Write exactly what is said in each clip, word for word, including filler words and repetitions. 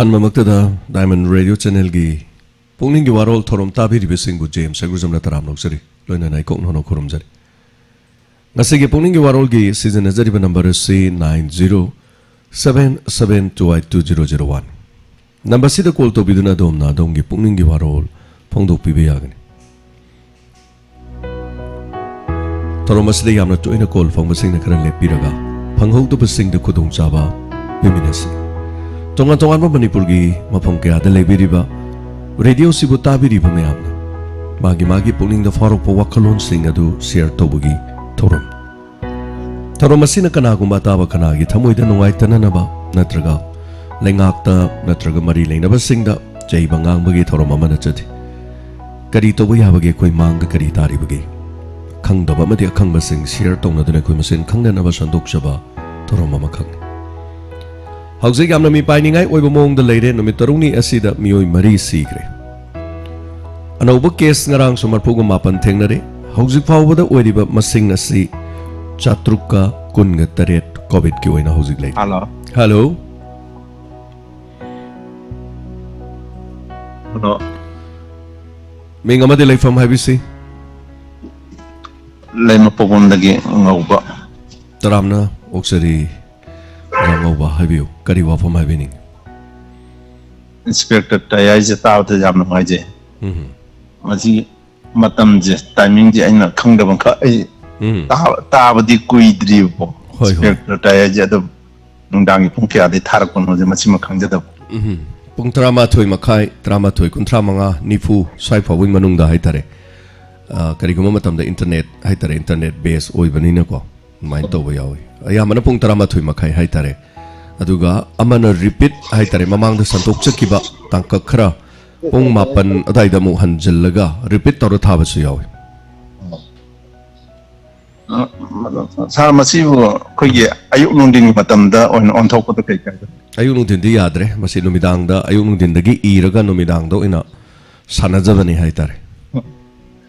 ꯑꯍꯥꯟꯕꯃꯛꯇꯗ Diamond Radio Channelꯒꯤ ꯄꯨꯛꯅꯤꯡꯒꯤ ꯋꯥꯔꯣꯜ ꯊꯧꯔꯝ ꯇꯥꯕꯤꯔꯤꯕꯁꯤꯡꯕꯨ James ꯁꯒꯨꯖꯝꯅ ꯇꯔꯥꯝꯅ ꯑꯣꯛꯆꯔꯤ꯫ ꯂꯣꯏꯅꯅ ꯏꯀꯣꯛ ꯅꯣꯟꯅ ꯈꯨꯔꯨꯝꯖꯔꯤ꯫ ꯉꯁꯤꯒꯤ ꯄꯨꯛꯅꯤꯡꯒꯤ ꯋꯥꯔꯣꯜꯒꯤ ꯁꯤꯖꯤꯟꯅꯖꯔꯤꯕ ꯅꯝꯕꯔ ꯑꯁꯤ nine zero seven seven two eight two zero zero one꯫ ꯅꯝꯕꯔꯁꯤꯗ ꯀꯣꯜ ꯇꯧꯕꯤꯗꯨꯅ ꯑꯗꯣꯝꯅ ꯑꯗꯣꯝꯒꯤ ꯄꯨꯛꯅꯤꯡꯒꯤ ꯋꯥꯔꯣꯜ ꯐꯣꯡꯗꯣꯛꯄꯤꯕ ꯌꯥꯒꯅꯤ꯫ ꯊꯧꯔꯝ ꯑꯁꯤꯗ ꯌꯥꯝꯅ ꯇꯣꯏꯅ ꯀꯣꯜ ꯐꯪꯕꯁꯤꯡꯅ ꯈꯔ ꯂꯦꯞꯄꯤꯔꯒ ꯐꯪꯍꯧꯗꯕꯁꯤꯡꯗ ꯈꯨꯗꯣꯡꯆꯥꯕ ꯄꯤꯃꯤꯟꯅꯁꯤ꯫ ꯇꯣꯉꯥꯟ ꯇꯣꯉꯥꯟꯕ ꯃꯅꯤꯄꯨꯔꯒꯤ ꯃꯐꯝ ꯀꯌꯥꯗ ꯂꯩꯕꯤꯔꯤꯕ ꯔꯦꯗꯤꯑꯣꯁꯤꯕꯨ ꯇꯥꯕꯤꯔꯤꯕ ꯃꯌꯥꯝꯅ ꯃꯥꯒꯤ ꯃꯥꯒꯤ ꯄꯨꯛꯅꯤꯡꯗ ꯐꯥꯎꯔꯛꯄ ꯋꯥꯈꯜꯂꯣꯟꯁꯤꯡ ꯑꯗꯨ ꯁꯤꯌꯔ ꯇꯧꯕꯒꯤ ꯊꯧꯔꯝ꯫ ꯊꯧꯔꯝ ꯑꯁꯤꯅ ꯀꯅꯥꯒꯨꯝꯕ ꯑꯇꯥꯕ ꯀꯅꯥꯒꯤ ꯊꯃꯣꯏꯗ ꯅꯨꯡꯉꯥꯏꯇꯅꯅꯕ ꯅꯠꯇ꯭ꯔꯒ ꯂꯩꯉꯥꯛꯇ ꯅꯠꯇ꯭ꯔꯒ ꯃꯔꯤ ꯂꯩꯅꯕꯁꯤꯡꯗ ꯆꯩꯕ ꯉꯥꯡꯕꯒꯤ ꯊꯧꯔꯝ ꯑꯃ ꯅꯠꯆꯗꯦ꯫ ꯀꯔꯤ ꯇꯧꯕ ꯌꯥꯕꯒꯦ? ꯑꯩꯈꯣꯏ ꯃꯥꯡꯗ ꯀꯔꯤ ꯇꯥꯔꯤꯕꯒꯦ? ꯈꯪꯗꯕ ꯑꯃꯗꯤ ꯑꯈꯪꯕꯁꯤꯡ ꯁꯤꯌꯔ ꯇꯧꯅꯗꯨꯅ ꯑꯩꯈꯣꯏ ꯃꯁꯦꯟ ꯈꯪꯅꯅꯕ ꯁꯟꯗꯣꯛꯆꯕ ꯊꯧꯔꯝ ꯑꯃꯈꯛꯅꯤ꯫ ꯍꯧꯖꯤꯛ ꯌꯥꯝꯅ ꯃꯤꯄꯥꯏꯅꯤꯡꯉꯥꯏ ꯑꯣꯏꯕ ꯃꯑꯣꯡꯗ ꯂꯩꯔꯦ꯫ ꯅꯨꯃꯤꯠ ꯇꯔꯨꯛꯅꯤ ꯑꯁꯤꯗ ꯃꯤꯑꯣꯏ ꯃꯔꯤ ꯁꯤꯈ꯭ꯔꯦ꯫ ꯑꯅꯧꯕ ꯀꯦꯁ ꯉꯔꯥꯡꯁꯨ ꯃꯔꯤꯐꯨꯒ ꯃꯥꯄꯟ ꯊꯦꯡꯅꯔꯦ꯫ ꯍꯧꯖꯤꯛ ꯐꯥꯎꯕꯗ ꯑꯣꯏꯔꯤꯕ ꯃꯁꯤꯡ ꯑꯁꯤ ꯆꯥꯇ꯭ꯔꯨꯛꯀ ꯀꯨꯟꯒ ꯇꯔꯦꯠ ꯀꯣꯚꯤꯗꯀꯤ ꯑꯣꯏꯅ ꯍꯧꯖꯤꯛ ꯂꯩꯔꯤ꯫ ꯍꯜꯂꯣ꯫ ꯍꯜꯂꯣ꯫ ꯍꯜꯂꯣ꯫ ꯃꯤꯡ ꯑꯃꯗꯤ ꯂꯩꯐꯝ ꯍꯥꯏꯕꯤꯁꯤ꯫ ꯂꯩꯃꯄꯣꯛꯂꯣꯝꯗꯒꯤ ꯉꯧꯕ꯫ ꯇꯔꯥꯝꯅ ꯑꯣꯛꯆꯔꯤ꯫ ꯑꯣꯖꯥ ꯉꯧꯕ, ꯍꯥꯏꯕꯤꯌꯨ, ꯀꯔꯤ ꯋꯥꯐꯝ ꯍꯥꯏꯕꯤꯅꯤꯡꯉꯤ? ꯏꯟꯁꯄꯦꯛꯇꯔ ꯇꯥꯏ ꯍꯥꯏꯁꯦ ꯇꯥꯕꯗ ꯌꯥꯝ ꯅꯨꯡꯉꯥꯏꯖꯩ꯫ ꯎꯝ꯫ ꯃꯁꯤ ꯃꯇꯝꯁꯦ, ꯇꯥꯏꯃꯤꯡꯁꯦ ꯑꯩꯅ ꯈꯪꯗꯕ ꯈꯛ ꯑꯩ ꯎꯝ꯫ ꯇꯥ-, ꯇꯥꯕꯗꯤ ꯀꯨꯏꯗ꯭ꯔꯤꯕꯀꯣ꯫ ꯍꯣꯏ, ꯍꯣꯏ꯫ ꯏꯟꯁꯄꯦꯛꯇꯔ ꯇꯥꯏ ꯍꯥꯏꯁꯦ ꯑꯗꯨꯝ ꯅꯨꯡꯗꯥꯡꯒꯤ ꯄꯨꯡ ꯀꯌꯥꯗꯩ ꯊꯥꯔꯛꯄꯅꯣꯁꯦ ꯃꯁꯤꯃ ꯈꯪꯖꯗꯕ꯫ ꯎꯝ꯫ ꯄꯨꯡ ꯇꯔꯥꯃꯥꯊꯣꯏ ꯃꯈꯥꯏ, ꯇꯔꯥꯃꯥꯊꯣꯏ, ꯀꯨꯟꯊ꯭ꯔꯥ ꯃꯉꯥ, ꯅꯤꯐꯨ ꯁ꯭ꯋꯥꯏ ꯐꯥꯎꯕꯒꯤ ꯃꯅꯨꯡꯗ ꯍꯥꯏꯇꯥꯔꯦ꯫ ꯑ, ꯀꯔꯤꯒꯨꯝꯕ ꯃꯇꯝꯗ ꯏꯟꯇꯔꯅꯦꯠ ꯍꯥꯏꯇꯥꯔꯦ, ꯏꯟꯇꯔꯅꯦꯠ ꯕꯦꯁ ꯑꯣꯏꯕꯅꯤꯅꯀꯣ, ꯑꯗꯨꯃꯥꯏꯅ ꯇꯧꯕ ꯌꯥꯎꯋꯤ꯫ ꯑꯌꯥꯝꯕꯅ ꯄꯨꯡ ꯇꯔꯥꯃꯥꯊꯣꯏ ꯃꯈꯥꯏ ꯍꯥꯏꯇꯥꯔꯦ꯫ ꯑꯗꯨꯒ ꯑꯃꯅ ꯔꯤꯄꯤꯠ ꯍꯥꯏꯇꯥꯔꯦ, ꯃꯃꯥꯡꯗ ꯁꯟꯗꯣꯛꯆꯈꯤꯕ ꯇꯥꯡꯀꯛ ꯈꯔ ꯄꯨꯡ ꯃꯥꯄꯟ ꯑꯗꯥꯏꯗ ꯑꯃꯨꯛ ꯍꯟꯖꯤꯜꯂꯒ ꯔꯤꯄꯤꯠ ꯇꯧꯔ ꯊꯥꯕꯁꯨ ꯌꯥꯎꯋꯤ꯫ ꯑ, ꯁꯥꯔ, ꯃꯁꯤꯕꯨ ꯑꯩꯈꯣꯏꯒꯤ ꯑꯌꯨꯛ ꯅꯨꯡꯊꯤꯟꯒꯤ ꯃꯇꯝꯗ ꯑꯣꯏꯅ ꯑꯣꯟꯊꯣꯛꯄꯗ ꯀꯩ ꯀꯥꯏꯒꯦ? ꯑꯌꯨꯛ ꯅꯨꯡꯊꯤꯟꯗꯤ ꯌꯥꯗ꯭ꯔꯦ꯫ ꯃꯁꯤ ꯅꯨꯃꯤꯗꯥꯡꯗ, ꯑꯌꯨꯛ ꯅꯨꯡꯊꯤꯟꯗꯒꯤ ꯏꯔꯒ ꯅꯨꯃꯤꯗꯥꯡꯗ ꯑꯣꯏꯅ ꯁꯥꯟꯅꯖꯕꯅꯤ ꯍꯥꯏꯇꯥꯔꯦ꯫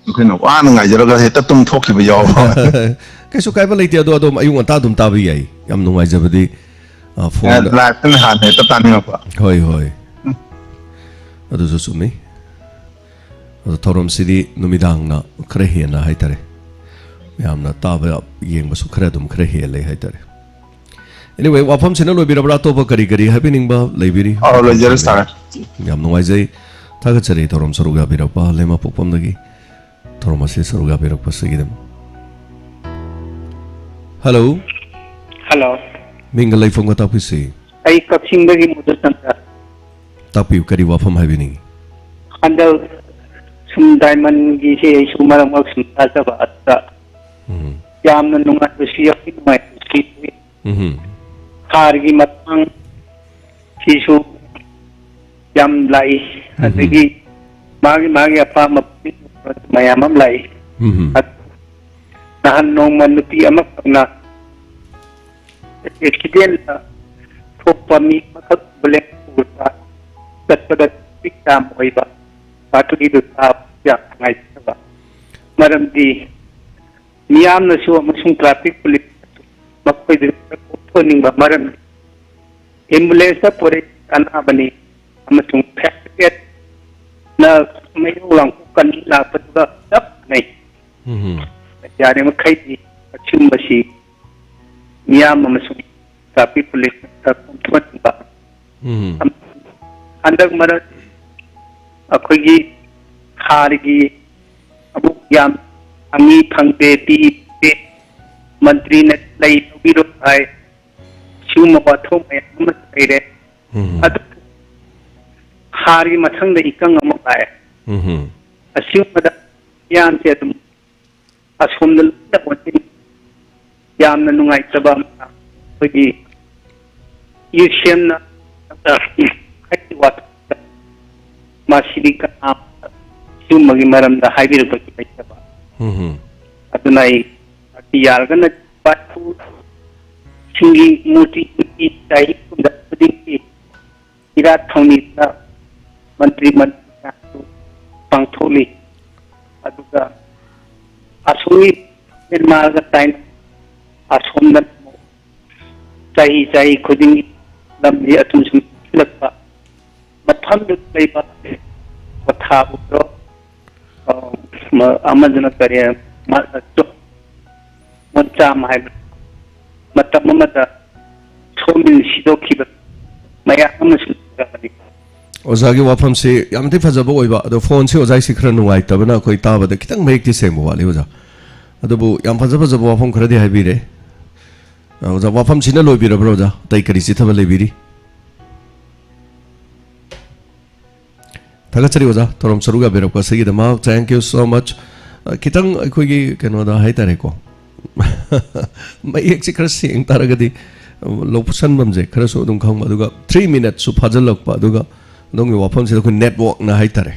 ꯑꯩꯈꯣꯏꯅ ꯋꯥꯅ ꯉꯥꯏꯖꯔꯒ ꯍꯦꯛꯇ ꯇꯨꯝꯊꯣꯛꯈꯤꯕ ꯌꯥꯎꯕ꯫ ꯀꯩꯁꯨ ꯀꯥꯏꯕ ꯂꯩꯇꯦ, ꯑꯗꯣ ꯑꯗꯨꯝ ꯑꯌꯨꯛ ꯉꯟꯇꯥ ꯑꯗꯨꯝ ꯇꯥꯕ ꯌꯥꯏ꯫ ꯌꯥꯝ ꯅꯨꯡꯉꯥꯏꯖꯕꯗꯤ ꯑ, ꯐꯣꯟꯗ꯫ ꯂꯥꯏꯞꯇꯅ ꯍꯥꯟꯅ ꯍꯦꯛꯇ ꯇꯥꯅꯤꯡꯉꯛꯄ꯫ ꯍꯣꯏ, ꯍꯣꯏ꯫ ꯎꯝ꯫ ꯑꯗꯨꯁꯨ ꯆꯨꯝꯃꯤ꯫ ꯑꯗꯣ ꯊꯧꯔꯝꯁꯤꯗꯤ ꯅꯨꯃꯤꯗꯥꯡꯅ ꯈꯔ ꯍꯦꯟꯅ ꯍꯥꯏꯇꯥꯔꯦ, ꯃꯌꯥꯝꯅ ꯇꯥꯕ ꯌꯦꯡꯕꯁꯨ ꯈꯔ ꯑꯗꯨꯝ ꯈꯔ ꯍꯦꯜꯂꯦ ꯍꯥꯏꯇꯥꯔꯦ꯫ Anyway, ꯋꯥꯐꯝꯁꯤꯅ ꯂꯣꯏꯕꯤꯔꯕ꯭ꯔꯥ? ꯑꯇꯣꯞꯄ ꯀꯔꯤ ꯀꯔꯤ ꯍꯥꯏꯕꯤꯅꯤꯡꯕ ꯂꯩꯕꯤꯔꯤ? ꯑꯧ, ꯂꯣꯏꯖꯔꯦ, ꯁꯥꯔ꯫ ꯌꯥꯝ ꯅꯨꯡꯉꯥꯏꯖꯩ꯫ ꯊꯥꯒꯠꯆꯔꯤ ꯊꯧꯔꯝ ꯁꯔꯨꯛ ꯌꯥꯕꯤꯔꯛꯄ ꯂꯩꯃ ꯄꯣꯛꯐꯝꯗꯒꯤ꯫ ꯊꯧꯔꯝ ꯑꯁꯤ ꯁꯔꯨꯛ ꯌꯥꯕꯤꯔꯛꯄꯁꯤꯒꯤꯗꯃꯛ꯫ ꯍꯜꯂꯣ꯫ ꯍꯜꯂꯣ꯫ ꯃꯤꯡꯒ ꯂꯩꯐꯝꯒ ꯇꯥꯛꯄꯤꯁꯤ꯫ ꯑꯩ ꯀꯛꯆꯤꯡꯗꯒꯤ ꯃꯨꯗꯨꯆꯟꯗ꯭ꯔ꯫ ꯇꯥꯛꯄꯤꯌꯨ, ꯀꯔꯤ ꯋꯥꯐꯝ ꯍꯥꯏꯕꯤꯅꯤꯡꯉꯤ? ꯍꯟꯗꯛ ꯁꯨꯝ ꯗꯥꯏꯃꯟꯒꯤꯁꯦ ꯑꯩꯁꯨ ꯃꯔꯛ ꯃꯔꯛ ꯁꯨꯝ ꯇꯥꯖꯕ ꯑꯗꯨꯗ ꯎꯝ꯫ ꯌꯥꯝꯅ ꯅꯨꯡꯉꯥꯏꯕꯁꯨ ꯌꯥꯎꯏ, ꯅꯨꯡꯉꯥꯏꯕꯁꯨ ꯌꯥꯎꯏ꯫ ꯎꯝ꯫ ꯍꯥꯔꯒꯤ ꯃꯇꯥꯡ ꯁꯤꯁꯨ ꯌꯥꯝ ꯂꯥꯛꯏ꯫ ꯎꯝ꯫ ꯑꯗꯒꯤ ꯃꯥꯒꯤ, ꯃꯥꯒꯤ ꯑꯄꯥꯝꯕ ꯃꯌꯥꯝ ꯑꯃ ꯂꯥꯛꯏ꯫ ꯎꯝ꯫ ꯑꯗꯨ ꯅꯍꯥꯟ ꯅꯣꯡꯃ ꯅꯨꯄꯤ ꯑꯃꯈꯛꯅ ꯑꯦꯛꯁꯤꯗꯦꯟꯗ ꯊꯣꯛꯄ ꯃꯤ ꯑꯃꯈꯛ ambulance ꯄꯨꯔꯒ ꯆꯠꯄꯗ traffic jam ꯑꯣꯏꯕ, ꯑꯗꯨꯒꯤꯗꯨ ꯇꯥꯕ ꯌꯥꯝ ꯅꯨꯡꯉꯥꯏꯇꯕ꯫ ꯃꯔꯝꯗꯤ ꯃꯤꯌꯥꯝꯅꯁꯨ ꯑꯃꯁꯨꯡ traffic police ꯃꯈꯣꯏꯗ ꯈꯔ ꯀꯣꯛꯊꯣꯛꯍꯟꯅꯤꯡꯕ ꯃꯔꯝꯗꯤ ambulance ꯄꯨꯔꯛꯏ ꯑꯅꯥꯕꯅꯤ ꯑꯃꯁꯨꯡ fire brigade ꯅ ꯃꯩꯔꯧ ꯂꯥꯡꯄꯣꯛ ꯀꯟꯕ ꯂꯥꯛꯄꯗꯨꯒ ꯆꯞ ꯃꯥꯟꯅꯩ꯫ ꯎꯝ꯫ ꯌꯥꯔꯤꯃꯈꯩꯗꯤ ꯑꯆꯨꯝꯕꯁꯤ ꯃꯤꯌꯥꯝ ꯑꯃꯁꯨꯡ traffic police ꯅ ꯈꯔ ꯀꯣꯛꯊꯣꯛꯍꯟꯅꯤꯡꯕ꯫ ꯎꯝ꯫ ꯍꯟꯗꯛ ꯃꯔꯛ ꯑꯩꯈꯣꯏꯒꯤ ꯍꯥꯔꯒꯤ ꯑꯃꯨꯛ ꯌꯥꯝ ꯐꯪꯉꯤ ꯐꯪꯗꯦ ꯄꯤ ꯄꯤ ꯃꯟꯇ꯭ꯔꯤꯅ ꯂꯩ ꯂꯧꯕꯤꯔꯣ ꯍꯥꯏ꯫ ꯁꯤꯒꯨꯝꯕ ꯋꯥꯊꯣꯛ ꯃꯌꯥꯝ ꯑꯃ ꯂꯩꯔꯦ꯫ ꯎꯝ꯫ ꯑꯗꯨ ꯍꯥꯔꯒꯤ ꯃꯊꯪꯗ ꯏꯀꯪ ꯑꯃꯨꯛ ꯂꯥꯛꯑꯦ꯫ ꯎꯝ꯫ ꯑꯁꯤꯒꯨꯝꯕꯗ ꯃꯤꯌꯥꯝꯁꯦ ꯑꯗꯨꯝ ꯑꯁꯣꯝꯗ ꯂꯣꯏꯅ ꯑꯣꯟꯁꯤꯟ-, ꯌꯥꯝꯅ ꯅꯨꯡꯉꯥꯏꯇꯕ ꯑꯃ ꯑꯩꯈꯣꯏꯒꯤ ꯌꯨ ꯁꯤ ꯑꯦꯝꯅ ꯍꯥꯏꯔꯤꯕ ꯋꯥꯊꯣꯛꯇ ꯃꯁꯤꯗꯤ ꯀꯅꯥ ꯁꯤꯒꯨꯝꯕꯒꯤ ꯃꯔꯝꯗ ꯍꯥꯏꯕꯤꯔꯛꯄꯁꯨ ꯂꯩꯇꯕ꯫ ꯎꯝ꯫ ꯑꯗꯨꯅ ꯑꯩ ꯌꯥꯔꯒꯅ ꯁꯤꯡꯒꯤ ꯃꯨꯔꯇꯤ ꯆꯍꯤ ꯀꯨꯟꯗ ꯈꯨꯗꯤꯡꯒꯤ ꯏꯔꯥꯠ ꯊꯧꯅꯤꯗꯨꯅ ꯃꯟꯇ꯭ꯔꯤ ꯃꯟꯗꯜ ꯃꯌꯥꯝꯁꯨ ꯄꯥꯡꯊꯣꯛꯂꯤ꯫ ꯑꯗꯨꯒ ꯑꯁꯣꯝꯒꯤ ꯃ꯭ꯌꯥꯟꯃꯥꯔꯒ ꯆꯥꯏꯅꯥ ꯑꯁꯣꯝꯗꯅ ꯑꯃꯨꯛ ꯆꯍꯤ ꯆꯍꯤ ꯈꯨꯗꯤꯡꯒꯤ ꯂꯝꯁꯤ ꯑꯗꯨꯝ ꯁꯨꯝ ꯄꯤꯛꯁꯤꯜꯂꯛꯄ, ꯃꯐꯝꯗꯨꯗ ꯂꯩꯕ ꯄꯣꯊꯥꯕꯗꯣ, ꯑ, ꯃ-, ꯑꯃꯗꯨꯅ ꯀꯔꯤ, ꯃ-, ꯃꯣꯟ ꯆꯥꯝ ꯍꯥꯏꯕ, ꯃꯇꯝ ꯑꯃꯗ ꯁꯣꯝꯕꯤꯅ ꯁꯤꯗꯣꯛꯈꯤꯕ ꯃꯌꯥꯝ ꯑꯃꯁꯨ ꯂꯩꯔꯕꯅꯤ꯫ ꯑꯣꯖꯥꯒꯤ ꯋꯥꯐꯝꯁꯤ ꯌꯥꯝ ꯊꯤ ꯐꯖꯕ ꯑꯣꯏꯕ, ꯑꯗꯣ ꯐꯣꯟꯁꯤ ꯑꯣꯖꯥ ꯑꯩꯁꯤ ꯈꯔ ꯅꯨꯡꯉꯥꯏꯇꯕꯅ ꯑꯩꯈꯣꯏ ꯇꯥꯕꯗ ꯈꯤꯇꯪ ꯃꯌꯦꯛꯇꯤ ꯁꯦꯡꯕ ꯋꯥꯠꯂꯤ ꯑꯣꯖꯥ꯫ ꯑꯗꯨꯕꯨ ꯌꯥꯝ ꯐꯖ ꯐꯖꯕ ꯋꯥꯐꯝ ꯈꯔꯗꯤ ꯍꯥꯏꯕꯤꯔꯦ꯫ ꯑ, ꯑꯣꯖꯥ, ꯋꯥꯐꯝꯁꯤꯅ ꯂꯣꯏꯕꯤꯔꯕ꯭ꯔꯣ ꯑꯣꯖꯥ? ꯑꯇꯩ ꯀꯔꯤ ꯆꯤꯊꯕ ꯂꯩꯕꯤꯔꯤ? ꯊꯥꯒꯠꯆꯔꯤ ꯑꯣꯖꯥ, ꯊꯧꯔꯝ ꯁꯔꯨꯛ ꯌꯥꯕꯤꯔꯛꯄ ꯑꯁꯤꯒꯤꯗꯃꯛ꯫ Thank you so much꯫ ꯑ, ꯈꯤꯇꯪ ꯑꯩꯈꯣꯏꯒꯤ ꯀꯩꯅꯣꯗ ꯍꯥꯏꯇꯥꯔꯦꯀꯣ, ꯃꯌꯦꯛꯁꯤ ꯈꯔ ꯁꯦꯡ ꯇꯥꯔꯒꯗꯤ, ꯑ, ꯂꯧꯁꯟꯐꯝꯁꯦ ꯈꯔꯁꯨ ꯑꯗꯨꯝ ꯈꯪꯕ, ꯑꯗꯨꯒ three minutesꯁꯨ ꯐꯥꯖꯤꯜꯂꯛꯄ, ꯑꯗꯨꯒ ꯑꯗꯣꯝꯒꯤ ꯋꯥꯐꯝꯁꯤꯗ ꯑꯩꯈꯣꯏ networkꯅ ꯍꯥꯏꯇꯥꯔꯦ,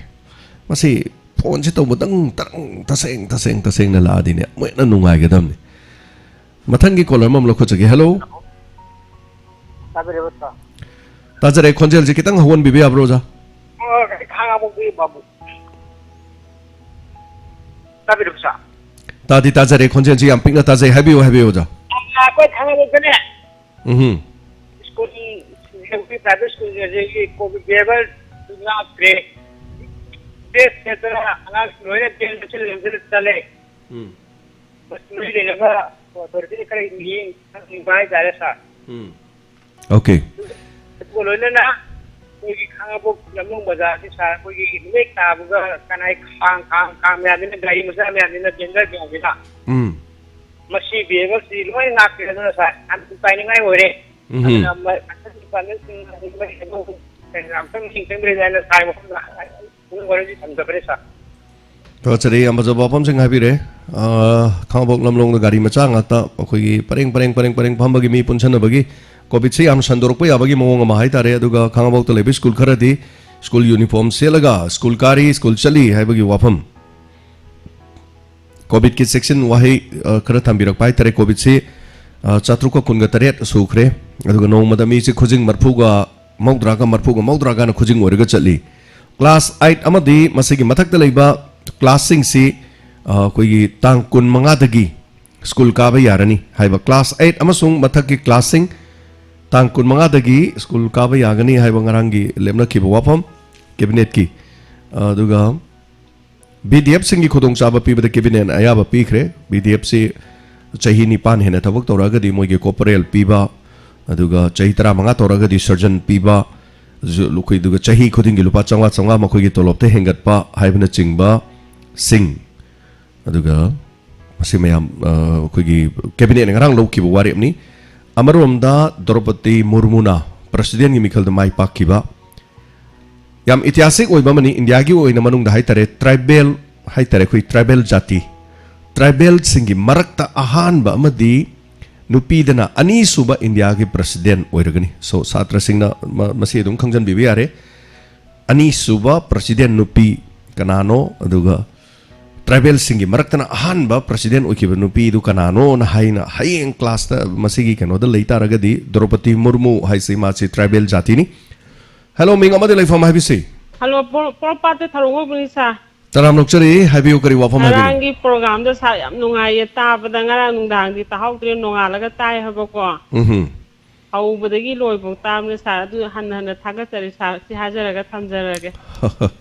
ꯃꯁꯤ ꯐꯣꯟꯁꯤ ꯇꯧꯕꯗꯪ ꯇꯔꯪ ꯇꯁꯦꯡ ꯇꯁꯦꯡ ꯇꯁꯦꯡꯅ ꯂꯥꯛꯑꯗꯤꯅꯦ ꯑꯃꯨꯛ ꯍꯦꯟꯅ ꯅꯨꯡꯉꯥꯏꯒꯗꯕꯅꯤ꯫ ꯃꯊꯪꯒꯤ caller ꯑꯃ ꯑꯃꯨꯛ ꯂꯧꯈꯠꯆꯒꯦ꯫ Hello꯫ ꯇꯥꯕꯤꯔꯕ ꯁꯥꯔ? ꯇꯥꯖꯔꯦ꯫ ꯈꯣꯟꯖꯦꯜꯁꯦ ꯈꯤꯇꯪ ꯍꯧꯍꯟꯕꯤꯕ ꯌꯥꯕ꯭ꯔꯣ, ꯑꯣꯖꯥ? ꯑꯣ, ꯈꯥꯡꯉꯕꯣꯛꯀꯤ ꯕꯥꯕꯨ꯫ ꯇꯥꯕꯤꯔꯕ ꯁꯥꯔ? ꯇꯥꯗꯤ ꯇꯥꯖꯔꯦ꯫ ꯈꯣꯟꯖꯦꯜꯁꯤ ꯌꯥꯝ ꯄꯤꯛꯅ ꯇꯥꯖꯩ꯫ ꯍꯥꯏꯕꯤꯌꯨ, ꯍꯥꯏꯕꯤꯌꯨ, ꯑꯣꯖꯥ꯫ ꯑꯩꯈꯣꯏ ꯈꯥꯡꯉꯕꯣꯛꯇꯅꯦ, ꯎꯝ꯫ ꯁ꯭ꯀꯨꯜ, ꯁ꯭ꯀꯨꯜꯒꯤ, ꯄ꯭ꯔꯥꯏꯚꯦꯠ ꯁ꯭ꯀꯨꯜꯒꯤ ꯑꯗꯒꯤ ꯀꯣꯚꯤꯗ ꯕꯦꯕꯔ ꯂꯥꯛꯇ꯭ꯔꯦ꯫ ꯗ꯭ꯔꯦꯁ ꯁꯦꯠꯇꯅ ꯑꯉꯥꯡꯁꯤꯡ ꯂꯣꯏꯅ ꯕꯦꯟ ꯃꯆꯤꯟ ꯂꯦꯡꯗꯅ ꯆꯠꯂꯦ꯫ ꯎꯝ꯫ ꯃꯁꯤ ꯃꯔꯤ ꯂꯩꯅꯕ ꯑꯣꯊꯣꯔꯤꯇꯤꯅ ꯈꯔ ꯌꯦꯡ-, ꯌꯦꯡꯕ ꯍꯥꯏꯇꯥꯔꯦ ꯁꯥꯔ꯫ ꯎꯝ꯫ ꯑꯣꯀꯦ꯫ ꯑꯗꯨꯒ ꯂꯣꯏꯅꯅ ꯑꯩꯈꯣꯏꯒꯤ ꯈꯥꯡꯉꯕꯣꯛ ꯂꯝꯂꯣꯡ ꯕꯖꯥꯔꯁꯤ ꯁꯥꯔ, ꯑꯩꯈꯣꯏꯒꯤ ꯅꯨꯃꯤꯠ ꯇꯥꯕꯒ ꯀꯅꯥꯏ ꯈꯥꯡ, ꯈꯥꯡ, ꯈꯥꯡ ꯃꯌꯥꯝꯁꯤꯅ, ꯒꯥꯔꯤ ꯃꯆꯥ ꯃꯌꯥꯝꯁꯤꯅ, ꯕꯦꯟꯗꯔ ꯃꯌꯥꯝꯁꯤꯅ ꯎꯝ꯫ ꯃꯁꯤ ꯕꯦꯕꯔꯁꯤ ꯂꯣꯏ ꯉꯥꯛꯇ꯭ꯔꯦ꯫ ꯑꯗꯨꯅ ꯁꯥꯔ, ꯌꯥꯝ ꯄꯥꯏꯅꯤꯡꯉꯥꯏ ꯑꯣꯏꯔꯦ꯫ ꯎꯝ꯫ ꯑꯗꯨꯅ ꯃ-, ꯑꯁꯪ ꯗꯤꯄꯥꯔꯠꯃꯦꯟꯁꯤꯡ ꯑꯗꯒꯤ ꯃꯔꯤ ꯂꯩꯅꯕ ꯀꯩꯅꯣ ꯑꯝꯇꯪ ꯌꯦꯡꯁꯤꯟꯕꯤꯔꯗꯤ ꯍꯥꯏꯅ ꯁꯥꯔ ꯃꯐꯝꯗ ꯄꯨꯡ ꯈꯔꯗꯤ ꯊꯝꯖꯕꯅꯦ ꯁꯥꯔ꯫ ꯊꯥꯒꯠꯆꯔꯤ, ꯌꯥꯝ ꯐꯖꯕ ꯋꯥꯐꯝꯁꯤꯡ ꯍꯥꯏꯕꯤꯔꯦ꯫ ꯑ, ꯈꯥꯡꯉꯕꯣꯛ ꯂꯝꯂꯣꯡꯗ ꯒꯥꯔꯤ ꯃꯆꯥ ꯉꯥꯛꯇ ꯑꯩꯈꯣꯏꯒꯤ ꯄꯔꯦꯡ ꯄꯔꯦꯡ ꯄꯔꯦꯡ ꯄꯔꯦꯡ ꯐꯝꯕꯒꯤ ꯃꯤ ꯄꯨꯟꯁꯟꯅꯕꯒꯤ ꯀꯣꯚꯤꯗꯁꯤ ꯌꯥꯝ ꯁꯟꯗꯣꯔꯛꯄ ꯌꯥꯕꯒꯤ ꯃꯑꯣꯡ ꯑꯃ ꯍꯥꯏꯇꯥꯔꯦ꯫ ꯑꯗꯨꯒ ꯈꯥꯡꯉꯕꯣꯛꯇ ꯂꯩꯕ ꯁ꯭ꯀꯨꯜ ꯈꯔꯗꯤ ꯁ꯭ꯀꯨꯜ ꯌꯨꯅꯤꯐꯣꯔꯝ ꯁꯦꯠꯂꯒ ꯁ꯭ꯀꯨꯜ ꯀꯥꯔꯤ, ꯁ꯭ꯀꯨꯜ ꯆꯠꯂꯤ ꯍꯥꯏꯕꯒꯤ ꯋꯥꯐꯝ꯫ ꯀꯣꯚꯤꯗꯀꯤ ꯆꯦꯛꯁꯤꯟ ꯋꯥꯍꯩ, ꯑ, ꯈꯔ ꯊꯝꯕꯤꯔꯛꯄ ꯍꯥꯏꯇꯥꯔꯦ꯫ ꯀꯣꯚꯤꯗꯁꯤ, ꯑ, ꯆꯥꯇ꯭ꯔꯨꯛꯀ ꯀꯨꯟꯒ ꯇꯔꯦꯠ ꯁꯨꯈ꯭ꯔꯦ꯫ ꯑꯗꯨꯒ ꯅꯣꯡꯃꯗ ꯃꯤꯁꯤ ꯈꯨꯖꯤꯡ ꯃꯔꯐꯨꯒ ꯃꯧꯗ꯭ꯔꯥꯒ, ꯃꯔꯐꯨꯒ ꯃꯧꯗ꯭ꯔꯥꯒꯅ ꯈꯨꯖꯤꯡ ꯑꯣꯏꯔꯒ ꯆꯠꯂꯤ꯫ Class eight ꯑꯃꯗꯤ ꯃꯁꯤꯒꯤ ꯃꯊꯛꯇ ꯂꯩꯕ classꯁꯤꯡꯁꯤ, ꯑ, ꯑꯩꯈꯣꯏꯒꯤ ꯇꯥꯡ ꯀꯨꯟꯃꯉꯥꯗꯒꯤ ꯁ꯭ꯀꯨꯜ ꯀꯥꯕ ꯌꯥꯔꯅꯤ ꯍꯥꯏꯕ꯫ Class eight ꯑꯃꯁꯨꯡ ꯃꯊꯛꯀꯤ classꯁꯤꯡ ꯇꯥꯡ ꯀꯨꯟꯃꯉꯥꯗꯒꯤ ꯁ꯭ꯀꯨꯜ ꯀꯥꯕ ꯌꯥꯒꯅꯤ ꯍꯥꯏꯕ ꯉꯔꯥꯡꯒꯤ ꯂꯦꯞꯅꯈꯤꯕ ꯋꯥꯐꯝ ꯀꯦꯕꯤꯅꯦꯠꯀꯤ, ꯑꯗꯨꯒ ꯕꯤ ꯗꯤ ꯑꯦꯐꯁꯤꯡꯒꯤ ꯈꯨꯗꯣꯡꯆꯥꯕ ꯄꯤꯕꯗ ꯀꯦꯕꯤꯅꯦꯠꯅ ꯑꯌꯥꯕ ꯄꯤꯈ꯭ꯔꯦ꯫ ꯕꯤ ꯗꯤ ꯑꯦꯐꯁꯤ ꯆꯍꯤ ꯅꯤꯄꯥꯟ ꯍꯦꯟꯅ ꯊꯕꯛ ꯇꯧꯔꯛꯑꯒꯗꯤ ꯃꯣꯏꯒꯤ ꯀꯣꯄꯔꯦꯜ ꯄꯤꯕ, ꯑꯗꯨꯒ ꯆꯍꯤ ꯇꯔꯥꯃꯉꯥ ꯇꯧꯔꯒꯗꯤ ꯁꯔꯖꯟ ꯄꯤꯕ, ꯑꯗꯨꯒ ꯑꯩꯈꯣꯏ, ꯑꯗꯨꯒ ꯆꯍꯤ ꯈꯨꯗꯤꯡꯒꯤ ꯂꯨꯄꯥ ꯆꯥꯝꯃꯉꯥ ꯆꯥꯝꯃꯉꯥ ꯃꯈꯣꯏꯒꯤ ꯇꯣꯂꯣꯞꯇ ꯍꯦꯟꯒꯠꯄ ꯍꯥꯏꯕꯅꯆꯤꯡꯕꯁꯤꯡ, ꯑꯗꯨꯒ ꯃꯁꯤ ꯃꯌꯥꯝ, ꯑ, ꯑꯩꯈꯣꯏꯒꯤ ꯀꯦꯕꯤꯅꯦꯠꯅ ꯉꯔꯥꯡ ꯂꯧꯈꯤꯕ ꯋꯥꯔꯦꯞꯅꯤ꯫ ꯑꯃꯔꯣꯝꯗ ꯗ꯭ꯔꯧꯄꯗꯤ ꯃꯨꯔꯃꯨꯅ ꯄ꯭ꯔꯁꯤꯗꯦꯟꯒꯤ ꯃꯤꯈꯜꯗ ꯃꯥꯏ ꯄꯥꯛꯈꯤꯕ꯫ ꯌꯥꯝ ꯏꯇꯤꯍꯥꯁꯤꯛ ꯑꯣꯏꯕ ꯑꯃꯅꯤ, ꯏꯟꯗꯤꯌꯥꯒꯤ ꯑꯣꯏꯅ ꯃꯅꯨꯡꯗ ꯍꯥꯏꯇꯥꯔꯦ, ꯇ꯭ꯔꯥꯏꯕꯦꯜ ꯍꯥꯏꯇꯥꯔꯦ, ꯑꯩꯈꯣꯏ ꯇ꯭ꯔꯥꯏꯕꯦꯜ ꯖꯥꯇꯤ, ꯇ꯭ꯔꯥꯏꯕꯦꯜꯁꯤꯡꯒꯤ ꯃꯔꯛꯇ ꯑꯍꯥꯟꯕ ꯑꯃꯗꯤ ꯅꯨꯄꯤꯗꯅ ꯑꯅꯤꯁꯨꯕ ꯏꯟꯗꯤꯌꯥꯒꯤ ꯄ꯭ꯔꯁꯤꯗꯦꯟ ꯑꯣꯏꯔꯒꯅꯤ꯫ So, ꯁꯥꯇ꯭ꯔꯁꯤꯡꯅ ꯃ-, ꯃꯁꯤ ꯑꯗꯨꯝ ꯈꯪꯖꯟꯕꯤꯕ ꯌꯥꯔꯦ꯫ ꯑꯅꯤꯁꯨꯕ ꯄ꯭ꯔꯁꯤꯗꯦꯟ ꯅꯨꯄꯤ ꯀꯅꯥꯅꯣ, ꯑꯗꯨꯒ ꯇ꯭ꯔꯥꯏꯕꯦꯜꯁꯤꯡꯒꯤ ꯃꯔꯛꯇꯅ ꯑꯍꯥꯟꯕ ꯄ꯭ꯔꯁꯤꯗꯦꯟ ꯑꯣꯏꯈꯤꯕ ꯅꯨꯄꯤꯗꯨ ꯀꯅꯥꯅꯣꯅ ꯍꯥꯏꯅ ꯍꯌꯦꯡ ꯀ꯭ꯂꯥꯁꯇ ꯃꯁꯤꯒꯤ ꯀꯩꯅꯣꯗ ꯂꯩ ꯇꯥꯔꯒꯗꯤ ꯗ꯭ꯔꯧꯄꯗꯤ ꯃꯨꯔꯃꯨ ꯍꯥꯏꯁꯤ ꯃꯥꯁꯤ ꯇ꯭ꯔꯥꯏꯕꯦꯜ ꯖꯥꯇꯤꯅꯤ꯫ ꯍꯦꯜꯂꯣ, ꯃꯤꯡ ꯑꯃꯗꯤ ꯂꯩꯐꯝ ꯍꯥꯏꯕꯤꯁꯤ꯫ ꯍꯜꯂꯣ, ꯄꯣꯔꯣ-, ꯄꯣꯔꯣꯝꯄꯥꯠꯇ ꯊꯧꯔꯝ ꯑꯣꯏꯕꯅꯤ, ꯁꯥꯔ꯫ ꯇꯔꯥꯝ ꯅꯣꯛꯆꯔꯤ, ꯍꯥꯏꯕꯤꯌꯨ, ꯀꯔꯤ ꯋꯥꯐꯝ ꯍꯥꯏꯕꯤꯅꯤ? ꯉꯔꯥꯡꯒꯤ ꯄ꯭ꯔꯣꯒ꯭ꯔꯥꯝꯗꯣ, ꯁꯥꯔ, ꯌꯥꯝ ꯅꯨꯡꯉꯥꯏꯌꯦ ꯇꯥꯕꯗ꯫ ꯉꯔꯥꯡ ꯅꯨꯡꯗꯥꯡꯗꯤ ꯇꯥꯍꯧꯗ꯭ꯔꯦ, ꯅꯣꯡꯉꯥꯜꯂꯒ ꯇꯥꯏ ꯍꯥꯏꯕꯀꯣ꯫ ꯎꯝꯍꯨꯝ꯫ ꯍꯧꯕꯗꯒꯤ ꯂꯣꯏꯐꯥꯎ ꯇꯥꯕꯅꯦ, ꯁꯥꯔ꯫ ꯑꯗꯨ ꯍꯟꯅ ꯍꯟꯅ ꯊꯥꯒꯠꯆꯔꯤ, ꯁꯥꯔ꯫ ꯁꯤ ꯍꯥꯏꯖꯔꯒ ꯊꯝꯖꯔꯒꯦ꯫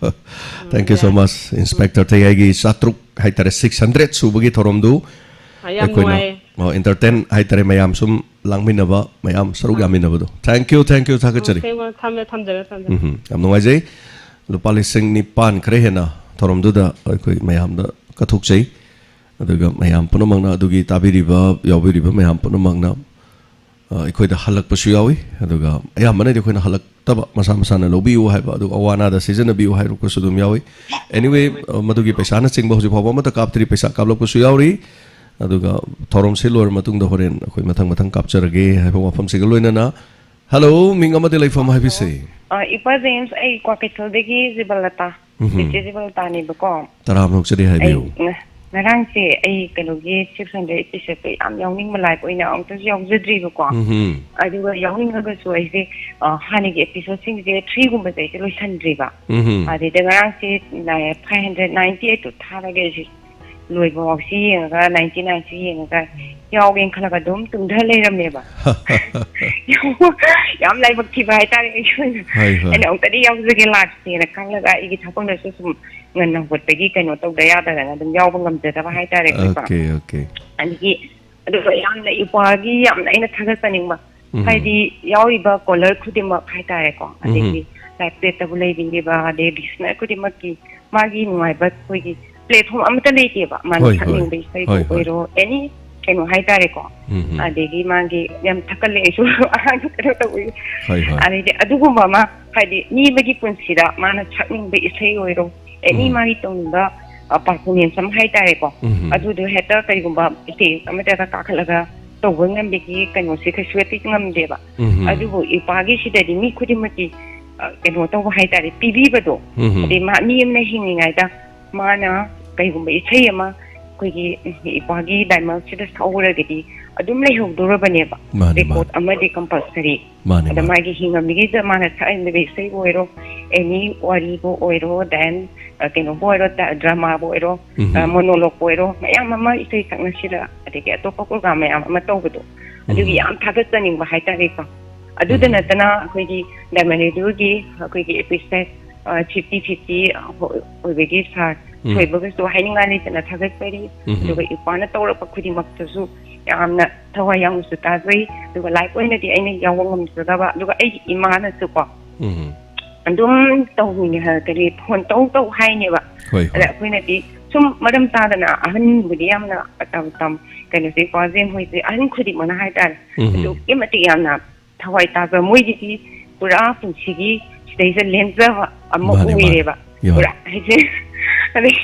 Thank you so much, Inspector ꯊꯩꯌꯥꯏꯒꯤ ꯆꯥꯇ꯭ꯔꯨꯛ ꯍꯥꯏꯇꯥꯔꯦ, six hundred ꯁꯨꯕꯒꯤ ꯊꯧꯔꯝꯗꯨ ꯑ, ꯌꯥꯝ ꯑꯩꯈꯣꯏꯅ, ꯅꯨꯡꯉꯥꯏꯌꯦ꯫ ꯑ, entertain ꯍꯥꯏꯇꯥꯔꯦ, ꯃꯌꯥꯝ ꯁꯨꯝ ꯂꯥꯡꯃꯤꯟꯅꯕ, ꯃꯌꯥꯝ ꯁꯔꯨꯛ ꯑ꯫ ꯌꯥꯃꯤꯟꯅꯕꯗꯣ꯫ Thank you, thank you, ꯊꯥꯒꯠꯆꯔꯤ꯫ ꯑꯣꯀꯦ, ꯊꯝꯃꯦ, ꯊꯝꯖꯔꯦ, ꯊꯝꯖꯔꯦ꯫ ꯎꯝꯍꯨꯝ, ꯌꯥꯝ ꯅꯨꯡꯉꯥꯏꯖꯩ꯫ ꯂꯨꯄꯥ ꯂꯤꯁꯤꯡ ꯅꯤꯄꯥꯟ ꯈꯔ ꯍꯦꯟꯅ ꯊꯧꯔꯝꯗꯨꯗ ꯑꯩꯈꯣꯏ ꯃꯌꯥꯝꯗ ꯀꯠꯊꯣꯛꯆꯩ꯫ ꯑꯗꯨꯒ ꯃꯌꯥꯝ ꯄꯨꯝꯅꯃꯛꯅ, ꯑꯗꯨꯒꯤ ꯇꯥꯕꯤꯔꯤꯕ, ꯌꯥꯎꯕꯤꯔꯤꯕ ꯃꯌꯥꯝ ꯄꯨꯝꯅꯃꯛꯅ, ꯑ, ꯑꯩꯈꯣꯏꯗ ꯍꯜꯂꯛꯄꯁꯨ ꯌꯥꯎꯏ꯫ ꯑꯗꯨꯒ ꯑꯌꯥꯝꯕꯅꯗꯤ ꯑꯩꯈꯣꯏꯅ ꯍꯜꯂꯛꯇꯕ, ꯃꯁꯥ ꯃꯁꯥꯅ ꯂꯧꯕꯤꯌꯨ ꯍꯥꯏꯕ, ꯑꯗꯨꯒ ꯑꯋꯥ ꯑꯅꯥꯗ ꯁꯤꯖꯤꯟꯅꯕꯤꯌꯨ ꯍꯥꯏꯔꯛꯄꯁꯨ ꯑꯗꯨꯝ ꯌꯥꯎꯏ꯫ Anyway, ꯑ, ꯃꯗꯨꯒꯤ ꯄꯩꯁꯥꯅꯆꯤꯡꯕ ꯍꯧꯖꯤꯛ ꯐꯥꯎꯕ ꯑꯃꯠꯇ ꯀꯥꯞꯇ꯭ꯔꯤ, ꯄꯩꯁꯥ ꯀꯥꯞꯂꯛꯄꯁꯨ ꯌꯥꯎꯔꯤ꯫ ꯑꯗꯨꯒ ꯊꯧꯔꯝꯁꯤ ꯂꯣꯏꯔ ꯃꯇꯨꯡꯗ ꯍꯣꯔꯦꯟ ꯑꯩꯈꯣꯏ ꯃꯊꯪ ꯃꯊꯪ ꯀꯥꯞꯆꯔꯒꯦ ꯍꯥꯏꯕ ꯋꯥꯐꯝꯁꯤꯒ ꯂꯣꯏꯅꯅ, ꯍꯜꯂꯣ, ꯃꯤꯡ ꯑꯃꯗꯤ ꯂꯩꯐꯝ ꯍꯥꯏꯕꯤꯁꯤ꯫ ꯑ, ꯏꯄꯥ ꯖꯦꯝꯁ, ꯑꯩ ꯀ꯭ꯋꯥꯀꯩꯊꯦꯜꯗꯒꯤ ꯖꯤꯕꯂꯇꯥ꯫ ꯎꯝꯍꯨꯝ꯫ ꯆꯤꯆꯦ ꯖꯤꯕꯂꯇꯥꯅꯦꯕꯀꯣ꯫ ꯇꯔꯥꯝ ꯅꯣꯛꯆꯔꯤ, ꯑꯩ ꯍꯥꯏꯕꯤꯌꯨ꯫ ꯉ-, ꯉꯔꯥꯡꯁꯦ ꯑꯩ ꯀꯩꯅꯣꯒꯤ six hundred episode ꯇꯣ ꯌꯥꯝ ꯌꯥꯎꯅꯤꯡꯕ, live ꯑꯣꯏꯅ ꯑꯃꯨꯛꯇꯁꯨ ꯌꯥꯎꯖꯗ꯭ꯔꯤꯕꯀꯣ꯫ ꯎꯝꯍꯨꯝ꯫ ꯑꯗꯨꯒ ꯌꯥꯎꯅꯤꯡꯉꯒꯁꯨ ꯑꯩꯁꯦ, ꯑ, ꯍꯥꯟꯅꯒꯤ episode ꯁꯤꯡꯁꯦ three ꯒꯨꯝꯕꯁꯦ ꯑꯩꯁꯦ ꯂꯣꯏꯁꯟꯗ꯭ꯔꯤꯕ꯫ ꯎꯝꯍꯨꯝ꯫ ꯑꯗꯩꯗ ꯉꯔꯥꯡꯁꯦ, ꯑ, five hundred ninety eight ꯇꯣ ꯊꯥꯔꯒ ꯑꯩꯁꯦ ꯂꯣꯏꯕ ꯐꯥꯎꯁꯤ ꯌꯦꯡꯉꯒ, ꯅꯥꯏꯟꯇꯤ ꯅꯥꯏꯟꯁꯤ ꯌꯦꯡꯉꯒ ꯌꯥꯎꯒꯦꯅ ꯈꯜꯂꯒ ꯑꯗꯨꯝ ꯇꯨꯝꯊ ꯂꯩꯔꯝꯃꯦꯕ꯫ ꯌꯥꯝ ꯂꯥꯏꯕꯛ ꯊꯤꯕ ꯍꯥꯏꯇꯥꯔꯦ ꯑꯩꯒꯤ ꯑꯣꯏꯅ꯫ ꯍꯣꯏ, ꯍꯣꯏ꯫ ꯑꯩꯅ ꯑꯃꯨꯛꯇꯗꯤ ꯌꯥꯎꯖꯒꯦ ꯂꯥꯛꯁꯦꯅ ꯈꯜꯂꯒ, ꯑꯩꯒꯤ ꯊꯕꯛꯅꯁꯨ ꯁꯨꯝ ꯉꯟꯅ ꯍꯧꯒꯠꯄꯒꯤ ꯀꯩꯅꯣ ꯇꯧꯗ ꯌꯥꯗꯗꯅ ꯑꯗꯨꯝ ꯌꯥꯎꯕ ꯉꯝꯖꯗꯕ ꯍꯥꯏꯇꯥꯔꯦ ꯑꯩꯈꯣꯏꯀꯣ꯫ Okay, okay. ꯑꯗꯒꯤ ꯑꯗꯨꯒ ꯌꯥꯝꯅ ꯏꯄ꯭ꯋꯥꯒꯤ ꯌꯥꯝꯅ ꯑꯩꯅ ꯊꯥꯒꯠꯆꯅꯤꯡꯕ, ꯎꯝ꯫ ꯍꯥꯏꯗꯤ ꯌꯥꯎꯔꯤꯕ caller ꯈꯨꯗꯤꯡꯃꯛ ꯍꯥꯏꯇꯥꯔꯦꯀꯣ, ꯎꯝ꯫ ꯑꯗꯒꯤ live chatꯇꯕꯨ ꯂꯩꯕꯤꯔꯤꯕ, ꯑꯗꯩ listener ꯈꯨꯗꯤꯡꯃꯛꯀꯤ ꯃꯥꯒꯤ ꯅꯨꯡꯉꯥꯏꯕ ꯑꯩꯈꯣꯏꯒꯤ platform ꯑꯃꯠꯇ ꯂꯩꯇꯦꯕ꯫ ꯃꯥꯅ ꯍꯣꯏ, ꯍꯣꯏ꯫ ꯁꯛꯅꯤꯡꯕ ꯏꯁꯩꯕꯨ ꯍꯣꯏ, ꯍꯣꯏ꯫ ꯑꯣꯏꯔꯣ, any ꯀꯩꯅꯣ ꯍꯥꯏꯇꯥꯔꯦꯀꯣ꯫ ꯎꯝ꯫ ꯑꯗꯒꯤ ꯃꯥꯒꯤ ꯌꯥꯝ ꯊꯛꯀꯜꯂꯦ ꯑꯩꯁꯨ ꯑꯍꯥꯟꯕ ꯀꯩꯅꯣ ꯇꯧꯕꯒꯤ꯫ ꯍꯣꯏ, ꯍꯣꯏ꯫ ꯑꯗꯩꯗꯤ ꯑꯗꯨꯒꯨꯝꯕ ꯑꯃ, ꯍꯥꯏꯗꯤ ꯃꯤ ꯑꯃꯒꯤ ꯄꯨꯟꯁꯤꯗ ꯃꯥꯅ ꯁꯛꯅꯤꯡꯕ ꯏꯁꯩ ꯑꯣꯏꯔꯣ, any ꯎꯝ꯫ ꯃꯥꯒꯤ ꯇꯧꯅꯤꯡꯕ, ꯑ, performance ꯑꯃ ꯍꯥꯏꯇꯥꯔꯦꯀꯣ꯫ ꯎꯝ꯫ ꯑꯗꯨꯗꯣ ꯍꯦꯛꯇ ꯀꯩꯒꯨꯝꯕ stage ꯑꯃꯗꯒ ꯀꯥꯈꯠꯂꯒ ꯇꯧꯕ ꯉꯝꯕꯒꯤ ꯀꯩꯅꯣꯁꯦ ꯀꯩꯁꯨ ꯍꯦꯛꯇ ꯉꯝꯗꯦꯕ꯫ ꯎꯝ꯫ ꯑꯗꯨꯕꯨ ꯏꯄꯥꯒꯤꯁꯤꯗꯗꯤ ꯃꯤ ꯈꯨꯗꯤꯡꯃꯛꯀꯤ, ꯑ, ꯀꯩꯅꯣ ꯇꯧꯕ ꯍꯥꯏꯇꯥꯔꯦ, ꯄꯤꯕꯤꯕꯗꯣ꯫ ꯎꯝ꯫ ꯑꯗꯩ ꯃꯥ, ꯃꯤ ꯑꯃꯅ ꯍꯤꯡꯉꯤꯉꯩꯗ ꯃꯥꯅ ꯀꯩꯒꯨꯝꯕ ꯏꯁꯩ ꯑꯃ ꯑꯩꯈꯣꯏꯒꯤ ꯏꯄꯥꯒꯤ diamondꯁꯤꯗ ꯁꯛꯍꯧꯔꯒꯗꯤ ꯑꯗꯨꯝ ꯂꯩꯍꯧꯗꯣꯔꯕꯅꯦꯕ꯫ ꯃꯥꯅꯦ, Record ꯃꯥꯅꯦ꯫ ꯑꯃꯗꯤ compulsory꯫ ꯃꯥꯅꯦ, ꯑꯗ ꯃꯥꯅꯦ꯫ ꯃꯥꯒꯤ ꯍꯤꯡꯉꯝꯃꯤꯉꯩꯗ ꯃꯥꯅ ꯁꯛꯍꯟꯕ ꯏꯁꯩꯕꯨ ꯑꯣꯏꯔꯣ, any ꯋꯥꯔꯤꯕꯨ ꯑꯣꯏꯔꯣ, then, ꯑ, ꯀꯩꯅꯣꯕꯨ ꯑꯣꯏꯔꯣ, ꯗ-, dramaꯕꯨ ꯑꯣꯏꯔꯣ, ꯎꯝ꯫ ꯑ, monologueꯄꯨ ꯑꯣꯏꯔꯣ, ꯃꯌꯥꯝ ꯑꯃ ꯏꯁꯩ ꯁꯛꯅꯁꯤꯔ, ꯑꯗꯒꯤ ꯑꯇꯣꯞꯄ program ꯃꯌꯥꯝ ꯑꯃ ꯇꯧꯕꯗꯣ, ꯑꯗꯨꯒꯤ ꯎꯝ꯫ ꯌꯥꯝ ꯊꯥꯒꯠꯆꯅꯤꯡꯕ ꯍꯥꯏꯇꯥꯔꯦꯀꯣ꯫ ꯑꯗꯨꯗ ꯎꯝ꯫ ꯅꯠꯇꯅ ꯑꯩꯈꯣꯏꯒꯤ Diamond Radioꯒꯤ ꯑꯩꯈꯣꯏꯒꯤ episode, ꯑ, fifty fifty ꯑꯣꯏꯕꯒꯤ sir ꯎꯝ꯫ ꯊꯣꯏꯕꯒꯁꯨ ꯍꯥꯏꯅꯤꯡꯉꯥꯏ ꯂꯩꯇꯅ ꯊꯥꯒꯠꯆꯔꯤ꯫ ꯎꯝ꯫ ꯑꯗꯨꯒ ꯏꯄꯥꯅ ꯇꯧꯔꯛꯄ ꯈꯨꯗꯤꯡꯃꯛꯇꯁꯨ ꯌꯥꯝꯅ ꯊꯋꯥꯏ ꯌꯥꯎꯅꯁꯨ ꯇꯥꯖꯩ꯫ ꯑꯗꯨꯒ live ꯑꯣꯏꯅꯗꯤ ꯑꯩꯅ ꯌꯥꯎꯕ ꯉꯝꯖꯗꯕ, ꯑꯗꯨꯒ ꯑꯩꯒꯤ ꯏꯃꯥꯅꯁꯨꯀꯣ ꯎꯝ꯫ ꯑꯗꯨꯝ ꯇꯧꯅꯤꯡꯉꯦ ꯍꯥꯏꯔꯒꯗꯤ phone ꯇꯧ ꯇꯧ ꯍꯥꯏꯅꯦꯕ꯫ ꯍꯣꯏ, ꯑꯗ ꯍꯣꯏ꯫ ꯑꯩꯈꯣꯏꯅꯗꯤ ꯁꯨꯝ ꯃꯔꯝ ꯆꯥꯗꯅ ꯑꯍꯟꯕꯨꯗꯤ ꯌꯥꯝꯅ ꯃꯇꯝ ꯃꯇꯝ ꯀꯩꯅꯣꯁꯦ, ꯏꯄꯥꯁꯦ ꯃꯣꯏꯁꯦ ꯑꯍꯟ ꯈꯨꯗꯤꯡꯃꯛꯅ ꯍꯥꯏꯇꯥꯔꯦ, ꯎꯝ꯫ ꯑꯗꯨꯛꯀꯤ ꯃꯇꯤꯛ ꯌꯥꯝꯅ ꯊꯋꯥꯏ ꯇꯥꯕ, ꯃꯣꯏꯒꯤꯗꯤ ꯄꯨꯔꯥ ꯄꯨꯟꯁꯤꯒꯤ ꯁꯤꯗꯩꯁꯤꯗ ꯂꯦꯟꯖꯕ ꯑꯃ ꯃꯥꯅꯦ, ꯃꯥꯅꯦ꯫ ꯑꯣꯏꯔꯦꯕ꯫ ꯌꯥ꯫ ꯄꯨꯔꯥ ꯍꯥꯏꯁꯦ꯫ ꯑꯗꯩ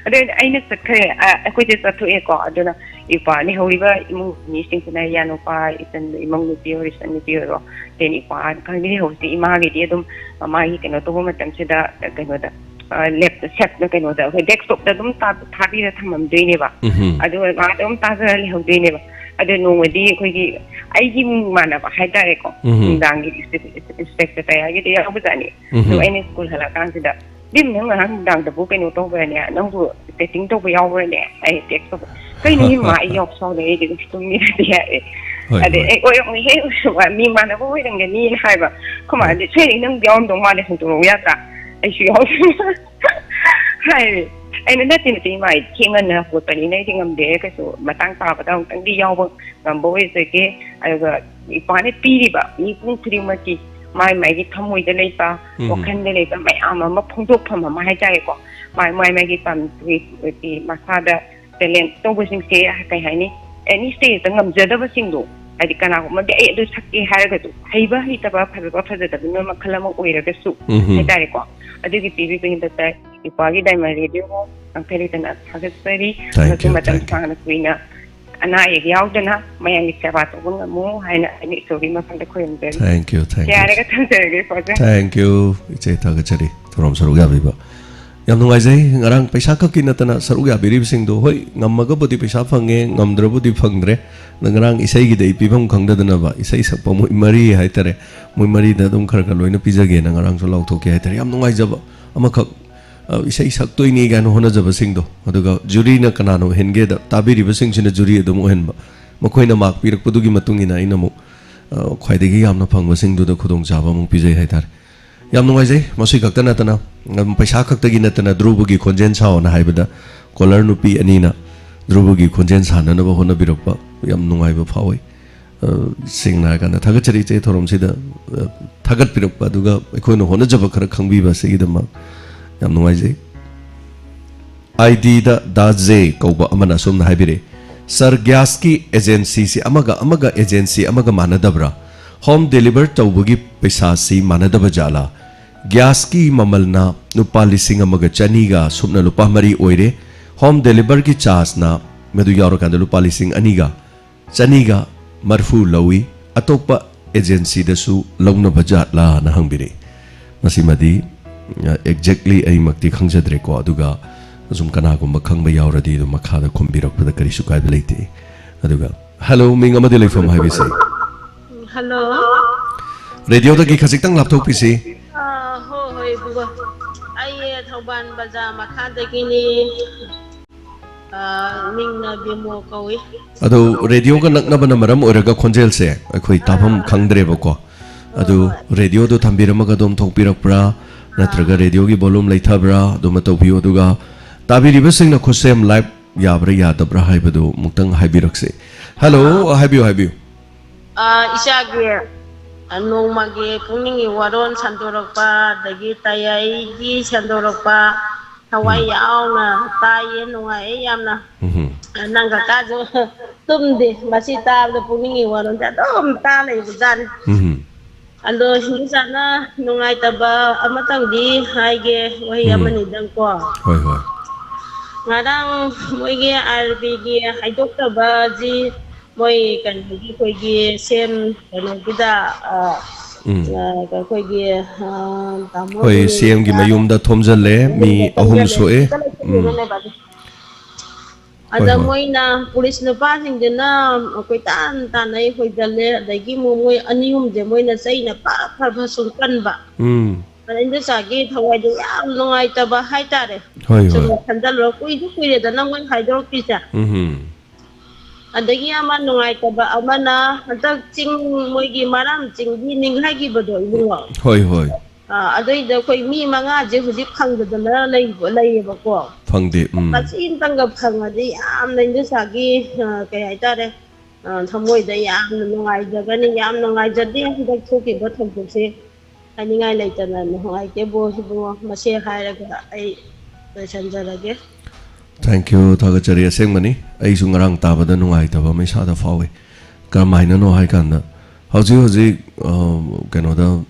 ꯑꯗꯩ ꯑꯩꯅ ꯆꯠꯈ꯭ꯔꯦ, ꯑ, ꯑꯩꯈꯣꯏꯁꯦ ꯆꯠꯊꯣꯛꯑꯦꯀꯣ꯫ ꯑꯗꯨꯅ ꯏꯄꯥ ꯂꯩꯍꯧꯔꯤꯕ ꯏꯃꯨꯡ ꯃꯤꯁꯤꯡꯁꯤꯅ, ꯏꯌꯥ ꯅꯨꯄꯥ, ꯏꯆꯟ, ꯏꯃꯧ ꯅꯨꯄꯤ ꯑꯣꯏꯔꯣ, ꯏꯆꯟ ꯅꯨꯄꯤ ꯑꯣꯏꯔꯣ, then ꯏꯄꯥ ꯈꯪꯗꯦ, ꯂꯩꯍꯧꯔꯤꯁꯦ ꯏꯃꯥꯒꯤꯗꯤ ꯑꯗꯨꯝ ꯃꯥꯒꯤ ꯀꯩꯅꯣ ꯇꯧꯕ ꯃꯇꯝꯁꯤꯗ, ꯀꯩꯅꯣꯗ, ꯑ, lap-, set-, ꯀꯩꯅꯣꯗ, ꯑꯩꯈꯣꯏ desktopꯇ ꯑꯗꯨꯝ ꯊꯥ-, ꯊꯥꯕꯤꯔ ꯊꯝꯃꯝꯗꯣꯏꯅꯦꯕ꯫ ꯎꯝ꯫ ꯑꯗꯨꯒ ꯃꯥ ꯑꯗꯨꯝ ꯇꯥꯖꯔ ꯂꯩꯍꯧꯗꯣꯏꯅꯦꯕ꯫ ꯑꯗꯣ ꯅꯣꯡꯃꯗꯤ ꯑꯩꯈꯣꯏꯒꯤ, ꯑꯩꯒꯤ ꯏꯃꯥꯟꯅꯕ ꯍꯥꯏꯇꯥꯔꯦꯀꯣ, ꯎꯝ꯫ ꯅꯨꯡꯗꯥꯡꯒꯤ inspector ꯇꯌꯥꯔꯒꯤꯗ ꯌꯥꯎꯕꯖꯥꯠꯅꯤ꯫ ꯎꯝ꯫ ꯑꯗꯣ ꯑꯩꯅ ꯁ꯭ꯀꯨꯜ ꯍꯜꯂꯛꯑꯀꯥꯟꯁꯤꯗ "ꯕꯤꯝ, ꯅꯪ ꯉꯔꯥꯡ ꯅꯨꯡꯗꯥꯡꯗꯕꯨ ꯀꯩꯅꯣ ꯇꯧꯕ꯭ꯔꯅꯦ? ꯅꯪꯕꯨ chatting ꯇꯧꯕ ꯌꯥꯎꯕ꯭ꯔꯅꯦ?" ꯑꯩ text ꯇꯧꯕ, "ꯀꯩꯅꯣ ꯏꯃꯥ, ꯑꯩ ꯌꯥꯎ ꯁꯥꯎꯅ ꯑꯩꯗꯤ ꯇꯨꯝꯃꯤꯔꯗꯤ" ꯍꯥꯏꯔꯦ꯫ ꯑꯗꯩ "ꯑꯩ ꯑꯣꯏꯔꯝꯃꯣꯏꯍꯦ, ꯃꯤ ꯃꯥꯟꯅꯕ ꯑꯣꯏꯔꯝꯒꯅꯤꯅ" ꯍꯥꯏꯕ꯫ ꯑꯩꯈꯣꯏ ꯃꯥꯅꯗꯤ, "ꯁꯣꯏꯗꯅ ꯅꯪ ꯌꯥꯎꯔꯝꯗꯧ ꯃꯥꯜꯂꯦ, ꯍꯪꯗꯣꯔꯛꯎ ꯌꯥꯗ꯭ꯔꯥ? ꯑꯩꯁꯨ ꯌꯥꯎꯁꯤ" ꯍꯥꯏꯔꯦ꯫ ꯑꯩꯅ, "ꯅꯠꯇꯦ, ꯅꯠꯇꯦ ꯏꯃꯥ, ꯑꯩ ꯊꯦꯡ ꯉꯟꯅ ꯍꯧꯒꯠꯄꯅꯤꯅ ꯑꯩꯗꯤ ꯉꯝꯗꯦ, ꯀꯩꯁꯨ ꯃꯇꯥꯡ ꯆꯥꯕꯗ ꯑꯃꯨꯛꯇꯪꯗꯤ ꯌꯥꯎꯕ ꯉꯝꯕ ꯑꯣꯏꯖꯒꯦ꯫ ꯑꯗꯨꯒ ꯏꯄꯥꯅ ꯄꯤꯔꯤꯕ ꯃꯤꯄꯨꯝ ꯈꯨꯗꯤꯡꯃꯛꯀꯤ ꯃꯥꯏ ꯃꯥꯏꯒꯤ ꯊꯃꯣꯏꯗ ꯂꯩꯕ, ꯎꯝ꯫ ꯋꯥꯈꯜꯗ ꯂꯩꯕ ꯃꯌꯥꯝ ꯑꯃ ꯐꯣꯡꯗꯣꯛꯐꯝ ꯑꯃ ꯍꯥꯏꯇꯥꯔꯦꯀꯣ꯫ ꯃꯥꯏ, ꯃꯥꯏ ꯃꯥꯏꯒꯤ ꯄꯥꯝ-, ꯃꯁꯥꯗ talent ꯇꯧꯕꯁꯤꯡꯁꯦ, ꯀꯩ ꯍꯥꯏꯅꯤ, any stageꯇ ꯉꯝꯖꯗꯕꯁꯤꯡꯗꯣ, ꯍꯥꯏꯗꯤ ꯀꯅꯥꯒꯨꯝꯕꯗꯤ "ꯑꯩ ꯑꯗꯨ ꯁꯛꯀꯦ" ꯍꯥꯏꯔꯒꯁꯨ, ꯍꯩꯕ ꯍꯩꯇꯕ, ꯐꯖꯕ ꯐꯖꯗꯕꯅ ꯃꯈꯜ ꯑꯃ ꯑꯣꯏꯔꯒꯁꯨ ꯎꯝ꯫ ꯍꯥꯏꯇꯥꯔꯦꯀꯣ꯫ ꯑꯗꯨꯒꯤ ꯄꯤꯕꯤꯕꯒꯤꯗꯃꯛꯇ ꯏꯄꯥꯒꯤ Diamond Radio ꯉꯥꯡꯊꯔꯤꯗꯅ ꯊꯥꯒꯠꯆꯔꯤ꯫ Thank ꯑꯃꯁꯨꯡ you, ꯃꯇꯝ thank you꯫ ꯁꯥꯡꯅ ꯀꯨꯏꯅ ꯑꯅꯥ ꯑꯌꯦꯛ ꯌꯥꯎꯗꯅ ꯃꯌꯥꯝꯒꯤ ꯁꯦꯕꯥ ꯇꯧꯕ ꯉꯝꯃꯨ ꯍꯥꯏꯅ ꯑꯩꯅ ꯏꯁꯣꯔꯒꯤ ꯃꯐꯝꯗ ꯈꯨꯔꯨꯝꯖꯔꯤ꯫ Thank you, thank you꯫ ꯌꯥꯔꯒ ꯊꯝꯖꯔꯒꯦ, ꯏꯄꯥꯁꯦ꯫ Thank you, ꯏꯆꯦ, ꯊꯥꯒꯠꯆꯔꯤ ꯊꯧꯔꯝ ꯁꯔꯨꯛ ꯌꯥꯕꯤꯕ꯫ ꯌꯥꯝ ꯅꯨꯡꯉꯥꯏꯖꯩ, ꯉꯔꯥꯡ ꯄꯩꯁꯥ ꯈꯛꯀꯤ ꯅꯠꯇꯅ ꯁꯔꯨꯛ ꯌꯥꯕꯤꯔꯤꯕꯁꯤꯡꯗꯣ, ꯍꯣꯏ, ꯉꯝꯃꯒꯕꯨꯗꯤ ꯄꯩꯁꯥ ꯐꯪꯉꯦ, ꯉꯝꯗ꯭ꯔꯕꯨꯗꯤ ꯐꯪꯗ꯭ꯔꯦ꯫ ꯑꯗ ꯉꯔꯥꯡ ꯏꯁꯩꯒꯤꯗꯤ ꯑꯩ ꯄꯤꯐꯝ ꯈꯪꯗꯗꯅꯕ, ꯏꯁꯩ ꯁꯛꯄ ꯃꯣꯏ ꯃꯔꯤ ꯍꯥꯏꯇꯥꯔꯦ, ꯃꯣꯏ ꯃꯔꯤꯗ ꯑꯗꯨꯝ ꯈꯔ ꯈꯔ ꯂꯣꯏꯅ ꯄꯤꯖꯒꯦꯅ ꯉꯔꯥꯡꯁꯨ ꯂꯥꯎꯊꯣꯛꯀꯦ ꯍꯥꯏꯇꯥꯔꯦ꯫ ꯌꯥꯝ ꯅꯨꯡꯉꯥꯏꯖꯕ ꯑꯃꯈꯛ, ꯑ, ꯏꯁꯩ ꯁꯛꯇꯣꯏꯅꯤ ꯀꯥꯏꯅ ꯍꯣꯠꯅꯖꯕꯁꯤꯡꯗꯣ, ꯑꯗꯨꯒ ꯖꯨꯔꯤꯅ ꯀꯅꯥꯅꯣ ꯍꯦꯟꯒꯦꯗ ꯇꯥꯕꯤꯔꯤꯕꯁꯤꯡꯁꯤꯅ ꯖꯨꯔꯤ ꯑꯗꯨꯝ ꯑꯣꯏꯍꯟꯕ, ꯃꯈꯣꯏꯅ ꯃꯥꯔꯛ ꯄꯤꯔꯛꯄꯗꯨꯒꯤ ꯃꯇꯨꯡ ꯏꯟꯅ ꯑꯩꯅ ꯑꯃꯨꯛ, ꯑ, ꯈ꯭ꯋꯥꯏꯗꯒꯤ ꯌꯥꯝꯅ ꯐꯪꯕꯁꯤꯡꯗꯨꯗ ꯈꯨꯗꯣꯡꯆꯥꯕ ꯑꯃꯨꯛ ꯄꯤꯖꯩ ꯍꯥꯏꯇꯥꯔꯦ꯫ ꯌꯥꯝ ꯅꯨꯡꯉꯥꯏꯖꯩ꯫ ꯃꯁꯤ ꯈꯛꯇ ꯅꯠꯇꯅ, ꯎꯝ, ꯄꯩꯁꯥ ꯈꯛꯇꯒꯤ ꯅꯠꯇꯅ ꯙ꯭ꯔꯨꯕꯒꯤ ꯈꯣꯟꯖꯦꯜ ꯁꯥꯎꯑꯣꯅ ꯍꯥꯏꯕꯗ caller ꯅꯨꯄꯤ ꯑꯅꯤꯅ ꯙ꯭ꯔꯨꯕꯒꯤ ꯈꯣꯟꯖꯦꯜ ꯁꯥꯟꯅꯅꯕ ꯍꯣꯠꯅꯕꯤꯔꯛꯄ ꯌꯥꯝ ꯅꯨꯡꯉꯥꯏꯕ ꯐꯥꯎꯏ꯫ ꯑ, ꯁꯦꯡꯅ ꯍꯥꯏꯔꯀꯥꯟꯗ ꯊꯥꯒꯠꯆꯔꯤ ꯏꯆꯦ ꯊꯧꯔꯝꯁꯤꯗ, ꯑ, ꯊꯥꯒꯠꯄꯤꯔꯛꯄ, ꯑꯗꯨꯒ ꯑꯩꯈꯣꯏꯅ ꯍꯣꯠꯅꯖꯕ ꯈꯔ ꯈꯪꯕꯤꯕ ꯑꯁꯤꯒꯤꯗꯃꯛ ꯌꯥꯝ ꯅꯨꯡꯉꯥꯏꯖꯩ꯫ ꯑꯥꯏ ꯗꯤꯗ ꯗꯥ ꯖꯦ ꯀꯧꯕ ꯑꯃꯅ ꯑꯁꯨꯝꯅ ꯍꯥꯏꯕꯤꯔꯛꯏ, "ꯁꯥꯔ, ꯒ꯭ꯌꯥꯁꯀꯤ ꯑꯦꯖꯦꯟꯁꯤꯁꯤ ꯑꯃꯒ ꯑꯃꯒ ꯑꯦꯖꯦꯟꯁꯤ ꯑꯃꯒ ꯃꯥꯟꯅꯗꯕ꯭ꯔꯥ? ꯍꯣꯝ ꯗꯦꯂꯤꯚꯔ ꯇꯧꯕꯒꯤ ꯄꯩꯁꯥꯁꯤ ꯃꯥꯟꯅꯗꯕ ꯖꯥꯠꯂꯥ? ꯒ꯭ꯌꯥꯁꯀꯤ ꯃꯃꯜꯅ ꯂꯨꯄꯥ ꯂꯤꯁꯤꯡ ꯑꯃꯒ ꯆꯅꯤꯒ ꯁꯨꯞꯅ ꯂꯨꯄꯥ ꯃꯔꯤ ꯑꯣꯏꯔꯦ, ꯍꯣꯝ ꯗꯦꯂꯤꯚꯔꯒꯤ ꯆꯥꯔꯖꯅ ꯃꯗꯨ ꯌꯥꯎꯔꯀꯥꯟꯗ ꯂꯨꯄꯥ ꯂꯤꯁꯤꯡ ꯑꯅꯤꯒ ꯆꯅꯤꯒ ꯃꯔꯐꯨ ꯂꯧꯏ, ꯑꯇꯣꯞꯄ ꯑꯦꯖꯦꯟꯁꯤꯗꯁꯨ ꯂꯧꯅꯕ ꯖꯥꯠꯂꯥꯅ?" ꯍꯪꯕꯤꯔꯛꯏ꯫ ꯃꯁꯤꯃꯗꯤ, ꯑ, exactly ꯑꯩꯃꯛꯇꯤ ꯈꯪꯖꯗ꯭ꯔꯦꯀꯣ, ꯑꯗꯨꯒ ꯑꯁꯨꯝ ꯀꯅꯥꯒꯨꯝꯕ ꯈꯪꯕ ꯌꯥꯎꯔꯗꯤ ꯑꯗꯨꯝ ꯃꯈꯥꯗ ꯈꯨꯝꯕꯤꯔꯛꯄꯗ ꯀꯔꯤꯁꯨ ꯀꯥꯏꯕ ꯂꯩꯇꯦ꯫ ꯑꯗꯨꯒ, ꯍꯜꯂꯣ, ꯃꯤꯡ ꯑꯃꯗꯤ ꯂꯩꯐꯝ ꯍꯥꯏꯕꯤꯁꯤ꯫ ꯍꯜꯂꯣ꯫ ꯔꯦꯗꯤꯑꯣꯗꯒꯤ ꯈꯖꯤꯛꯇꯪ ꯂꯥꯞꯊꯣꯛꯄꯤꯁꯤ꯫ ꯑ, ꯍꯣꯏ, ꯍꯣꯏ, ꯕꯕꯥ꯫ ꯑꯩ ꯊꯧꯕꯥꯜ ꯕꯖꯥꯔ ꯃꯈꯥꯗꯒꯤꯅꯤ꯫ ꯑ, ꯃꯤꯡꯅ ꯕꯤꯃꯣ ꯀꯧꯏ꯫ ꯑꯗꯣ ꯔꯦꯗꯤꯑꯣꯒ ꯅꯛꯅꯕꯅ ꯃꯔꯝ ꯑꯣꯏꯔꯒ ꯈꯣꯟꯖꯦꯜꯁꯦ ꯑꯩꯈꯣꯏ ꯇꯥꯐꯝ ꯈꯪꯗ꯭ꯔꯦꯕꯀꯣ꯫ ꯑꯗꯨ ꯍꯣꯏ꯫ ꯔꯦꯗꯤꯑꯣꯗꯣ ꯊꯝꯕꯤꯔꯝꯃꯒ ꯑꯗꯨꯝ ꯊꯣꯛꯄꯤꯔꯛꯄ꯭ꯔꯥ, ꯅꯠꯇ꯭ꯔꯒ ꯔꯦꯗꯤꯑꯣꯒꯤ volume ꯂꯩꯊꯕ꯭ꯔꯥ, ꯑꯗꯨꯃ ꯇꯧꯕꯤꯌꯨ꯫ ꯑꯗꯨꯒ ꯇꯥꯕꯤꯔꯤꯕꯁꯤꯡꯅ ꯈꯨꯠꯁꯦꯝ live ꯌꯥꯕ꯭ꯔꯥ ꯌꯥꯗꯕ꯭ꯔꯥ ꯍꯥꯏꯕꯗꯨ ꯑꯃꯨꯛꯇꯪ ꯍꯥꯏꯕꯤꯔꯛꯁꯤ꯫ ꯍꯜꯂꯣ, ꯍꯥꯏꯕꯤꯌꯨ, ꯍꯥꯏꯕꯤꯌꯨ꯫ ꯑ, ꯏꯆꯥꯒꯤ, ꯑ, ꯅꯣꯡꯃꯒꯤ ꯄꯨꯛꯅꯤꯡꯒꯤ ꯋꯥꯔꯣꯜ ꯁꯟꯗꯣꯔꯛꯄ, ꯑꯗꯒꯤ ꯇꯌꯥꯏꯒꯤ ꯁꯟꯗꯣꯔꯛꯄ, ꯊꯋꯥꯏ ꯎꯝ꯫ ꯌꯥꯎꯅ ꯇꯥꯏꯌꯦ, ꯅꯨꯡꯉꯥꯏꯌꯦ ꯌꯥꯝꯅ꯫ ꯎꯝ꯫ ꯑ, ꯅꯪ ꯀꯀꯥꯁꯨ ꯇꯨꯝꯗꯦ, ꯃꯁꯤ ꯇꯥꯕꯗ ꯄꯨꯛꯅꯤꯡꯒꯤ ꯋꯥꯔꯣꯜꯁꯦ ꯑꯗꯨꯝ ꯇꯥ ꯂꯩꯕꯖꯥꯠꯅꯤ꯫ ꯎꯝ꯫ ꯑꯗꯣ ꯏꯟꯗꯣꯆꯥꯅ ꯅꯨꯡꯉꯥꯏꯇꯕ ꯑꯃꯇꯪꯗꯤ ꯍꯥꯏꯒꯦ, ꯋꯥꯍꯩ ꯎꯝ꯫ ꯑꯃꯅꯤꯗꯪꯀꯣ꯫ ꯍꯣꯏ, ꯍꯣꯏ꯫ ꯉꯔꯥꯡ ꯃꯣꯏꯒꯤ ꯑꯥꯔ ꯕꯤꯒꯤ ꯍꯥꯏꯗꯣꯛꯇꯕꯁꯤ ꯃꯣꯏ ꯀꯩꯅꯣꯒꯤ ꯑꯩꯈꯣꯏꯒꯤ ꯁꯦꯝ ꯀꯩꯅꯣꯒꯤꯗ, ꯑ, ꯎꯝ꯫ ꯑ, ꯑꯩꯈꯣꯏꯒꯤ, ꯑ, ꯇꯥꯃꯣ ꯍꯣꯏ, ꯁꯤ ꯑꯦꯝꯒꯤ ꯃꯌꯨꯝꯗ ꯊꯣꯝꯖꯤꯜꯂꯦ, ꯃꯤ ꯑꯍꯨꯝ ꯁꯣꯛꯑꯦ꯫ ꯎꯝ꯫ ꯍꯣꯏ, ꯑꯗ ꯍꯣꯏ꯫ ꯃꯣꯏꯅ ꯄꯨꯂꯤꯁ ꯅꯨꯄꯥꯁꯤꯡꯁꯤꯅ ꯀꯣꯏꯇꯥꯟ ꯇꯥꯟꯅꯩ, ꯍꯣꯏꯖꯜꯂꯦ, ꯑꯗꯒꯤ ꯑꯃꯨꯛ ꯃꯣꯏ ꯑꯅꯤ ꯑꯍꯨꯝꯁꯦ ꯃꯣꯏꯅ ꯆꯩꯅ ꯐ ꯐ ꯐ ꯁꯨꯝ ꯀꯟꯕ꯫ ꯎꯝ꯫ ꯑꯗ ꯏꯟꯗꯣꯆꯥꯒꯤ ꯊꯋꯥꯏꯗꯣ ꯌꯥꯝ ꯅꯨꯡꯉꯥꯏꯇꯕ ꯍꯥꯏꯇꯥꯔꯦ꯫ ꯍꯣꯏ, ꯁꯨꯝ ꯍꯣꯏ꯫ ꯈꯟꯖꯜꯂꯨꯔ ꯀꯨꯏꯁꯨ ꯀꯨꯏꯔꯦꯗꯅ ꯃꯣꯏ ꯍꯥꯏꯗꯣꯔꯛꯇ꯭ꯔꯤꯁꯦ꯫ ꯎꯝ꯫ ꯑꯗꯒꯤ ꯑꯃ ꯅꯨꯡꯉꯥꯏꯇꯕ ꯑꯃꯅ ꯍꯟꯗꯛ ꯆꯤꯡ, ꯃꯣꯏꯒꯤ ꯃꯔꯥꯝ ꯆꯤꯡꯒꯤ ꯅꯤꯡꯍꯥꯏꯈꯤꯕꯗꯣ ꯏꯕꯨꯡꯉꯣ꯫ ꯍꯣꯏ, ꯍꯣꯏ꯫ ꯑ, ꯑꯗꯨꯏꯗ ꯑꯩꯈꯣꯏ ꯃꯤ ꯃꯉꯥꯁꯦ ꯍꯧꯖꯤꯛ ꯐꯪꯗꯗꯅ ꯂꯩ-, ꯂꯩꯌꯦꯕꯀꯣ꯫ ꯐꯪꯗꯦ, ꯎꯝ꯫ ꯃꯁꯤ ꯑꯝꯇꯪꯒ ꯐꯪꯉꯗꯤ ꯌꯥꯝꯅ ꯏꯟꯗꯣꯆꯥꯒꯤ, ꯑ, ꯀꯩ ꯍꯥꯏꯇꯥꯔꯦ, ꯑ, ꯊꯃꯣꯏꯗ ꯌꯥꯝꯅ ꯅꯨꯡꯉꯥꯏꯖꯒꯅꯤ, ꯌꯥꯝ ꯅꯨꯡꯉꯥꯏꯖꯗꯦ ꯍꯟꯗꯛ ꯊꯣꯛꯈꯤꯕ ꯊꯧꯗꯣꯛꯁꯦ꯫ ꯍꯥꯏꯅꯤꯡꯉꯥꯏ ꯂꯩꯇꯅ ꯅꯨꯡꯉꯥꯏꯇꯦꯕꯣ ꯏꯕꯨꯡꯉꯣ꯫ ꯃꯁꯤ ꯍꯥꯏꯔꯒ ꯑꯩ ꯂꯣꯏꯁꯤꯟꯖꯔꯒꯦ꯫ Thank you, ꯊꯥꯒꯠꯆꯔꯤ꯫ ꯑꯁꯦꯡꯕꯅꯤ, ꯑꯩꯁꯨ ꯉꯔꯥꯡ ꯇꯥꯕꯗ ꯅꯨꯡꯉꯥꯏꯇꯕ ꯑꯃ ꯏꯁꯥꯗ ꯐꯥꯎꯏ꯫ ꯀꯔꯝꯍꯥꯏꯅꯅꯣ ꯍꯥꯏ ꯀꯥꯟꯗ, ꯍꯧꯖꯤꯛ ꯍꯧꯖꯤꯛ, ꯑ, ꯀꯩꯅꯣꯗ,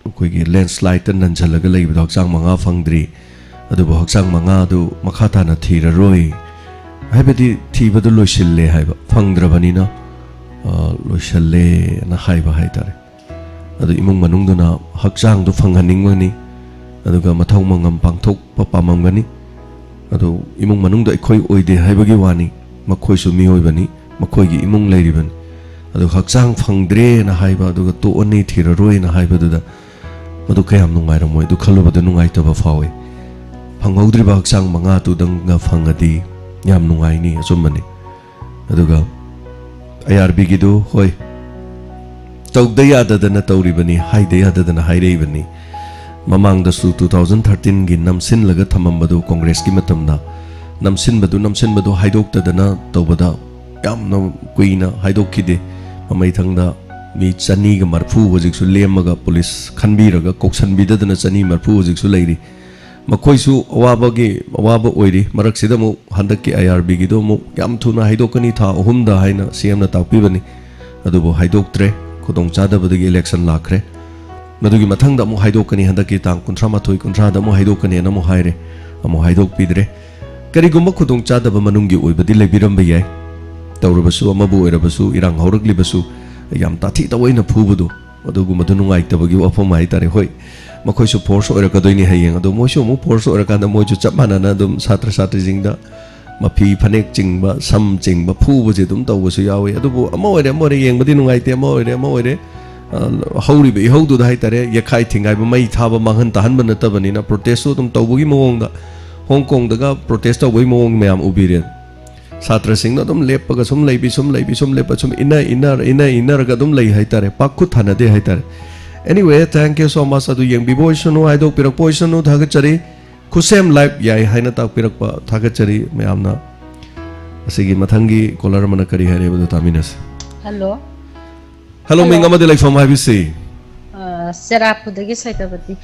ꯑꯩꯈꯣꯏꯒꯤ landslide ꯅꯟꯁꯤꯜꯂꯒ ꯂꯩꯕꯗꯣ, ꯍꯛꯆꯥꯡ ꯃꯉꯥ ꯐꯪꯗ꯭ꯔꯤ, ꯑꯗꯨꯕꯨ ꯍꯛꯆꯥꯡ ꯃꯉꯥ ꯑꯗꯨ ꯃꯈꯥ ꯇꯥꯅ ꯊꯤꯔꯔꯣꯏ, ꯍꯥꯏꯕꯗꯤ ꯊꯤꯕꯗꯨ ꯂꯣꯏꯁꯤꯜꯂꯦ ꯍꯥꯏꯕ, ꯐꯪꯗ꯭ꯔꯕꯅꯤꯅ, ꯑ, ꯂꯣꯏꯁꯤꯜꯂꯦꯅ ꯍꯥꯏꯕ ꯍꯥꯏꯇꯥꯔꯦ꯫ ꯑꯗꯨ ꯏꯃꯨꯡ ꯃꯅꯨꯡꯗꯨꯅ ꯍꯛꯆꯥꯡꯗꯨ ꯐꯪꯍꯟꯅꯤꯡꯒꯅꯤ, ꯑꯗꯨꯒ ꯃꯊꯧ ꯃꯉꯝ ꯄꯥꯡꯊꯣꯛꯄ ꯄꯥꯝꯃꯝꯒꯅꯤ꯫ ꯑꯗꯨ ꯏꯃꯨꯡ ꯃꯅꯨꯡꯗ ꯑꯩꯈꯣꯏ ꯑꯣꯏꯗꯦ ꯍꯥꯏꯕꯒꯤ ꯋꯥꯅꯤ, ꯃꯈꯣꯏꯁꯨ ꯃꯤꯑꯣꯏꯕꯅꯤ, ꯃꯈꯣꯏꯒꯤ ꯏꯃꯨꯡ ꯂꯩꯔꯤꯕꯅꯤ꯫ ꯑꯗꯨ ꯍꯛꯆꯥꯡ ꯐꯪꯗ꯭ꯔꯦꯅ ꯍꯥꯏꯕ, ꯑꯗꯨꯒ ꯇꯣꯛꯑꯅꯤ, ꯊꯤꯔꯔꯣꯏꯅ ꯍꯥꯏꯕꯗꯨꯗ, ꯃꯗꯨ ꯀꯌꯥꯝ ꯅꯨꯡꯉꯥꯏꯔꯝꯃꯣꯏ, ꯑꯗꯨ ꯈꯜꯂꯨꯕꯗ ꯅꯨꯡꯉꯥꯏꯇꯕ ꯐꯥꯎꯏ꯫ ꯐꯪꯍꯧꯗ꯭ꯔꯤꯕ ꯍꯛꯆꯥꯡ ꯃꯉꯥꯗꯨꯗꯪꯒ ꯐꯪꯉꯗꯤ ꯌꯥꯝ ꯅꯨꯡꯉꯥꯏꯅꯤ꯫ ꯑꯆꯨꯝꯕꯅꯤ꯫ ꯑꯗꯨꯒ ꯑꯥꯏ ꯑꯥꯔ ꯕꯤꯒꯤꯗꯨ, ꯍꯣꯏ, ꯇꯧꯗ ꯌꯥꯗꯗꯅ ꯇꯧꯔꯤꯕꯅꯤ, ꯍꯥꯏꯗ ꯌꯥꯗꯗꯅ ꯍꯥꯏꯔꯛꯏꯕꯅꯤ꯫ ꯃꯃꯥꯡꯗꯁꯨ ꯇꯨ ꯊꯥꯎꯖꯟ ꯊꯥꯔꯇꯤꯟꯒꯤ ꯅꯝꯁꯤꯜꯂꯒ ꯊꯝꯃꯝꯕꯗꯨ, ꯀꯣꯡꯒ꯭ꯔꯦꯁꯀꯤ ꯃꯇꯝꯗ ꯅꯝꯁꯤꯟꯕꯗꯨ, ꯅꯝꯁꯤꯟꯕꯗꯨ ꯍꯥꯏꯗꯣꯛꯇꯗꯅ ꯇꯧꯕꯗ ꯌꯥꯝꯅ ꯀꯨꯏꯅ ꯍꯥꯏꯗꯣꯛꯈꯤꯗꯦ꯫ ꯃꯃꯩꯊꯪꯗ ꯃꯤ ꯆꯅꯤꯒ ꯃꯔꯐꯨ ꯍꯧꯖꯤꯛꯁꯨ ꯂꯦꯝꯃꯒ ꯄꯨꯂꯤꯁ ꯈꯟꯕꯤꯔꯒ ꯀꯧꯁꯟꯕꯤꯗꯗꯅ ꯆꯅꯤ ꯃꯔꯐꯨ ꯍꯧꯖꯤꯛꯁꯨ ꯂꯩꯔꯤ꯫ ꯃꯈꯣꯏꯁꯨ ꯑꯋꯥꯕꯒꯤ ꯑꯋꯥꯕ ꯑꯣꯏꯔꯤ꯫ ꯃꯔꯛꯁꯤꯗ ꯑꯃꯨꯛ ꯍꯟꯗꯛꯀꯤ ꯑꯥꯏ ꯑꯥꯔ ꯕꯤꯒꯤꯗꯣ ꯑꯃꯨꯛ ꯌꯥꯝ ꯊꯨꯅ ꯍꯥꯏꯗꯣꯛꯀꯅꯤ, ꯊꯥ ꯑꯍꯨꯝꯗ ꯍꯥꯏꯅ ꯁꯤ ꯑꯦꯝꯅ ꯇꯥꯛꯄꯤꯕꯅꯤ꯫ ꯑꯗꯨꯕꯨ ꯍꯥꯏꯗꯣꯛꯇ꯭ꯔꯦ꯫ ꯈꯨꯗꯣꯡꯆꯥꯗꯕꯗꯒꯤ ꯏꯂꯦꯛꯁꯟ ꯂꯥꯛꯈ꯭ꯔꯦ꯫ ꯃꯗꯨꯒꯤ ꯃꯊꯪꯗ ꯑꯃꯨꯛ ꯍꯥꯏꯗꯣꯛꯀꯅꯤ, ꯍꯟꯗꯛꯀꯤ ꯇꯥꯡ ꯀꯨꯟꯊ꯭ꯔꯥ ꯃꯥꯊꯣꯏ, ꯀꯨꯟꯊ꯭ꯔꯥꯗ ꯑꯃꯨꯛ ꯍꯥꯏꯗꯣꯛꯀꯅꯤꯅ ꯑꯃꯨꯛ ꯍꯥꯏꯔꯦ, ꯑꯃꯨꯛ ꯍꯥꯏꯗꯣꯛꯄꯤꯗ꯭ꯔꯦ꯫ ꯀꯔꯤꯒꯨꯝꯕ ꯈꯨꯗꯣꯡꯆꯥꯗꯕ ꯃꯅꯨꯡꯒꯤ ꯑꯣꯏꯕꯗꯤ ꯂꯩꯕꯤꯔꯝꯕ ꯌꯥꯏ꯫ ꯇꯧꯔꯕꯁꯨ, ꯑꯃꯕꯨ ꯑꯣꯏꯔꯕꯁꯨ, ꯏꯔꯥꯡ ꯍꯧꯔꯛꯂꯤꯕꯁꯨ, ꯌꯥꯝ ꯇꯥꯊꯤ ꯇꯥꯑꯣꯏꯅ ꯐꯨꯕꯗꯣ, ꯑꯗꯨꯒꯨꯝꯕꯗꯨ ꯅꯨꯡꯉꯥꯏꯇꯕꯒꯤ ꯋꯥꯐꯝ ꯍꯥꯏꯇꯥꯔꯦ꯫ ꯍꯣꯏ, ꯃꯈꯣꯏꯁꯨ ꯐꯣꯔꯁ ꯑꯣꯏꯔꯛꯀꯗꯣꯏꯅꯤ ꯍꯌꯦꯡ꯫ ꯑꯗꯣ ꯃꯣꯏꯁꯨ ꯑꯃꯨꯛ ꯐꯣꯔꯁ ꯑꯣꯏꯔꯀꯥꯟꯗ ꯃꯣꯏꯁꯨ ꯆꯞ ꯃꯥꯟꯅꯅ ꯑꯗꯨꯝ ꯁꯥꯇ꯭ꯔ ꯁꯥꯇ꯭ꯔꯤꯁꯤꯡꯗ ꯃꯐꯤ ꯐꯅꯦꯛ ꯆꯤꯡꯕ, ꯁꯝ ꯆꯤꯡꯕ, ꯐꯨꯕꯁꯦ ꯑꯗꯨꯝ ꯇꯧꯕꯁꯨ ꯌꯥꯎꯋꯤ꯫ ꯑꯗꯨꯕꯨ ꯑꯃ ꯑꯣꯏꯔꯦ, ꯑꯃ ꯑꯣꯏꯔꯦ, ꯌꯦꯡꯕꯗꯤ ꯅꯨꯡꯉꯥꯏꯇꯦ꯫ ꯑꯃ ꯑꯣꯏꯔꯦ, ꯑꯃ ꯑꯣꯏꯔꯦ, ꯑ, ꯍꯧꯔꯤꯕ ꯏꯍꯧꯗꯨꯗ ꯍꯥꯏꯇꯥꯔꯦ, ꯌꯦꯛꯈꯥꯏ ꯊꯤꯡꯒꯥꯏꯕ, ꯃꯩ ꯊꯥꯕ, ꯃꯥꯡꯍꯟ ꯇꯥꯍꯟꯕ ꯅꯠꯇꯕꯅꯤꯅ, ꯄ꯭ꯔꯣꯇꯦꯁꯁꯨ ꯑꯗꯨꯝ ꯇꯧꯕꯒꯤ ꯃꯑꯣꯡꯗ, ꯍꯣꯡ ꯀꯣꯡꯗꯒ ꯄ꯭ꯔꯣꯇꯦꯁ ꯇꯧꯕꯒꯤ ꯃꯑꯣꯡ ꯃꯌꯥꯝ ꯎꯕꯤꯔꯦ꯫ ꯁꯥꯇ꯭ꯔꯁꯤꯡꯅ ꯑꯗꯨꯝ ꯂꯦꯞꯄꯒ ꯁꯨꯝ ꯂꯩꯕꯤ, ꯁꯨꯝ ꯂꯩꯕꯤ, ꯁꯨꯝ ꯂꯦꯞꯄ, ꯁꯨꯝ ꯏꯟꯅ ꯏꯟꯅꯔ, ꯏꯟꯅ ꯏꯟꯅꯔꯒ ꯑꯗꯨꯝ ꯂꯩ ꯍꯥꯏꯇꯥꯔꯦ꯫ ꯄꯥꯛ ꯈꯨꯠ ꯊꯥꯅꯗꯦ ꯍꯥꯏꯇꯥꯔꯦ꯫ Anyway, thank you so much꯫ ꯑꯗꯨ ꯌꯦꯡꯕꯤꯕ ꯑꯣꯏꯁꯅꯨ, ꯍꯥꯏꯗꯣꯛꯄꯤꯔꯛꯄ ꯑꯣꯏꯁꯅꯨ, ꯊꯥꯒꯠꯆꯔꯤ꯫ ꯈꯨꯠꯁꯦꯝ ꯂꯥꯏꯐ ꯌꯥꯏ ꯍꯥꯏꯅ ꯇꯥꯛꯄꯤꯔꯛꯄ ꯊꯥꯒꯠꯆꯔꯤ ꯃꯌꯥꯝꯅ꯫ ꯑꯁꯤꯒꯤ ꯃꯊꯪꯒꯤ ꯀꯣꯂꯔ ꯑꯃꯅ ꯀꯔꯤ ꯍꯥꯏꯔꯤꯕꯗꯨ ꯇꯥꯃꯤꯟꯅꯁꯤ꯫ ꯍꯜꯂꯣ꯫ Hello, hello. ꯃꯤꯡ ꯑꯃꯗꯤ ꯂꯩꯐꯝ ꯍꯥꯏꯕꯤꯁꯤ꯫ ꯑ, ꯆꯦꯔꯥꯄꯨꯗꯒꯤ ꯁꯩꯇꯕꯗꯤ꯫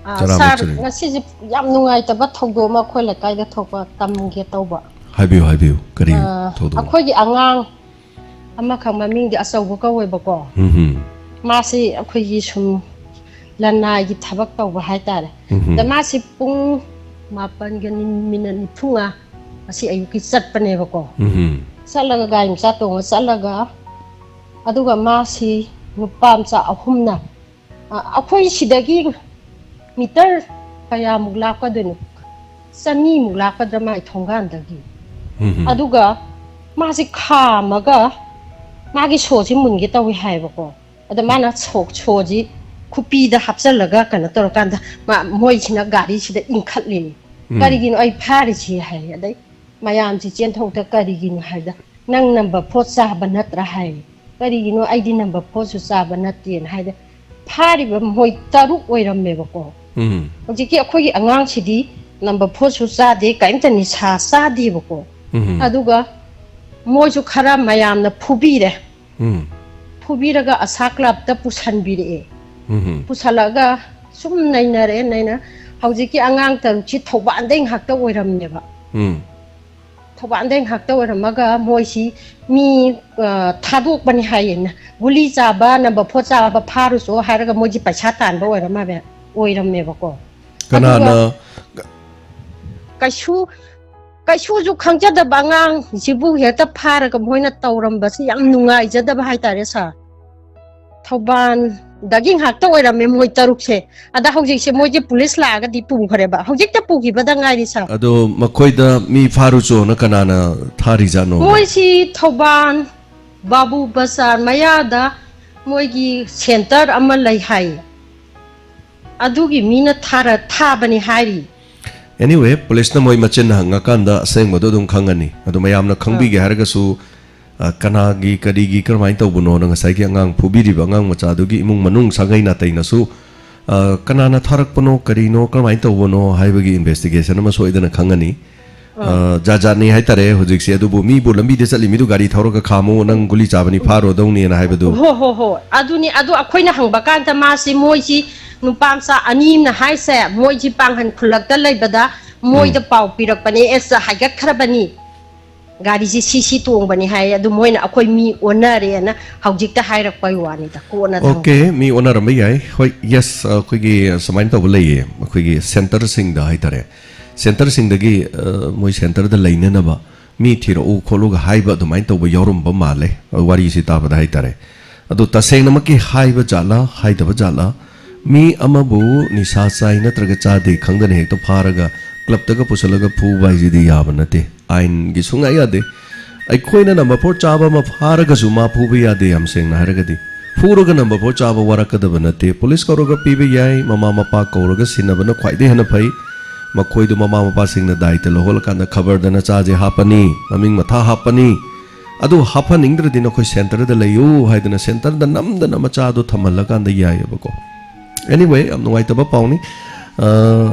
ꯑ, ꯆꯦꯔꯥ ꯁꯥꯔ, ꯃꯆꯨꯔꯤ꯫ ꯉꯁꯤꯁꯦ ꯌꯥꯝ ꯅꯨꯡꯉꯥꯏꯇꯕ ꯊꯧꯗꯣꯛ ꯑꯃ ꯑꯩꯈꯣꯏ ꯂꯩꯀꯥꯏꯗ ꯊꯣꯛꯄ ꯇꯝꯒꯦ ꯇꯧꯕ꯫ ꯍꯥꯏꯕꯤꯌꯨ, ꯍꯥꯏꯕꯤꯌꯨ꯫ ꯀꯔꯤ ꯑ, ꯊꯧꯗꯣꯛ? ꯑꯩꯈꯣꯏꯒꯤ ꯑꯉꯥꯡ ꯑꯃꯈꯛ, ꯃꯃꯤꯡꯗꯤ ꯑꯆꯧꯕ ꯀꯧꯋꯦꯕꯀꯣ꯫ ꯎꯝ ꯍꯨꯝ꯫ ꯃꯥꯁꯤ ꯑꯩꯈꯣꯏꯒꯤ ꯁꯨꯝ ꯂꯅꯥꯏꯒꯤ ꯊꯕꯛ ꯇꯧꯕ ꯍꯥꯏꯇꯥꯔꯦ꯫ ꯎꯝ ꯍꯨꯝ꯫ ꯑꯗ ꯃꯥꯁꯤ ꯄꯨꯡ ꯃꯥꯄꯟꯒ ꯅꯤ-, ꯃꯤꯅꯠ ꯅꯤꯐꯨꯉꯥ ꯉꯁꯤ ꯑꯌꯨꯛꯀꯤ ꯆꯠꯄꯅꯦꯕꯀꯣ꯫ ꯎꯝ ꯍꯨꯝ꯫ ꯆꯠꯂꯒ ꯒꯥꯔꯤ ꯃꯆꯥ ꯇꯣꯡꯉ ꯆꯠꯂꯒ, ꯑꯗꯨꯒ ꯃꯥꯁꯤ ꯅꯨꯄꯥ ꯃꯆꯥ ꯑꯍꯨꯝꯅ, ꯑ, ꯑꯩꯈꯣꯏ ꯁꯤꯗꯒꯤ ꯃꯤꯇꯔ ꯀꯌꯥꯃꯨꯛ ꯂꯥꯞꯀꯗꯣꯏꯅꯣ? ꯆꯅꯤꯃꯨꯛ ꯂꯥꯞꯀꯗ꯭ꯔꯥ ꯃꯥꯏ ꯊꯣꯡꯒꯥꯟꯗꯒꯤ? ꯎꯝ ꯍꯨꯝ꯫ ꯑꯗꯨꯒ ꯃꯥꯁꯤ ꯈꯥꯝꯃꯒ ꯃꯥꯒꯤ ꯁꯣꯁꯤ ꯃꯨꯟꯒꯦ ꯇꯧꯏ ꯍꯥꯏꯌꯦꯕꯀꯣ꯫ ꯑꯗ ꯃꯥꯅ ꯁꯣ-, ꯁꯣꯁꯤ ꯈꯨꯄꯤꯗ ꯍꯥꯞꯆꯜꯂꯒ ꯀꯩꯅꯣ ꯇꯧꯔꯀꯥꯟꯗ ꯃꯥ-, ꯃꯣꯏꯁꯤꯅ ꯒꯥꯔꯤꯁꯤꯗ ꯏꯟꯈꯠꯂꯤꯅꯤ꯫ ꯎꯝ꯫ "ꯀꯔꯤꯒꯤꯅꯣ ꯑꯩ ꯐꯥꯔꯤꯁꯤ?" ꯍꯥꯏ꯫ ꯑꯗꯩ ꯃꯌꯥꯝꯁꯤ ꯆꯦꯟꯊꯣꯛꯇ, "ꯀꯔꯤꯒꯤꯅꯣ?" ꯍꯥꯏꯗ, "ꯅꯪ ꯅꯝꯕꯔ ꯐꯣꯔ ꯆꯥꯕ ꯅꯠꯇ꯭ꯔꯥ?" ꯍꯥꯏ꯫ "ꯀꯔꯤꯒꯤꯅꯣ? ꯑꯩꯗꯤ ꯅꯝꯕꯔ ꯐꯣꯔꯁꯨ ꯆꯥꯕ ꯅꯠꯇꯦꯅ" ꯍꯥꯏꯗ, ꯐꯥꯔꯤꯕ ꯃꯣꯏ ꯇꯔꯨꯛ ꯑꯣꯏꯔꯝꯃꯦꯕꯀꯣ꯫ ꯎꯝ꯫ ꯍꯧꯖꯤꯛꯀꯤ ꯑꯩꯈꯣꯏꯒꯤ ꯑꯉꯥꯡꯁꯤꯗꯤ ꯅꯝꯕꯔ ꯐꯣꯔꯁꯨ ꯆꯥꯗꯦ, ꯀꯔꯤꯝꯇ ꯅꯤꯁꯥ ꯆꯥꯗꯦꯕꯀꯣ꯫ ꯎꯝ꯫ ꯑꯗꯨꯒ ꯃꯣꯏꯁꯨ ꯈꯔ ꯃꯌꯥꯝꯅ ꯐꯨꯕꯤꯔꯦ꯫ ꯎꯝ꯫ ꯐꯨꯕꯤꯔꯒ ꯑꯁꯥ ꯀ꯭ꯂꯕꯇ ꯄꯨꯁꯟꯕꯤꯔꯛꯑꯦ꯫ ꯎꯝ꯫ ꯄꯨꯁꯜꯂꯒ ꯁꯨꯝ ꯅꯩꯅꯔꯦ, ꯅꯩꯅ-, ꯍꯧꯖꯤꯛꯀꯤ ꯑꯉꯥꯡ ꯇꯔꯨꯛꯁꯤ ꯊꯧꯕꯥꯜꯗꯩ ꯉꯥꯛꯇ ꯑꯣꯏꯔꯝꯃꯦꯕ꯫ ꯎꯝ꯫ ꯊꯧꯕꯥꯜꯗꯩ ꯉꯥꯛꯇ ꯑꯣꯏꯔꯝꯃꯒ ꯃꯣꯏꯁꯤ ꯃꯤ, ꯑ, ꯊꯥꯗꯣꯛꯄꯅꯤ ꯍꯥꯏꯌꯦꯅ, "ꯒꯨꯂꯤ ꯆꯥꯕ, ꯅꯝꯕꯔ ꯐꯣꯔ ꯆꯥꯕ ꯐꯥꯔꯨꯆꯣ" ꯍꯥꯏꯔꯒ ꯃꯣꯏꯁꯤ ꯄꯩꯁꯥ ꯇꯥꯟꯕ ꯑꯣꯏꯔꯝꯃꯦ, ꯑꯣꯏꯔꯝꯃꯦꯕꯀꯣ꯫ ꯀꯅꯥꯅ? ꯑꯗꯨꯒ ꯀꯩꯁꯨ, ꯀꯩꯁꯨꯁꯨ ꯈꯪꯖꯗꯕ ꯑꯉꯥꯡꯁꯤꯕꯨ ꯍꯦꯛꯇ ꯐꯥꯔꯒ ꯃꯣꯏꯅ ꯇꯧꯔꯝꯕꯁꯤ ꯌꯥꯝ ꯅꯨꯡꯉꯥꯏꯖꯗꯕ ꯍꯥꯏꯇꯥꯔꯦ, ꯁꯥꯔ꯫ ꯊꯧꯕꯥꯜꯗꯒꯤ ꯉꯥꯛꯇ ꯑꯣꯏꯔꯝꯃꯦ ꯃꯣꯏ ꯇꯔꯨꯛꯁꯦ꯫ ꯑꯗ ꯍꯧꯖꯤꯛꯁꯦ ꯃꯣꯏꯁꯦ ꯄꯨꯂꯤꯁ ꯂꯥꯛꯑꯒꯗꯤ ꯄꯨꯈ꯭ꯔꯦꯕ꯫ ꯍꯧꯖꯤꯛꯇ ꯄꯨꯈꯤꯕꯗ ꯉꯥꯏꯔꯤ, ꯁꯥꯔ꯫ ꯑꯗꯣ ꯃꯈꯣꯏꯗ ꯃꯤ ꯐꯥꯔꯨꯆꯣꯅ ꯀꯅꯥꯅ ꯊꯥꯔꯤꯖꯥꯠꯅꯣ? ꯃꯣꯏꯁꯤ ꯊꯧꯕꯥꯜ ꯕꯥꯕꯨ ꯕꯖꯥꯔ ꯃꯌꯥꯗ ꯃꯣꯏꯒꯤ ꯁꯦꯟꯇꯔ ꯑꯃ ꯂꯩ ꯍꯥꯏꯌꯦ꯫ ꯑꯗꯨꯒꯤ ꯃꯤꯅ ꯊꯥꯔ-, ꯊꯥꯕꯅꯤ ꯍꯥꯏꯔꯤ꯫ Anyway, ꯄꯨꯂꯤꯁꯅ ꯃꯣꯏ ꯃꯆꯤꯟ ꯍꯪꯉꯀꯥꯟꯗ ꯑꯁꯦꯡꯕꯗꯣ ꯑꯗꯨꯝ ꯈꯪꯉꯅꯤ꯫ ꯑꯗꯣ ꯃꯌꯥꯝꯅ ꯈꯪꯕꯤꯒꯦ ꯑꯥ꯫ ꯍꯥꯏꯔꯒꯁꯨ, ꯑ, ꯀꯅꯥꯒꯤ, ꯀꯔꯤꯒꯤ, ꯀꯔꯝꯍꯥꯏꯅ ꯇꯧꯕꯅꯣꯅ ꯉꯁꯥꯏꯒꯤ ꯑꯉꯥꯡ ꯐꯨꯕꯤꯔꯤꯕ ꯑꯉꯥꯡ ꯃꯆꯥꯗꯨꯒꯤ ꯏꯃꯨꯡ ꯃꯅꯨꯡ ꯁꯥꯒꯩ ꯅꯥꯇꯩꯅꯁꯨ, ꯑ, ꯀꯅꯥꯅ ꯊꯥꯔꯛꯄꯅꯣ, ꯀꯔꯤꯅꯣ, ꯀꯔꯝꯍꯥꯏꯅ ꯇꯧꯕꯅꯣ ꯍꯥꯏꯕꯒꯤ investigation ꯑꯃ ꯁꯣꯏꯗꯅ ꯈꯪꯉꯅꯤ꯫ ꯑꯥ꯫ ꯑ, ꯖꯥꯠ ꯖꯥꯠꯅꯤ ꯍꯥꯏꯇꯥꯔꯦ ꯍꯧꯖꯤꯛꯁꯦ꯫ ꯑꯗꯨꯕꯨ ꯃꯤꯕꯨ ꯂꯝꯕꯤꯗ ꯆꯠꯂꯤ ꯃꯤꯗꯨ ꯒꯥꯔꯤ ꯊꯧꯔꯒ ꯈꯥꯝꯃꯣ, ꯅꯪ ꯒꯨꯂꯤ ꯆꯥꯕꯅꯤ, ꯐꯥꯔꯣꯗꯧꯅꯤꯅ ꯍꯥꯏꯕꯗꯨ꯫ ꯍꯣ, ꯍꯣ, ꯍꯣ꯫ ꯑꯗꯨꯅꯤ, ꯑꯗꯨ ꯑꯩꯈꯣꯏꯅ ꯍꯪꯕ ꯀꯥꯟꯗ ꯃꯥꯁꯤ, ꯃꯣꯏꯁꯤ ꯅꯨꯄꯥ ꯃꯆꯥ ꯑꯅꯤꯅ ꯍꯥꯏꯁꯦ, ꯃꯣꯏꯁꯤ ꯄꯥꯡꯒꯟ ꯈꯨꯜꯂꯛꯇ ꯂꯩꯕꯗ ꯃꯣꯏꯗ ꯎꯝ꯫ ꯄꯥꯎ ꯄꯤꯔꯛꯄꯅꯦ, "ꯑꯦꯁ, ꯍꯥꯏꯒꯠꯈ꯭ꯔꯕꯅꯤ, ꯒꯥꯔꯤꯁꯤ ꯁꯤ ꯁꯤ ꯇꯣꯡꯕꯅꯤ" ꯍꯥꯏ꯫ ꯑꯗꯨ ꯃꯣꯏꯅ "ꯑꯩꯈꯣꯏ ꯃꯤ ꯑꯣꯟꯅꯔꯦꯅ" ꯍꯧꯖꯤꯛꯇ ꯍꯥꯏꯔꯛꯄꯒꯤ ꯋꯥꯅꯤꯗ, ꯀꯣꯟꯅ ꯊꯪ- OK, ꯃꯤ ꯑꯣꯟꯅꯔꯝꯕ ꯌꯥꯏ꯫ ꯍꯣꯏ, yes, ꯑꯩꯈꯣꯏꯒꯤ ꯁꯨꯃꯥꯏꯅ ꯇꯧꯕ ꯂꯩꯌꯦ, ꯑꯩꯈꯣꯏꯒꯤ ꯁꯦꯟꯇꯔꯁꯤꯡꯗ ꯍꯥꯏꯇꯥꯔꯦ꯫ ꯁꯦꯟꯇꯔꯁꯤꯡꯗꯒꯤ, ꯑ, ꯃꯣꯏ ꯁꯦꯟꯇꯔꯗ ꯂꯩꯅꯅꯕ ꯃꯤ ꯊꯤꯔꯛꯎ ꯈꯣꯠꯂꯨꯒ ꯍꯥꯏꯕ ꯑꯗꯨꯃꯥꯏꯅ ꯇꯧꯕ ꯌꯥꯎꯔꯝꯕ ꯃꯥꯜꯂꯦ, ꯋꯥꯔꯤꯁꯤ ꯇꯥꯕꯗ ꯍꯥꯏꯇꯥꯔꯦ꯫ ꯑꯗꯣ ꯇꯁꯦꯡꯅꯃꯛꯀꯤ ꯍꯥꯏꯕ ꯖꯥꯠꯂꯥ, ꯍꯥꯏꯗꯕ ꯖꯥꯠꯂꯥ? ꯃꯤ ꯑꯃꯕꯨ ꯅꯤꯁꯥ ꯆꯥꯏ ꯅꯠꯇ꯭ꯔꯒ ꯆꯥꯗꯦ ꯈꯪꯗꯅ ꯍꯦꯛꯇ ꯐꯥꯔꯒ ꯀ꯭ꯂꯕꯇꯒ ꯄꯨꯁꯜꯂꯒ ꯐꯨꯕ ꯍꯥꯏꯁꯤꯗꯤ ꯌꯥꯕ ꯅꯠꯇꯦ, ꯑꯥꯏꯟꯒꯤ ꯁꯨꯡꯌꯥ ꯌꯥꯗꯦ꯫ ꯑꯩꯈꯣꯏꯅ ꯅꯝꯕꯔ ꯐꯣꯔ ꯆꯥꯕ ꯑꯃ ꯐꯥꯔꯒꯁꯨ ꯃꯥ ꯐꯨꯕ ꯌꯥꯗꯦ, ꯌꯥꯝ ꯁꯦꯡꯅ ꯍꯥꯏꯔꯒꯗꯤ꯫ ꯐꯨꯔꯒ ꯅꯝꯕꯔ ꯐꯣꯔ ꯆꯥꯕ ꯋꯥꯔꯛꯀꯗꯕ ꯅꯠꯇꯦ, ꯄꯨꯂꯤꯁ ꯀꯧꯔꯒ ꯄꯤꯕ ꯌꯥꯏ, ꯃꯃꯥ ꯃꯄꯥ ꯀꯧꯔꯒ ꯁꯤꯟꯅꯕꯅ ꯈ꯭ꯋꯥꯏꯗꯒꯤ ꯍꯦꯟꯅ ꯐꯩ꯫ ꯃꯈꯣꯏꯗꯨ ꯃꯃꯥ ꯃꯄꯥꯁꯤꯡꯅ ꯗꯥꯏꯇ ꯂꯧꯍꯜꯂꯀꯥꯟꯗ ꯈꯕꯔꯗ ꯅꯆꯥꯁꯦ ꯍꯥꯞꯄꯅꯤ, ꯃꯃꯤꯡ ꯃꯊꯥ ꯍꯥꯞꯄꯅꯤ, ꯑꯗꯨ ꯍꯥꯞꯍꯟꯅꯤꯡꯗ꯭ꯔꯗꯤ ꯅꯈꯣꯏ ꯁꯦꯟꯇꯔꯗ ꯂꯩꯌꯨ ꯍꯥꯏꯗꯅ ꯁꯦꯟꯇꯔꯗ ꯅꯝꯗꯅ ꯃꯆꯥꯗꯣ ꯊꯝꯍꯜꯂꯀꯥꯟꯗ ꯌꯥꯏꯑꯕꯀꯣ꯫ Anyway, ꯌꯥꯝ ꯅꯨꯡꯉꯥꯏꯇꯕ ꯄꯥꯎꯅꯤ꯫ ꯑ,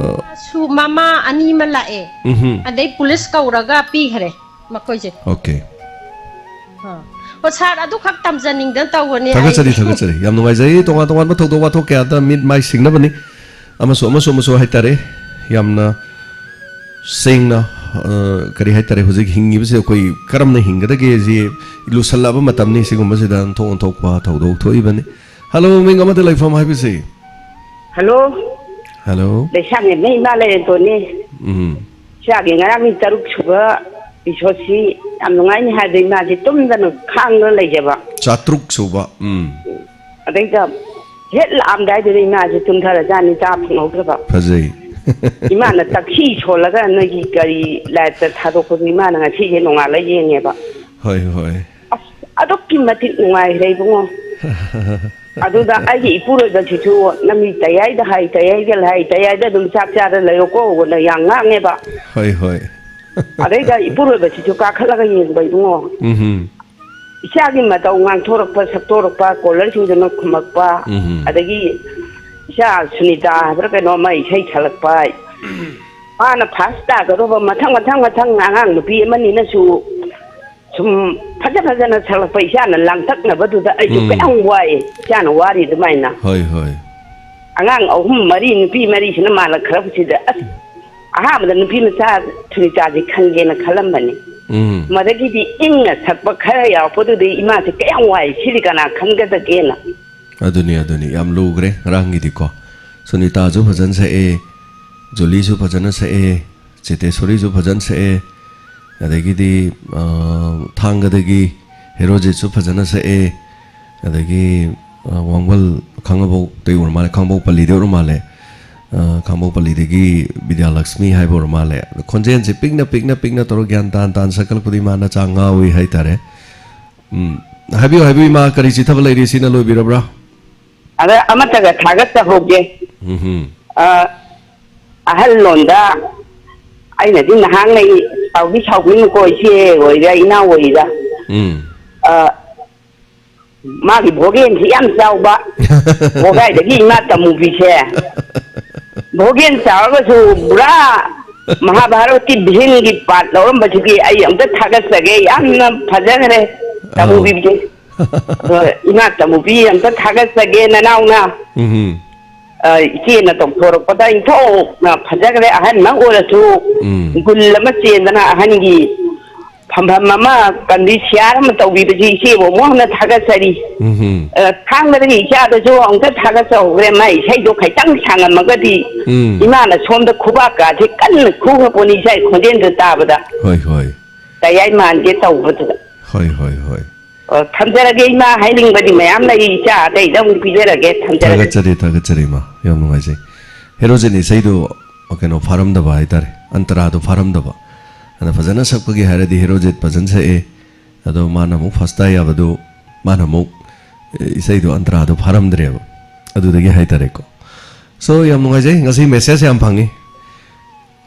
ꯁꯨ ꯃꯃꯥ ꯑꯅꯤ ꯑꯃ ꯂꯥꯛꯑꯦ꯫ ꯎꯝꯍꯨꯝ꯫ ꯑꯗꯩ ꯄꯨꯂꯤꯁ ꯀꯧꯔꯒ ꯄꯤꯈ꯭ꯔꯦ ꯃꯈꯣꯏꯁꯦ꯫ Okay꯫ ꯑꯥ꯫ ꯑꯣ, ꯁꯥꯔ, ꯑꯗꯨꯈꯛ ꯇꯝꯖꯅꯤꯡꯗꯅ ꯇꯧꯕꯅꯤ ꯊꯥꯒꯠꯆꯔꯤ, ꯑꯩ꯫ ꯊꯥꯒꯠꯆꯔꯤ꯫ ꯌꯥꯝ ꯅꯨꯡꯉꯥꯏꯖꯩ꯫ ꯇꯣꯉꯥꯟ ꯇꯣꯉꯥꯟꯕ ꯊꯧꯗꯣꯛ ꯋꯥꯊꯣꯛ ꯀꯌꯥꯗ ꯃꯤꯠ ꯃꯥꯏ ꯁꯤꯡꯅꯕꯅꯤ꯫ ꯑꯃꯁꯨ, ꯑꯃꯁꯨ, ꯑꯃꯁꯨ ꯍꯥꯏꯇꯥꯔꯦ꯫ ꯌꯥꯝꯅ ꯁꯦꯡꯅ, ꯑ, ꯀꯔꯤ ꯍꯥꯏꯇꯥꯔꯦ, ꯍꯧꯖꯤꯛ ꯍꯤꯡꯉꯤꯕꯁꯦ ꯑꯩꯈꯣꯏ ꯀꯔꯝꯅ ꯍꯤꯡꯒꯗꯒꯦꯁꯤ ꯂꯨꯁꯜꯂꯛꯑꯕ ꯃꯇꯝꯅꯤ꯫ ꯁꯤꯒꯨꯝꯕꯁꯤꯗ ꯑꯣꯟꯊꯣꯛ ꯑꯣꯟꯊꯣꯛꯄ ꯊꯧꯗꯣꯛ ꯊꯣꯛꯏꯕꯅꯤ꯫ ꯍꯜꯂꯣ, ꯃꯤꯡ ꯑꯃꯗ ꯂꯩꯐꯝ ꯍꯥꯏꯕꯤꯁꯤ꯫ ꯍꯜꯂꯣ꯫ ꯍꯜꯂꯣ꯫ ꯂꯩꯁꯥꯡ ꯍꯦꯝꯅ ꯏꯃꯥ ꯂꯩꯔꯦꯟꯊꯣꯟꯅꯤ꯫ ꯎꯝ꯫ ꯏꯆꯥꯒꯤ ꯉꯔꯥꯡꯒꯤ ꯇꯔꯨꯛ ꯁꯨꯕ ꯏꯁꯣꯔꯁꯤ ꯌꯥꯝ ꯅꯨꯡꯉꯥꯏꯅꯤ ꯍꯥꯏꯗ ꯏꯃꯥꯁꯤ ꯇꯨꯝꯗꯅ ꯈꯥꯡꯗꯅ ꯂꯩꯖꯕ꯫ ꯆꯥꯇ꯭ꯔꯨꯛ ꯁꯨꯕ꯫ ꯎꯝ꯫ ꯑꯗꯩꯗ ꯍꯦꯛ ꯂꯥꯛꯑꯝꯗꯥꯏꯗꯨꯗ ꯏꯃꯥꯁꯤ ꯇꯨꯝꯊꯔꯖꯥꯠꯅꯤ, ꯆꯥ ꯐꯪꯍꯧꯗ꯭ꯔꯕ꯫ ꯐꯖꯩ꯫ ꯏꯃꯥꯅ ꯇꯛꯈꯤ ꯁꯣꯜꯂꯒ ꯅꯣꯏꯒꯤ ꯀꯔꯤ ꯂꯥꯏꯞꯇ ꯊꯥꯗꯣꯛꯄꯗꯨ ꯏꯃꯥꯅ ꯉꯁꯤꯁꯦ ꯅꯣꯡꯉꯥꯜꯂ ꯌꯦꯡꯉꯦꯕ꯫ ꯍꯣꯏ, ꯍꯣꯏ꯫ ꯑꯁ, ꯑꯗꯨꯛꯀꯤ ꯃꯇꯤꯛ ꯅꯨꯡꯉꯥꯏꯈ꯭ꯔꯦ ꯏꯕꯨꯡꯉꯣ꯫ ꯑꯗꯨꯗ ꯑꯩꯒꯤ ꯏꯄꯨꯔꯣꯏꯕꯁꯤꯁꯨ ꯅꯪꯒꯤ ꯇꯌꯥꯏꯗ ꯍꯥꯏ, ꯇꯌꯥꯏꯗ ꯍꯥꯏ, ꯇꯌꯥꯏꯗ ꯑꯗꯨꯝ ꯆꯥꯛ ꯆꯥꯔ ꯂꯩꯔꯣꯀꯣꯅ ꯌꯥꯝ ꯉꯥꯡꯉꯦꯕ꯫ ꯍꯣꯏ, ꯍꯣꯏ꯫ ꯑꯗꯩꯗ ꯏꯄꯨꯔꯣꯏꯕꯁꯤꯁꯨ ꯀꯥꯈꯠꯂꯒ ꯌꯦꯡꯕ ꯏꯕꯨꯡꯉꯣ꯫ ꯎꯝꯍꯨꯝ꯫ ꯏꯆꯥꯒꯤ ꯃꯇꯧ ꯉꯥꯡꯊꯣꯔꯛꯄ, ꯁꯛꯇꯣꯔꯛꯄ, ꯀꯣꯂꯔꯁꯤꯡꯗꯨꯅ ꯈꯨꯝꯃꯛꯄ, ꯎꯝꯍꯨꯝ꯫ ꯑꯗꯒꯤ ꯏꯆꯥ ꯁꯨꯅꯤꯇꯥ ꯍꯥꯏꯕ꯭ꯔꯥ ꯀꯩꯅꯣ ꯑꯃ ꯏꯁꯩ ꯁꯛꯂꯛꯄ, ꯃꯥꯅ ꯐꯥꯔꯁ ꯇꯥꯒꯗꯧꯕ ꯃꯊꯪ, ꯃꯊꯪ, ꯃꯊꯪ ꯑꯉꯥꯡ ꯅꯨꯄꯤ ꯑꯃꯅꯤꯅꯁꯨ ꯁꯨꯝ ꯐꯖ ꯐꯖꯅ ꯁꯛꯂꯛꯄ ꯏꯆꯥꯅ ꯂꯥꯡꯇꯛꯅꯕꯗꯨꯗ ꯑꯩꯁꯨ ꯎꯝ꯫ ꯀꯌꯥꯝ ꯋꯥꯏ, ꯏꯆꯥꯅ ꯋꯥꯔꯤ ꯑꯗꯨꯃꯥꯏꯅ꯫ ꯍꯣꯏ, ꯍꯣꯏ꯫ ꯑꯉꯥꯡ ꯑꯍꯨꯝ ꯃꯔꯤ, ꯅꯨꯄꯤ ꯃꯔꯤꯁꯤꯅ ꯃꯥꯜꯂꯛꯈ꯭ꯔꯕꯁꯤꯗ, ꯑꯁ, ꯑꯍꯥꯟꯕꯗ ꯅꯨꯄꯤ ꯃꯆꯥ ꯁꯨꯅꯤꯇꯥꯁꯦ ꯈꯟꯒꯦꯅ ꯈꯜꯂꯝꯕꯅꯤ꯫ ꯎꯝ꯫ ꯃꯗꯒꯤꯗꯤ ꯏꯪꯅ ꯁꯛꯄ ꯈꯔ ꯌꯥꯎꯔꯛꯄꯗꯨꯗꯤ ꯏꯃꯥꯁꯦ ꯀꯌꯥꯝ ꯋꯥꯏ, ꯁꯤꯗꯤ ꯀꯅꯥ ꯈꯟꯒꯗꯒꯦꯅ꯫ ꯑꯗꯨꯅꯤ, ꯑꯗꯨꯅꯤ, ꯌꯥꯝ ꯂꯨꯈ꯭ꯔꯦ ꯉꯔꯥꯡꯒꯤꯗꯤꯀꯣ꯫ ꯁꯨꯅꯤꯇꯥꯁꯨ ꯐꯖꯅ ꯁꯛꯑꯦ, ꯖꯨꯂꯤꯁꯨ ꯐꯖꯅ ꯁꯛꯑꯦ, ꯆꯤꯇꯦꯁꯣꯔꯤꯁꯨ ꯐꯖꯅ ꯁꯛꯑꯦ, ꯑꯗꯒꯤꯗꯤ, ꯑ, ꯊꯥꯡꯒꯗꯒꯤ ꯍꯦꯔꯣꯖꯤꯠꯁꯨ ꯐꯖꯅ ꯁꯛꯑꯦ, ꯑꯗꯒꯤ, ꯑ, ꯋꯥꯡꯕꯜ ꯈꯥꯡꯉꯕꯣꯛꯇꯩ ꯑꯣꯏꯔ ꯃꯥꯜꯂꯦ, ꯈꯥꯡꯉꯕꯣꯛ ꯄꯜꯂꯤꯗꯩ ꯑꯣꯏꯔ ꯃꯥꯜꯂꯦ, ꯑ, ꯈꯥꯡꯉꯕꯣꯛ ꯄꯜꯂꯤꯗꯒꯤ ꯕꯤꯗ꯭ꯌꯥꯂꯛꯁꯃꯤ ꯍꯥꯏꯕ ꯑꯣꯏꯔ ꯃꯥꯜꯂꯦ꯫ ꯑꯗꯣ ꯈꯣꯟꯖꯦꯜꯁꯦ ꯄꯤꯛꯅ, ꯄꯤꯛꯅ, ꯄꯤꯛꯅ ꯇꯧꯔꯒ ꯒ꯭ꯌꯥꯟ ꯇꯥꯅ, ꯇꯥꯅ ꯁꯛꯀꯠꯂꯛꯄꯗ ꯏꯃꯥ ꯅꯆꯥ ꯉꯥꯎꯏ ꯍꯥꯏꯇꯥꯔꯦ꯫ ꯎꯝ꯫ ꯍꯥꯏꯕꯤꯌꯨ, ꯍꯥꯏꯕꯤꯌꯨ ꯏꯃꯥ, ꯀꯔꯤ ꯆꯤꯊꯕ ꯂꯩꯔꯤ? ꯁꯤꯅ ꯂꯣꯏꯕꯤꯔꯕ꯭ꯔꯥ? ꯑꯗ ꯑꯃꯠꯇꯒ ꯊꯥꯒꯠꯆꯍꯧꯒꯦ꯫ ꯎꯝꯍꯨꯝ꯫ ꯑ, ꯑꯍꯜ ꯂꯣꯟꯗ ꯑꯩꯅꯗꯤ ꯅꯍꯥꯟꯉꯩ ꯁꯥꯎꯗꯤ ꯁꯥꯎꯕꯤꯅꯨꯀꯣ, ꯏꯆꯦ ꯑꯣꯏꯒꯦꯔꯥ, ꯏꯅꯥꯎ ꯑꯣꯏꯒꯦꯔꯥ꯫ ꯎꯝ꯫ ꯑ, ꯃꯥꯒꯤ ꯚꯣꯒꯦꯟꯁꯤ ꯌꯥꯝ ꯆꯥꯎꯕ꯫ ꯚꯣꯒꯥꯏꯗꯒꯤ ꯏꯃꯥ ꯇꯃꯨꯕꯤꯁꯦ꯫ ꯚꯣꯒꯦꯟ ꯆꯥꯎꯔꯒꯁꯨ ꯄꯨꯔꯥ ꯃꯍꯥꯚꯥꯔꯠꯀꯤ ꯚꯤꯝꯒꯤ ꯄꯥꯔꯠ ꯂꯧꯔꯝꯕꯁꯤꯒꯤ ꯑꯩ ꯑꯝꯇ ꯊꯥꯒꯠꯆꯒꯦ꯫ ꯌꯥꯝꯅ ꯐꯖꯈ꯭ꯔꯦ ꯑꯧ꯫ ꯇꯃꯨꯕꯤꯁꯦ꯫ ꯑꯗꯣ ꯏꯃꯥ ꯇꯃꯨꯕꯤ ꯑꯝꯇ ꯊꯥꯒꯠꯆꯒꯦ ꯅꯅꯥꯎꯅ꯫ ꯎꯝ꯫ ꯑ, ꯏꯆꯦꯅ ꯇꯧꯊꯣꯔꯛꯄꯗ ꯏꯟꯊꯣꯛꯅ ꯐꯖꯈ꯭ꯔꯦ꯫ ꯑꯍꯟ ꯑꯃ ꯑꯣꯏꯔꯁꯨ ꯎꯝ꯫ ꯒꯨꯟ ꯑꯃ ꯆꯦꯟꯗꯅ ꯑꯍꯟꯒꯤ ꯐꯝꯐꯝ ꯑꯃ ꯀꯟꯗꯤ ꯁꯤꯌꯥꯔ ꯑꯃ ꯇꯧꯕꯤꯕꯁꯤ ꯏꯆꯦꯕꯨ ꯑꯃꯨꯛ ꯍꯟꯅ ꯊꯥꯒꯠꯆꯔꯤ꯫ ꯎꯝ꯫ ꯑ, ꯊꯥꯡꯒꯗꯒꯤ ꯏꯆꯥꯗꯁꯨ ꯑꯃꯨꯛꯇ ꯊꯥꯒꯠꯆꯍꯧꯈ꯭ꯔꯦ꯫ ꯃꯥ ꯏꯁꯩꯗꯣ ꯈꯤꯇꯪ ꯁꯥꯡꯉꯝꯃꯒꯗꯤ ꯎꯝ꯫ ꯏꯃꯥꯅ ꯁꯣꯝꯗ ꯈꯨꯕꯥꯛꯀꯥꯁꯦ ꯀꯟꯅ ꯈꯨꯈ꯭ꯔꯄꯣꯠꯅꯤ ꯏꯆꯥꯒꯤ ꯈꯣꯟꯖꯦꯜꯗꯣ ꯇꯥꯕꯗ꯫ ꯍꯣꯏ, ꯍꯣꯏ꯫ ꯀꯌꯥꯏ ꯃꯥꯟꯒꯦ ꯇꯧꯕꯗꯨꯗ꯫ ꯍꯣꯏ, ꯍꯣꯏ, ꯍꯣꯏ꯫ ꯑꯣ, ꯊꯝꯖꯔꯒꯦ ꯏꯃꯥ, ꯍꯥꯏꯅꯤꯡꯕꯗꯤ ꯃꯌꯥꯝ ꯂꯩ, ꯏꯆꯥ ꯑꯇꯩꯗ ꯑꯃꯨꯛ ꯄꯤꯖꯔꯒꯦ, ꯊꯝꯖꯔꯒꯦ꯫ ꯊꯥꯒꯠꯆꯔꯤ, ꯊꯥꯒꯠꯆꯔꯤ ꯏꯃꯥ, ꯌꯥꯝ ꯅꯨꯡꯉꯥꯏꯖꯩ꯫ ꯍꯦꯔꯣꯖꯤꯠ ꯏꯁꯩꯗꯨ ꯀꯩꯅꯣ ꯐꯥꯔꯝꯗꯕ ꯍꯥꯏꯇꯥꯔꯦ, ꯑꯟꯇꯔꯥꯗꯣ ꯐꯥꯔꯝꯗꯕ꯫ ꯑꯗ ꯐꯖꯅ ꯁꯛꯄꯒꯤ ꯍꯥꯏꯔꯗꯤ ꯍꯦꯔꯣꯖꯤꯠ ꯐꯖꯅ ꯁꯛꯑꯦ, ꯑꯗꯣ ꯃꯥꯅ ꯑꯃꯨꯛ ꯐꯥꯁ ꯇꯥ ꯌꯥꯕꯗꯨ, ꯃꯥꯅ ꯑꯃꯨꯛ, ꯑꯦ, ꯏꯁꯩꯗꯣ ꯑꯟꯇꯔꯥꯗꯣ ꯐꯥꯔꯝꯗ꯭ꯔꯦꯕ, ꯑꯗꯨꯗꯒꯤ ꯍꯥꯏꯇꯥꯔꯦꯀꯣ꯫ ꯁꯣ, ꯌꯥꯝ ꯅꯨꯡꯉꯥꯏꯖꯩ, ꯉꯁꯤ ꯃꯦꯁꯦꯖ ꯌꯥꯝ ꯐꯪꯉꯤ꯫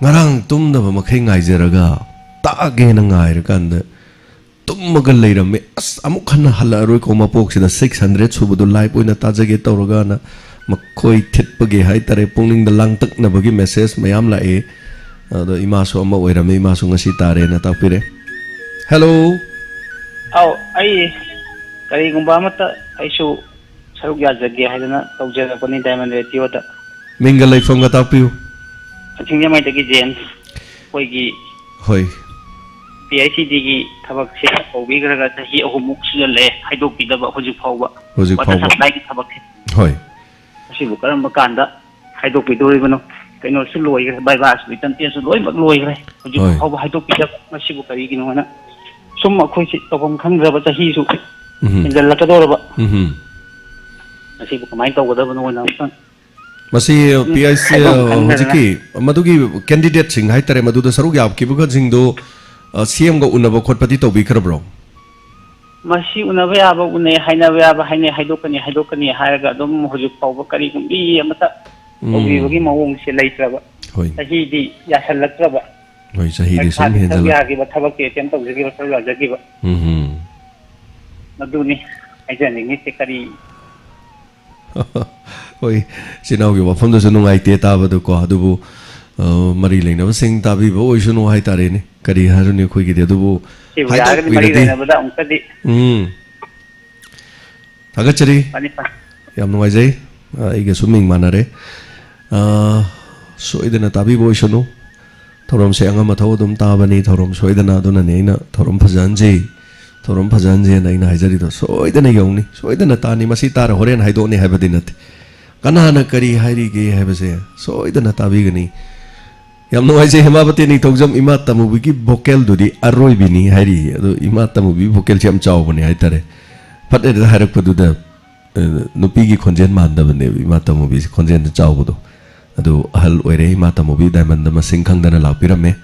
ꯉꯔꯥꯡ ꯇꯨꯝꯗꯕ ꯃꯈꯩ ꯉꯥꯏꯖꯔꯒ, ꯇꯥꯒꯦꯅ ꯉꯥꯏꯔꯀꯥꯟꯗ ꯇꯨꯝꯃꯒ ꯂꯩꯔꯝꯃꯦ꯫ ꯑꯁ, ꯑꯃꯨꯛ ꯍꯟꯅ ꯍꯜꯂꯛꯑꯔꯣꯏꯀꯣ ꯃꯄꯣꯛꯁꯤꯗ, ꯁꯤꯛꯁ ꯍꯟꯗ꯭ꯔꯦꯠ ꯁꯨꯕꯗꯣ ꯂꯥꯏꯚ ꯑꯣꯏꯅ ꯇꯥꯖꯒꯦ ꯇꯧꯔꯒꯅ ꯃꯈꯣꯏ ꯊꯤꯠꯄꯒꯤ ꯍꯥꯏꯇꯥꯔꯦ, ꯄꯨꯛꯅꯤꯡꯗ ꯂꯥꯡꯇꯛꯅꯕꯒꯤ ꯃꯦꯁꯦꯖ ꯃꯌꯥꯝ ꯂꯥꯛꯑꯦ꯫ ꯑꯗꯣ ꯏꯃꯥꯁꯨ ꯑꯃ ꯑꯣꯏꯔꯝꯃꯦ, ꯏꯃꯥꯁꯨ ꯉꯁꯤ ꯇꯥꯔꯦꯅ ꯇꯥꯛꯄꯤꯔꯦ꯫ ꯍꯦꯜꯂꯣ꯫ ꯑꯧ, ꯑꯩ ꯀꯔꯤꯒꯨꯝꯕ ꯑꯃꯠꯇ ꯑꯩꯁꯨ ꯁꯔꯨꯛ ꯌꯥꯖꯒꯦ ꯍꯥꯏꯗꯅ ꯇꯧꯖꯔꯛꯄꯅꯤ ꯗꯥꯏꯃꯟ ꯔꯦꯗꯤꯑꯣꯗ꯫ ꯃꯤꯡꯒ ꯂꯩꯐꯝꯒ ꯇꯥꯛꯄꯤꯌꯨ꯫ ꯁꯤꯡꯖꯃꯩꯗꯒꯤ ꯖꯦꯝꯁ꯫ ꯑꯩꯈꯣꯏꯒꯤ ꯍꯣꯏ꯫ ꯄꯤ ꯑꯩꯆ ꯏ ꯗꯤꯒꯤ ꯊꯕꯛꯁꯦ ꯀꯧꯕꯤꯈ꯭ꯔꯒ ꯆꯍꯤ ꯑꯍꯨꯝꯃꯨꯛ ꯁꯨꯖꯜꯂꯛꯑꯦ ꯍꯥꯏꯗꯣꯛꯄꯤꯗꯕ ꯍꯧꯖꯤꯛ ꯐꯥꯎꯕ꯫ ꯍꯧꯖꯤꯛ ꯋꯥꯇꯔ ꯐꯥꯎꯕ꯫ ꯁꯄ꯭ꯂꯥꯏꯒꯤ ꯊꯕꯛꯁꯦ꯫ ꯍꯣꯏ꯫ ꯃꯁꯤꯕꯨ ꯀꯔꯝꯕ ꯀꯥꯟꯗ ꯍꯥꯏꯗꯣꯛꯄꯤꯗꯣꯔꯤꯕꯅꯣ? ꯀꯩꯅꯣꯁꯨ ꯂꯣꯏꯈ꯭ꯔꯦ, ꯕꯥꯏꯕꯥꯁꯨ, ꯔꯤꯇꯟ ꯇꯦꯁꯁꯨ ꯂꯣꯏꯅꯃꯛ ꯂꯣꯏꯈ꯭ꯔꯦ꯫ ꯍꯧꯖꯤꯛ ꯍꯣꯏ꯫ ꯐꯥꯎꯕ ꯍꯥꯏꯗꯣꯛꯄꯤꯗꯕ ꯃꯁꯤꯕꯨ ꯀꯔꯤꯒꯤꯅꯣ ꯍꯥꯏꯅ ꯁꯨꯝ ꯑꯩꯈꯣꯏꯁꯤ ꯇꯧꯐꯝ ꯈꯪꯗ꯭ꯔꯕ, ꯆꯍꯤꯁꯨ ꯎꯝꯍꯨꯝ꯫ ꯍꯦꯟꯖꯜꯂꯛꯀꯗꯧꯔꯕ꯫ ꯎꯝꯍꯨꯝ꯫ ꯃꯁꯤꯕꯨ ꯀꯃꯥꯏꯅ ꯇꯧꯒꯗꯕꯅꯣ ꯍꯥꯏꯅ ꯑꯃꯨꯛꯇꯪ ꯃꯁꯤ ꯎꯝ, ꯄꯤ ꯑꯥꯏ ꯁꯤ, ꯍꯥꯏꯐꯝ ꯑ, ꯈꯪꯗꯗꯅ꯫ ꯍꯧꯖꯤꯛꯀꯤ ꯃꯗꯨꯒꯤ ꯀꯦꯟꯗꯤꯗꯦꯠꯁꯤꯡ ꯍꯥꯏꯇꯥꯔꯦ, ꯃꯗꯨꯗ ꯁꯔꯨꯛ ꯌꯥꯈꯤꯕꯁꯤꯡꯗꯨ, ꯑ, ꯁꯤ ꯑꯦꯝꯒ ꯎꯅꯕ ꯈꯣꯠꯄꯗꯤ ꯇꯧꯕꯤꯈ꯭ꯔꯕ꯭ꯔꯣ? ꯃꯁꯤ ꯎꯅꯕ ꯌꯥꯕ ꯎꯅꯩ, ꯍꯥꯏꯅꯕ ꯌꯥꯕ ꯍꯥꯏꯅꯩ, ꯍꯥꯏꯗꯣꯛꯀꯅꯤ, ꯍꯥꯏꯗꯣꯛꯀꯅꯤ ꯍꯥꯏꯔꯒ ꯑꯗꯨꯝ ꯍꯧꯖꯤꯛ ꯐꯥꯎꯕ ꯀꯔꯤꯒꯨꯝꯕꯤ ꯑꯃꯠꯇ ꯎꯝ꯫ ꯇꯧꯕꯤꯕꯒꯤ ꯃꯑꯣꯡꯁꯦ ꯂꯩꯇ꯭ꯔꯕ꯫ ꯍꯣꯏ꯫ ꯆꯍꯤꯗꯤ ꯌꯥꯁꯜꯂꯛꯇ꯭ꯔꯕ꯫ ꯍꯣꯏ, ꯆꯍꯤꯗꯤ ꯁꯨꯝ ꯄꯩꯈꯥꯗꯤ ꯁꯔꯨꯛ ꯍꯦꯟꯖꯜꯂꯛ- ꯌꯥꯈꯤꯕ, ꯊꯕꯛꯇꯤ ꯑꯦꯇꯦꯝ ꯇꯧꯖꯈꯤꯕ, ꯁꯔꯨꯛ ꯌꯥꯖꯈꯤꯕ꯫ ꯎꯝ꯫ ꯃꯗꯨꯅꯤ ꯍꯥꯏꯖꯅꯤꯡꯉꯤꯁꯦ꯫ ꯀꯔꯤ ꯍꯣꯏ, ꯏꯆꯤꯟ ꯏꯅꯥꯎꯒꯤ ꯋꯥꯐꯝꯗꯨꯁꯨ ꯅꯨꯡꯉꯥꯏꯇꯦ ꯇꯥꯕꯗꯀꯣ꯫ ꯑꯗꯨꯕꯨ, ꯑ, ꯃꯔꯤ ꯂꯩꯅꯕꯁꯤꯡ ꯇꯥꯕꯤꯕ ꯑꯣꯏꯁꯅꯨ ꯍꯥꯏꯇꯥꯔꯦꯅꯦ꯫ ꯀꯔꯤ ꯍꯥꯏꯔꯨꯅꯤ ꯑꯩꯈꯣꯏꯒꯤꯗꯤ꯫ ꯑꯗꯨꯕꯨ ꯁꯤꯕꯨ ꯌꯥꯔꯒꯗꯤ ꯃꯔꯤ ꯍꯥꯏꯗꯣꯛꯄꯤꯔꯗꯤ꯫ ꯂꯩꯅꯕꯗ ꯑꯃꯨꯛꯇꯗꯤ ꯎꯝ꯫ ꯊꯥꯒꯠꯆꯔꯤ꯫ ꯐꯅꯤ, ꯐꯅꯤ꯫ ꯌꯥꯝ ꯅꯨꯡꯉꯥꯏꯖꯩ꯫ ꯑ, ꯑꯩꯒꯁꯨ ꯃꯤꯡ ꯃꯥꯟꯅꯔꯦ꯫ ꯑ, ꯁꯣꯏꯗꯅ ꯇꯥꯕꯤꯕ ꯑꯣꯏꯁꯅꯨ꯫ ꯊꯧꯔꯝꯁꯦ ꯑꯉꯝ ꯑꯊꯧ ꯑꯗꯨꯝ ꯇꯥꯕꯅꯤ, ꯊꯧꯔꯝ ꯁꯣꯏꯗꯅ꯫ ꯑꯗꯨꯅꯅꯦ ꯑꯩꯅ ꯊꯧꯔꯝ ꯐꯖꯍꯟꯁꯤ, ꯊꯧꯔꯝ ꯐꯖꯍꯟꯁꯦꯅ ꯑꯩꯅ ꯍꯥꯏꯖꯔꯤꯗꯣ꯫ ꯁꯣꯏꯗꯅ ꯌꯧꯅꯤ, ꯁꯣꯏꯗꯅ ꯇꯥꯅꯤ꯫ ꯃꯁꯤ ꯇꯥꯔ ꯍꯣꯔꯦꯟ ꯍꯥꯏꯗꯣꯛꯅꯤ ꯍꯥꯏꯕꯗꯤ ꯅꯠꯇꯦ꯫ ꯀꯅꯥꯅ ꯀꯔꯤ ꯍꯥꯏꯔꯤꯒꯦ ꯍꯥꯏꯕꯁꯦ ꯁꯣꯏꯗꯅ ꯇꯥꯕꯤꯒꯅꯤ꯫ ꯌꯥꯝ ꯅꯨꯡꯉꯥꯏꯖꯩ, ꯍꯦꯃꯥꯄꯇꯤ ꯅꯤꯡꯊꯧꯖꯝ, ꯏꯃꯥ ꯇꯝꯃꯨꯕꯤꯒꯤ vocalꯗꯨꯗꯤ ꯑꯔꯣꯏꯕꯤꯅꯤ ꯍꯥꯏꯔꯤꯌꯦ꯫ ꯑꯗꯣ ꯏꯃꯥ ꯇꯝꯃꯨꯕꯤ vocalꯁꯦ ꯌꯥꯝ ꯆꯥꯎꯕꯅꯦ ꯍꯥꯏꯇꯥꯔꯦ꯫ ꯐꯠ ꯍꯦꯛꯇ ꯍꯥꯏꯔꯛꯄꯗꯨꯗ, ꯑ, ꯅꯨꯄꯤꯒꯤ ꯈꯣꯟꯖꯦꯜ ꯃꯥꯟꯗꯕꯅꯦꯕ ꯏꯃꯥ ꯇꯝꯃꯨꯕꯤꯁꯦ, ꯈꯣꯟꯖꯦꯜꯗ ꯆꯥꯎꯕꯗꯣ꯫ ꯑꯗꯨ ꯑꯍꯜ ꯑꯣꯏꯔꯦ, ꯏꯃꯥ ꯇꯝꯃꯨꯕꯤ ꯗꯥꯏꯃꯟꯗ ꯃꯁꯤꯡ ꯈꯪꯗꯅ ꯂꯥꯛꯄꯤꯔꯝꯃꯦ꯫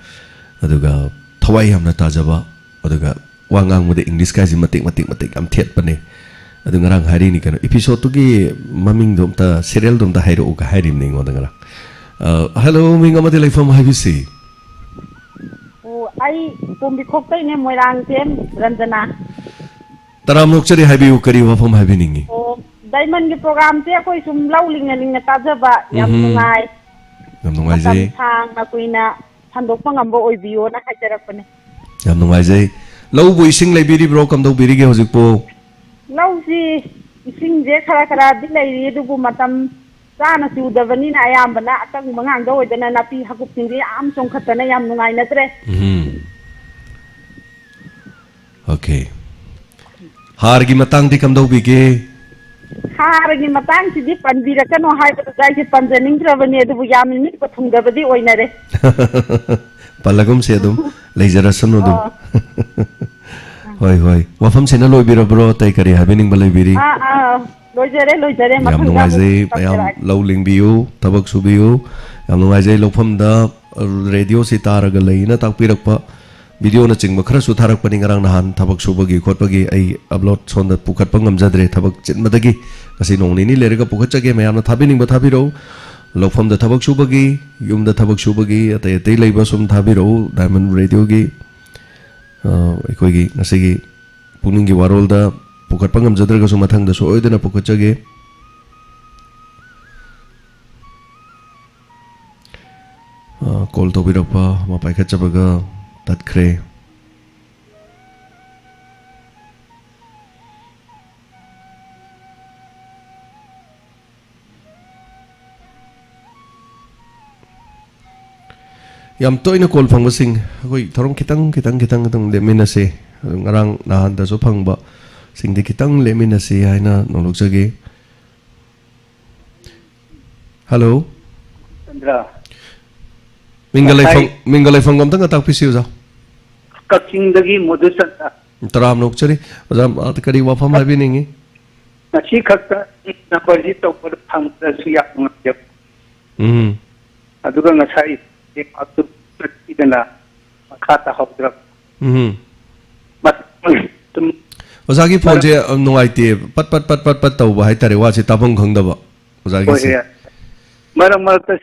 ꯑꯗꯨꯒ ꯊꯋꯥꯏ ꯌꯥꯝꯅ ꯇꯥꯖꯕ, ꯑꯗꯨꯒ ꯋꯥ ꯉꯥꯡꯕꯗ Englishꯀꯥꯁꯦ ꯃꯇꯦꯛ ꯃꯇꯦꯛ ꯃꯇꯦꯛ ꯌꯥꯝ ꯊꯦꯠꯄꯅꯦ꯫ ꯑꯗꯨ ꯉꯔꯥꯡ ꯍꯥꯏꯔꯤꯅꯤ ꯀꯩꯅꯣ, episodeꯇꯨꯒꯤ ꯃꯃꯤꯡꯗꯣ ꯑꯝꯇ, serialꯗꯣ ꯑꯝꯇ ꯍꯥꯏꯔꯛꯎꯒ ꯍꯥꯏꯔꯤꯕꯅꯦ ꯑꯩꯉꯣꯟꯗ ꯉꯔꯥꯡ꯫ ꯑ, hello, ꯃꯤꯡ ꯑꯃꯗꯤ ꯂꯩꯐꯝ ꯍꯥꯏꯕꯤꯁꯤ꯫ ꯑꯣ, ꯑꯩ ꯄꯣꯝꯕꯤꯈꯣꯛꯇꯩꯅꯦ, ꯃꯣꯏꯔꯥꯡꯊꯦꯝ ꯔꯟꯖꯅꯥ꯫ ꯇꯔꯥꯝꯅ ꯑꯣꯛꯆꯔꯤ, ꯍꯥꯏꯕꯤꯌꯨ, ꯀꯔꯤ ꯋꯥꯐꯝ ꯍꯥꯏꯕꯤꯅꯤꯡꯉꯤ? ꯑꯣ, ꯗꯥꯏꯃꯟꯒꯤ programꯁꯦ ꯑꯩꯈꯣꯏ ꯁꯨꯝ ꯂꯧ ꯂꯤꯡꯅ ꯂꯤꯡꯅ ꯇꯥꯖꯕ, ꯌꯥꯝ ꯎꯝꯍꯨꯝ꯫ ꯅꯨꯡꯉꯥꯏ꯫ ꯌꯥꯝ ꯅꯨꯡꯉꯥꯏꯖꯩ꯫ ꯃꯇꯝ ꯁꯥꯡꯅ ꯀꯨꯏꯅ ꯁꯟꯗꯣꯛꯄ ꯉꯝꯕ ꯑꯣꯏꯕꯤꯌꯣꯅ ꯍꯥꯏꯖꯔꯛꯄꯅꯦ꯫ ꯌꯥꯝ ꯅꯨꯡꯉꯥꯏꯖꯩ꯫ ꯂꯧꯕꯨ ꯏꯁꯤꯡ ꯂꯩꯕꯤꯔꯤꯕ꯭ꯔꯣ? ꯀꯝꯗꯧꯕꯤꯔꯤꯒꯦ ꯍꯧꯖꯤꯛꯄꯨ? ꯂꯧꯁꯤ ꯏꯁꯤꯡꯁꯦ ꯈꯔ ꯈꯔꯗꯤ ꯂꯩꯔꯤ, ꯑꯗꯨꯕꯨ ꯃꯇꯝ ꯆꯥꯅ ꯆꯨꯗꯕꯅꯤꯅ ꯑꯌꯥꯝꯕꯅ ꯑꯀꯪꯕ ꯉꯥꯛꯇ ꯑꯣꯏꯗꯅ ꯅꯥꯄꯤ ꯍꯥꯀꯨꯞꯁꯤꯡꯁꯦ ꯌꯥꯝ ꯆꯣꯡꯈꯠꯇꯅ ꯌꯥꯝ ꯅꯨꯡꯉꯥꯏꯅꯗ꯭ꯔꯦ꯫ ꯎꯝ꯫ OK꯫ ꯍꯥꯔꯒꯤ ꯃꯇꯥꯡꯗꯤ ꯀꯝꯗꯧꯕꯤꯒꯦ? ꯍꯥꯔꯒꯤ ꯃꯇꯥꯡꯁꯤꯗꯤ ꯄꯟꯕꯤꯔꯛꯀꯅꯣ ꯍꯥꯏꯕꯗꯨꯗ ꯑꯩꯁꯦ ꯄꯟꯖꯅꯤꯡꯗ꯭ꯔꯕꯅꯤ, ꯑꯗꯨꯕꯨ ꯌꯥꯝꯅ ꯅꯤꯛꯄ ꯊꯨꯡꯗꯕꯗꯤ ꯑꯣꯏꯅꯔꯦ꯫ ꯄꯜꯂꯒꯨꯝꯁꯦ ꯑꯗꯨꯝ, ꯂꯩꯖꯔꯁꯅꯨ ꯑꯗꯨꯝ꯫ ꯑꯣ꯫ ꯍꯣꯏ, ꯍꯣꯏ꯫ ꯋꯥꯐꯝꯁꯤꯅ ꯂꯣꯏꯕꯤꯔꯕ꯭ꯔꯣ? ꯑꯇꯩ ꯀꯔꯤ ꯍꯥꯏꯕꯤꯅꯤꯡꯕ ꯂꯩꯕꯤꯔꯤ? ꯑꯥ, ꯑꯥ, ꯂꯣꯏꯖꯔꯦ, ꯂꯣꯏꯖꯔꯦ꯫ ꯌꯥꯝ ꯃꯊꯪꯗ ꯑꯃꯨꯛ ꯅꯨꯡꯉꯥꯏꯖꯩ꯫ ꯃꯌꯥꯝ ꯇꯧꯖꯔꯛꯑꯒꯦ꯫ ꯂꯧ ꯂꯤꯡꯕꯤꯌꯨ, ꯊꯕꯛ ꯁꯨꯕꯤꯌꯨ꯫ ꯌꯥꯝ ꯅꯨꯡꯉꯥꯏꯖꯩ꯫ ꯂꯧꯐꯝꯗ, ꯑ, radioꯁꯤ ꯇꯥꯔꯒ ꯂꯩꯅ ꯇꯥꯛꯄꯤꯔꯛꯄ, videoꯅꯆꯤꯡꯕ ꯈꯔꯁꯨ ꯊꯥꯔꯛꯄꯅꯤ ꯉꯔꯥꯡ ꯅꯍꯥꯟ ꯊꯕꯛ ꯁꯨꯕꯒꯤ ꯈꯣꯠꯄꯒꯤ꯫ ꯑꯩ upload ꯁꯣꯝꯗ ꯄꯨꯈꯠꯄ ꯉꯝꯖꯗ꯭ꯔꯦ ꯊꯕꯛ ꯆꯤꯟꯕꯗꯒꯤ꯫ ꯉꯁꯤ ꯅꯣꯡ ꯅꯤꯅꯤ ꯂꯩꯔꯒ ꯄꯨꯈꯠꯆꯒꯦ꯫ ꯃꯌꯥꯝꯅ ꯊꯥꯕꯤꯅꯤꯡꯕ ꯊꯥꯕꯤꯔꯛꯎ꯫ ꯂꯧꯐꯝꯗ ꯊꯕꯛ ꯁꯨꯕꯒꯤ, ꯌꯨꯝꯗ ꯊꯕꯛ ꯁꯨꯕꯒꯤ, ꯑꯇꯩ ꯑꯇꯩ ꯂꯩꯕ ꯁꯨꯝ ꯊꯥꯕꯤꯔꯛꯎ Diamond Radio ꯒꯤ, ꯑ, ꯑꯩꯈꯣꯏꯒꯤ ꯉꯁꯤꯒꯤ ꯄꯨꯛꯅꯤꯡꯒꯤ ꯋꯥꯔꯣꯜꯗ ꯄꯨꯈꯠꯄ ꯉꯝꯖꯗ꯭ꯔꯒꯁꯨ ꯃꯊꯪꯗ ꯁꯣꯏꯗꯅ ꯄꯨꯈꯠꯆꯒꯦ꯫ ꯑ, call ꯇꯧꯕꯤꯔꯛꯄ ꯑꯃ ꯄꯥꯏꯈꯠꯆꯕꯒ ꯇꯠꯈ꯭ꯔꯦ꯫ ꯌꯥꯝ ꯇꯣꯏꯅ call ꯐꯪꯕꯁꯤꯡ, ꯑꯩꯈꯣꯏ ꯊꯧꯔꯝ ꯈꯤꯇꯪ, ꯈꯤꯇꯪ, ꯈꯤꯇꯪ ꯑꯗꯨꯝ ꯂꯦꯞꯃꯤꯟꯅꯁꯦ꯫ ꯑꯗꯨ ꯉꯔꯥꯡ ꯅꯍꯥꯟꯗꯁꯨ ꯐꯪꯕ ꯁꯤꯡꯗꯤ ꯈꯤꯇꯪ ꯂꯦꯞꯃꯤꯟꯅꯁꯤ ꯍꯥꯏꯅ ꯅꯣꯡꯂꯨꯛꯆꯒꯦ꯫ Hello꯫ ꯆꯟꯗ꯭ꯔ꯫ ꯃꯤꯡꯒ ꯉꯁꯥꯏ ꯂꯩꯐꯝ, ꯃꯤꯡꯒ ꯂꯩꯐꯝꯒ ꯑꯝꯇꯪꯒ ꯇꯥꯛꯄꯤꯁꯤ, ꯑꯣꯖꯥ꯫ ꯀꯛꯆꯤꯡꯗꯒꯤ ꯃꯣꯗꯨꯆꯟꯗ꯭ꯔ꯫ ꯇꯔꯥꯝꯅ ꯑꯣꯛꯆꯔꯤ꯫ ꯑꯣꯖꯥ, ꯑ, ꯀꯔꯤ ꯋꯥꯐꯝ ꯍꯥꯏꯕꯤꯅꯤꯡꯉꯤ? ꯉꯁꯤ ꯈꯛꯇ number ꯁꯤ ꯇꯧꯕꯗ ꯐꯪꯕꯗꯁꯨ ꯌꯥꯝ ꯅꯨꯡꯉꯥꯏꯖꯕ꯫ ꯎꯝ꯫ ꯑꯗꯨꯒ ꯉꯁꯥꯏ ꯑꯗꯨ ꯆꯠꯈꯤꯗꯅ ꯃꯈꯥ ꯇꯥꯍꯧꯗ꯭ꯔꯕ꯫ ꯎꯝ꯫ ꯃꯇꯝ ꯑꯗꯨꯝ ꯑꯣꯖꯥꯒꯤ ꯃꯔꯝ ꯐꯣꯟꯁꯦ, ꯑ, ꯅꯨꯡꯉꯥꯏꯇꯦ꯫ ꯄꯠ, ꯄꯠ, ꯄꯠ, ꯄꯠ, ꯄꯠ ꯇꯧꯕ ꯍꯥꯏꯇꯥꯔꯦ, ꯋꯥꯁꯦ ꯇꯥꯐꯝ ꯈꯪꯗꯕ ꯑꯣꯖꯥꯒꯤꯁꯦ꯫ ꯍꯣꯏ, ꯃꯔꯛ ꯃꯔꯛꯇ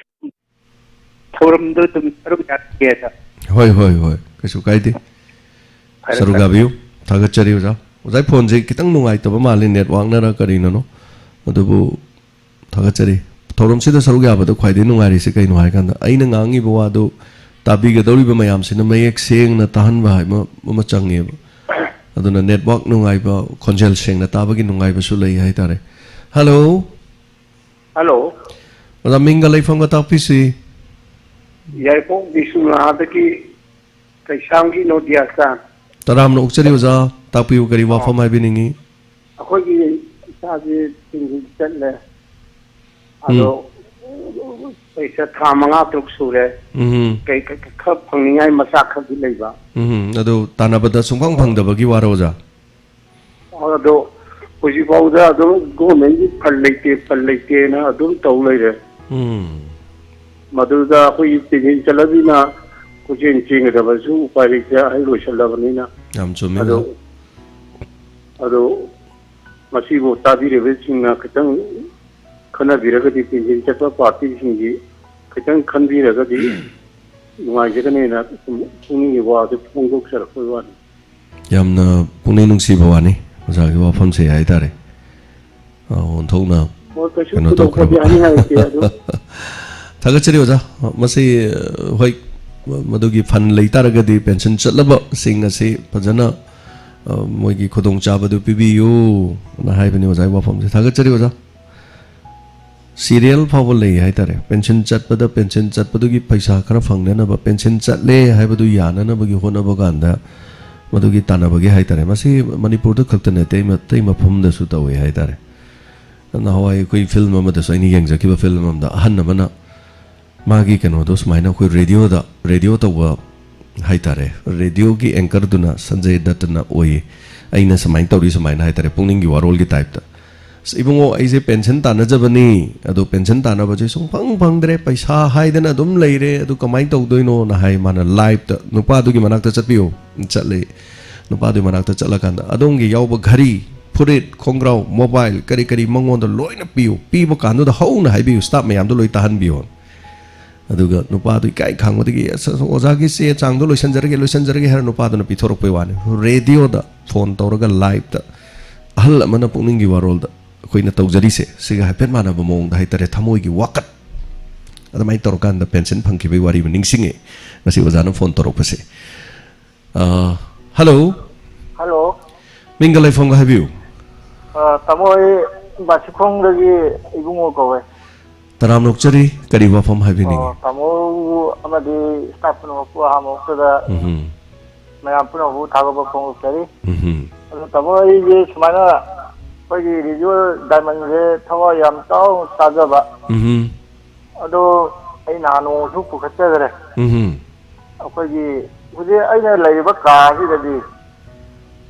ꯊꯧꯔꯝꯗꯣ ꯑꯗꯨꯝ ꯁꯔꯨꯛ ꯌꯥꯈꯤꯒꯦꯗ꯫ ꯍꯣꯏ, ꯍꯣꯏ, ꯍꯣꯏ, ꯀꯩꯁꯨ ꯀꯥꯏꯗꯦ꯫ ꯐꯔꯦ, ꯁꯔꯨꯛ ꯐꯔꯦ꯫ ꯌꯥꯕꯤꯌꯨ꯫ ꯊꯥꯒꯠꯆꯔꯤ, ꯑꯣꯖꯥ꯫ ꯑꯣꯖꯥꯒꯤ ꯐꯣꯟꯁꯦ ꯈꯤꯇꯪ ꯅꯨꯡꯉꯥꯏꯇꯕ ꯃꯥꯜꯂꯤ, networkꯅꯔ ꯀꯔꯤꯅꯅꯣ, ꯑꯗꯨꯕꯨ ꯊꯥꯒꯠꯆꯔꯤ꯫ ꯊꯧꯔꯝꯁꯤꯗ ꯁꯔꯨꯛ ꯌꯥꯕꯗ ꯈ꯭ꯋꯥꯏꯗꯒꯤ ꯅꯨꯡꯉꯥꯏꯔꯤꯁꯦ ꯀꯩꯅꯣ ꯍꯥꯏꯀꯥꯟꯗ, ꯑꯩꯅ ꯉꯥꯡꯉꯤꯕ ꯋꯥꯗꯨ ꯇꯥꯕꯤꯒꯗꯧꯔꯤꯕ ꯃꯌꯥꯝꯁꯤꯅ ꯃꯌꯦꯛ ꯁꯦꯡꯅ ꯇꯥꯍꯟꯕ ꯍꯥꯏꯕ ꯑꯃ ꯆꯪꯉꯦꯕ꯫ ꯑꯗꯨꯅ network ꯅꯨꯡꯉꯥꯏꯕ, ꯈꯣꯟꯖꯦꯜ ꯁꯦꯡꯅ ꯇꯥꯕꯒꯤ ꯅꯨꯡꯉꯥꯏꯕꯁꯨ ꯂꯩ ꯍꯥꯏꯇꯥꯔꯦ꯫ Hello꯫ Hello꯫ ꯑꯣꯖꯥ, ꯃꯤꯡꯒ ꯂꯩꯐꯝꯒ ꯇꯥꯛꯄꯤꯁꯤ꯫ ꯌꯥꯏꯔꯤꯄꯣꯛ ꯕꯤꯁꯅꯨꯅꯥꯗꯒꯤ ꯀꯩꯁꯥꯝꯒꯤ ꯅꯣꯗꯤꯌꯥꯆꯥꯟ꯫ ꯇꯔꯥꯝꯅ ꯑꯣꯛꯆꯔꯤ ꯑꯣꯖꯥ, ꯇꯥꯛꯄꯤꯌꯨ, ꯀꯔꯤ ꯑꯣ꯫ ꯋꯥꯐꯝ ꯍꯥꯏꯕꯤꯅꯤꯡꯉꯤ? ꯑꯩꯈꯣꯏꯒꯤ ꯏꯆꯥꯁꯤ ꯇꯤꯟꯒꯤ ꯆꯠꯂꯦ꯫ ꯑꯗꯣ ꯎꯝ꯫ ꯄꯩꯁꯥ ꯊꯥ ꯃꯉꯥ ꯇꯔꯨꯛ ꯁꯨꯔꯦ꯫ ꯎꯝ꯫ ꯀꯩ, ꯀꯩ, ꯈꯔ ꯐꯪꯅꯤꯡꯉꯥꯏ ꯃꯆꯥꯛ ꯈꯔꯗꯤ ꯂꯩꯕ꯫ ꯎꯝ, ꯑꯗꯨ ꯇꯥꯟꯅꯕꯗ ꯁꯨꯡꯐꯪ ꯐꯪꯗꯕꯒꯤ ꯋꯥꯔꯣ ꯑꯣꯖꯥ? ꯑꯗꯣ ꯍꯧꯖꯤꯛꯐꯥꯎꯗ ꯑꯗꯨꯝ governmentꯀꯤ ꯐꯟ ꯂꯩꯇꯦ, ꯐꯟ ꯂꯩꯇꯦꯅ ꯑꯗꯨꯝ ꯇꯧ ꯂꯩꯔꯦ꯫ ꯎꯝ꯫ ꯃꯗꯨꯗ ꯑꯩꯈꯣꯏꯒꯤ ꯄꯦꯟꯁꯤꯟ ꯆꯠꯂꯕꯤꯅ ꯀꯣꯏꯆꯦꯟ ꯆꯦꯟꯒꯗꯕꯁꯨ ꯎꯄꯥꯏ ꯂꯩꯇꯦ, ꯑꯍꯜ ꯑꯣꯏꯁꯜꯂꯕꯅꯤꯅ꯫ ꯌꯥꯝ ꯆꯨꯝꯃꯤ ꯑꯗꯣ, ꯑꯣꯖꯥ꯫ ꯑꯗꯣ ꯃꯁꯤꯕꯨ ꯇꯥꯕꯤꯔꯤꯕꯁꯤꯡꯅ ꯈꯤꯇꯪ ꯈꯟꯅꯕꯤꯔꯒꯗꯤ ꯄꯦꯟꯁꯤꯟ ꯆꯠꯄ ꯄꯥꯔꯇꯤꯁꯤꯡꯒꯤ ꯈꯤꯇꯪ ꯈꯟꯕꯤꯔꯒꯗꯤ ꯅꯨꯡꯉꯥꯏꯖꯒꯅꯦꯅ ꯁꯨꯝ ꯄꯨꯛꯅꯤꯡꯒꯤ ꯋꯥꯗꯨ ꯐꯣꯡꯗꯣꯛꯆꯔꯛꯄꯒꯤ ꯋꯥꯅꯤ꯫ ꯌꯥꯝꯅ ꯄꯨꯛꯅꯤꯡ ꯅꯨꯡꯁꯤꯕ ꯋꯥꯅꯤ ꯑꯣꯖꯥꯒꯤ ꯋꯥꯐꯝꯁꯦ ꯍꯥꯏꯇꯥꯔꯦ꯫ ꯑ, ꯑꯣꯟꯊꯣꯛꯅ ꯍꯣꯏ, ꯀꯩꯁꯨ ꯀꯩꯅꯣ ꯊꯣꯏꯗꯣꯛꯄꯗꯤ ꯇꯧꯈ꯭ꯔꯕ꯫ ꯍꯥꯏꯅꯤꯡꯉꯥꯏ ꯂꯩꯇꯦ ꯑꯗꯨ꯫ ꯊꯥꯒꯠꯆꯔꯤ ꯑꯣꯖꯥ꯫ ꯃꯁꯤ, ꯑ, ꯍꯣꯏ, ꯃꯗꯨꯒꯤ ꯐꯟ ꯂꯩꯇꯥꯔꯒꯗꯤ ꯄꯦꯟꯁꯤꯟ ꯆꯠꯂꯕꯁꯤꯡ ꯑꯁꯤ ꯐꯖꯅ, ꯑ, ꯃꯣꯏꯒꯤ ꯈꯨꯗꯣꯡꯆꯥꯕꯗꯨ ꯄꯤꯕꯤꯌꯨꯅ ꯍꯥꯏꯕꯅꯤ ꯑꯣꯖꯥꯒꯤ ꯋꯥꯐꯝꯁꯦ꯫ ꯊꯥꯒꯠꯆꯔꯤ ꯑꯣꯖꯥ꯫ ꯁꯤꯔꯤꯌꯦꯜ ꯐꯥꯎꯕ ꯂꯩ ꯍꯥꯏꯇꯥꯔꯦ꯫ ꯄꯦꯟꯁꯤꯟ ꯆꯠꯄꯗ ꯄꯦꯟꯁꯤꯟ ꯆꯠꯄꯗꯨꯒꯤ ꯄꯩꯁꯥ ꯈꯔ ꯐꯪꯅꯅꯕ, ꯄꯦꯟꯁꯤꯟ ꯆꯠꯂꯦ ꯍꯥꯏꯕꯗꯨ ꯌꯥꯅꯅꯕꯒꯤ ꯍꯣꯠꯅꯕ ꯀꯥꯟꯗ ꯃꯗꯨꯒꯤ ꯇꯥꯟꯅꯕꯒꯤ ꯍꯥꯏꯇꯥꯔꯦ꯫ ꯃꯁꯤ ꯃꯅꯤꯄꯨꯔꯗ ꯈꯛꯇ ꯅꯠꯇꯦ, ꯑꯇꯩ ꯃ-, ꯑꯇꯩ ꯃꯐꯝꯗꯁꯨ ꯇꯧꯋꯤ ꯍꯥꯏꯇꯥꯔꯦ꯫ ꯅꯍꯥꯟꯋꯥꯏ ꯑꯩꯈꯣꯏ ꯐꯤꯂꯝ ꯑꯃꯗꯁꯨ ꯑꯩꯅ ꯌꯦꯡꯖꯈꯤꯕ ꯐꯤꯂꯝ ꯑꯃꯗ ꯑꯍꯟ ꯑꯃꯅ ꯃꯥꯒꯤ ꯀꯩꯅꯣꯗꯣ ꯁꯨꯃꯥꯏꯅ ꯑꯩꯈꯣꯏ ꯔꯦꯗꯤꯑꯣꯗ, ꯔꯦꯗꯤꯑꯣ ꯇꯧꯕ ꯍꯥꯏꯇꯥꯔꯦ, ꯔꯦꯗꯤꯑꯣꯒꯤ ꯑꯦꯡꯀꯔꯗꯨꯅ ꯁꯟꯖꯌ ꯗꯠꯇꯅ ꯑꯣꯏꯌꯦ꯫ ꯑꯩꯅ ꯁꯨꯃꯥꯏꯅ ꯇꯧꯔꯤ ꯁꯨꯃꯥꯏꯅ ꯍꯥꯏꯇꯥꯔꯦ, ꯄꯨꯛꯅꯤꯡꯒꯤ ꯋꯥꯔꯣꯜꯒꯤ ꯇꯥꯏꯞꯇ꯫ "ꯑꯁ ꯏꯕꯨꯡꯉꯣ, ꯑꯩꯁꯦ ꯄꯦꯟꯁꯟ ꯇꯥꯟꯅꯖꯕꯅꯤ, ꯑꯗꯣ ꯄꯦꯟꯁꯟ ꯇꯥꯟꯅꯕꯁꯦ ꯁꯨꯡꯐꯪ ꯐꯪꯗ꯭ꯔꯦ, ꯄꯩꯁꯥ ꯍꯥꯏꯗꯅ ꯑꯗꯨꯝ ꯂꯩꯔꯦ, ꯑꯗꯨ ꯀꯃꯥꯏꯅ ꯇꯧꯗꯣꯏꯅꯣꯅ?" ꯍꯥꯏ꯫ ꯃꯥꯅ ꯂꯥꯏꯞꯇ ꯅꯨꯄꯥꯗꯨꯒꯤ ꯃꯅꯥꯛꯇ ꯆꯠꯄꯤꯌꯨ꯫ ꯆꯠꯂꯦ꯫ ꯅꯨꯄꯥꯗꯨꯒꯤ ꯃꯅꯥꯛꯇ ꯆꯠꯂꯀꯥꯟꯗ, "ꯑꯗꯣꯝꯒꯤ ꯌꯥꯎꯕ ꯘꯔꯤ, ꯐꯨꯔꯤꯠ, ꯈꯣꯡꯒ꯭ꯔꯥꯎ, ꯃꯣꯕꯥꯏꯜ, ꯀꯔꯤ ꯀꯔꯤ ꯃꯉꯣꯟꯗ ꯂꯣꯏꯅ ꯄꯤꯌꯨ꯫ ꯄꯤꯕ ꯀꯥꯟꯗꯨꯗ ꯍꯧꯅ ꯍꯥꯏꯕꯤꯌꯨ, ꯁ꯭ꯇꯥꯐ ꯃꯌꯥꯝꯗꯣ ꯂꯣꯏ ꯇꯥꯍꯟꯕꯤꯌꯣ꯫" ꯑꯗꯨꯒ ꯅꯨꯄꯥꯗꯨ ꯏꯀꯥꯏ ꯈꯥꯡꯕꯗꯒꯤ, "ꯑꯁ, ꯑꯁ, ꯑꯣꯖꯥꯒꯤ ꯆꯦ ꯆꯥꯡꯗꯣ ꯂꯣꯏꯁꯤꯟꯖꯔꯒꯦ, ꯂꯣꯏꯁꯤꯟꯖꯔꯒꯦ" ꯍꯥꯏꯔ ꯅꯨꯄꯥꯗꯨꯅ ꯄꯤꯊꯣꯔꯛꯄꯩ ꯋꯥꯅꯤ꯫ ꯔꯦꯗꯤꯑꯣꯗ ꯐꯣꯟ ꯇꯧꯔꯒ ꯂꯥꯏꯞꯇ ꯑꯍꯜ ꯑꯃꯅ ꯄꯨꯛꯅꯤꯡꯒꯤ ꯋꯥꯔꯣꯜꯗ ꯑꯩꯈꯣꯏꯅ ꯇꯧꯖꯔꯤꯁꯦ ꯁꯤꯒ ꯍꯥꯏꯐꯦꯠ ꯃꯥꯟꯅꯕ ꯃꯑꯣꯡꯗ ꯍꯥꯏꯇꯥꯔꯦ, ꯊꯃꯣꯏꯒꯤ ꯋꯥꯀꯠ꯫ ꯑꯗꯨꯃꯥꯏꯅ ꯇꯧꯔꯀꯥꯟꯗ ꯄꯦꯟꯁꯤꯟ ꯐꯪꯈꯤꯕꯒꯤ ꯋꯥꯔꯤ ꯑꯃ ꯅꯤꯡꯁꯤꯡꯉꯦ ꯉꯁꯤ ꯑꯣꯖꯥꯅ ꯐꯣꯟ ꯇꯧꯔꯛꯄꯁꯦ꯫ ꯑ, ꯍꯜꯂꯣ꯫ ꯍꯜꯂꯣ꯫ ꯃꯤꯡꯒ ꯂꯩꯐꯝꯒ ꯍꯥꯏꯕꯤꯌꯨ꯫ ꯑ, ꯇꯥꯃꯣ, ꯑꯩ ꯕꯥꯁꯤꯈꯣꯡꯗꯒꯤ ꯏꯕꯨꯡꯉꯣ ꯀꯧꯋꯦ꯫ ꯇꯔꯥꯝꯅ ꯑꯣꯛꯆꯔꯤ꯫ ꯀꯔꯤ ꯋꯥꯐꯝ ꯍꯥꯏꯕꯤꯅꯤꯡꯉꯤ? ꯑꯣ, ꯇꯥꯃꯣ ꯑꯃꯗꯤ ꯁ꯭ꯇꯥꯐ ꯄꯨꯝꯅꯃꯛꯄꯨ ꯑꯍꯥꯟꯕ ꯃꯛꯇꯗ ꯎꯝꯍꯨꯝ꯫ ꯃꯌꯥꯝ ꯄꯨꯝꯅꯃꯛꯄꯨ ꯊꯥꯒꯠꯄ ꯐꯣꯡꯗꯣꯛꯆꯔꯤ꯫ ꯎꯝꯍꯨꯝ꯫ ꯑꯗꯣ ꯇꯥꯃꯣ, ꯑꯩꯁꯦ ꯁꯨꯃꯥꯏꯅ ꯑꯩꯈꯣꯏꯒꯤ ꯔꯦꯗꯤꯑꯣ ꯗꯥꯏꯃꯟꯁꯦ ꯊꯋꯥꯏ ꯌꯥꯝ ꯆꯥꯎꯅ ꯇꯥꯖꯕ꯫ ꯎꯝꯍꯨꯝ꯫ ꯑꯗꯣ ꯑꯩ ꯅꯍꯥꯟ ꯅꯣꯡꯃꯁꯨ ꯄꯨꯈꯠꯆꯈ꯭ꯔꯦ꯫ ꯎꯝꯍꯨꯝ꯫ ꯑꯩꯈꯣꯏꯒꯤ ꯍꯧꯖꯤꯛ ꯑꯩꯅ ꯂꯩꯔꯤꯕ ꯀꯥꯁꯤꯗꯗꯤ,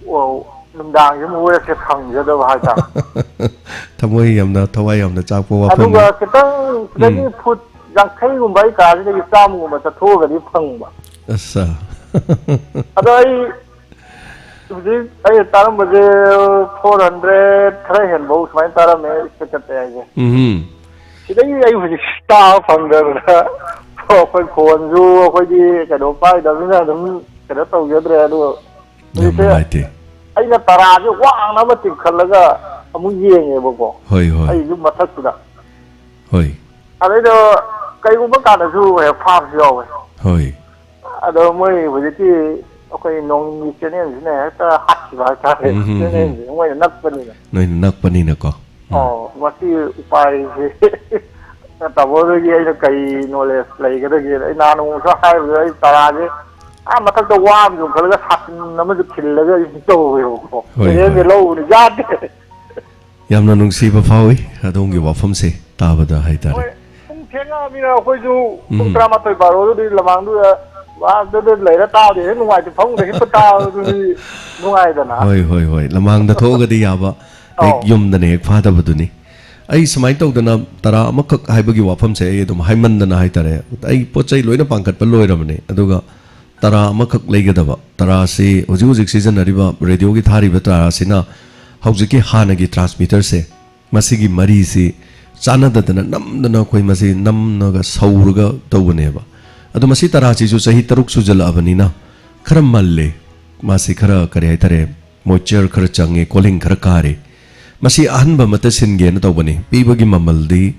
ꯑꯣ, ꯅꯨꯡꯗꯥꯡꯁꯤ ꯃꯣꯏꯔꯛꯁꯦ ꯐꯪꯖꯗꯕ ꯍꯥꯏꯇꯥꯔꯦ꯫ ꯊꯃꯣꯏ ꯌꯥꯝꯅ, ꯊꯋꯥꯏ ꯌꯥꯝꯅ ꯆꯥꯛꯄ ꯋꯥꯐꯝꯅꯤ꯫ ꯑꯗꯨꯒ ꯈꯤꯇꯪ ꯁꯤꯗꯒꯤ ꯎꯝ꯫ ꯐꯨꯠ ꯌꯥꯡꯈꯩꯒꯨꯝꯕ ꯑꯩ ꯀꯥꯁꯤꯗꯒꯤ ꯆꯥꯝꯃꯒꯨꯝꯕ ꯆꯠꯊꯣꯛꯑꯒꯗꯤ ꯐꯪꯕ꯫ ꯑꯁꯥ꯫ ꯑꯗꯣ ꯑꯩ ꯍꯧꯖꯤꯛ ꯑꯩ ꯇꯥꯔꯝꯕꯁꯦ ꯐꯣꯔ ꯍꯟꯗ꯭ꯔꯦꯠ ꯈꯔ ꯍꯦꯟꯕꯧ ꯁꯨꯃꯥꯏꯅ ꯇꯥꯔꯝꯃꯦ, ꯏꯁꯄꯤꯀꯔ ꯇꯌꯥꯏꯁꯦ꯫ ꯎꯝ ꯁꯤꯗꯒꯤ ꯑꯩ ꯍꯧꯖꯤꯛ ꯇꯥꯕ ꯐꯪꯗꯗꯅ ꯑꯩꯈꯣꯏ ꯐꯣꯟꯁꯨ ꯑꯩꯈꯣꯏꯗꯤ ꯀꯩꯅꯣ ꯄꯥꯏꯗꯕꯅꯤꯅ ꯑꯗꯨꯝ ꯀꯩꯅꯣ ꯇꯧꯖꯗ꯭ꯔꯦ꯫ ꯑꯗꯨ ꯌꯥꯝ ꯍꯧꯖꯤꯛꯁꯦ ꯅꯨꯡꯉꯥꯏꯇꯦ꯫ ꯑꯩꯅ ꯇꯔꯥꯁꯦ ꯋꯥꯡꯅꯕ ꯆꯤꯡꯈꯠꯂꯒ ꯑꯃꯨꯛ ꯌꯦꯡꯉꯦꯕꯀꯣ꯫ ꯍꯣꯏ ꯍꯣꯏ ꯑꯩꯁꯨ ꯃꯊꯛꯇꯨꯗ꯫ ꯍꯣꯏ ꯑꯗꯩꯗ ꯀꯩꯒꯨꯝꯕ ꯀꯥꯟꯗꯁꯨ ꯍꯦꯛ ꯐꯥꯕꯁꯨ ꯌꯥꯎꯋꯦ꯫ ꯍꯣꯏ ꯑꯗꯣ ꯃꯣꯏ ꯍꯧꯖꯤꯛꯀꯤ ꯑꯩꯈꯣꯏ ꯅꯣꯡꯒꯤ ꯆꯦꯅꯦꯜꯁꯤꯅ ꯍꯦꯛꯇ ꯍꯥꯠꯈꯤꯕ ꯍꯥꯏꯇꯥꯔꯦ꯫ ꯎꯝ, ꯎꯝ, ꯎꯝ꯫ ꯆꯦꯅꯦꯜꯁꯤ ꯃꯣꯏꯅ ꯅꯛꯄꯅꯤꯅ꯫ ꯅꯣꯏꯅ ꯅꯛꯄꯅꯤꯅꯀꯣ꯫ ꯎꯝ꯫ ꯑꯣ, ꯃꯁꯤ ꯎꯄꯥꯏꯁꯦ ꯇꯥꯃꯣꯗꯒꯤ ꯑꯩꯅ ꯀꯔꯤ ꯅꯣꯂꯦꯖ ꯂꯩꯒꯗꯒꯦꯅ ꯑꯩ ꯅꯍꯥꯟ ꯅꯣꯡꯃꯁꯨ ꯍꯥꯏꯕꯗ ꯑꯩ ꯇꯔꯥꯁꯦ ꯑꯥ ꯃꯊꯛꯇ ꯋꯥ ꯑꯃ ꯌꯣꯟꯈꯠꯂꯒ ꯁꯥꯇꯤꯟ ꯑꯃꯁꯨ ꯈꯤꯜꯂꯒ ꯑꯩ ꯇꯧꯋꯦꯕꯀꯣ꯫ ꯍꯣꯏ, ꯆꯦꯅꯦꯜꯁꯦ ꯍꯣꯏ꯫ ꯂꯧꯕꯅꯤ ꯌꯥꯗꯦ꯫ ꯌꯥꯝꯅ ꯅꯨꯡꯁꯤꯕ ꯐꯥꯎꯏ ꯑꯗꯣꯝꯒꯤ ꯋꯥꯐꯝꯁꯦ ꯇꯥꯕꯗ ꯍꯥꯏꯇꯥꯔꯦ꯫ ꯍꯣꯏ, ꯄꯨꯡ ꯊꯦꯡꯉꯛꯑꯃꯤꯅ ꯑꯩꯈꯣꯏꯁꯨ ꯄꯨꯡ ꯎꯝ꯫ ꯇꯔꯥꯃꯥꯊꯣꯏ ꯕꯥꯔꯣꯗꯨꯗꯤ ꯂꯃꯥꯡꯗꯨꯗ ꯋꯥꯗꯨꯗ ꯂꯩꯔ ꯇꯥꯕꯗꯤ ꯍꯦꯛ ꯅꯨꯡꯉꯥꯏꯇꯦ, ꯐꯃꯨꯡꯗ ꯍꯤꯞꯄ ꯇꯥꯕꯗꯨꯗꯤ ꯅꯨꯡꯉꯥꯏꯗꯅ꯫ ꯍꯣꯏ ꯍꯣꯏ ꯍꯣꯏ, ꯂꯃꯥꯡꯗ ꯊꯣꯛꯑꯒꯗꯤ ꯌꯥꯕ, ꯍꯦꯛ ꯑꯧ꯫ ꯌꯨꯝꯗꯅ ꯍꯦꯛ ꯐꯥꯗꯕꯗꯨꯅꯤ꯫ ꯑꯩ ꯁꯨꯃꯥꯏꯅ ꯇꯧꯗꯅ ꯇꯔꯥ ꯑꯃꯈꯛ ꯍꯥꯏꯕꯒꯤ ꯋꯥꯐꯝꯁꯦ ꯑꯩ ꯑꯗꯨꯝ ꯍꯥꯏꯃꯟꯗꯅ ꯍꯥꯏꯇꯥꯔꯦ, ꯑꯩ ꯄꯣꯠ ꯆꯩ ꯂꯣꯏꯅ ꯄꯥꯡꯈꯠꯄ ꯂꯣꯏꯔꯕꯅꯦ, ꯑꯗꯨꯒ ꯇꯔꯥ ꯑꯃꯈꯛ ꯂꯩꯒꯗꯕ꯫ ꯇꯔꯥꯁꯤ ꯍꯧꯖꯤꯛ ꯍꯧꯖꯤꯛ ꯁꯤꯖꯤꯟꯅꯔꯤꯕ, ꯔꯦꯗꯤꯑꯣꯒꯤ ꯊꯥꯔꯤꯕ ꯇꯔꯥꯁꯤꯅ ꯍꯧꯖꯤꯛꯀꯤ ꯍꯥꯟꯅꯒꯤ ꯇ꯭ꯔꯥꯟꯁꯃꯤꯇꯔꯁꯦ, ꯃꯁꯤꯒꯤ ꯃꯔꯤꯁꯤ ꯆꯥꯟꯅꯗꯗꯅ ꯅꯝꯗꯅ ꯑꯩꯈꯣꯏ ꯃꯁꯤ ꯅꯝꯃꯒ ꯁꯧꯔꯒ ꯇꯧꯕꯅꯦꯕ꯫ ꯑꯗꯣ ꯃꯁꯤ ꯇꯔꯥꯁꯤꯁꯨ ꯆꯍꯤ ꯇꯔꯨꯛ ꯁꯨꯖꯜꯂꯛꯑꯕꯅꯤꯅ ꯈꯔ ꯃꯜꯂꯦ, ꯃꯥꯁꯤ ꯈꯔ ꯀꯔꯤ ꯍꯥꯏꯇꯥꯔꯦ, ꯃꯣꯏꯆꯔ ꯈꯔ ꯆꯪꯉꯦ, ꯀꯣꯂꯤꯡ ꯈꯔ ꯀꯥꯔꯦ꯫ ꯃꯁꯤ ꯑꯍꯟꯕ ꯑꯃꯠꯇ ꯁꯤꯟꯒꯦꯅ ꯇꯧꯕꯅꯤ꯫ ꯄꯤꯕꯒꯤ ꯃꯃꯜꯗꯤ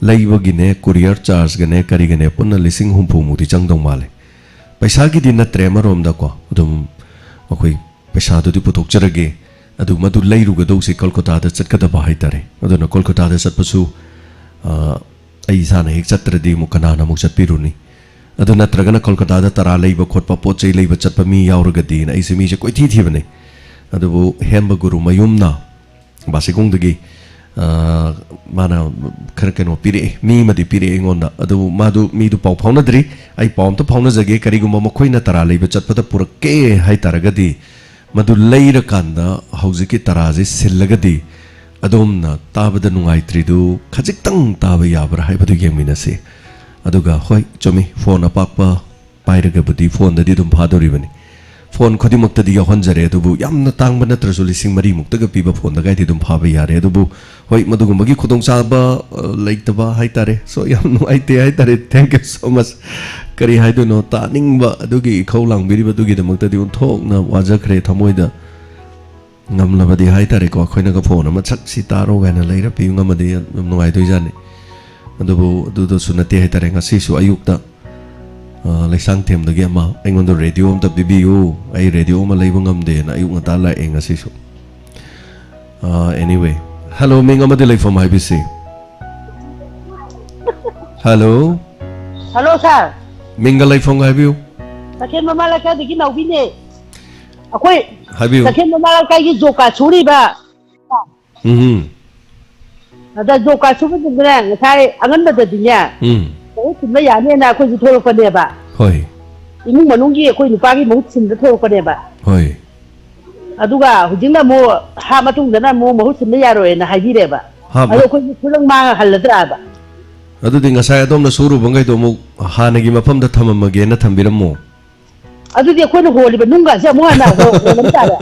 ꯂꯩꯕꯒꯤꯅꯦ, ꯀꯨꯔꯤꯌꯔ ꯆꯥꯔꯖꯒꯅꯦ, ꯀꯔꯤꯒꯅꯦ ꯄꯨꯟꯅ ꯂꯤꯁꯤꯡ ꯍꯨꯝꯐꯨ ꯃꯨꯛꯇꯤ ꯆꯪꯗꯧ ꯃꯥꯜꯂꯦ꯫ ꯄꯩꯁꯥꯒꯤꯗꯤ ꯅꯠꯇ꯭ꯔꯦ ꯑꯃꯔꯣꯝꯗꯀꯣ, ꯑꯗꯨꯝ ꯑꯩꯈꯣꯏ ꯄꯩꯁꯥꯗꯨꯗꯤ ꯄꯨꯊꯣꯛꯆꯔꯒꯦ꯫ ꯑꯗꯨ ꯃꯗꯨ ꯂꯩꯔꯨꯒꯗꯧꯁꯦ ꯀꯣꯜꯀꯇꯥꯗ ꯆꯠꯀꯗꯕ ꯍꯥꯏꯇꯥꯔꯦ꯫ ꯑꯗꯨꯅ ꯀꯣꯜꯀꯇꯥꯗ ꯆꯠꯄꯁꯨ, ꯑ, ꯑꯩ ꯏꯁꯥꯅ ꯍꯦꯛ ꯆꯠꯇ꯭ꯔꯗꯤ ꯑꯃꯨꯛ ꯀꯅꯥꯅ ꯑꯃꯨꯛ ꯆꯠꯄꯤꯔꯨꯅꯤ? ꯑꯗꯨ ꯅꯠꯇ꯭ꯔꯒꯅ ꯀꯣꯜꯀꯇꯥꯗ ꯇꯔꯥ ꯂꯩꯕ ꯈꯣꯠꯄ, ꯄꯣꯠ ꯆꯩ ꯂꯩꯕ ꯆꯠꯄ ꯃꯤ ꯌꯥꯎꯔꯒꯗꯤꯅ ꯑꯩꯁꯦ ꯃꯤꯁꯦ ꯀꯣꯏꯊꯤ ꯊꯤꯕꯅꯦ꯫ ꯑꯗꯨꯕꯨ ꯍꯦꯝꯕ ꯒꯨꯔꯨ ꯃꯌꯨꯝꯅ ꯕꯥꯁꯤꯈꯣꯡꯗꯒꯤ, ꯑ, ꯃꯥꯅ ꯈꯔ ꯀꯩꯅꯣ ꯄꯤꯔꯛꯑꯦ, ꯃꯤ ꯑꯃꯗꯤ ꯄꯤꯔꯛꯑꯦ ꯑꯩꯉꯣꯟꯗ꯫ ꯑꯗꯨꯕꯨ ꯃꯥꯗꯨ, ꯃꯤꯗꯨ ꯄꯥꯎ ꯐꯥꯎꯅꯗ꯭ꯔꯤ꯫ ꯑꯩ ꯄꯥꯎ ꯑꯝꯇ ꯐꯥꯎꯅꯖꯒꯦ, ꯀꯔꯤꯒꯨꯝꯕ ꯃꯈꯣꯏꯅ ꯇꯔꯥ ꯂꯩꯕ ꯆꯠꯄꯗ ꯄꯨꯔꯛꯀꯦ ꯍꯥꯏ ꯇꯥꯔꯒꯗꯤ, ꯃꯗꯨ ꯂꯩꯔꯀꯥꯟꯗ ꯍꯧꯖꯤꯛꯀꯤ ꯇꯔꯥꯁꯤ ꯁꯤꯜꯂꯒꯗꯤ ꯑꯗꯣꯝꯅ ꯇꯥꯕꯗ ꯅꯨꯡꯉꯥꯏꯇ꯭ꯔꯤꯗꯨ ꯈꯖꯤꯛꯇꯪ ꯇꯥꯕ ꯌꯥꯕ꯭ꯔꯥ ꯍꯥꯏꯕꯗꯨ ꯌꯦꯡꯃꯤꯟꯅꯁꯤ꯫ ꯑꯗꯨꯒ ꯍꯣꯏ, ꯆꯨꯝꯃꯤ, ꯐꯣꯟ ꯑꯄꯥꯛꯄ ꯄꯥꯏꯔꯒꯕꯨꯗꯤ ꯐꯣꯟꯗꯗꯤ ꯑꯗꯨꯝ ꯐꯥꯗꯣꯔꯤꯕꯅꯤ꯫ ꯐꯣꯟ ꯈꯨꯗꯤꯡꯃꯛꯇꯗꯤ ꯌꯥꯎꯍꯟꯖꯔꯦ, ꯑꯗꯨꯕꯨ ꯌꯥꯝꯅ ꯇꯥꯡꯕ ꯅꯠꯇ꯭ꯔꯁꯨ ꯂꯤꯁꯤꯡ ꯃꯔꯤꯃꯨꯛꯇꯒ ꯄꯤꯕ ꯐꯣꯟꯗꯒꯥꯏꯗꯤ ꯑꯗꯨꯝ ꯐꯥꯕ ꯌꯥꯔꯦ꯫ ꯑꯗꯨꯕꯨ ꯍꯣꯏ, ꯃꯗꯨꯒꯨꯝꯕꯒꯤ ꯈꯨꯗꯣꯡꯆꯥꯕ, ꯑ, ꯂꯩꯇꯕ ꯍꯥꯏꯇꯥꯔꯦ꯫ So, ꯌꯥꯝ ꯅꯨꯡꯉꯥꯏꯇꯦ ꯍꯥꯏꯇꯥꯔꯦ꯫ Thank you so much꯫ ꯀꯔꯤ ꯍꯥꯏꯗꯣꯏꯅꯣ, ꯇꯥꯅꯤꯡꯕ ꯑꯗꯨꯒꯤ ꯏꯈꯧ ꯂꯥꯡꯕꯤꯔꯤꯕꯗꯨꯒꯤꯗꯃꯛꯇꯗꯤ ꯑꯣꯟꯊꯣꯛꯅ ꯋꯥꯖꯈ꯭ꯔꯦ ꯊꯃꯣꯏꯗ꯫ ꯉꯝꯂꯕꯗꯤ ꯍꯥꯏꯇꯥꯔꯦꯀꯣ, ꯑꯩꯈꯣꯏꯅꯒ ꯐꯣꯟ ꯑꯃ ꯁꯛ ꯁꯤ ꯇꯥꯔꯣ ꯀꯥꯏꯅ ꯂꯩꯔ ꯄꯤꯕ ꯉꯝꯃꯗꯤ ꯌꯥꯝ ꯅꯨꯡꯉꯥꯏꯗꯣꯏꯖꯥꯠꯅꯤ꯫ ꯑꯗꯨꯕꯨ ꯑꯗꯨꯗꯁꯨ ꯅꯠꯇꯦ ꯍꯥꯏꯇꯥꯔꯦ꯫ ꯉꯁꯤꯁꯨ ꯑꯌꯨꯛꯇ, ꯑ, ꯂꯩꯁꯥꯡꯊꯦꯝꯗꯒꯤ ꯑꯃ ꯑꯩꯉꯣꯟꯗ ꯔꯦꯗꯤꯑꯣ ꯑꯝꯇ ꯄꯤꯕꯤꯌꯨ, ꯑꯩ ꯔꯦꯗꯤꯑꯣ ꯑꯃ ꯂꯩꯕ ꯉꯝꯗꯦꯅ ꯑꯌꯨꯛ ꯉꯟꯇꯥ ꯂꯥꯛꯑꯦ ꯉꯁꯤꯁꯨ꯫ ꯑ, anyway, hello, ꯃꯤꯡ ꯑꯃꯗꯤ ꯂꯩꯐꯝ ꯍꯥꯏꯕꯤꯁꯤ꯫ Hello꯫ Hello, sir꯫ ꯃꯤꯡꯒ ꯂꯩꯐꯝꯒ ꯍꯥꯏꯕꯤꯌꯨ꯫ ꯇꯈꯦꯜ ꯃꯃꯥ ꯂꯩꯀꯥꯏꯗꯒꯤ ꯅꯥꯎꯕꯤꯅꯦ꯫ ꯑꯩꯈꯣꯏ ꯍꯥꯏꯕꯤꯌꯨ꯫ ꯇꯈꯦꯜ ꯃꯃꯥ ꯂꯩꯀꯥꯏꯒꯤ ꯖꯣꯕ ꯀꯥꯔꯗ ꯁꯨꯔꯤꯕ꯫ ꯎꯝ꯫ ꯑꯗ ꯖꯣꯕ ꯀꯥꯔꯗ ꯁꯨꯕꯗꯨꯗꯅꯦ, ꯉꯁꯥꯏ ꯑꯉꯟꯕꯗꯗꯤꯅꯦ, ꯎꯝ꯫ ꯃꯍꯨꯠ ꯁꯤꯟꯕ ꯌꯥꯅꯦꯅ ꯑꯩꯈꯣꯏꯁꯨ ꯊꯣꯛꯂꯛꯄꯅꯦꯕ꯫ ꯍꯣꯏ꯫ ꯏꯃꯨꯡ ꯃꯅꯨꯡꯒꯤ ꯑꯩꯈꯣꯏ ꯅꯨꯄꯥꯒꯤ ꯃꯍꯨꯠ ꯁꯤꯟꯕ ꯊꯣꯛꯂꯛꯄꯅꯦꯕ꯫ ꯍꯣꯏ꯫ ꯑꯗꯨꯒ ꯍꯧꯖꯤꯛꯅ ꯑꯃꯨꯛ ꯍꯥꯞ ꯃꯇꯨꯡꯗꯅ ꯑꯃꯨꯛ ꯃꯍꯨꯠ ꯁꯤꯟꯕ ꯌꯥꯔꯣꯏꯅ ꯍꯥꯏꯕꯤꯔꯦꯕ꯫ ꯍꯥꯞ ꯑꯗꯣ ꯃ- ꯑꯩꯈꯣꯏꯁꯨ ꯈꯨꯂꯪ ꯃꯥꯡꯉ ꯍꯜꯂꯗ꯭ꯔꯥꯕ? ꯑꯗꯨꯗꯤ ꯉꯁꯥꯏ ꯑꯗꯣꯝꯅ ꯁꯨꯔꯨꯕꯈꯩꯗꯣ ꯑꯃꯨꯛ ꯍꯥꯟꯅꯒꯤ ꯃꯐꯝꯗ ꯊꯝꯃꯝꯃꯒꯦꯅ ꯊꯝꯕꯤꯔꯝꯃꯣ꯫ ꯑꯗꯨꯗꯤ ꯑꯩꯈꯣꯏꯅ ꯍꯣꯜꯂꯤꯕ ꯅꯨꯡꯒꯁꯦ ꯑꯃꯨꯛ ꯍꯟꯅ ꯍꯣ-, ꯍꯣꯜꯂꯝ ꯇꯥꯔꯦ꯫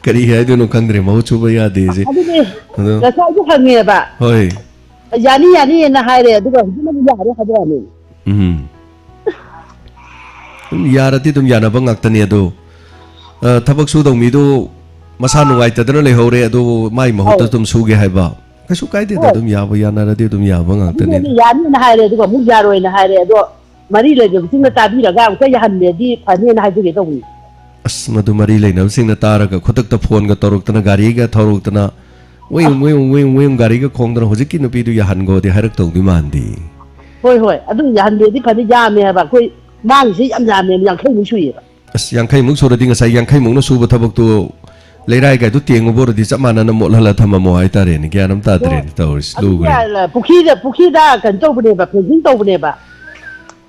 ꯀꯔꯤ ꯍꯥꯏꯗꯣꯏꯅꯣ ꯈꯪꯗ꯭ꯔꯦ, ꯃꯍꯨꯠ ꯁꯨꯕ ꯌꯥꯗꯦꯁꯦ꯫ ꯑꯗꯨꯅꯦ, ꯑꯗꯣ ꯉꯁꯥꯏꯁꯨ ꯍꯪꯉꯦꯕ꯫ ꯍꯣꯏ꯫ ꯌꯥꯅꯤ, ꯌꯥꯅꯤꯅ ꯍꯥꯏꯔꯦ, ꯑꯗꯨꯒ ꯍꯧꯖꯤꯛꯅ ꯑꯃꯨꯛ ꯌꯥꯔꯦ ꯍꯥꯏꯕ ꯋꯥꯅꯤ꯫ ꯎꯝ꯫ ꯑꯗꯨꯝ ꯌꯥꯔꯗꯤ ꯑꯗꯨꯝ ꯌꯥꯅꯕ ꯉꯥꯛꯇꯅꯤ ꯑꯗꯣ, ꯑ, ꯊꯕꯛ ꯁꯨꯗꯧ ꯃꯤꯗꯣ ꯃꯁꯥ ꯅꯨꯡꯉꯥꯏꯇꯗꯅ ꯂꯩꯍꯧꯔꯦ, ꯑꯗꯨ ꯃꯥꯏ ꯃꯍꯨꯠꯇ ꯑꯧ꯫ ꯑꯗꯨꯝ ꯁꯨꯒꯦ ꯍꯥꯏꯕ꯫ ꯀꯩꯁꯨ ꯀꯥꯏꯗꯦꯗ, ꯍꯣꯏ꯫ ꯑꯗꯨꯝ ꯌꯥꯕ ꯌꯥꯅꯔꯗꯤ ꯑꯗꯨꯝ ꯌꯥꯕ ꯉꯥꯛꯇꯅꯤꯗ꯫ ꯑꯗꯨꯅꯦ, ꯌꯥꯅꯤꯅ ꯍꯥꯏꯔꯦ, ꯑꯗꯨꯒ ꯑꯃꯨꯛ ꯌꯥꯔꯣꯏꯅ ꯍꯥꯏꯔꯦ꯫ ꯑꯗꯣ ꯃꯔꯤ ꯂꯩꯅꯕꯁꯤꯡꯅ ꯇꯥꯕꯤꯔꯒ ꯑꯃꯨꯛꯇ ꯌꯥꯍꯟꯂꯗꯤ ꯐꯅꯤꯅ ꯍꯥꯏꯖꯒꯦ ꯇꯧꯕꯅꯤ꯫ ꯑꯁ, ꯃꯗꯨ ꯃꯔꯤ ꯂꯩꯅꯕꯁꯤꯡꯅ ꯇꯥꯔꯒ ꯈꯨꯗꯛꯇ ꯐꯣꯟꯒ ꯇꯧꯔꯛꯇꯅ, ꯒꯥꯔꯤꯒ ꯊꯧꯔꯛꯇꯅ, ꯋꯤꯡ, ꯑ꯫ ꯋꯤꯡ, ꯋꯤꯡ, ꯋꯤꯡ ꯒꯥꯔꯤꯒ ꯈꯣꯡꯗꯅ, "ꯍꯧꯖꯤꯛꯀꯤ ꯅꯨꯄꯤꯗꯨ ꯌꯥꯍꯟꯈꯣꯗꯤ" ꯍꯥꯏꯔꯛꯇꯧꯗꯤ ꯃꯥꯟꯗꯦ꯫ ꯍꯣꯏ, ꯍꯣꯏ, ꯑꯗꯨ ꯌꯥꯍꯟꯒꯦꯗꯤ ꯐꯅꯤ, ꯌꯥꯝꯃꯦ ꯍꯥꯏꯕ꯫ ꯑꯩꯈꯣꯏ ꯃꯥꯡꯉꯤꯁꯦ ꯌꯥꯝ ꯌꯥꯝꯃꯦ, ꯌꯥꯡꯈꯩꯃꯨꯛ ꯁꯨꯏꯌꯦꯕ꯫ ꯑꯁ, ꯌꯥꯡꯈꯩꯃꯨꯛ ꯁꯨꯔꯗꯤ ꯉꯁꯥꯏ ꯌꯥꯡꯈꯩꯃꯨꯛꯅ ꯁꯨꯕ ꯊꯕꯛꯇꯣ ꯂꯩꯔꯥꯏꯒꯥꯏꯗꯣ ꯇꯦꯡꯉꯨꯕ ꯑꯣꯏꯔꯗꯤ ꯆꯞ ꯃꯥꯟꯅꯅ ꯃꯣꯠꯍꯜꯂ ꯊꯝꯃꯝꯃꯣ ꯍꯥꯏꯇꯥꯔꯦꯅꯦ꯫ ꯒ꯭ꯌꯥꯟ ꯑꯃ ꯇꯥꯗ꯭ꯔꯦꯅꯦ ꯑꯣ, ꯇꯧꯔꯤꯁꯤ, ꯑꯗꯨꯗꯤ ꯂꯨꯈ꯭ꯔꯦ꯫ ꯌꯥꯔꯦ, ꯄꯨꯈ꯭ꯔꯤꯗ, ꯄꯨꯈ꯭ꯔꯤꯗ ꯀꯩꯅꯣ ꯇꯧꯕꯅꯦꯕ, fencing ꯇꯧꯕꯅꯦꯕ꯫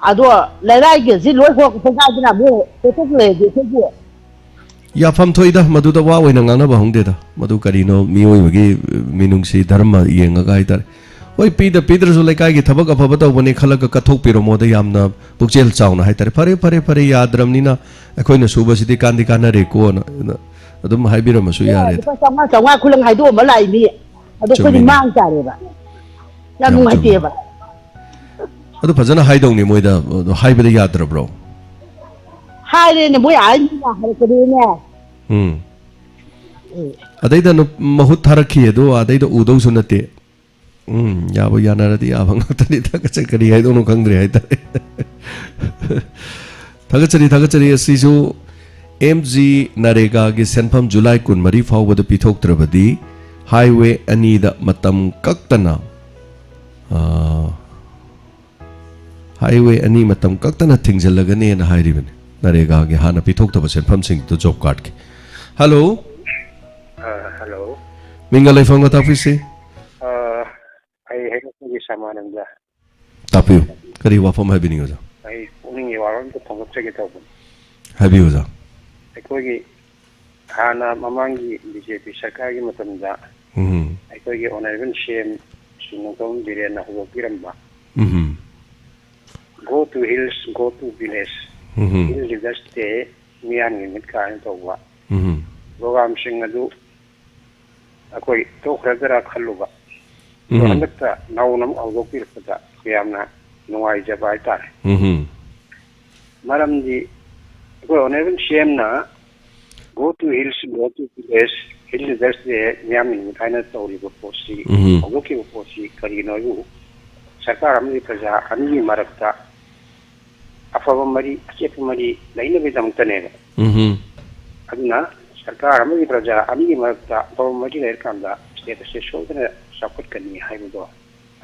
ꯑꯗꯣ ꯂꯩꯔꯥꯏꯒꯁꯤ ꯂꯣꯏ ꯍꯣ-, ꯍꯣꯒꯥꯏꯗꯅ ꯑꯃꯨꯛ ꯄꯣꯠꯊꯣꯛ ꯂꯩꯔꯗꯤ ꯑꯩꯈꯣꯏꯒꯤ ꯌꯥꯐꯝ ꯊꯣꯛꯏꯗ, ꯃꯗꯨꯗ ꯋꯥ ꯑꯣꯏꯅ ꯉꯥꯡꯅꯕ ꯍꯧꯅꯗꯦꯗ꯫ ꯃꯗꯨ ꯀꯔꯤꯅꯣ, ꯃꯤꯑꯣꯏꯕꯒꯤ, ꯑ, ꯃꯤꯅꯨꯡꯁꯤ ꯙꯔꯃ ꯌꯦꯡꯉꯒ ꯍꯥꯏꯇꯥꯔꯦ꯫ ꯍꯣꯏ, ꯄꯤꯗ ꯄꯤꯗ꯭ꯔꯁꯨ ꯂꯩꯀꯥꯏꯒꯤ ꯊꯕꯛ ꯑꯐꯕ ꯇꯧꯕꯅꯤ ꯈꯜꯂꯒ ꯀꯠꯊꯣꯛꯄꯤꯔꯝꯃꯣꯗ, ꯌꯥꯝꯅ ꯄꯨꯛꯆꯦꯜ ꯆꯥꯎꯅ ꯍꯥꯏꯇꯥꯔꯦ꯫ "ꯐꯔꯦ, ꯐꯔꯦ, ꯐꯔꯦ, ꯌꯥꯗ꯭ꯔꯕꯅꯤꯅ ꯑꯩꯈꯣꯏꯅ ꯁꯨꯕꯁꯤꯗꯤ ꯀꯥꯟꯗꯤ ꯀꯥꯟꯅꯔꯦꯀꯣꯅ" ꯑꯗꯨꯝ ꯍꯥꯏꯕꯤꯔꯝꯃꯁꯨ ꯌꯥꯔꯦꯗ꯫ ꯂꯨꯄꯥ ꯆꯥꯝꯃꯉꯥ, ꯆꯥꯝꯃꯉꯥ ꯈꯨꯂꯪ ꯍꯥꯏꯗꯣꯛꯑꯝꯕ ꯂꯥꯛꯏꯅꯤ꯫ ꯑꯗꯣ ꯑꯩꯈꯣꯏꯗꯤ ꯆꯨꯝꯃꯤꯅꯦ꯫ ꯃꯥꯡ ꯇꯥꯔꯦꯕ꯫ ꯌꯥꯝ ꯌꯥꯝ ꯆꯨꯝꯃꯤ꯫ ꯅꯨꯡꯉꯥꯏꯇꯦꯕ꯫ ꯑꯗꯨ ꯐꯖꯅ ꯍꯥꯏꯗꯧꯅꯤ ꯃꯣꯏꯗ, ꯑꯗꯨ ꯍꯥꯏꯕꯗ ꯌꯥꯗ꯭ꯔꯕ꯭ꯔꯣ? ꯍꯥꯏꯔꯦꯅꯦ, ꯃꯣꯏ ꯑꯥ ꯃꯤꯅ ꯍꯥꯏꯔꯛꯀꯅꯤꯅꯦ꯫ ꯎꯝ꯫ ꯎꯝ꯫ ꯑꯗꯩꯗ ꯅꯨꯞ-, ꯃꯍꯨꯠ ꯊꯥꯔꯛꯈꯤ ꯑꯗꯣ, ꯑꯗꯩꯗ ꯎꯗꯧꯁꯨ ꯅꯠꯇꯦ꯫ ꯎꯝ, ꯌꯥꯕꯨ ꯌꯥꯅꯔꯗꯤ ꯌꯥꯕ ꯉꯥꯛꯇꯅꯤ꯫ ꯊꯥꯒꯠꯆꯔꯤ, ꯀꯔꯤ ꯍꯥꯏꯗꯧꯅꯣ ꯈꯪꯗ꯭ꯔꯦ ꯍꯥꯏꯇꯥꯔꯦ꯫ ꯊꯥꯒꯠꯆꯔꯤ, ꯊꯥꯒꯠꯆꯔꯤ꯫ ꯑꯁꯤꯁꯨ ꯑꯦꯝ ꯖꯤ ꯅꯔꯦꯒꯥꯒꯤ ꯁꯦꯟꯐꯝ ꯖꯨꯂꯥꯏ ꯀꯨꯟꯃꯔꯤ ꯐꯥꯎꯕꯗ ꯄꯤꯊꯣꯛꯇ꯭ꯔꯕꯗꯤ ꯍꯥꯏꯋꯦ ꯑꯅꯤꯗ ꯃꯇꯝ ꯀꯛꯇꯅ, ꯑ, ꯍꯥꯏꯋꯦ ꯑꯅꯤ ꯃꯇꯝ ꯀꯛꯇꯅ ꯊꯤꯡꯖꯤꯜꯂꯒꯅꯦꯅ ꯍꯥꯏꯔꯤꯕꯅꯤ, ꯅꯔꯦꯒꯥꯒꯤ ꯍꯥꯟꯅ ꯄꯤꯊꯣꯛꯇꯕ ꯁꯦꯟꯐꯝꯁꯤꯡꯗꯨ ꯖꯣꯕ ꯀꯥꯔꯗꯀꯤ꯫ ꯍꯜꯂꯣ꯫ ꯑ, ꯍꯜꯂꯣ꯫ ꯃꯤꯡꯒ ꯂꯩꯐꯝꯒ ꯇꯥꯛꯄꯤꯁꯤ꯫ ꯑ, ꯑꯩ ꯍꯩꯔꯣꯛꯇꯒꯤ ꯁꯃꯥꯅꯟꯗ꯫ ꯇꯥꯛꯄꯤꯌꯨ꯫ ꯀꯔꯤ ꯋꯥꯐꯝ ꯍꯥꯏꯕꯤꯅꯤꯡꯉꯤ, ꯑꯣꯖꯥ? ꯑꯩ ꯄꯨꯛꯅꯤꯡꯒꯤ ꯋꯥꯐꯝ ꯑꯝꯇ ꯐꯣꯡꯗꯣꯛꯆꯒꯦ ꯇꯧꯕꯅꯤ꯫ ꯍꯥꯏꯕꯤꯌꯨ, ꯑꯣꯖꯥ꯫ ꯑꯩꯈꯣꯏꯒꯤ ꯍꯥꯟꯅ ꯃꯃꯥꯡꯒꯤ ꯕꯤ ꯖꯦ ꯄꯤ ꯁꯔꯀꯥꯔꯒꯤ ꯃꯇꯝꯗ ꯎꯝ꯫ ꯑꯩꯈꯣꯏꯒꯤ ꯑꯣꯅꯔꯦꯕꯜ ꯁꯤ ꯑꯦꯝ ꯁꯤꯡꯅꯨꯡꯖꯝ ꯕꯤꯔꯦꯟꯅ ꯍꯧꯗꯣꯛꯄꯤꯔꯝꯕ um. "Go to hills, go to village, um. Hill leaders day, ꯃꯤꯌꯥꯝꯒꯤ ꯃꯤꯠ" ꯀꯥꯏꯅ ꯇꯧꯕ ꯎꯝ꯫ ꯄ꯭ꯔꯣꯒꯥꯝꯁꯤꯡ ꯑꯗꯨ ꯑꯩꯈꯣꯏ ꯇꯣꯛꯈ꯭ꯔꯗ꯭ꯔꯥ ꯈꯜꯂꯨꯕ꯫ ꯑꯗꯣ ꯎꯝ꯫ ꯍꯟꯗꯛꯇ ꯅꯧꯅ ꯑꯃꯨꯛ ꯍꯧꯗꯣꯛꯄꯤꯔꯛꯄꯗ ꯌꯥꯝꯅ ꯅꯨꯡꯉꯥꯏꯖꯕ ꯍꯥꯏꯇꯥꯔꯦ꯫ ꯎꯝ꯫ ꯃꯔꯝꯗꯤ ꯑꯩꯈꯣꯏ ꯑꯣꯅꯔꯦꯕꯜ ꯁꯤ ꯑꯦꯝꯅ "Go to hills, go to village, Hill Leaders Day" ꯃꯤꯌꯥꯝꯒꯤ ꯅꯨꯃꯤꯠ ꯍꯥꯏꯅ ꯇꯧꯔꯤꯕ ꯄꯣꯠꯁꯤ, ꯎꯝ꯫ ꯍꯧꯗꯣꯛꯈꯤꯕ ꯄꯣꯠꯁꯤ ꯀꯔꯤꯅꯣ ꯍꯥꯏꯕꯨ, ꯁꯔꯀꯥꯔ ꯑꯃꯗꯤ ꯄ꯭ꯔꯖꯥ ꯑꯅꯤꯒꯤ ꯃꯔꯛꯇ ꯑꯐꯕ ꯃꯔꯤ, ꯑꯆꯦꯠꯄ ꯃꯔꯤ ꯂꯩꯅꯕꯒꯤꯗꯃꯛꯇꯅꯦꯕ꯫ ꯎꯝ꯫ ꯑꯗꯨꯅ ꯁꯔꯀꯥꯔ ꯑꯃꯗꯤ ꯄ꯭ꯔꯖꯥ ꯑꯅꯤꯒꯤ ꯃꯔꯛꯇ ꯑꯐꯕ ꯃꯔꯤ ꯂꯩꯔꯀꯥꯟꯗ ꯁ꯭ꯇꯦꯠ ꯑꯁꯤ ꯁꯣꯏꯗꯅ ꯆꯥꯎꯈꯠꯀꯅꯤ ꯍꯥꯏꯕꯗꯣ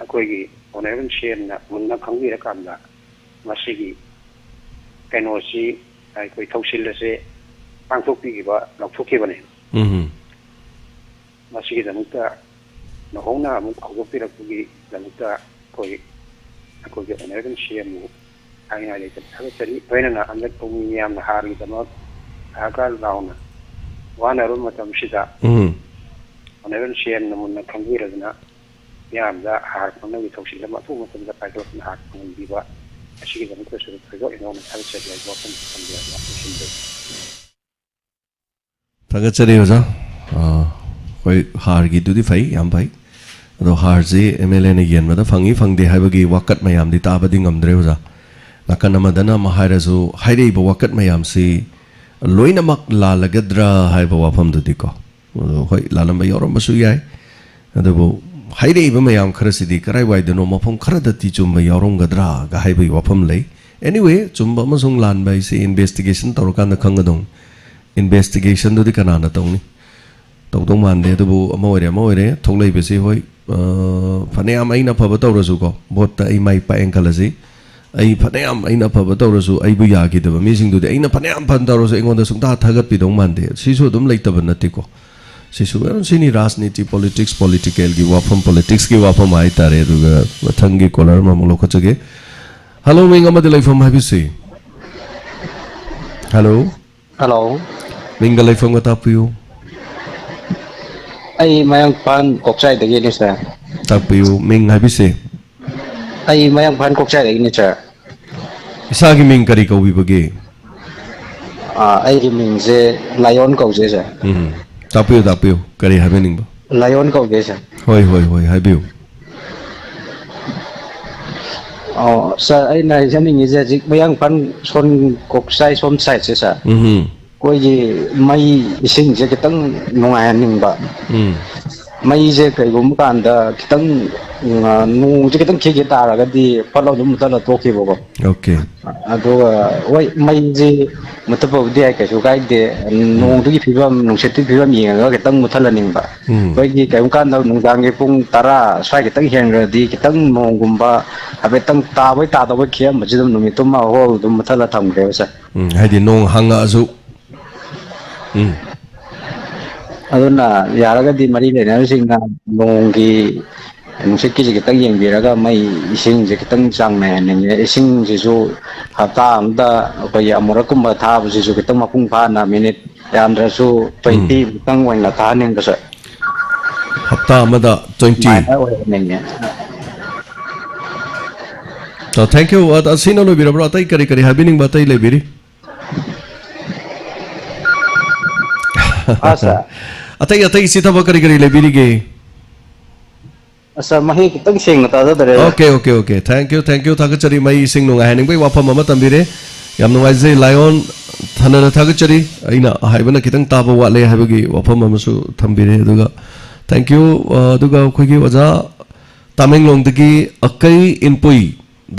ꯑꯩꯈꯣꯏꯒꯤ ꯑꯣꯅꯔꯦꯕꯜ ꯁꯤ ꯑꯦꯝꯅ ꯃꯨꯟꯅ ꯈꯪꯕꯤꯔꯀꯥꯟꯗ ꯃꯁꯤꯒꯤ ꯀꯩꯅꯣꯁꯤ, ꯑꯩꯈꯣꯏ ꯊꯧꯁꯤꯜ ꯑꯁꯤ ꯄꯥꯡꯊꯣꯛꯄꯤꯈꯤꯕ, ꯂꯧꯊꯣꯛꯈꯤꯕꯅꯦ꯫ ꯎꯝ꯫ ꯃꯁꯤꯒꯤꯗꯃꯛꯇ ꯅꯧꯍꯧꯅ ꯑꯃꯨꯛ ꯍꯧꯗꯣꯛꯄꯤꯔꯛꯄꯒꯤꯗꯃꯛꯇ ꯑꯩꯈꯣꯏ, ꯑꯩꯈꯣꯏꯒꯤ ꯑꯣꯅꯔꯦꯕꯜ ꯁꯤ ꯑꯦꯝꯕꯨ ꯍꯥꯏꯅꯤꯡꯉꯥꯏ ꯂꯩꯇꯅ ꯊꯥꯒꯠꯆꯔꯤ꯫ ꯂꯣꯏꯅꯅ ꯍꯟꯗꯛ ꯄꯨꯡ ꯃꯤꯌꯥꯝꯅ ꯍꯥꯔꯒꯤꯗꯃꯛ ꯍꯥꯍꯥꯀꯥꯔ ꯂꯥꯎꯅ ꯋꯥꯅꯔꯕ ꯃꯇꯝꯁꯤꯗ ꯎꯝ꯫ ꯑꯣꯅꯔꯦꯕꯜ ꯁꯤ ꯑꯦꯝꯅ ꯃꯨꯟꯅ ꯈꯪꯕꯤꯔꯗꯨꯅ ꯃꯤꯌꯥꯝꯗ ꯍꯥꯔ ꯐꯪꯅꯕꯒꯤ ꯊꯧꯁꯤꯜ ꯑꯃ ꯑꯊꯨꯕ ꯃꯇꯝꯗ ꯄꯥꯏꯈꯠꯂꯛꯇꯨꯅ ꯍꯥꯔ ꯐꯪꯍꯟꯕꯤꯕ ꯑꯁꯤꯒꯤꯗꯃꯛꯇꯁꯨ ꯊꯣꯏꯗꯣꯛ ꯍꯦꯟꯗꯣꯛꯅ ꯊꯥꯒꯠꯆꯔꯤ ꯍꯥꯏꯕ ꯋꯥꯐꯝ ꯊꯝꯖꯔꯒ ꯂꯣꯏꯁꯤꯟꯖꯔꯤ꯫ ꯊꯥꯒꯠꯆꯔꯤ ꯑꯣꯖꯥ꯫ ꯑ, ꯍꯣꯏ, ꯍꯥꯔꯒꯤꯗꯨꯗꯤ ꯐꯩ, ꯌꯥꯝ ꯐꯩ꯫ ꯑꯗꯣ ꯍꯥꯔꯁꯤ ꯑꯦꯝ ꯑꯦꯜ ꯑꯦꯅ ꯌꯦꯟꯕꯗ ꯐꯪꯏ ꯐꯪꯗꯦ ꯍꯥꯏꯕꯒꯤ ꯋꯥꯀꯠ ꯃꯌꯥꯝꯗꯤ ꯇꯥꯕꯗꯤ ꯉꯝꯗ꯭ꯔꯦ ꯑꯣꯖꯥ꯫ ꯅꯥꯀꯟ ꯑꯃꯗꯅ ꯑꯃ ꯍꯥꯏꯔꯁꯨ, ꯍꯥꯏꯔꯛꯏꯕ ꯋꯥꯀꯠ ꯃꯌꯥꯝꯁꯤ ꯂꯣꯏꯅꯃꯛ ꯂꯥꯜꯂꯒꯗ꯭ꯔꯥ ꯍꯥꯏꯕ ꯋꯥꯐꯝꯗꯨꯗꯤꯀꯣ꯫ ꯑꯗꯣ ꯍꯣꯏ, ꯂꯥꯜꯂꯝꯕ ꯌꯥꯎꯔꯝꯕꯁꯨ ꯌꯥꯏ꯫ ꯑꯗꯨꯕꯨ ꯍꯥꯏꯔꯛꯏꯕ ꯃꯌꯥꯝ ꯈꯔꯁꯤꯗꯤ ꯀꯔꯥꯏꯋꯥꯏꯗꯅꯣ ꯃꯐꯝ ꯈꯔꯗꯗꯤ ꯆꯨꯝꯕ ꯌꯥꯎꯔꯝꯒꯗ꯭ꯔꯥꯒ ꯍꯥꯏꯕꯒꯤ ꯋꯥꯐꯝ ꯂꯩ꯫ Anyway, ꯆꯨꯝꯕ ꯑꯃꯁꯨꯡ ꯂꯥꯟꯕ ꯍꯥꯏꯁꯤ investigation ꯇꯧꯔꯀꯥꯟꯗ ꯈꯪꯒꯗꯧꯅꯤ꯫ Investigation ꯗꯨꯗꯤ ꯀꯅꯥꯅ ꯇꯧꯅꯤ? ꯇꯧꯗꯧ ꯃꯥꯟꯗꯦ꯫ ꯑꯗꯨꯕꯨ ꯑꯃ ꯑꯣꯏꯔꯦ, ꯑꯃ ꯑꯣꯏꯔꯦ, ꯊꯣꯛꯂꯛꯏꯕꯁꯤ ꯍꯣꯏ, ꯑ, ꯐꯅꯌꯥꯝ ꯑꯩꯅ ꯑꯐꯕ ꯇꯧꯔꯁꯨꯀꯣ, ꯚꯣꯠꯇ ꯑꯩ ꯃꯥꯏ ꯄꯥꯛꯑꯦꯅ ꯈꯜꯂꯁꯤ, ꯑꯩ ꯐꯅꯌꯥꯝ ꯑꯩꯅ ꯑꯐꯕ ꯇꯧꯔꯁꯨ ꯑꯩꯕꯨ ꯌꯥꯈꯤꯗꯕ ꯃꯤꯁꯤꯡꯗꯨꯗꯤ ꯑꯩꯅ ꯐꯅꯌꯥꯝ ꯐꯅ ꯇꯧꯔꯁꯨ ꯑꯩꯉꯣꯟꯗ ꯁꯨꯡꯊꯥ ꯊꯥꯒꯠꯄꯤꯗꯧ ꯃꯥꯟꯗꯦ꯫ ꯁꯤꯁꯨ ꯑꯗꯨꯝ ꯂꯩꯇꯕ ꯅꯠꯇꯦꯀꯣ꯫ ꯁꯤꯁꯨ ꯃꯌꯥꯝ ꯁꯤꯅꯤ ꯔꯥꯖꯅꯤꯇꯤ, politics, political ꯒꯤ ꯋꯥꯐꯝ, politics ꯀꯤ ꯋꯥꯐꯝ ꯍꯥꯏꯇꯥꯔꯦ꯫ ꯑꯗꯨꯒ ꯃꯊꯪꯒꯤ caller ꯑꯃꯃꯨꯛ ꯂꯧꯈꯠꯆꯒꯦ꯫ Hello, ꯃꯤꯡ ꯑꯃꯗꯤ ꯂꯩꯐꯝ ꯍꯥꯏꯕꯤꯁꯤ꯫ Hello꯫ Hello꯫ ꯃꯤꯡꯒ ꯂꯩꯐꯝꯒ ꯇꯥꯛꯄꯤꯌꯨ꯫ ꯑꯩ ꯃꯌꯥꯡꯐꯥꯟ ꯀꯣꯛꯆꯥꯏꯗꯒꯤꯅꯤ sir꯫ ꯇꯥꯛꯄꯤꯌꯨ, ꯃꯤꯡ ꯍꯥꯏꯕꯤꯁꯤ꯫ ꯑꯩ ꯃꯌꯥꯡꯐꯥꯟ ꯀꯣꯛꯆꯥꯏꯗꯒꯤꯅꯤ sir꯫ ꯏꯁꯥꯒꯤ ꯃꯤꯡ ꯀꯔꯤ ꯀꯧꯕꯤꯕꯒꯦ? ꯑꯥ, ꯑꯩꯒꯤ ꯃꯤꯡꯁꯦ ꯂꯥꯏꯌꯣꯟ ꯀꯧꯖꯩ sir꯫ ꯎꯝ, ꯇꯥꯛꯄꯤꯌꯨ, ꯇꯥꯛꯄꯤꯌꯨ, ꯀꯔꯤ ꯍꯥꯏꯕꯤꯅꯤꯡꯕ? ꯂꯥꯏꯌꯣꯟ ꯀꯧꯖꯩ sir꯫ ꯍꯣꯏ, ꯍꯣꯏ, ꯍꯣꯏ, ꯍꯥꯏꯕꯤꯌꯨ꯫ ꯑꯣ sir, ꯑꯩꯅ ꯍꯥꯏꯖꯅꯤꯡꯉꯤꯁꯦ ꯍꯧꯖꯤꯛ ꯃꯌꯥꯡꯐꯥꯟ ꯁꯣꯟ ꯀꯣꯛꯆꯥꯏ ꯁꯣꯝ side ꯁꯦ sir, ꯎꯝ, ꯑꯩꯈꯣꯏꯒꯤ ꯃꯩ ꯏꯁꯤꯡꯁꯦ ꯈꯤꯇꯪ ꯅꯨꯡꯉꯥꯏꯍꯟꯅꯤꯡꯕ꯫ ꯎꯝ, ꯃꯩꯁꯦ ꯀꯩꯒꯨꯝꯕ ꯀꯥꯟꯗ ꯈꯤꯇꯪ, ꯎꯝ, ꯑ, ꯅꯣꯡꯁꯦ ꯈꯤꯇꯪ ꯈꯤꯛꯈꯤ ꯇꯥꯔꯒꯗꯤ ꯐꯠ ꯂꯥꯎ ꯑꯗꯨꯝ ꯃꯨꯊꯠꯂ ꯇꯣꯛꯈꯤꯕꯀꯣ꯫ okay꯫ ꯑꯗꯨꯒ ꯍꯣꯏ, ꯃꯩꯁꯤ ꯃꯨꯊꯠꯄꯕꯨꯗꯤ ꯌꯥꯏ, ꯀꯩꯁꯨ ꯀꯥꯏꯗꯦ꯫ ꯅꯣꯡꯗꯨꯒꯤ ꯐꯤꯕꯝ, ꯅꯨꯡꯁꯤꯠꯇꯨꯒꯤ ꯐꯤꯕꯝ ꯌꯦꯡꯉꯒ ꯈꯤꯇꯪ ꯃꯨꯊꯠꯍꯟꯅꯤꯡꯕ꯫ ꯎꯝ, ꯑꯩꯈꯣꯏꯒꯤ ꯀꯔꯤꯒꯨꯝꯕ ꯀꯥꯟꯗ ꯅꯨꯡꯗꯥꯡꯒꯤ ꯄꯨꯡ ꯇꯔꯥ ꯁ꯭ꯋꯥꯏ ꯈꯤꯇꯪ ꯍꯦꯟꯈ꯭ꯔꯗꯤ ꯈꯤꯇꯪ ꯅꯣꯡꯒꯨꯝꯕ ꯍꯥꯏꯐꯦꯠꯇꯪ ꯇꯥꯕꯣꯏ ꯇꯥꯗꯕꯣꯏ ꯈꯤꯛꯑꯝꯕꯁꯤ ꯑꯗꯨꯝ ꯅꯨꯃꯤꯠꯇꯨꯃ ꯍꯣꯜ ꯑꯗꯨꯝ ꯃꯨꯊꯠꯂ ꯊꯝꯈ꯭ꯔꯦꯕ sir꯫ ꯎꯝ, ꯍꯥꯏꯗꯤ ꯅꯣꯡ ꯍꯥꯡꯉꯛꯑꯁꯨ꯫ ꯎꯝ꯫ ꯑꯗꯨꯅ ꯌꯥꯔꯒꯗꯤ ꯃꯔꯤ ꯂꯩꯅꯕꯁꯤꯡꯅ ꯅꯣꯡꯒꯤ, ꯅꯨꯡꯁꯤꯠꯀꯤꯁꯤ ꯈꯤꯇꯪ ꯌꯦꯡꯕꯤꯔꯒ ꯃꯩ ꯏꯁꯤꯡꯁꯦ ꯈꯤꯇꯪ ꯆꯥꯡ ꯅꯥꯏꯍꯟꯅꯤꯡꯉꯦ꯫ ꯏꯁꯤꯡꯁꯤꯁꯨ ꯍꯞꯇꯥ ꯑꯃꯗ ꯑꯩꯈꯣꯏꯒꯤ ꯑꯃꯨꯔꯛꯀꯨꯝꯕ ꯊꯥꯕꯁꯤꯁꯨ ꯈꯤꯇꯪ ꯃꯄꯨꯡ ꯐꯥꯅ ꯃꯤꯅꯤꯠ ꯌꯥꯝꯗ꯭ꯔꯁꯨ twenty ꯃꯨꯛꯇꯪ ꯑꯣꯏꯅ ꯊꯥꯍꯟꯅꯤꯡꯕ sir꯫ ꯍꯞꯇꯥ ꯍꯞꯇꯥ ꯑꯃꯗ ꯇ꯭ꯋꯦꯟꯇꯤ꯫ ꯃꯥꯏꯅ ꯑꯣꯏꯍꯟꯅꯤꯡꯉꯦ꯫ ꯑ, thank you꯫ ꯑ, ꯑꯁꯤꯅ ꯂꯣꯏꯕꯤꯔꯕ꯭ꯔꯣ? ꯑꯇꯩ ꯀꯔꯤ ꯀꯔꯤ ꯍꯥꯏꯕꯤꯅꯤꯡꯕ ꯑꯇꯩ ꯂꯩꯕꯤꯔꯤ? ꯑꯥ, sir꯫ ꯑꯇꯩ, ꯑꯇꯩ ꯏꯆꯦ ꯊꯕꯛ ꯀꯔꯤ ꯀꯔꯤ ꯂꯩꯕꯤꯔꯤꯒꯦ? ꯑꯁ, ꯃꯍꯦꯛ ꯈꯤꯇꯪ ꯁꯦꯡꯅ ꯇꯥꯖꯗꯔꯦ꯫ Okay, okay, okay꯫ Thank you, thank you꯫ ꯊꯥꯒꯠꯆꯔꯤ꯫ ꯃꯩ ꯏꯁꯤꯡ ꯅꯨꯡꯉꯥꯏꯍꯟꯅꯤꯡꯕꯒꯤ ꯋꯥꯐꯝ ꯑꯃ ꯊꯝꯕꯤꯔꯦ꯫ ꯌꯥꯝ ꯅꯨꯡꯉꯥꯏꯖꯩ꯫ ꯂꯥꯏꯑꯣꯟ ꯊꯅꯅ ꯊꯥꯒꯠꯆꯔꯤ꯫ ꯑꯩꯅ ꯍꯥꯏꯕꯅ ꯈꯤꯇꯪ ꯇꯥꯕ ꯋꯥꯠꯂꯦ ꯍꯥꯏꯕꯒꯤ ꯋꯥꯐꯝ ꯑꯃꯁꯨ ꯊꯝꯕꯤꯔꯦ꯫ ꯑꯗꯨꯒ thank you꯫ ꯑ, ꯑꯗꯨꯒ ꯑꯩꯈꯣꯏꯒꯤ ꯑꯣꯖꯥ ꯇꯥꯃꯦꯡꯂꯣꯡꯗꯒꯤ ꯑꯀꯩ ꯏꯟꯄꯨꯏ꯫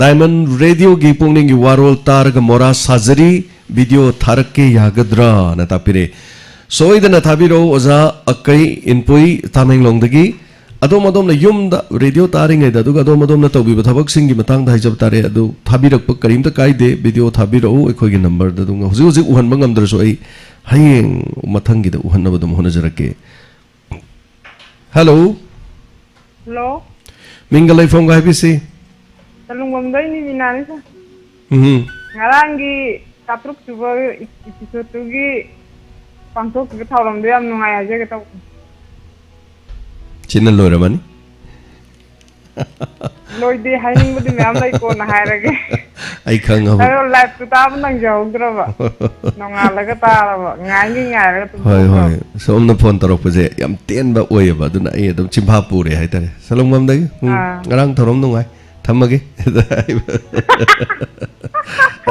Diamond Radio ꯒꯤ ꯄꯨꯛꯅꯤꯡꯒꯤ ꯋꯥꯔꯣꯜ ꯇꯥꯔꯒ ꯃꯣꯔꯥ ꯁꯥꯖꯔꯤ, video ꯊꯥꯔꯛꯀꯦ ꯌꯥꯒꯗ꯭ꯔꯥꯅ ꯇꯥꯛꯄꯤꯔꯛꯑꯦ꯫ ꯁꯣꯏꯗꯅ ꯊꯥꯕꯤꯔꯛꯎ ꯑꯣꯖꯥ ꯑꯀꯩ ꯏꯟꯄꯨꯏ ꯇꯥꯃꯦꯡꯂꯣꯡꯗꯒꯤ꯫ ꯑꯗꯣꯝ ꯑꯗꯣꯝꯅ ꯌꯨꯝꯗ radio ꯇꯥꯔꯤꯉꯩꯗ, ꯑꯗꯨꯒ ꯑꯗꯣꯝ ꯑꯗꯣꯝꯅ ꯇꯧꯕꯤꯕ ꯊꯕꯛꯁꯤꯡꯒꯤ ꯃꯇꯥꯡꯗ ꯍꯥꯏꯖꯕ ꯇꯥꯔꯦ꯫ ꯑꯗꯨ ꯊꯥꯕꯤꯔꯛꯄ ꯀꯔꯤꯝꯇ ꯀꯥꯏꯗꯦ, video ꯊꯥꯕꯤꯔꯛꯎ ꯑꯩꯈꯣꯏꯒꯤ number ꯗ꯫ ꯑꯗꯨꯝ ꯍꯧꯖꯤꯛ ꯍꯧꯖꯤꯛ ꯎꯍꯟꯕ ꯉꯝꯗ꯭ꯔꯁꯨ ꯑꯩ ꯍꯌꯦꯡ ꯃꯊꯪꯒꯤꯗ ꯎꯍꯟꯅꯕ ꯑꯗꯨꯝ ꯍꯣꯠꯅꯖꯔꯛꯀꯦ꯫ Hello꯫ Hello꯫ ꯃꯤꯡꯒ ꯂꯩꯐꯝꯒ ꯍꯥꯏꯕꯤꯁꯤ꯫ ꯇꯂꯨꯡꯕꯝꯗꯩꯅꯤ, ꯃꯤꯅꯥꯅꯤ, sir꯫ ꯎꯝ꯫ ꯉꯔꯥꯡꯒꯤ ꯇꯔꯥꯇꯔꯨꯛ ꯁꯨꯕ episode ꯇꯨꯒꯤ ꯄꯥꯡꯊꯣꯛꯈꯤꯕ ꯊꯧꯔꯝꯗꯣ ꯌꯥꯝ ꯅꯨꯡꯉꯥꯏ ꯍꯥꯏꯖꯒꯦ ꯇꯧꯕꯅꯤ꯫ ꯁꯤꯅ ꯂꯣꯏꯔꯝꯃꯅꯤ꯫ ꯂꯣꯏꯗꯦ, ꯍꯥꯏꯅꯤꯡꯕꯗꯤ ꯃꯌꯥꯝ ꯂꯩ, ꯀꯣꯟꯅ ꯍꯥꯏꯔꯒꯦ꯫ ꯑꯩ ꯈꯪꯉꯕ꯫ ꯑꯗꯣ live ꯇꯨ ꯇꯥꯕ ꯅꯪꯖꯍꯧꯗ꯭ꯔꯕ꯫ ꯅꯣꯡꯉꯥꯜꯂꯒ ꯇꯥꯔꯕ꯫ ꯉꯥꯏꯒꯤ ꯉꯥꯏꯔꯒ ꯍꯣꯏ, ꯇꯨꯝꯊꯣꯛꯈ꯭ꯔꯕ꯫ ꯍꯣꯏ꯫ ꯁꯣꯝꯅ phone ꯇꯧꯔꯛꯄꯁꯦ ꯌꯥꯝ ꯇꯦꯟꯕ ꯑꯣꯏꯌꯦꯕ, ꯑꯗꯨꯅ ꯑꯩ ꯑꯗꯨꯝ ꯆꯤꯟꯐꯥ ꯄꯨꯔꯦ ꯍꯥꯏꯇꯥꯔꯦ꯫ ꯁꯂꯨꯡꯕꯝꯗꯒꯤ, "ꯎꯝ, ꯑꯥ꯫ ꯉꯔꯥꯡ ꯊꯧꯔꯝ ꯅꯨꯡꯉꯥꯏ, ꯊꯝꯃꯒꯦ"꯫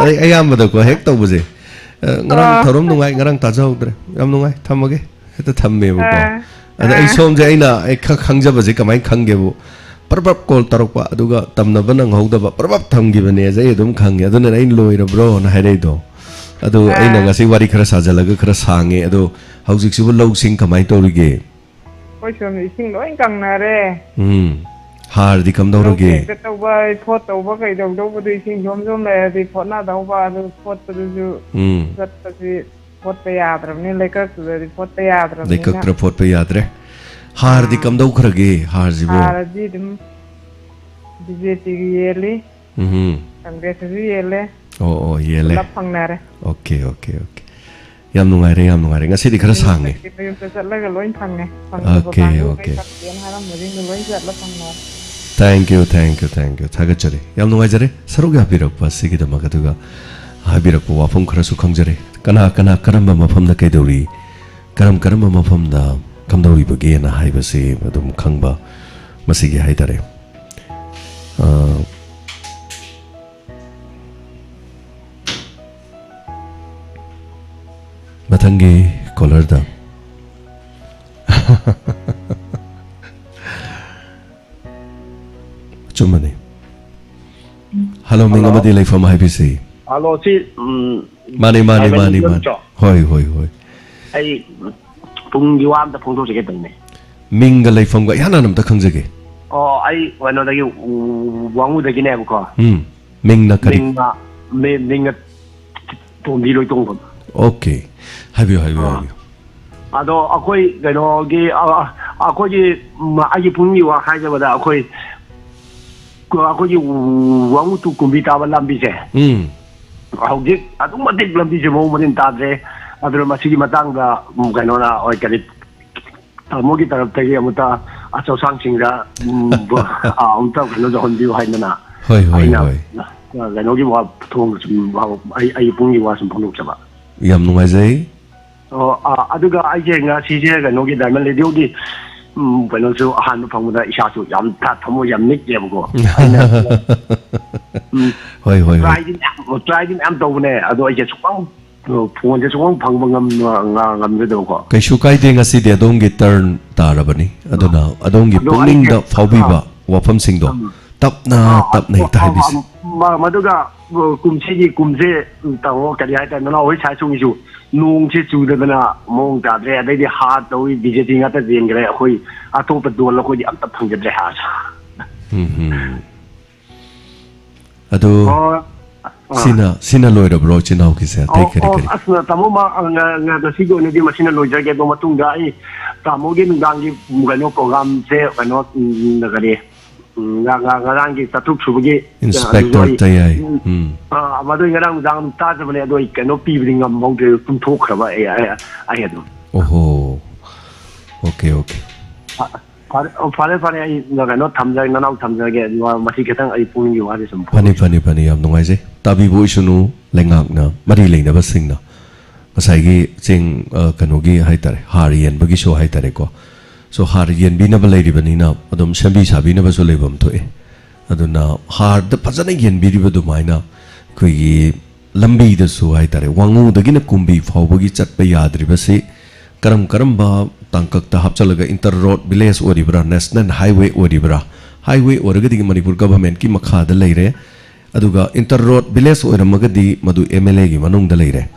ꯑꯗꯩ ꯑꯌꯥꯝꯕꯗꯀꯣ ꯍꯦꯛ ꯇꯧꯕꯁꯦ, "ꯑ, ꯉꯔꯥꯡ ꯑꯥ꯫ ꯊꯧꯔꯝ ꯅꯨꯡꯉꯥꯏ, ꯉꯔꯥꯡ ꯇꯥꯖꯍꯧꯗ꯭ꯔꯦ, ꯌꯥꯝ ꯅꯨꯡꯉꯥꯏ, ꯊꯝꯃꯒꯦ", ꯍꯦꯛꯇ ꯊꯝꯃꯦꯕꯀꯣ꯫ ꯑꯥ꯫ ꯑꯗ ꯑꯩ ꯑꯥ꯫ ꯁꯣꯝꯁꯦ ꯑꯩꯅ ꯑꯩ ꯈ-, ꯈꯪꯖꯕꯁꯦ ꯀꯃꯥꯏꯅ ꯈꯪꯒꯦꯕꯨ, ꯄ꯭ꯔꯞ ꯄ꯭ꯔꯞ call ꯇꯧꯔꯛꯄ, ꯑꯗꯨꯒ ꯇꯝꯅꯕ ꯅꯪꯍꯧꯗꯕ, ꯄ꯭ꯔꯞ ꯄ꯭ꯔꯞ ꯊꯝꯈꯤꯕꯅꯦꯁꯦ ꯑꯩ ꯑꯗꯨꯝ ꯈꯪꯉꯦ꯫ ꯑꯗꯨꯅꯅꯦ ꯑꯩꯅ "ꯂꯣꯏꯔꯕ꯭ꯔꯣꯅ" ꯍꯥꯏꯔꯛꯏꯗꯣ꯫ ꯑꯗꯣ ꯑꯩꯅ ꯑꯥ꯫ ꯉꯁꯤ ꯋꯥꯔꯤ ꯈꯔ ꯁꯥꯖꯜꯂꯒ ꯈꯔ ꯁꯥꯡꯉꯦ꯫ ꯑꯗꯣ ꯍꯧꯖꯤꯛꯁꯤꯕꯨ ꯂꯧꯁꯤꯡ ꯀꯃꯥꯏꯅ ꯇꯧꯔꯤꯒꯦ? ꯑꯩꯈꯣꯏ ꯁꯣꯝꯗ ꯏꯁꯤꯡ ꯂꯣꯏ ꯀꯪꯅꯔꯦ꯫ ꯎꯝ꯫ ꯍꯥꯔꯗꯤ ꯂꯧ ꯀꯝꯗꯧꯔꯒꯦ? ꯇꯦꯛꯇ ꯇꯧꯕ, ꯐꯣꯠ ꯇꯧꯕ ꯀꯩꯗꯧꯗꯧꯕꯗꯣ ꯏꯁꯤꯡ ꯖꯣꯝ ꯖꯣꯝ ꯂꯩꯔꯗꯤ ꯐꯣꯠꯅꯗꯧꯕ, ꯑꯗꯨ ꯐꯣꯠꯄꯗꯨꯁꯨ ꯎꯝ꯫ ꯆꯠꯄꯁꯤ ꯐꯣꯠꯄ ꯌꯥꯗ꯭ꯔꯕꯅꯤꯅ, ꯂꯩꯀꯛꯇꯨꯗꯗꯤ ꯐꯣꯠꯄ ꯌꯥꯗ꯭ꯔꯕꯅꯤꯅ꯫ ꯂꯩꯀꯛꯇ꯭ꯔ ꯐꯣꯠꯄ ꯌꯥꯗ꯭ꯔꯦ꯫ ꯍꯥꯔꯗꯤ ꯑꯥ꯫ ꯀꯝꯗꯧꯈ꯭ꯔꯒꯦ, ꯍꯥꯔꯁꯤꯕꯣ? ꯍꯥꯔꯗꯤ ꯑꯗꯨꯝ BJP ꯒꯤ ꯌꯦꯜꯂꯤ, ꯎꯝꯍꯨꯝ꯫ Congress ꯇꯁꯨ ꯌꯦꯜꯂꯦ꯫ ꯑꯣ, ꯑꯣ, ꯌꯦꯜꯂꯦ꯫ ꯄꯨꯂꯞ ꯐꯪꯅꯔꯦ꯫ Okay, okay, okay꯫ ꯌꯥꯝ ꯅꯨꯡꯉꯥꯏꯔꯦ, ꯌꯥꯝ ꯅꯨꯡꯉꯥꯏꯔꯦ꯫ ꯉꯁꯤꯗꯤ ꯈꯔ ꯁꯥꯡꯉꯦ꯫ ꯃꯌꯨꯝꯗ ꯆꯠꯂꯒ ꯂꯣꯏ ꯐꯪꯉꯦ꯫ ꯐꯪꯗꯕ Okay, ꯀꯥꯡꯕꯨ okay. ꯀꯩꯀꯥ ꯍꯥꯏꯔꯝꯕꯁꯤꯡꯗꯣ ꯂꯣꯏ ꯆꯠꯂ ꯐꯪꯉꯦ꯫ Thank you, thank you, thank you. ꯊꯥꯒꯠꯆꯔꯤ꯫ ꯌꯥꯝ ꯅꯨꯡꯉꯥꯏꯖꯔꯦ ꯁꯔꯨꯛ ꯌꯥꯕꯤꯔꯛꯄ ꯑꯁꯤꯒꯤꯗꯃꯛ꯫ ꯑꯗꯨꯒ ꯍꯥꯏꯕꯤꯔꯛꯄ ꯋꯥꯐꯝ ꯈꯔꯁꯨ ꯈꯪꯖꯔꯦ꯫ ꯀꯅꯥ ꯀꯅꯥ ꯀꯔꯝꯕ ꯃꯐꯝꯗ ꯀꯩꯗꯧꯔꯤ, ꯀꯔꯝ ꯀꯔꯝꯕ ꯃꯐꯝꯗ ꯀꯝꯗꯧꯔꯤꯕꯒꯦꯅ ꯍꯥꯏꯕꯁꯤ ꯑꯗꯨꯝ ꯈꯪꯕ ꯃꯁꯤꯒꯤ ꯍꯥꯏꯇꯥꯔꯦ꯫ ꯑ, ꯃꯊꯪꯒꯤ ꯀꯣꯂꯔꯗ꯫ ꯑꯆꯨꯝꯕꯅꯤ꯫ ꯍꯜꯂꯣ, ꯃꯤꯡ ꯍꯜꯂꯣ꯫ ꯑꯃꯗꯤ ꯂꯩꯐꯝ ꯍꯥꯏꯕꯤꯁꯤ꯫ ꯍꯜꯂꯣ, ꯁꯤ, ꯎꯝ, ꯃꯥꯅꯤ, ꯃꯥꯅꯤ, ꯍꯥꯏꯕꯗꯤ ꯃꯥꯅꯤ, ꯃꯥꯅꯤ꯫ ꯅꯠꯇ꯭ꯔꯣ? ꯍꯣꯏ, ꯍꯣꯏ, ꯍꯣꯏ꯫ ꯑꯩ ꯄꯨꯡꯒꯤ ꯋꯥ ꯑꯝꯇ ꯐꯣꯡꯗꯣꯛꯆꯒꯦ ꯇꯧꯅꯦ꯫ ꯃꯤꯡꯒ ꯂꯩꯐꯝꯒ ꯏꯍꯥꯟ ꯍꯥꯟꯅ ꯑꯝꯇ ꯈꯪꯖꯒꯦ꯫ ꯑꯣ, ꯑꯩ ꯀꯩꯅꯣꯗꯒꯤ, ꯎ-, ꯋꯥꯡꯉꯨꯗꯒꯤꯅꯦꯕꯀꯣ꯫ ꯎꯝ꯫ ꯃꯤꯡꯅ ꯀꯔꯤ? ꯃꯤꯡꯅ, ꯃꯤ-, ꯃꯤꯡꯅ ꯇꯣꯝꯕꯤ ꯂꯣꯏꯇꯣꯡꯕꯝ꯫ Okay꯫ ꯍꯥꯏꯕꯤꯌꯨ, ꯍꯥꯏꯕꯤꯌꯨ, ꯑꯥ꯫ ꯍꯥꯏꯕꯤꯌꯨ꯫ ꯑꯗꯣ ꯑꯩꯈꯣꯏ ꯀꯩꯅꯣꯒꯤ, ꯑ, ꯑ, ꯑꯩꯈꯣꯏꯒꯤ, ꯎꯝ, ꯑꯩꯒꯤ ꯄꯨꯡꯒꯤ ꯋꯥ ꯍꯥꯏꯖꯕꯗ ꯑꯩꯈꯣꯏ, ꯑꯩꯈꯣꯏꯒꯤ ꯋꯥꯡꯉꯨ ꯇꯨ ꯀꯨꯝꯕꯤ ꯇꯥꯕ ꯂꯝꯕꯤꯁꯦ꯫ ꯎꯝ꯫ ꯍꯧꯖꯤꯛ ꯑꯗꯨꯛ ꯃꯇꯤꯛ ꯂꯝꯕꯤꯁꯦ ꯃꯑꯣꯡ ꯃꯔꯤꯟ ꯇꯥꯗ꯭ꯔꯦ꯫ ꯑꯗꯨꯅ ꯃꯁꯤꯒꯤ ꯃꯇꯥꯡꯗ, ꯎꯝ, ꯀꯩꯅꯣꯅ, ꯍꯣꯏ, ꯀꯔꯤ, ꯇꯥꯃꯣꯒꯤ ꯇꯔꯞꯇꯒꯤ ꯑꯃꯨꯛꯇ ꯑꯆꯧꯁꯥꯡꯁꯤꯡꯗ, ꯎꯝ, ꯕ-, ꯑ, ꯑꯃꯨꯛꯇ ꯀꯩꯅꯣ ꯇꯧꯍꯟꯕꯤꯌꯨ ꯍꯥꯏꯗꯅ ꯍꯣꯏ, ꯍꯣꯏ, ꯑꯩꯅ, ꯍꯣꯏ꯫ ꯑ, ꯀꯩꯅꯣꯒꯤ ꯋꯥ ꯊꯣꯡ ꯁꯨꯝ, ꯑꯩ, ꯑꯩꯒꯤ ꯄꯨꯡꯒꯤ ꯋꯥ ꯁꯨꯝ ꯐꯣꯡꯗꯣꯛꯆꯕ꯫ ꯌꯥꯝ ꯅꯨꯡꯉꯥꯏꯖꯩ꯫ ꯑꯣ, ꯑ, ꯑꯗꯨꯒ ꯑꯩꯁꯦ ꯉꯁꯤꯁꯦ ꯀꯩꯅꯣꯒꯤ Diamond Radio ꯒꯤ, ꯎꯝ, ꯀꯩꯅꯣꯁꯨ ꯑꯍꯥꯟꯕ ꯐꯪꯕꯗ ꯏꯁꯥꯁꯨ ꯌꯥꯝ ꯊ-, ꯊꯃꯣꯏ ꯌꯥꯝ ꯅꯤꯛꯑꯦꯕꯀꯣ꯫ ꯑꯩꯅ, ꯎꯝ, ꯍꯣꯏ, ꯍꯣꯏ, ꯍꯣꯏ꯫ try ꯗꯤ ꯃꯌꯥꯝ, try ꯗꯤ ꯃꯌꯥꯝ ꯇꯧꯕꯅꯦ, ꯑꯗꯣ ꯑꯩꯁꯦ ꯁꯨꯡꯐꯪ, ꯐꯣꯟꯁꯦ ꯁꯨꯡꯐꯪ ꯐꯪꯕ ꯉꯝ-, ꯉ-, ꯉꯝꯖꯗꯕꯀꯣ꯫ ꯀꯩꯁꯨ ꯀꯥꯏꯗꯦ, ꯉꯁꯤꯗꯤ ꯑꯗꯣꯝꯒꯤ turn ꯇꯥꯔꯕꯅꯤ꯫ ꯑꯗꯨꯅ ꯑꯗꯣꯝꯒꯤ ꯑꯗꯣ ꯄꯨꯛꯅꯤꯡꯗ ꯑꯩꯁꯦ, ꯐꯥꯎꯕꯤꯕ ꯑꯥ, ꯋꯥꯐꯝꯁꯤꯡꯗꯣ ꯎꯝ꯫ ꯇꯞꯅ ꯑꯥ, ꯇꯞꯅ ꯍꯦꯛꯇ ꯑꯥ, ꯍꯥꯏꯕꯤꯁꯤ꯫ ꯑꯥ, ꯃ-, ꯃꯗꯨꯒ, ꯑ, ꯀꯨꯝꯁꯤꯒꯤ ꯀꯨꯝꯁꯦ, ꯎꯝ, ꯇꯥꯃꯣ, ꯀꯔꯤ ꯍꯥꯏꯇꯥꯔꯦ, ꯅꯅꯥꯎ ꯍꯣꯏ ꯁꯥꯏ ꯁꯣꯝꯒꯤꯁꯨ ꯅꯣꯡꯁꯦ ꯆꯨꯗꯗꯅ ꯃꯑꯣꯡ ꯇꯥꯗ꯭ꯔꯦ, ꯑꯗꯩꯗꯤ ꯍꯥꯔ ꯇꯧꯏ, ꯕꯤ ꯖꯦ ꯄꯤ ꯉꯥꯛꯇ ꯆꯦꯟꯈ꯭ꯔꯦ, ꯑꯩꯈꯣꯏ ꯑꯇꯣꯞꯄ ꯗꯣꯜ ꯑꯩꯈꯣꯏꯗꯤ ꯑꯝꯇ ꯐꯪꯖꯗ꯭ꯔꯦ ꯍꯥꯔꯁꯦ꯫ ꯎꯝ, ꯎꯝ꯫ ꯑꯗꯨ ꯑꯣ, ꯑꯥ꯫ ꯁꯤꯅ, ꯁꯤꯅ ꯂꯣꯏꯔꯕ꯭ꯔꯣ, ꯏꯆꯤꯟ ꯏꯅꯥꯎꯒꯤꯁꯦ? ꯑꯇꯩ ꯑꯣ, ꯀꯔꯤ ꯑꯣ, ꯀꯔꯤ? ꯑꯁ, ꯇꯥꯃꯣ, ꯃꯥ, ꯉ-, ꯉ-, ꯉꯁꯤꯒꯤ ꯑꯣꯏꯅꯗꯤ ꯃꯁꯤꯅ ꯂꯣꯏꯖꯔꯒꯦ꯫ ꯑꯗꯣ ꯃꯇꯨꯡꯗ ꯑꯩ ꯇꯥꯃꯣꯒꯤ ꯅꯨꯡꯗꯥꯡꯒꯤ ꯀꯩꯅꯣ program ꯁꯦ ꯀꯩꯅꯣ, ꯎꯝ, ꯀꯔꯤ, ꯎꯝ, ꯉ-, ꯉ-, ꯉꯔꯥꯡꯒꯤ ꯇꯔꯨꯛ ꯁꯨꯕꯒꯤ, ꯑ, Inspector ꯑꯗꯨꯁꯨ ꯑꯩ, ꯇꯌꯥꯏ꯫ ꯎꯝ, ꯎꯝ꯫ ꯑ, ꯃꯗꯨ ꯉꯔꯥꯡ ꯅꯨꯡꯗꯥꯡ ꯑꯗꯨꯝ ꯇꯥꯖꯕꯅꯦ, ꯑꯗꯣ ꯑꯩ ꯀꯩꯅꯣ ꯄꯤꯕꯗꯤ ꯉꯝꯍꯧꯗ꯭ꯔꯦ, ꯇꯨꯝꯊꯣꯛꯈ꯭ꯔꯕ ꯑꯩ, ꯑꯩ, ꯑꯩ ꯑꯗꯨꯝ꯫ ꯑꯣꯍꯣ꯫ OK, OK꯫ ꯐ-, ꯐꯔꯦ, ꯑꯣ, ꯐꯔꯦ, ꯐꯔꯦ, ꯑꯩ ꯀꯩꯅꯣ ꯊꯝꯖꯔꯒꯦ, ꯅꯅꯥꯎ ꯊꯝꯖꯔꯒꯦ, ꯑꯗꯨꯒ ꯃꯁꯤ ꯈꯤꯇꯪ ꯑꯩ ꯄꯨꯛꯅꯤꯡꯒꯤ ꯋꯥꯁꯦ ꯁꯨꯝ ꯐꯅꯤ, ꯐꯣꯡꯗꯣꯛꯆ- ꯐꯅꯤ, ꯐꯅꯤ, ꯌꯥꯝ ꯅꯨꯡꯉꯥꯏꯖꯩ꯫ ꯇꯥꯕꯤꯕ ꯑꯣꯏꯁꯅꯨ, ꯂꯩꯉꯥꯛꯅ ꯃꯔꯤ ꯂꯩꯅꯕꯁꯤꯡꯅ꯫ ꯉꯁꯥꯏꯒꯤ ꯆꯦꯡ, ꯑ, ꯀꯩꯅꯣꯒꯤ ꯍꯥꯏꯇꯥꯔꯦ, ꯍꯥꯔ ꯌꯦꯟꯕꯒꯤꯁꯨ ꯍꯥꯏꯇꯥꯔꯦꯀꯣ꯫ So, ꯍꯥꯔ ꯌꯦꯟꯕꯤꯅꯕ ꯂꯩꯔꯤꯕꯅꯤꯅ ꯑꯗꯨꯝ ꯁꯦꯝꯕꯤ ꯁꯥꯕꯤꯅꯕꯁꯨ ꯂꯩꯐꯝ ꯊꯣꯛꯑꯦ꯫ ꯑꯗꯨꯅ ꯍꯥꯔꯗ ꯐꯖꯅ ꯌꯦꯟꯕꯤꯔꯤꯕ ꯑꯗꯨꯃꯥꯏꯅ ꯑꯩꯈꯣꯏꯒꯤ ꯂꯝꯕꯤꯗꯁꯨ ꯍꯥꯏꯇꯥꯔꯦ, ꯋꯥꯉꯨꯗꯒꯤꯅ ꯀꯨꯝꯕꯤ ꯐꯥꯎꯕꯒꯤ ꯆꯠꯄ ꯌꯥꯗ꯭ꯔꯤꯕꯁꯤ ꯀꯔꯝ ꯀꯔꯝꯕ ꯇꯥꯡꯀꯛꯇ ꯍꯥꯞꯆꯜꯂꯒ, inter road village ꯑꯣꯏꯔꯤꯕ꯭ꯔꯥ, national highway ꯑꯣꯏꯔꯤꯕ꯭ꯔꯥ? Highway ꯑꯣꯏꯔꯒꯗꯤ ꯃꯅꯤꯄꯨꯔ governmentꯀꯤ ꯃꯈꯥꯗ ꯂꯩꯔꯦ, ꯑꯗꯨꯒ inter road village ꯑꯣꯏꯔꯝꯃꯒꯗꯤ ꯃꯗꯨ MLAꯒꯤ ꯃꯅꯨꯡꯗ ꯂꯩꯔꯦ꯫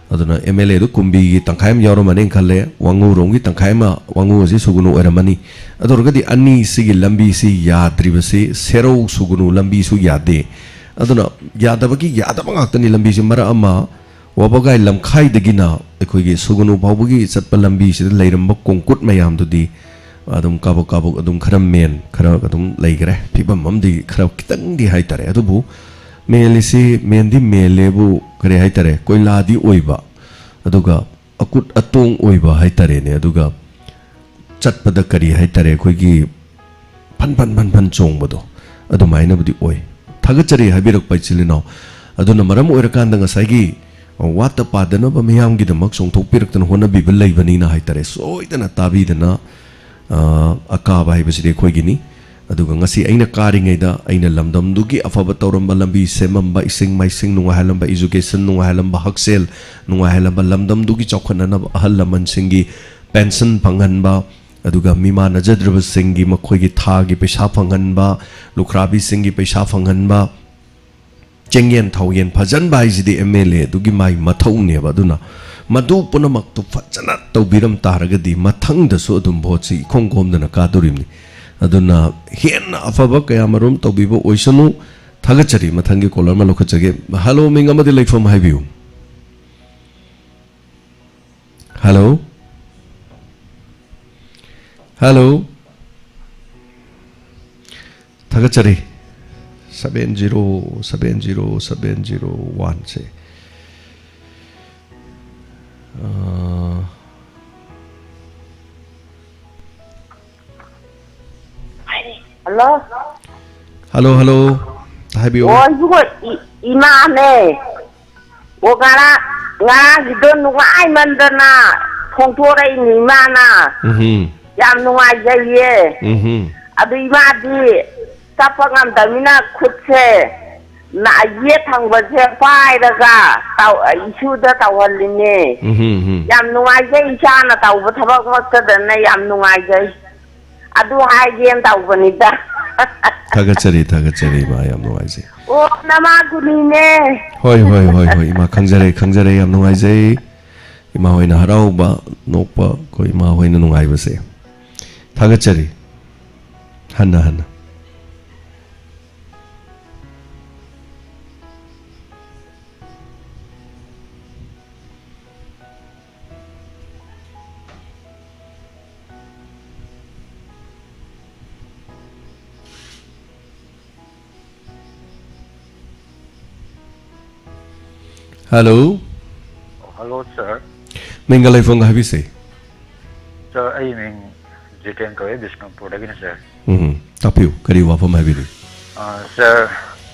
ꯑꯗꯨꯅ MLAꯗꯨ ꯀꯨꯝꯕꯤꯒꯤ ꯇꯪꯈꯥꯏ ꯑꯃ ꯌꯥꯎꯔꯝꯃꯅꯤꯅ ꯈꯜꯂꯦ, ꯋꯥꯉꯨꯔꯣꯝꯒꯤ ꯇꯪꯈꯥꯏ ꯑꯃ, ꯋꯥꯉꯨ ꯑꯁꯤ ꯁꯨꯒꯨꯅꯨ ꯑꯣꯏꯔꯝꯃꯅꯤ꯫ ꯑꯗꯨ ꯑꯣꯏꯔꯒꯗꯤ ꯑꯅꯤꯁꯤꯒꯤ ꯂꯝꯕꯤꯁꯤ ꯌꯥꯗ꯭ꯔꯤꯕꯁꯤ, ꯁꯦꯔꯧ ꯁꯨꯒꯨꯅꯨ ꯂꯝꯕꯤꯁꯨ ꯌꯥꯗꯦ꯫ ꯑꯗꯨꯅ ꯌꯥꯗꯕꯒꯤ ꯌꯥꯗꯕ ꯉꯥꯛꯇꯅꯤ ꯂꯝꯕꯤꯁꯤ꯫ ꯃꯔꯛ ꯑꯃ ꯋꯥꯕꯒꯥꯏ ꯂꯝꯈꯥꯏꯗꯒꯤꯅ ꯑꯩꯈꯣꯏꯒꯤ ꯁꯨꯒꯨꯅꯨ ꯐꯥꯎꯕꯒꯤ ꯆꯠꯄ ꯂꯝꯕꯤꯁꯤꯗ ꯂꯩꯔꯝꯕ ꯀꯣꯡꯀꯨꯠ ꯃꯌꯥꯝꯗꯨꯗꯤ ꯑꯗꯨꯝ ꯀꯥꯕꯛ ꯀꯥꯕꯛ ꯑꯗꯨꯝ ꯈꯔ ꯃꯦꯟ, ꯈꯔ ꯑꯗꯨꯝ ꯂꯩꯈ꯭ꯔꯦ꯫ ꯐꯤꯕꯝ ꯑꯃꯗꯤ ꯈꯔ ꯈꯤꯇꯪꯗꯤ ꯍꯥꯏꯇꯥꯔꯦ꯫ ꯑꯗꯨꯕꯨ ꯃꯦꯜꯂꯤꯁꯤ, ꯃꯦꯟꯗꯤ ꯃꯦꯜꯂꯦꯕꯨ, ꯀꯔꯤ ꯍꯥꯏꯇꯥꯔꯦ, ꯀꯣꯏꯂꯥꯗꯤ ꯑꯣꯏꯕ, ꯑꯗꯨꯒ ꯑꯀꯨꯠ ꯑꯇꯣꯡ ꯑꯣꯏꯕ ꯍꯥꯏꯇꯥꯔꯦꯅꯦ꯫ ꯑꯗꯨꯒ ꯆꯠꯄꯗ, ꯀꯔꯤ ꯍꯥꯏꯇꯥꯔꯦ, ꯑꯩꯈꯣꯏꯒꯤ ꯐꯟ ꯐꯟ ꯐꯟ ꯐꯟ ꯆꯣꯡꯕꯗꯣ, ꯑꯗꯨꯃꯥꯏꯅꯕꯨꯗꯤ ꯑꯣꯏ꯫ ꯊꯥꯒꯠꯆꯔꯤ ꯍꯥꯏꯕꯤꯔꯛꯄ ꯏꯆꯤꯜ ꯏꯅꯥꯎ꯫ ꯑꯗꯨꯅ ꯃꯔꯝ ꯑꯣꯏꯔꯀꯥꯟꯗ ꯉꯁꯥꯏꯒꯤ ꯋꯥꯠꯇ ꯄꯥꯗꯅꯕ ꯃꯤꯌꯥꯝꯒꯤꯗꯃꯛ ꯆꯣꯡꯊꯣꯛꯄꯤꯔꯛꯇꯅ ꯍꯣꯠꯅꯕꯤꯕ ꯂꯩꯕꯅꯤꯅ ꯍꯥꯏꯇꯥꯔꯦ, ꯁꯣꯏꯗꯅ ꯇꯥꯕꯤꯗꯅ, ꯑ, ꯑꯀꯥꯕ ꯍꯥꯏꯕꯁꯤꯗꯤ ꯑꯩꯈꯣꯏꯒꯤꯅꯤ꯫ ꯑꯗꯨꯒ ꯉꯁꯤ ꯑꯩꯅ ꯀꯥꯔꯤꯉꯩꯗ ꯑꯩꯅ ꯂꯝꯗꯝꯗꯨꯒꯤ ꯑꯐꯕ ꯇꯧꯔꯝꯕ, ꯂꯝꯕꯤ ꯁꯦꯝꯃꯝꯕ, ꯏꯁꯤꯡ ꯃꯥꯏꯁꯤꯡ ꯅꯨꯡꯉꯥꯏꯍꯜꯂꯝꯕ, education ꯅꯨꯡꯉꯥꯏꯍꯜꯂꯝꯕ, ꯍꯛꯁꯦꯜ ꯅꯨꯡꯉꯥꯏꯍꯜꯂꯝꯕ, ꯂꯝꯗꯝꯗꯨꯒꯤ ꯆꯥꯎꯈꯠꯅꯅꯕ ꯑꯍꯜ ꯂꯃꯟꯁꯤꯡꯒꯤ pension ꯐꯪꯍꯟꯕ, ꯑꯗꯨꯒ ꯃꯤꯃꯥꯟꯅꯖꯗ꯭ꯔꯕꯁꯤꯡꯒꯤ ꯃꯈꯣꯏꯒꯤ ꯊꯥꯒꯤ ꯄꯩꯁꯥ ꯐꯪꯍꯟꯕ, ꯂꯨꯈ꯭ꯔꯥꯕꯤꯁꯤꯡꯒꯤ ꯄꯩꯁꯥ ꯐꯪꯍꯟꯕ, ꯆꯦꯡꯌꯦꯟ ꯊꯥꯎꯌꯦꯟ ꯐꯖꯟꯕ ꯍꯥꯏꯁꯤꯗꯤ MLAꯗꯨꯒꯤ ꯃꯥꯏ ꯃꯊꯧꯅꯦꯕ꯫ ꯑꯗꯨꯅ ꯃꯗꯨ ꯄꯨꯝꯅꯃꯛꯇꯨ ꯐꯖꯅ ꯇꯧꯕꯤꯔꯝ ꯇꯥꯔꯒꯗꯤ ꯃꯊꯪꯗꯁꯨ ꯑꯗꯨꯝ voteꯁꯤ ꯏꯈꯣꯝ ꯈꯣꯝꯗꯅ ꯀꯥꯗꯣꯔꯤꯕꯅꯤ꯫ ꯑꯗꯨꯅ ꯍꯦꯟꯅ ꯑꯐꯕ ꯀꯌꯥ ꯃꯔꯨꯝ ꯇꯧꯕꯤꯕ ꯑꯣꯏꯁꯅꯨ꯫ ꯊꯥꯒꯠꯆꯔꯤ꯫ ꯃꯊꯪꯒꯤ caller ꯑꯃ ꯂꯧꯈꯠꯆꯒꯦ꯫ Hello, ꯃꯤꯡ ꯑꯃꯗꯤ ꯂꯩꯐꯝ ꯍꯥꯏꯕꯤꯌꯨ꯫ Hello? Hello? ꯊꯥꯒꯠꯆꯔꯤ꯫ Seven zero seven zero seven zero one ꯁꯦ꯫ ꯑꯥ, ꯍꯜꯂꯣ꯫ Hello, hello. ꯍꯥꯏꯕꯤꯌꯨ꯫ ꯑꯣ, ꯏꯕꯨꯡꯉꯣ, ꯏ- ꯏꯃꯥꯅꯦ꯫ ꯑꯣ, ꯉꯔꯥꯡ, ꯉꯔꯥꯡꯒꯤꯗꯣ ꯅꯨꯡꯉꯥꯏꯃꯟꯗꯅ ꯐꯣꯡꯗꯣꯔꯛꯏꯅꯤ ꯏꯃꯥꯅ꯫ ꯎꯝꯍꯨꯝ꯫ ꯌꯥꯝ ꯅꯨꯡꯉꯥꯏꯖꯩꯌꯦ꯫ ꯎꯝꯍꯨꯝ꯫ ꯑꯗꯨ ꯏꯃꯥꯗꯤ ꯆꯠꯄ ꯉꯝꯗꯕꯅꯤꯅ ꯈꯨꯠꯁꯦ ꯅ-, ꯌꯦꯠ ꯊꯪꯕꯁꯦ ꯄꯥꯏꯔꯒ ꯇꯧ-, ꯏꯁꯨꯗ ꯇꯧꯍꯜꯂꯤꯅꯦ꯫ ꯎꯝꯍꯨꯝ, ꯎꯝꯍꯨꯝ꯫ ꯌꯥꯝ ꯅꯨꯡꯉꯥꯏꯖꯩ ꯏꯆꯥꯅ ꯇꯧꯕ ꯊꯕꯛꯃꯛꯇꯗꯅ ꯌꯥꯝ ꯅꯨꯡꯉꯥꯏꯖꯩ꯫ ꯑꯗꯨ ꯍꯥꯏꯒꯦꯅ ꯇꯧꯕꯅꯤꯗ꯫ ꯊꯥꯒꯠꯆꯔꯤ, ꯊꯥꯒꯠꯆꯔꯤ, ꯏꯃꯥ, ꯌꯥꯝ ꯅꯨꯡꯉꯥꯏꯖꯩ꯫ ꯑꯣ, ꯅꯃꯥꯒꯨꯅꯤꯅꯦ꯫ ꯍꯣꯏ, ꯍꯣꯏ, ꯍꯣꯏ, ꯍꯣꯏ, ꯏꯃꯥ, ꯈꯪꯖꯔꯦ, ꯈꯪꯖꯔꯦ, ꯌꯥꯝ ꯅꯨꯡꯉꯥꯏꯖꯩ꯫ ꯏꯃꯥ ꯍꯣꯏꯅ ꯍꯔꯥꯎꯕ, ꯅꯣꯛꯄ, ꯑꯩꯈꯣꯏ ꯏꯃꯥ ꯍꯣꯏꯅ ꯅꯨꯡꯉꯥꯏꯕꯁꯦ꯫ ꯊꯥꯒꯠꯆꯔꯤ꯫ ꯍꯟꯅ ꯍꯟꯅ꯫ ꯍꯜꯂꯣ꯫ ꯍꯜꯂꯣ, ꯁꯥꯔ꯫ ꯃꯤꯡꯒ ꯂꯩꯐꯝꯒ ꯍꯥꯏꯕꯤꯁꯦ꯫ ꯁꯥꯔ, ꯑꯩ ꯃꯤꯡ ꯖꯤꯇꯦꯟ ꯀꯧꯏ, ꯕꯤꯁꯅꯨꯄꯨꯔꯗꯒꯤꯅꯤ, ꯁꯥꯔ꯫ ꯎꯝ, ꯇꯥꯛꯄꯤꯌꯨ, ꯀꯔꯤ ꯋꯥꯐꯝ ꯍꯥꯏꯕꯤꯅꯤ? ꯑ, ꯁꯥꯔ,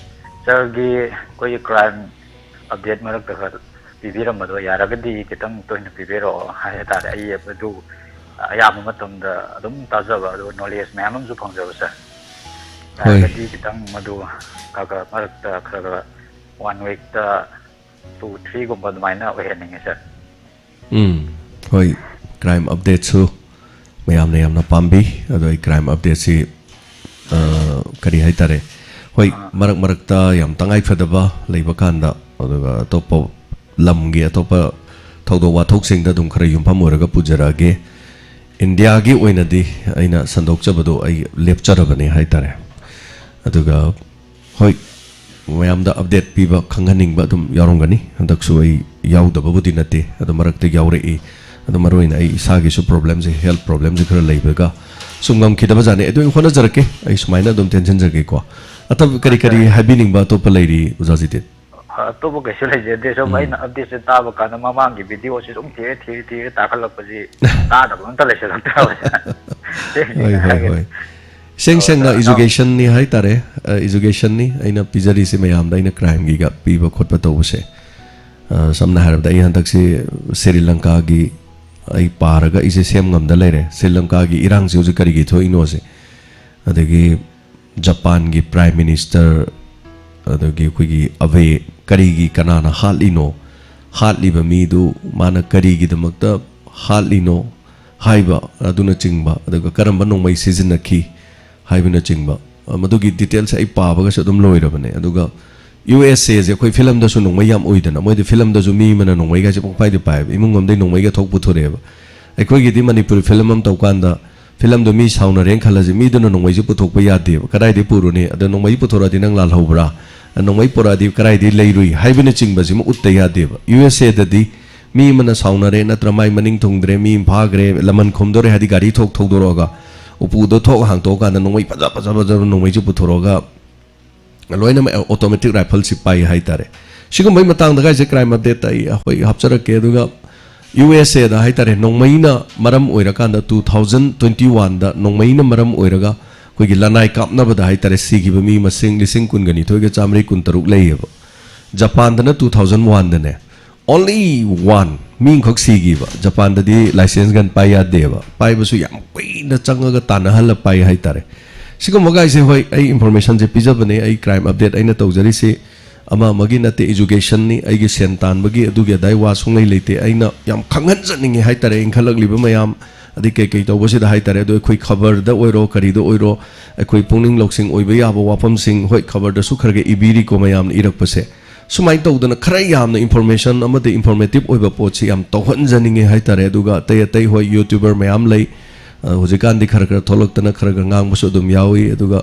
ꯁꯥꯔꯒꯤ ꯑꯩꯈꯣꯏꯒꯤ ꯀ꯭ꯔꯥꯏꯝ ꯑꯞꯗꯦꯠ ꯃꯔꯛꯇ ꯈꯔ ꯄꯤꯕꯤꯔꯝꯕꯗꯣ ꯌꯥꯔꯒꯗꯤ ꯈꯤꯇꯪ ꯇꯣꯏꯅ ꯄꯤꯕꯤꯔꯛꯑꯣ ꯍꯥꯏ ꯇꯥꯔꯦ꯫ ꯑꯩ ꯑꯗꯨ ꯑꯌꯥꯝꯕ ꯃꯇꯝꯗ ꯑꯗꯨꯝ ꯇꯥꯖꯕ, ꯑꯗꯨꯒ ꯅꯣꯂꯦꯖ ꯃꯌꯥꯝ ꯑꯃꯁꯨ ꯐꯪꯖꯕ, ꯁꯥꯔ꯫ ꯍꯣꯏ꯫ ꯌꯥꯔꯒꯗꯤ ꯈꯤꯇꯪ ꯃꯗꯨ ꯈꯔ ꯈꯔ ꯃꯔꯛꯇ ꯈꯔ ꯈꯔ ꯋꯥꯟ ꯋꯤꯛꯇ ꯇꯨ ꯊ꯭ꯔꯤꯒꯨꯝꯕ ꯑꯗꯨꯃꯥꯏꯅ ꯑꯣꯏꯍꯟꯅꯤꯡꯉꯤ, ꯁꯥꯔ꯫ ꯎꯝ, ꯍꯣꯏ, ꯀ꯭ꯔꯥꯏꯝ ꯑꯞꯗꯦꯠꯁꯨ ꯃꯌꯥꯝꯅ ꯌꯥꯝꯅ ꯄꯥꯝꯕꯤ꯫ ꯑꯗꯣ ꯑꯩ ꯀ꯭ꯔꯥꯏꯝ ꯑꯞꯗꯦꯠꯁꯤ, ꯑ, ꯀꯔꯤ ꯍꯥꯏꯇꯥꯔꯦ, ꯍꯣꯏ, ꯃꯔꯛ ꯃꯔꯛꯇ ꯌꯥꯝ ꯇꯉꯥꯏ ꯐꯗꯕ ꯂꯩꯕ ꯀꯥꯟꯗ, ꯑꯗꯨꯒ ꯑꯇꯣꯞꯄ ꯂꯝꯒꯤ ꯑꯇꯣꯞꯄ ꯊꯧꯗꯣꯛ ꯋꯥꯊꯣꯛꯁꯤꯡꯗ ꯑꯗꯨꯝ ꯈꯔ ꯌꯨꯝꯐꯝ ꯑꯣꯏꯔꯒ ꯄꯨꯖꯔꯛꯑꯒꯦ꯫ ꯏꯟꯗꯤꯌꯥꯒꯤ ꯑꯣꯏꯅꯗꯤ ꯑꯩꯅ ꯁꯟꯗꯣꯛꯆꯕꯗꯣ ꯑꯩ ꯂꯦꯞꯆꯔꯕꯅꯤ ꯍꯥꯏꯇꯥꯔꯦ꯫ ꯑꯗꯨꯒ ꯍꯣꯏ, ꯃꯌꯥꯝꯗ ꯑꯞꯗꯦꯠ ꯄꯤꯕ, ꯈꯪꯍꯟꯅꯤꯡꯕ ꯑꯗꯨꯝ ꯌꯥꯎꯔꯝꯒꯅꯤ꯫ ꯍꯟꯗꯛꯁꯨ ꯑꯩ ꯌꯥꯎꯗꯕꯕꯨꯗꯤ ꯅꯠꯇꯦ, ꯑꯗꯣ ꯃꯔꯛꯇ ꯌꯥꯎꯔꯛꯏ꯫ ꯑꯗꯣ ꯃꯔꯨꯑꯣꯏꯅ ꯑꯩ ꯏꯁꯥꯒꯤꯁꯨ ꯄ꯭ꯔꯣꯕ꯭ꯂꯦꯝꯁꯦ, ꯍꯦꯜꯊ ꯄ꯭ꯔꯣꯕ꯭ꯂꯦꯝꯁꯦ ꯈꯔ ꯂꯩꯕꯒ, ꯁꯨꯝ ꯉꯝꯈꯤꯗꯕ ꯖꯥꯠꯅꯤ꯫ ꯑꯗꯨ ꯑꯩ ꯍꯣꯠꯅꯖꯔꯛꯀꯦ, ꯑꯩ ꯁꯨꯃꯥꯏꯅ ꯑꯗꯨꯝ ꯇꯦꯟꯁꯤꯟꯖꯔꯒꯦꯀꯣ꯫ ꯑꯇꯣꯞꯄ ꯀꯔꯤ ꯀꯔꯤ ꯍꯥꯏꯕꯤꯅꯤꯡꯕ ꯑꯇꯣꯞꯄ ꯂꯩꯔꯤ, ꯑꯣꯖꯥ ꯖꯤꯇꯦꯟ? ꯑꯇꯣꯞꯄ ꯀꯩꯁꯨ ꯂꯩꯖꯗꯦ꯫ ꯁꯨꯝ ꯑꯩꯅ ꯑꯞꯗꯦꯠꯁꯦ ꯇꯥꯕ ꯀꯥꯟꯗ ꯃꯃꯥꯡꯒꯤ ꯚꯤꯗꯤꯑꯣꯁꯤ ꯁꯨꯝ ꯊꯤꯔ ꯊꯤꯔ ꯊꯤꯔ ꯇꯥꯈꯠꯂꯛꯄꯁꯤ ꯇꯥꯗꯕ ꯑꯝꯇ ꯂꯩꯁꯤꯜꯂꯛꯇ꯭ꯔꯕ꯫ ꯍꯣꯏ, ꯍꯣꯏ, ꯍꯣꯏ꯫ ꯁꯦꯡ ꯁꯦꯡꯅ ꯑꯗꯨꯅ ꯏꯖꯨꯀꯦꯁꯟꯅꯤ ꯍꯥꯏꯇꯥꯔꯦ꯫ ꯑ, ꯏꯖꯨꯀꯦꯁꯟꯅꯤ ꯑꯩꯅ ꯄꯤꯖꯔꯤꯁꯦ ꯃꯌꯥꯝꯗ, ꯑꯩꯅ ꯀ꯭ꯔꯥꯏꯝꯒꯤꯒ ꯄꯤꯕ ꯈꯣꯠꯄ ꯇꯧꯕꯁꯦ꯫ ꯑ, ꯁꯝꯅ ꯍꯥꯏꯔꯕꯗ, ꯑꯩ ꯍꯟꯗꯛꯁꯤ ꯁ꯭ꯔꯤ ꯂꯪꯀꯥꯒꯤ ꯑꯩ ꯄꯥꯔꯒ ꯑꯩꯁꯦ ꯁꯦꯝ ꯉꯝꯗ ꯂꯩꯔꯦ꯫ ꯁ꯭ꯔꯤ ꯂꯪꯀꯥꯒꯤ ꯏꯔꯥꯡꯁꯤ ꯍꯧꯖꯤꯛ ꯀꯔꯤꯒꯤ ꯊꯣꯛꯏꯅꯣꯁꯦ, ꯑꯗꯒꯤ ꯖꯄꯥꯟꯒꯤ ꯄ꯭ꯔꯥꯏꯝ ꯃꯤꯅꯤꯁꯇꯔ, ꯑꯗꯒꯤ ꯑꯩꯈꯣꯏꯒꯤ ꯑꯕꯦ, ꯀꯔꯤꯒꯤ, ꯀꯅꯥꯅ ꯍꯥꯠꯂꯤꯅꯣ, ꯍꯥꯠꯂꯤꯕ ꯃꯤꯗꯨ ꯃꯥꯅ ꯀꯔꯤꯒꯤꯗꯃꯛꯇ ꯍꯥꯠꯂꯤꯅꯣ ꯍꯥꯏꯕ ꯑꯗꯨꯅꯆꯤꯡꯕ, ꯑꯗꯨꯒ ꯀꯔꯝꯕ ꯅꯣꯡꯃꯩ ꯁꯤꯖꯤꯟꯅꯈꯤ ꯍꯥꯏꯕꯅꯆꯤꯡꯕ, ꯑ, ꯃꯗꯨꯒꯤ ꯗꯤꯇꯦꯜꯁꯦ ꯑꯩ ꯄꯥꯕꯒꯁꯨ ꯑꯗꯨꯝ ꯂꯣꯏꯔꯕꯅꯦ꯫ ꯑꯗꯨꯒ ꯌꯨ ꯑꯦꯁ ꯑꯦꯁꯦ ꯑꯩꯈꯣꯏ ꯐꯤꯂꯝꯗꯁꯨ ꯅꯣꯡꯃꯩ ꯌꯥꯝ ꯎꯏꯗꯅ, ꯃꯣꯏꯗꯤ ꯐꯤꯂꯝꯗꯁꯨ ꯃꯤ ꯑꯃꯅ ꯅꯣꯡꯃꯩꯒꯁꯦ ꯄꯪꯄꯥꯏꯗ ꯄꯥꯏꯌꯦꯕ, ꯏꯃꯨꯡ ꯑꯃꯗꯩ ꯅꯣꯡꯃꯩꯒ ꯊꯣꯛ ꯄꯨꯊꯣꯔꯛꯑꯦꯕ꯫ ꯑꯩꯈꯣꯏꯒꯤꯗꯤ ꯃꯅꯤꯄꯨꯔꯤ ꯐꯤꯂꯝ ꯑꯃ ꯇꯧꯀꯥꯟꯗ ꯐꯤꯂꯝꯗꯣ ꯃꯤ ꯁꯥꯎꯅꯔꯦꯅ ꯈꯜꯂꯁꯤ, ꯃꯤꯗꯨꯅ ꯅꯣꯡꯃꯩꯁꯦ ꯄꯨꯊꯣꯛꯄ ꯌꯥꯗꯦꯕ꯫ ꯀꯗꯥꯏꯗꯒꯤ ꯄꯨꯔꯨꯅꯤ? ꯑꯗ ꯅꯣꯡꯃꯩ ꯄꯨꯊꯣꯔꯛꯑꯗꯤ ꯅꯪ ꯂꯥꯜꯍꯧꯕ꯭ꯔꯥ? ꯅꯣꯡꯃꯩ ꯄꯨꯔꯛꯑꯗꯤ ꯀꯗꯥꯏꯗꯒꯤ ꯂꯩꯔꯨꯏ ꯍꯥꯏꯕꯅꯆꯤꯡꯕꯁꯤꯃ ꯎꯠꯇ ꯌꯥꯗꯦꯕ꯫ ꯌꯨ ꯑꯦꯁ ꯑꯦꯗꯗꯤ ꯃꯤ ꯑꯃꯅ ꯁꯥꯎꯅꯔꯦ, ꯅꯠꯇ꯭ꯔ ꯃꯥꯏ ꯃꯅꯤꯡ ꯊꯨꯡꯗ꯭ꯔꯦ, ꯃꯤ ꯑꯃ ꯐꯥꯈ꯭ꯔꯦ, ꯂꯃꯟ ꯈꯨꯝꯗꯣꯔꯦ ꯍꯥꯏꯗꯤ ꯒꯥꯔꯤ ꯊꯣꯛ ꯊꯧꯗꯣꯔꯛꯑꯒ ꯎꯄꯨꯗꯣ ꯊꯣꯛ ꯍꯥꯡꯇꯣꯛꯑꯀꯥꯟꯗ ꯅꯣꯡꯃꯩ ꯐꯖ ꯐꯖ ꯐꯖꯕ ꯅꯣꯡꯃꯩꯁꯦ ꯄꯨꯊꯣꯔꯛꯑꯒ ꯂꯣꯏꯅꯃꯛ ꯑꯣꯇꯣꯃꯦꯇꯤꯛ ꯔꯥꯏꯐꯜꯁꯤ ꯄꯥꯏ ꯍꯥꯏꯇꯥꯔꯦ꯫ ꯁꯤꯒꯨꯝꯕꯒꯤ ꯃꯇꯥꯡꯗ ꯒꯥꯏꯁꯦ ꯀ꯭ꯔꯥꯏꯝ ꯑꯞꯗꯦꯠꯇ ꯑꯩ ꯑꯩꯈꯣꯏ ꯍꯥꯞꯆꯔꯛꯀꯦ꯫ ꯑꯗꯨꯒ ꯌꯨ ꯑꯦꯁ ꯑꯦꯗ ꯍꯥꯏꯇꯥꯔꯦ, ꯅꯣꯡꯃꯩꯅ ꯃꯔꯝ ꯑꯣꯏꯔꯀꯥꯟꯗ ꯇꯨ ꯊꯥꯎꯖꯟ ꯇ꯭ꯋꯦꯟꯇꯤ ꯋꯥꯟꯗ ꯅꯣꯡꯃꯩꯅ ꯃꯔꯝ ꯑꯣꯏꯔꯒ ꯑꯩꯈꯣꯏꯒꯤ ꯂꯅꯥꯏ ꯀꯥꯞꯅꯕꯗ ꯍꯥꯏꯇꯥꯔꯦ, ꯁꯤꯈꯤꯕ ꯃꯤ ꯃꯁꯤꯡ ꯂꯤꯁꯤꯡ ꯀꯨꯟꯒ ꯅꯤꯊꯣꯏꯒ ꯆꯥꯃꯔꯤ ꯀꯨꯟꯇꯔꯨꯛ ꯂꯩꯌꯦꯕ꯫ ꯖꯄꯥꯟꯗꯅ ꯇꯨ ꯊꯥꯎꯖꯟ ꯋꯥꯟꯗꯅꯦ, only one, ꯃꯤ ꯑꯃꯈꯛ ꯁꯤꯈꯤꯕ꯫ ꯖꯄꯥꯟꯗꯗꯤ ꯂꯥꯏꯁꯦꯟꯁ ꯒꯟ ꯄꯥꯏ ꯌꯥꯗꯦꯕ, ꯄꯥꯏꯕꯁꯨ ꯌꯥꯝ ꯀꯨꯏꯅ ꯆꯪꯉꯒ ꯇꯥꯟꯅꯍꯜꯂ ꯄꯥꯏ ꯍꯥꯏꯇꯥꯔꯦ꯫ ꯁꯤꯒꯨꯝꯕ ꯒꯥꯏꯁꯦ, ꯍꯣꯏ, ꯑꯩ ꯏꯟꯐꯣꯔꯃꯦꯁꯟꯁꯦ ꯄꯤꯖꯕꯅꯦ, ꯑꯩ ꯀ꯭ꯔꯥꯏꯝ ꯑꯞꯗꯦꯠ ꯑꯩꯅ ꯇꯧꯖꯔꯤꯁꯤ ꯑꯃ ꯑꯃꯒꯤ ꯅꯠꯇꯦ, ꯏꯖꯨꯀꯦꯁꯟꯅꯤ, ꯑꯩꯒꯤ ꯁꯦꯟ ꯇꯥꯟꯕꯒꯤ ꯑꯗꯨꯒꯤ ꯑꯗꯥꯏ ꯋꯥ ꯁꯨꯡꯂꯩ ꯂꯩꯇꯦ꯫ ꯑꯩꯅ ꯌꯥꯝ ꯈꯪꯍꯟꯖꯅꯤꯡꯉꯦ ꯍꯥꯏꯇꯥꯔꯦ, ꯏꯟꯈꯠꯂꯛꯂꯤꯕ ꯃꯌꯥꯝ, ꯑꯗꯩ ꯀꯩꯀꯩ ꯇꯧꯕꯁꯤꯗ ꯍꯥꯏꯇꯥꯔꯦ꯫ ꯑꯗꯣ ꯑꯩꯈꯣꯏ ꯈꯕꯔꯗ ꯑꯣꯏꯔꯣ, ꯀꯔꯤꯗ ꯑꯣꯏꯔꯣ, ꯑꯩꯈꯣꯏ ꯄꯨꯛꯅꯤꯡ ꯂꯧꯁꯤꯡ ꯑꯣꯏꯕ ꯌꯥꯕ ꯋꯥꯐꯝꯁꯤꯡ, ꯍꯣꯏ, ꯈꯕꯔꯗꯁꯨ ꯈꯔ ꯈꯔ ꯏꯕꯤꯔꯤꯀꯣ ꯃꯌꯥꯝꯅ ꯏꯔꯛꯄꯁꯦ꯫ ꯁꯨꯃꯥꯏꯅ ꯇꯧꯗꯅ ꯈꯔ ꯌꯥꯝꯅ ꯏꯟꯐꯣꯔꯃꯦꯁꯟ ꯑꯃꯗꯤ ꯏꯟꯐꯣꯔꯃꯦꯇꯤꯞ ꯑꯣꯏꯕ ꯄꯣꯠꯁꯤ ꯌꯥꯝ ꯇꯧꯍꯟꯖꯅꯤꯡꯉꯦ ꯍꯥꯏꯇꯥꯔꯦ꯫ ꯑꯗꯨꯒ ꯑꯇꯩ ꯑꯇꯩ, ꯍꯣꯏ, ꯌꯨꯇ꯭ꯌꯨꯕꯔ ꯃꯌꯥꯝ ꯂꯩ, ꯑ, ꯍꯧꯖꯤꯛꯀꯥꯟꯗꯤ ꯈꯔ ꯈꯔ ꯊꯣꯛꯂꯛꯇꯅ ꯈꯔ ꯈꯔ ꯉꯥꯡꯕꯁꯨ ꯑꯗꯨꯝ ꯌꯥꯎꯏ꯫ ꯑꯗꯨꯒ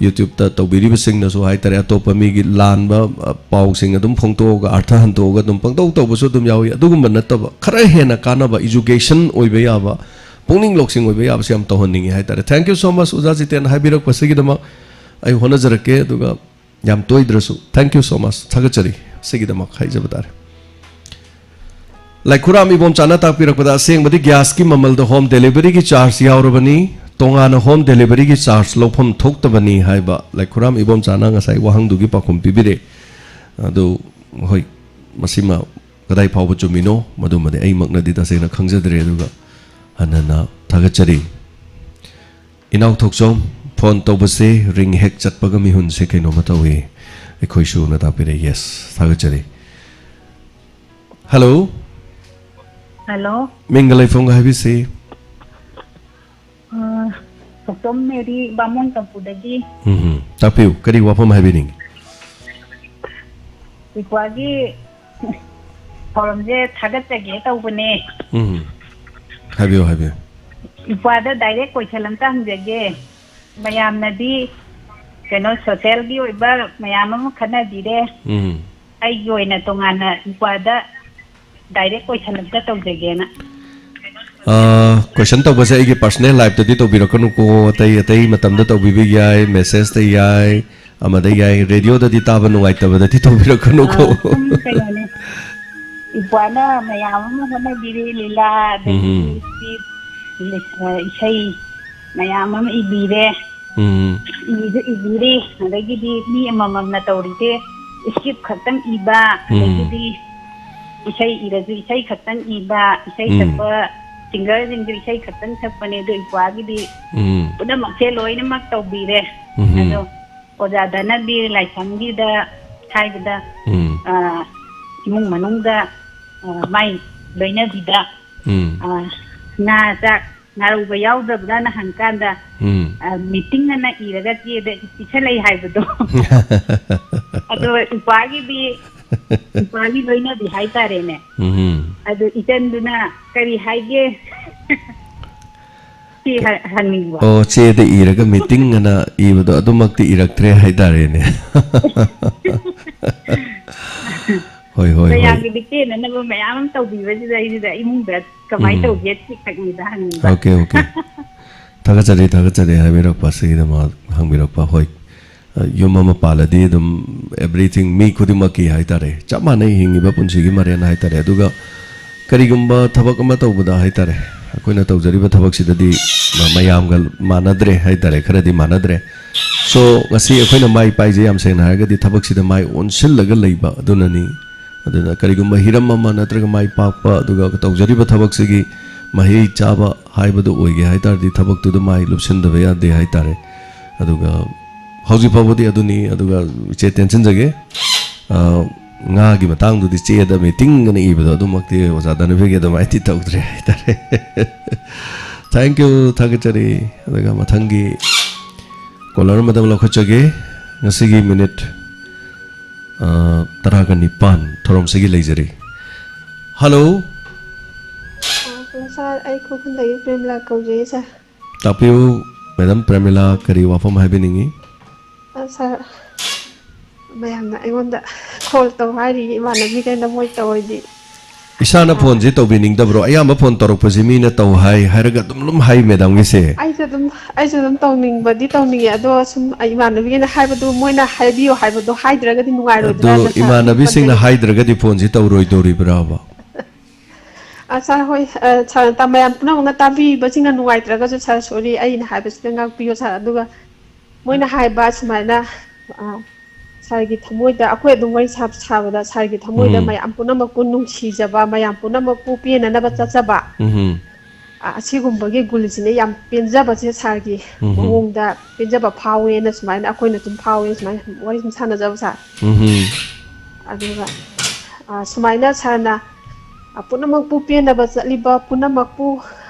ꯌꯨꯇ꯭ꯌꯨꯕꯇ ꯇꯧꯕꯤꯔꯤꯕꯁꯤꯡꯅꯁꯨ ꯍꯥꯏꯇꯥꯔꯦ, ꯑꯇꯣꯞꯄ ꯃꯤꯒꯤ ꯂꯥꯟꯕ, ꯑ, ꯄꯥꯎꯁꯤꯡ ꯑꯗꯨꯝ ꯐꯣꯡꯗꯣꯛꯑꯒ, ꯑꯥꯔꯊ ꯍꯟꯗꯣꯛꯑꯒ ꯑꯗꯨꯝ ꯄꯪꯇꯧ ꯇꯧꯕꯁꯨ ꯑꯗꯨꯝ ꯌꯥꯎꯏ꯫ ꯑꯗꯨꯒꯨꯝꯕ ꯅꯠꯇꯕ, ꯈꯔ ꯍꯦꯟꯅ ꯀꯥꯟꯅꯕ, ꯏꯖꯨꯀꯦꯁꯟ ꯑꯣꯏꯕ ꯌꯥꯕ ꯄꯨꯛꯅꯤꯡ ꯂꯧꯁꯤꯡ ꯑꯣꯏꯕ ꯌꯥꯕꯁꯦ ꯌꯥꯝ ꯇꯧꯍꯟꯅꯤꯡꯉꯤ ꯍꯥꯏꯇꯥꯔꯦ꯫ Thank you so much, ꯑꯣꯖꯥ ꯖꯤꯇꯦꯟ, ꯍꯥꯏꯕꯤꯔꯛꯄꯁꯤꯒꯤꯗꯃꯛ꯫ ꯑꯩ ꯍꯣꯠꯅꯖꯔꯛꯀꯦ, ꯑꯗꯨꯒ ꯌꯥꯝ ꯇꯣꯏꯗ꯭ꯔꯁꯨ꯫ Thank you so much, ꯊꯥꯒꯠꯆꯔꯤ꯫ ꯁꯤꯒꯤꯗꯃꯛ ꯍꯥꯏꯖꯕ ꯇꯥꯔꯦ꯫ ꯂꯥꯏꯈꯨꯔꯥꯝ ꯏꯕꯣꯝꯆꯥꯅ ꯇꯥꯛꯄꯤꯔꯛꯄꯗ, ꯑꯁꯦꯡꯕꯗꯤ ꯒ꯭ꯌꯥꯁꯀꯤ ꯃꯃꯜꯗ ꯍꯣꯝ ꯗꯦꯂꯤꯚꯔꯤꯒꯤ ꯆꯥꯔꯖ ꯌꯥꯎꯔꯕꯅꯤ, ꯇꯣꯉꯥꯟꯅ ꯍꯣꯝ ꯗꯦꯂꯤꯚꯔꯤꯒꯤ ꯆꯥꯔꯖ ꯂꯧꯐꯝ ꯊꯣꯛꯇꯕꯅꯤ ꯍꯥꯏꯕ ꯂꯥꯏꯈꯨꯔꯥꯝ ꯏꯕꯣꯝꯆꯥꯅ ꯉꯁꯥꯏ ꯋꯥꯍꯪꯗꯨꯒꯤ ꯄꯥꯎꯈꯨꯝ ꯄꯤꯕꯤꯔꯦ꯫ ꯑꯗꯨ ꯍꯣꯏ, ꯃꯁꯤꯃ ꯀꯗꯥꯏ ꯐꯥꯎꯕ ꯆꯨꯝꯃꯤꯅꯣ, ꯃꯗꯨꯃꯗꯤ ꯑꯩꯃꯛꯅꯗꯤ ꯇꯁꯦꯡꯅ ꯈꯪꯖꯗ꯭ꯔꯦ, ꯑꯗꯨꯒ ꯍꯟꯅ ꯍꯟꯅ ꯊꯥꯒꯠꯆꯔꯤ꯫ ꯏꯅꯥꯎ ꯊꯣꯛꯆꯣꯝ, ꯐꯣꯟ ꯇꯧꯕꯁꯦ ꯔꯤꯡ ꯍꯦꯛ ꯆꯠꯄꯒ ꯃꯤꯍꯨꯟꯁꯦ ꯀꯩꯅꯣꯝꯃ ꯇꯧꯏ꯫ ꯑꯩꯈꯣꯏꯁꯨꯅ ꯇꯥꯛꯄꯤꯔꯦ꯫ ꯌꯦꯁ, ꯊꯥꯒꯠꯆꯔꯤ꯫ ꯍꯜꯂꯣ꯫ ꯍꯜꯂꯣ꯫ ꯃꯤꯡꯒ ꯂꯩꯐꯝꯒ ꯍꯥꯏꯕꯤꯁꯤ꯫ ꯑ, ꯊꯣꯛꯆꯣꯝ ꯃꯦꯔꯤ, ꯕꯥꯃꯣꯟ ꯀꯝꯄꯨꯗꯒꯤ꯫ ꯎꯝ, ꯇꯥꯛꯄꯤꯌꯨ, ꯀꯔꯤ ꯋꯥꯐꯝ ꯍꯥꯏꯕꯤꯅꯤꯡꯉꯤ? ꯏꯄ꯭ꯋꯥꯒꯤ ꯊꯧꯔꯝꯁꯦ ꯊꯥꯒꯠꯆꯒꯦ ꯇꯧꯕꯅꯦ꯫ ꯎꯝ, ꯍꯥꯏꯕꯤꯌꯨ, ꯍꯥꯏꯕꯤꯌꯨ꯫ ꯏꯄ꯭ꯋꯥꯗ ꯗꯥꯏꯔꯦꯛ ꯀꯣꯏꯁꯟ ꯑꯝꯇ ꯍꯪꯖꯒꯦ꯫ ꯃꯌꯥꯝꯅꯗꯤ ꯀꯩꯅꯣ, ꯁꯣꯁꯦꯜꯒꯤ ꯑꯣꯏꯕ ꯃꯌꯥꯝ ꯑꯃ ꯈꯟꯅꯕꯤꯔꯦ꯫ ꯎꯝ꯫ ꯑꯩꯒꯤ ꯑꯣꯏꯅ ꯇꯣꯉꯥꯟꯅ ꯏꯄ꯭ꯋꯥꯗ ꯗꯥꯏꯔꯦꯛ ꯀꯣꯏꯁꯟ ꯑꯝꯇ ꯇꯧꯖꯒꯦꯅ꯫ ꯑ, ꯀꯣꯏꯁꯟ ꯇꯧꯕꯁꯦ ꯑꯩꯒꯤ ꯄꯔꯁꯅꯦꯜ ꯂꯥꯏꯐꯇꯗꯤ ꯇꯧꯕꯤꯔꯛꯀꯅꯨꯀꯣ꯫ ꯑꯇꯩ, ꯑꯇꯩ ꯃꯇꯝꯗ ꯇꯧꯕꯤꯕ ꯌꯥꯏ, ꯃꯦꯁꯦꯖꯇ ꯌꯥꯏ, ꯑꯃꯗ ꯌꯥꯏ꯫ ꯔꯦꯗꯤꯑꯣꯗꯗꯤ ꯇꯥꯕ ꯅꯨꯡꯉꯥꯏꯇꯕꯗꯗꯤ ꯇꯧꯕꯤꯔꯛꯀꯅꯨꯀꯣ꯫ ꯑ, ꯁꯨꯝ ꯀꯩꯅꯣꯅꯦ, ꯏꯄ꯭ꯋꯥꯅ ꯃꯌꯥꯝ ꯑꯃ ꯍꯣꯠꯅꯕꯤꯔꯤ, ꯂꯤꯂꯥ, ꯑꯗꯒꯤ ꯎꯝ꯫ ꯁꯤ, ꯑ, ꯏꯁꯩ ꯃꯌꯥꯝ ꯑꯃ ꯏꯕꯤꯔꯦ꯫ ꯎꯝ꯫ ꯏꯁꯨ ꯏꯕꯤꯔꯤ, ꯑꯗꯒꯤꯗꯤ ꯃꯤ ꯑꯃꯃꯝꯅ ꯇꯧꯔꯤꯁꯦ, ꯁ꯭ꯀ꯭ꯔꯤꯞ ꯈꯛꯇꯪ ꯏꯕ, ꯎꯝ꯫ ꯑꯗꯒꯤꯗꯤ ꯏꯁꯩ ꯏꯔꯁꯨ ꯏꯁꯩ ꯈꯛꯇꯪ ꯏꯕ, ꯏꯁꯩ ꯎꯝ꯫ ꯁꯛꯄ ꯁꯤꯡꯒꯔꯁꯤꯡꯁꯨ ꯏꯁꯩ ꯈꯛꯇꯪ ꯁꯛꯄꯅꯦ, ꯑꯗꯣ ꯏꯄ꯭ꯋꯥꯒꯤꯗꯤ ꯎꯝ꯫ ꯄꯨꯝꯅꯃꯛꯁꯦ ꯂꯣꯏꯅꯃꯛ ꯇꯧꯕꯤꯔꯦ꯫ ꯎꯝ꯫ ꯑꯗꯣ ꯑꯣꯖꯥ ꯙꯅꯕꯤꯔ ꯂꯥꯏꯁ꯭ꯔꯝꯒꯤꯗ ꯍꯥꯏꯕꯗ, ꯎꯝ꯫ ꯑ, ꯏꯃꯨꯡ ꯃꯅꯨꯡꯗ, ꯑ, ꯃꯥꯏ ꯂꯣꯏꯅꯕꯤꯗ, ꯎꯝ꯫ ꯑ, ꯉꯥ ꯆꯥꯛ ꯉꯥꯔꯧꯕ ꯌꯥꯎꯗꯕ꯭ꯔꯥꯅ ꯍꯪꯀꯥꯟꯗ, ꯎꯝ꯫ ꯑ, ꯃꯤꯇꯤꯡ ꯑꯅ ꯏꯔꯒ ꯆꯦꯗ ꯄꯤꯁꯜꯂꯛꯏ ꯍꯥꯏꯕꯗꯣ꯫ ꯑꯗꯣ ꯏꯄꯥꯒꯤꯗꯤ, ꯏꯄꯥꯒꯤ ꯂꯣꯏꯅꯕꯤ ꯍꯥꯏꯇꯥꯔꯦꯅꯦ꯫ ꯎꯝ꯫ ꯑꯗꯨ ꯏꯆꯟꯗꯨꯅ ꯀꯔꯤ ꯍꯥꯏꯒꯦ? ꯁꯤ ꯍ-, ꯍꯪꯅꯤꯡꯕ꯫ ꯑꯣ, ꯆꯦꯗ ꯏꯔꯒ ꯃꯤꯇꯤꯡ ꯑꯅ ꯏꯕꯗꯣ ꯑꯗꯨꯃꯛꯇꯤ ꯏꯔꯛꯇ꯭ꯔꯦ ꯍꯥꯏꯇꯥꯔꯦꯅꯦ꯫ ꯍꯣꯏ, ꯍꯣꯏ, ꯍꯣꯏ꯫ ꯃꯌꯥꯝꯒꯤꯗꯤ ꯄꯦꯟꯅꯅꯕ ꯃꯌꯥꯝ ꯑꯃ ꯇꯧꯕꯤꯕꯁꯤꯗꯩꯁꯤꯗ ꯏꯃꯨꯡꯗ ꯀꯃꯥꯏꯅ ꯎꯝ꯫ ꯇꯧꯒꯦ ꯁꯤ ꯈꯛꯅꯤꯗ ꯍꯪꯅꯤꯡꯕ꯫ Okay, okay. ꯊꯥꯒꯠꯆꯔꯤ, ꯊꯥꯒꯠꯆꯔꯤ ꯍꯥꯏꯕꯤꯔꯛꯄ, ꯑꯁꯤꯒꯤꯗꯃꯛ ꯍꯪꯕꯤꯔꯛꯄ꯫ ꯍꯣꯏ, ꯑ, ꯌꯨꯝ ꯑꯃ ꯄꯥꯜꯂꯗꯤ ꯑꯗꯨꯝ everything, ꯃꯤ ꯈꯨꯗꯤꯡꯃꯛꯀꯤ ꯍꯥꯏꯇꯥꯔꯦ, ꯆꯞ ꯃꯥꯟꯅꯩ, ꯍꯤꯡꯉꯤꯕ ꯄꯨꯟꯁꯤꯒꯤ ꯃꯔꯦꯟ ꯍꯥꯏꯇꯥꯔꯦ꯫ ꯑꯗꯨꯒ ꯀꯔꯤꯒꯨꯝꯕ ꯊꯕꯛ ꯑꯃ ꯇꯧꯕꯗ ꯍꯥꯏꯇꯥꯔꯦ, ꯑꯩꯈꯣꯏꯅ ꯇꯧꯖꯔꯤꯕ ꯊꯕꯛꯁꯤꯗꯗꯤ ꯃ-, ꯃꯌꯥꯝꯒ ꯃꯥꯟꯅꯗ꯭ꯔꯦ ꯍꯥꯏꯇꯥꯔꯦ, ꯈꯔꯗꯤ ꯃꯥꯟꯅꯗ꯭ꯔꯦ꯫ ꯁꯣ, ꯉꯁꯤ ꯑꯩꯈꯣꯏꯅ ꯃꯥꯏ ꯄꯥꯏꯁꯦ, ꯌꯥꯝ ꯁꯦꯡꯅ ꯍꯥꯏꯔꯒꯗꯤ, ꯊꯕꯛꯁꯤꯗ ꯃꯥꯏ ꯑꯣꯟꯁꯤꯜꯂꯒ ꯂꯩꯕ ꯑꯗꯨꯅꯅꯤ꯫ ꯑꯗꯨꯅ ꯀꯔꯤꯒꯨꯝꯕ ꯍꯤꯔꯝ ꯑꯃ ꯅꯠꯇ꯭ꯔꯒ ꯃꯥꯏ ꯄꯥꯛꯄ, ꯑꯗꯨꯒ ꯇꯧꯖꯔꯤꯕ ꯊꯕꯛꯁꯤꯒꯤ ꯃꯍꯩ ꯆꯥꯕ ꯍꯥꯏꯕꯗꯨ ꯑꯣꯏꯒꯦ ꯍꯥꯏ ꯇꯥꯔꯗꯤ, ꯊꯕꯛꯇꯨꯗ ꯃꯥꯏ ꯂꯨꯞꯁꯤꯟꯗꯕ ꯌꯥꯗꯦ ꯍꯥꯏ ꯇꯥꯔꯦ꯫ ꯑꯗꯨꯒ ꯍꯧꯖꯤꯛ ꯐꯥꯎꯕꯗꯤ ꯑꯗꯨꯅꯤ꯫ ꯑꯗꯨꯒ ꯏꯆꯦ ꯇꯦꯟꯁꯤꯟꯖꯒꯦ, ꯑ, ꯉꯥꯒꯤ ꯃꯇꯥꯡꯗꯨꯗꯤ ꯆꯦꯗ ꯃꯤꯇꯤꯡ ꯑꯅ ꯏꯕꯗꯣ, ꯑꯗꯨꯃꯛꯇꯤ ꯑꯣꯖꯥ ꯗꯥꯅꯕꯤꯔꯒꯤ ꯑꯗꯨꯃꯥꯏꯅꯗꯤ ꯇꯧꯗ꯭ꯔꯦ ꯍꯥꯏ ꯇꯥꯔꯦ꯫ Thank you, ꯊꯥꯒꯠꯆꯔꯤ꯫ ꯑꯗꯨꯒ ꯃꯊꯪꯒꯤ ꯀꯣꯂꯔ ꯑꯃꯗ ꯂꯧꯈꯠꯆꯒꯦ꯫ ꯉꯁꯤꯒꯤ ꯃꯤꯅꯤꯠ, ꯑ, ꯇꯔꯥꯒ ꯅꯤꯄꯥꯟ ꯊꯧꯔꯝꯁꯤꯒꯤ ꯂꯩꯖꯔꯤ꯫ ꯍꯜꯂꯣ꯫ ꯑ, ꯍꯜꯂꯣ ꯁꯥꯔ, ꯑꯩ ꯈꯨꯔꯈꯨꯜꯗꯒꯤ ꯄ꯭ꯔꯦꯃꯤꯂꯥ ꯀꯧꯖꯩ ꯁꯥꯔ꯫ ꯇꯥꯛꯄꯤꯌꯨ, ꯃꯦꯗꯥꯝ ꯄ꯭ꯔꯦꯃꯤꯂꯥ, ꯀꯔꯤ ꯋꯥꯐꯝ ꯍꯥꯏꯕꯤꯅꯤꯡꯉꯤ? ꯑ, ꯁꯥꯔ, ꯃꯌꯥꯝꯅ ꯑꯩꯉꯣꯟꯗ ꯀꯣꯜ ꯇꯧ ꯍꯥꯏꯔꯤ, ꯏꯃꯥꯟꯅꯕꯤꯈꯩꯅ ꯃꯣꯏ ꯇꯧꯔꯗꯤ꯫ ꯏꯁꯥꯅ ꯐꯣꯟꯁꯦ ꯇꯧꯕꯤꯅꯤꯡꯗꯕ꯭ꯔꯣ? ꯑꯌꯥꯝꯕ ꯐꯣꯟ ꯇꯧꯔꯛꯄꯁꯤ ꯃꯤꯅ ꯇꯧ ꯍꯥꯏ ꯍꯥꯏꯔꯒ ꯑꯗꯨꯝ ꯂꯨꯝ ꯍꯥꯏ, ꯃꯦꯗꯥꯝꯒꯤꯁꯦ꯫ ꯑꯩꯁꯨ ꯑꯗꯨꯝ, ꯑꯩꯁꯨ ꯑꯗꯨꯝ ꯇꯧꯅꯤꯡꯕꯗꯤ ꯇꯧꯅꯤꯡꯉꯦ, ꯑꯗꯣ ꯁꯨꯝ ꯑꯩ ꯏꯃꯥꯟꯅꯕꯤꯈꯩꯅ ꯍꯥꯏꯕꯗꯨ, ꯃꯣꯏꯅ ꯍꯥꯏꯕꯤꯌꯨ ꯍꯥꯏꯕꯗꯣ ꯍꯥꯏꯗ꯭ꯔꯒꯗꯤ ꯑꯗꯨ ꯅꯨꯡꯉꯥꯏꯔꯣꯏꯗ꯭ꯔꯥꯅ ꯁꯥꯔ, ꯑꯗꯨꯝ ꯏꯃꯥꯟꯅꯕꯤꯁꯤꯡꯅ ꯈꯟꯕꯒꯤ꯫ ꯍꯥꯏꯗ꯭ꯔꯒꯗꯤ ꯐꯣꯟꯁꯤ ꯇꯧꯔꯣꯏꯗꯧꯔꯤꯕ꯭ꯔꯥꯕ? ꯑ, ꯁꯥꯔ, ꯍꯣꯏ, ꯑ, ꯁꯥꯔ, ꯇ-, ꯃꯌꯥꯝ ꯄꯨꯝꯅꯃꯛꯅ ꯇꯥꯕꯤꯕꯁꯤꯡꯅ ꯅꯨꯡꯉꯥꯏꯇ꯭ꯔꯒꯁꯨ, ꯁꯥꯔ, ꯁꯣꯔꯤ, ꯑꯩꯅ ꯍꯥꯏꯕꯁꯤꯗ ꯉꯥꯛꯄꯤꯌꯣ, ꯁꯥꯔ꯫ ꯑꯗꯨꯒ ꯃꯣꯏꯅ ꯍꯥꯏꯕ ꯁꯨꯃꯥꯏꯅ, ꯑ, ꯁꯥꯔꯒꯤ ꯊꯃꯣꯏꯗ, ꯑꯩꯈꯣꯏ ꯑꯗꯨꯝ ꯋꯥꯔꯤ ꯁꯥ-, ꯁꯥꯕꯗ, ꯁꯥꯔꯒꯤ ꯊꯃꯣꯏꯗ ꯎꯝ꯫ ꯃꯌꯥꯝ ꯄꯨꯝꯅꯃꯛꯄꯨ ꯅꯨꯡꯁꯤꯖꯕ, ꯃꯌꯥꯝ ꯄꯨꯝꯅꯃꯛꯄꯨ ꯄꯦꯟꯅꯅꯕ ꯆꯠꯆꯕ, ꯎꯝ꯫ ꯑ, ꯑꯁꯤꯒꯨꯝꯕꯒꯤ ꯒꯨꯜꯁꯤꯅ ꯌꯥꯝ ꯄꯦꯟꯖꯕꯁꯦ ꯁꯥꯔꯒꯤ ꯎꯝ꯫ ꯃꯑꯣꯡꯗ ꯄꯦꯟꯖꯕ ꯐꯥꯎꯋꯦꯅ ꯁꯨꯃꯥꯏꯅ ꯑꯩꯈꯣꯏꯅ ꯑꯗꯨꯝ ꯐꯥꯎꯋꯦ, ꯁꯨꯃꯥꯏꯅ ꯋꯥꯔꯤ ꯁꯨꯝ ꯁꯥꯟꯅꯖꯕ, ꯁꯥꯔ꯫ ꯎꯝ꯫ ꯑꯗꯨꯒ, ꯑ, ꯁꯨꯃꯥꯏꯅ ꯁꯥꯔꯅ, ꯑ, ꯄꯨꯝꯅꯃꯛꯄꯨ ꯄꯦꯟꯅꯕ ꯆꯠꯂꯤꯕ ꯄꯨꯝꯅꯃꯛꯄꯨ,